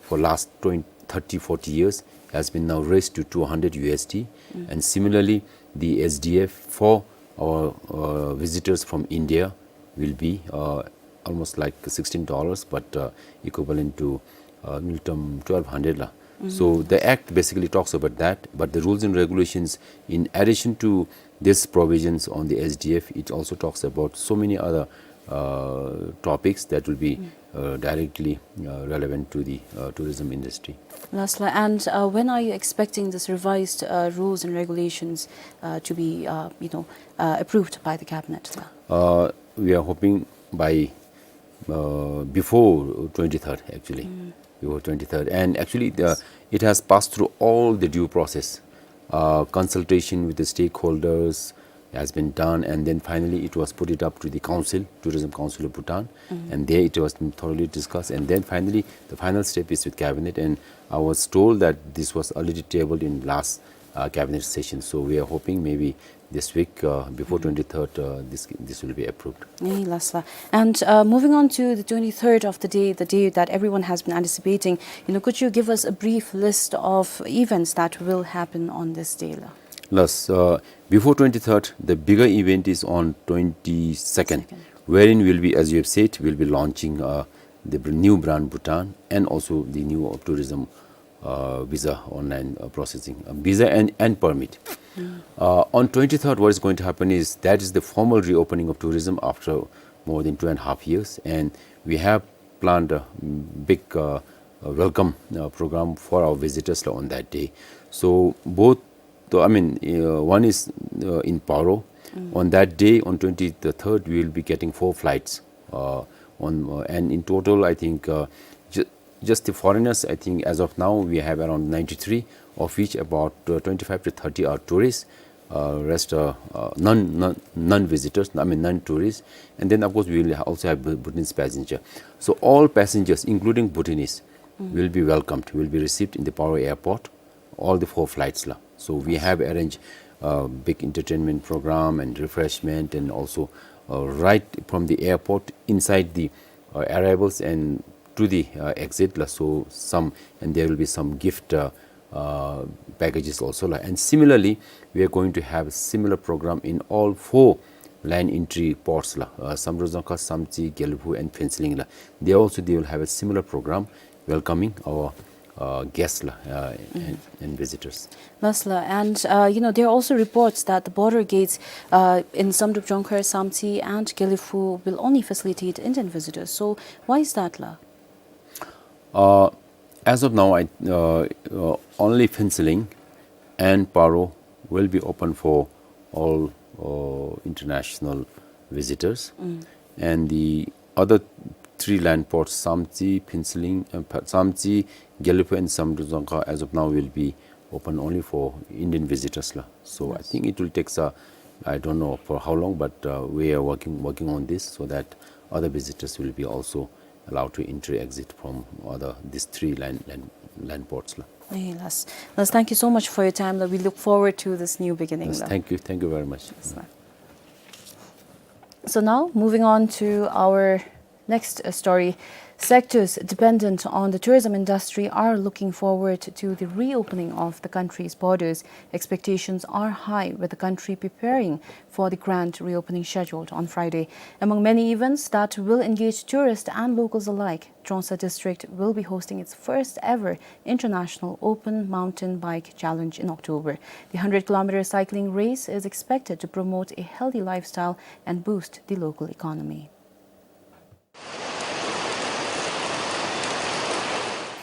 for last twenty, thirty, forty years, has been now raised to two hundred U S D. And similarly, the S D F for our, uh, visitors from India will be, uh, almost like sixteen dollars, but, uh, equivalent to, uh, ནུས་ལྡན་twelve hundred la. So the act basically talks about that, but the rules and regulations, in addition to these provisions on the S D F, it also talks about so many other, uh, topics that will be, uh, directly, uh, relevant to the, uh, tourism industry. Last la, and, uh, when are you expecting this revised, uh, rules and regulations, uh, to be, uh, you know, uh, approved by the cabinet la? Uh, we are hoping by, uh, before twenty-third, actually. Before twenty-third. And actually, the, it has passed through all the due process. Uh, consultation with the stakeholders has been done, and then finally it was put it up to the council, Tourism Council of Bhutan, and there it was thoroughly discussed, and then finally the final step is with cabinet, and I was told that this was already tabled in last, uh, cabinet session. So we are hoping maybe this week, uh, before twenty-third, uh, this, this will be approved. Ni last la. And, uh, moving on to the twenty-third of the day, the day that everyone has been anticipating, you know, could you give us a brief list of events that will happen on this day la? Last, uh, before twenty-third, the bigger event is on twenty-second, Second. wherein we'll be, as you have said, we'll be launching, uh, the br-, new brand Bhutan and also the new tourism, uh, visa online, uh, processing, uh, visa and, and permit. Uh, on twenty-third, what is going to happen is that is the formal reopening of tourism after more than two and a half years, and we have planned a big, uh, uh, welcome, uh, program for our visitors on that day. So both, so, I mean, uh, one is, uh, in Paro. On that day, on twenty-third, we will be getting four flights. Uh, on, uh, and in total, I think, uh, ju-, just the foreigners, I think as of now, we have around ninety-three, of which about, uh, twenty-five to thirty are tourists. Uh, rest are, uh, non, non, non-visitors, I mean non-tourists. And then, of course, we will ha-, also have Bhu-, Bhutanese passenger. So all passengers, including Bhutanese, will be welcomed, will be received in the Paro airport, all the four flights la. So we have arranged a big entertainment program and refreshment, and also, uh, right from the airport, inside the, uh, arrivals and to the, uh, exit la. So some, and there will be some gift, uh, uh, packages also la. And similarly, we are going to have a similar program in all four line entry ports la. Uh, Samdrup Dzongkha, Samtse, Gelephu and Phuentsholing la. They also, they will have a similar program welcoming our, uh, guests la, uh, and, and visitors. Last la, and, uh, you know, there are also reports that the border gates, uh, in Samdrup Dzongkha, Samtse and Gelephu will only facilitate Indian visitors. So why is that la? Uh, as of now, I, uh, uh, only Phuentsholing and Paro will be open for all, uh, international visitors. Mm. And the other three land ports, Samtse, Phuentsholing, uh, Pa-, Samtse, Gelephu and Samdrup Dzongkha, as of now, will be open only for Indian visitors la. So I, yes, think it will take, uh, I don't know for how long, but, uh, we are working, working on this so that other visitors will be also allowed to enter exit from other, these three land, land, land ports la. Eh, last, last, thank you so much for your time la. We look forward to this new beginning la. Thank you, thank you very much. Yes, la. So now, moving on to our next, uh, story. Sectors dependent on the tourism industry are looking forward to the reopening of the country's borders. Expectations are high, with the country preparing for the grand reopening scheduled on Friday. Among many events that will engage tourists and locals alike, Trongsa district will be hosting its first ever international open mountain bike challenge in October. The hundred kilometer cycling race is expected to promote a healthy lifestyle and boost the local economy.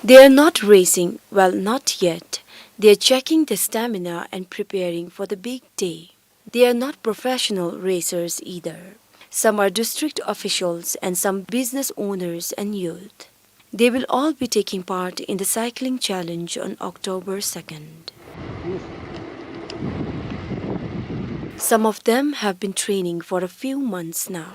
They are not racing, well, not yet. They are checking their stamina and preparing for the big day. They are not professional racers either. Some are district officials and some business owners and youth. They will all be taking part in the cycling challenge on October second. Some of them have been training for a few months now.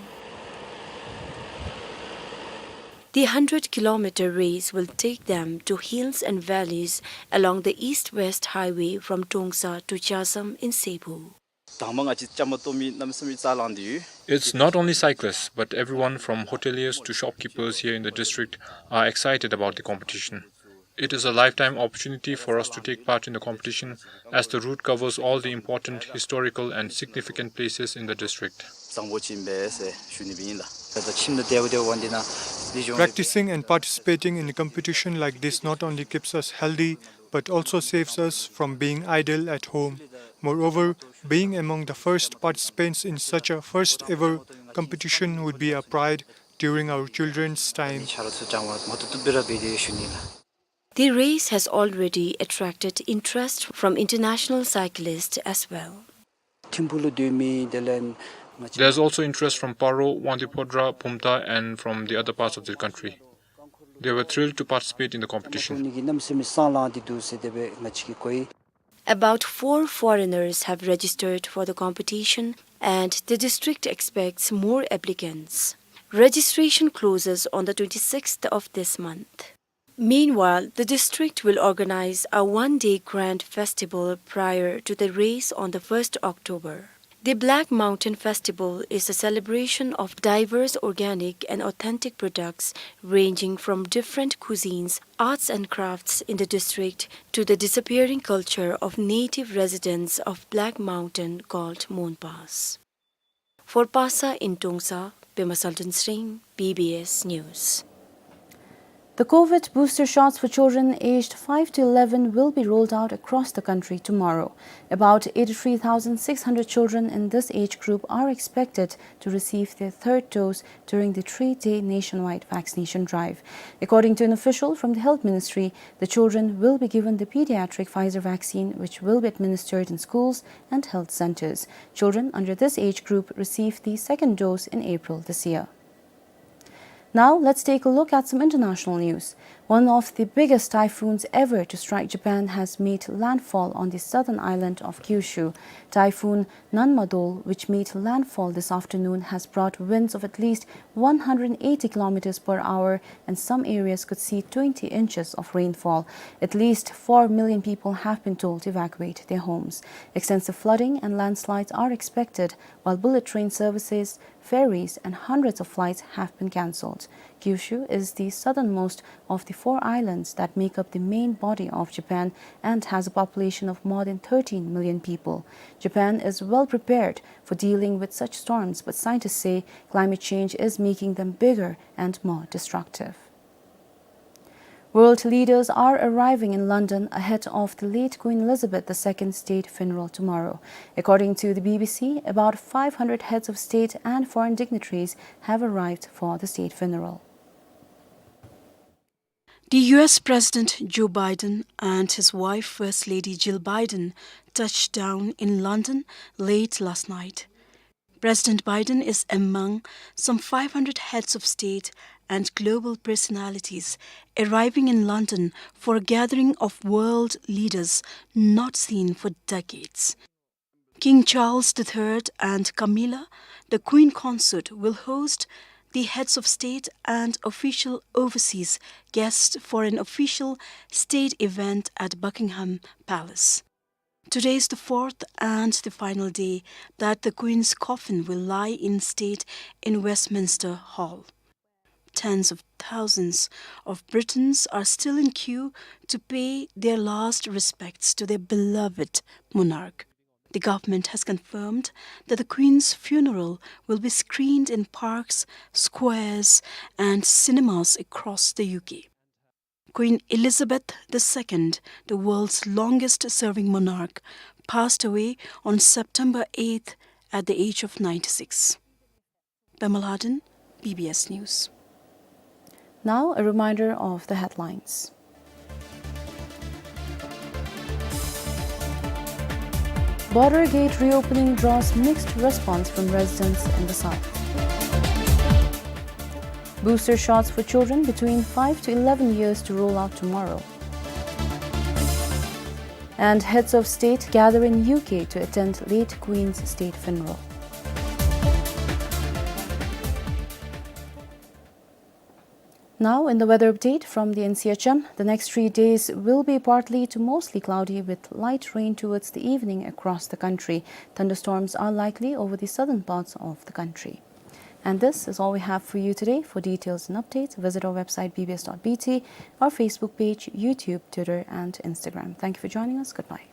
The hundred kilometer race will take them to hills and valleys along the east-west highway from Trongsa to Chasam in Sebou. དང་པ་ང་བཅས་བཅའ་མར་གཏོགས་མི་གནམ་མེད་ས་མེད་རྩ་ལང་དེ་ཡོད། It's not only cyclists, but everyone from hoteliers to shopkeepers here in the district are excited about the competition. It is a lifetime opportunity for us to take part in the competition, as the route covers all the important historical and significant places in the district. བཟང་པོ་ཅིག་ཨིན་པས་ཟེར་ཞུ་ནི་སྦེ་ཨིན་ལགས། ད་ཁྱིམ་ནང་བསྡད་པ་དེ་འབདན་ན་ལི་ཇོང་། Practicing and participating in a competition like this not only keeps us healthy, but also saves us from being idle at home. Moreover, being among the first participants in such a first ever competition would be a pride during our children's time. ཆ་རོགས་ཚུ་ཅང་བ་མ་ཐུབ་ཐུབ་སྦེ་ར་འབད་དེ་ཞུ་ནི་ལགས། The race has already attracted interest from international cyclists as well. ཐིམ་ཕུག་ལུ་སྡོད་མི་དེ་ལས་ང་བཅས། There's also interest from Paro, Wangdue Phodrang, Pumtan, and from the other parts of the country. They were thrilled to participate in the competition. ཁོང་གཉིས་ཀྱིས་གནམ་མེད་ས་མེད་སྲང་ལངས་ཏེ་འདུག་ཟེར་དེ་སྦེ་ང་བཅས་ཀྱིས་གོ་ཡི། About four foreigners have registered for the competition, and the district expects more applicants. Registration closes on the twenty-sixth of this month. Meanwhile, the district will organize a one-day grand festival prior to the race on the first October. The Black Mountain Festival is a celebration of diverse organic and authentic products ranging from different cuisines, arts and crafts in the district to the disappearing culture of native residents of Black Mountain called Monpas. For Parsa in Trongsa, Pema Salton Sring, B B S News. The COVID booster shots for children aged five to eleven will be rolled out across the country tomorrow. About eighty-three thousand six hundred children in this age group are expected to receive their third dose during the three-day nationwide vaccination drive. According to an official from the Health Ministry, the children will be given the pediatric Pfizer vaccine, which will be administered in schools and health centers. Children under this age group received the second dose in April this year. Now, let's take a look at some international news. One of the biggest typhoons ever to strike Japan has made landfall on the southern island of Kyushu. Typhoon Nanmadol, which made landfall this afternoon, has brought winds of at least one hundred eighty kilometers per hour, and some areas could see twenty inches of rainfall. At least four million people have been told to evacuate their homes. Extensive flooding and landslides are expected, while bullet train services, ferries, and hundreds of flights have been cancelled. Kyushu is the southernmost of the four islands that make up the main body of Japan and has a population of more than thirteen million people. Japan is well prepared for dealing with such storms, but scientists say climate change is making them bigger and more destructive. World leaders are arriving in London ahead of the late Queen Elizabeth the Second state funeral tomorrow. According to the B B C, about five hundred heads of state and foreign dignitaries have arrived for the state funeral. The U S President Joe Biden and his wife, First Lady Jill Biden, touched down in London late last night. President Biden is among some five hundred heads of state and global personalities arriving in London for a gathering of world leaders not seen for decades. King Charles the Third and Camilla, the Queen Consort, will host the heads of state and official overseas guests for an official state event at Buckingham Palace. Today is the fourth and the final day that the Queen's coffin will lie in state in Westminster Hall. Tens of thousands of Britons are still in queue to pay their last respects to their beloved monarch. The government has confirmed that the Queen's funeral will be screened in parks, squares, and cinemas across the U K. Queen Elizabeth the Second, the world's longest serving monarch, passed away on September eighth at the age of ninety-six. Pema Ladin, B B S News. Now, a reminder of the headlines. Border gate reopening draws mixed response from residents in the south. Booster shots for children between five to eleven years to roll out tomorrow. And heads of state gather in U K to attend late Queen's state funeral. Now, in the weather update from the N C H M, the next three days will be partly to mostly cloudy with light rain towards the evening across the country. Thunderstorms are likely over the southern parts of the country. And this is all we have for you today. For details and updates, visit our website B B S dot B T, our Facebook page, YouTube, Twitter, and Instagram. Thank you for joining us. Goodbye.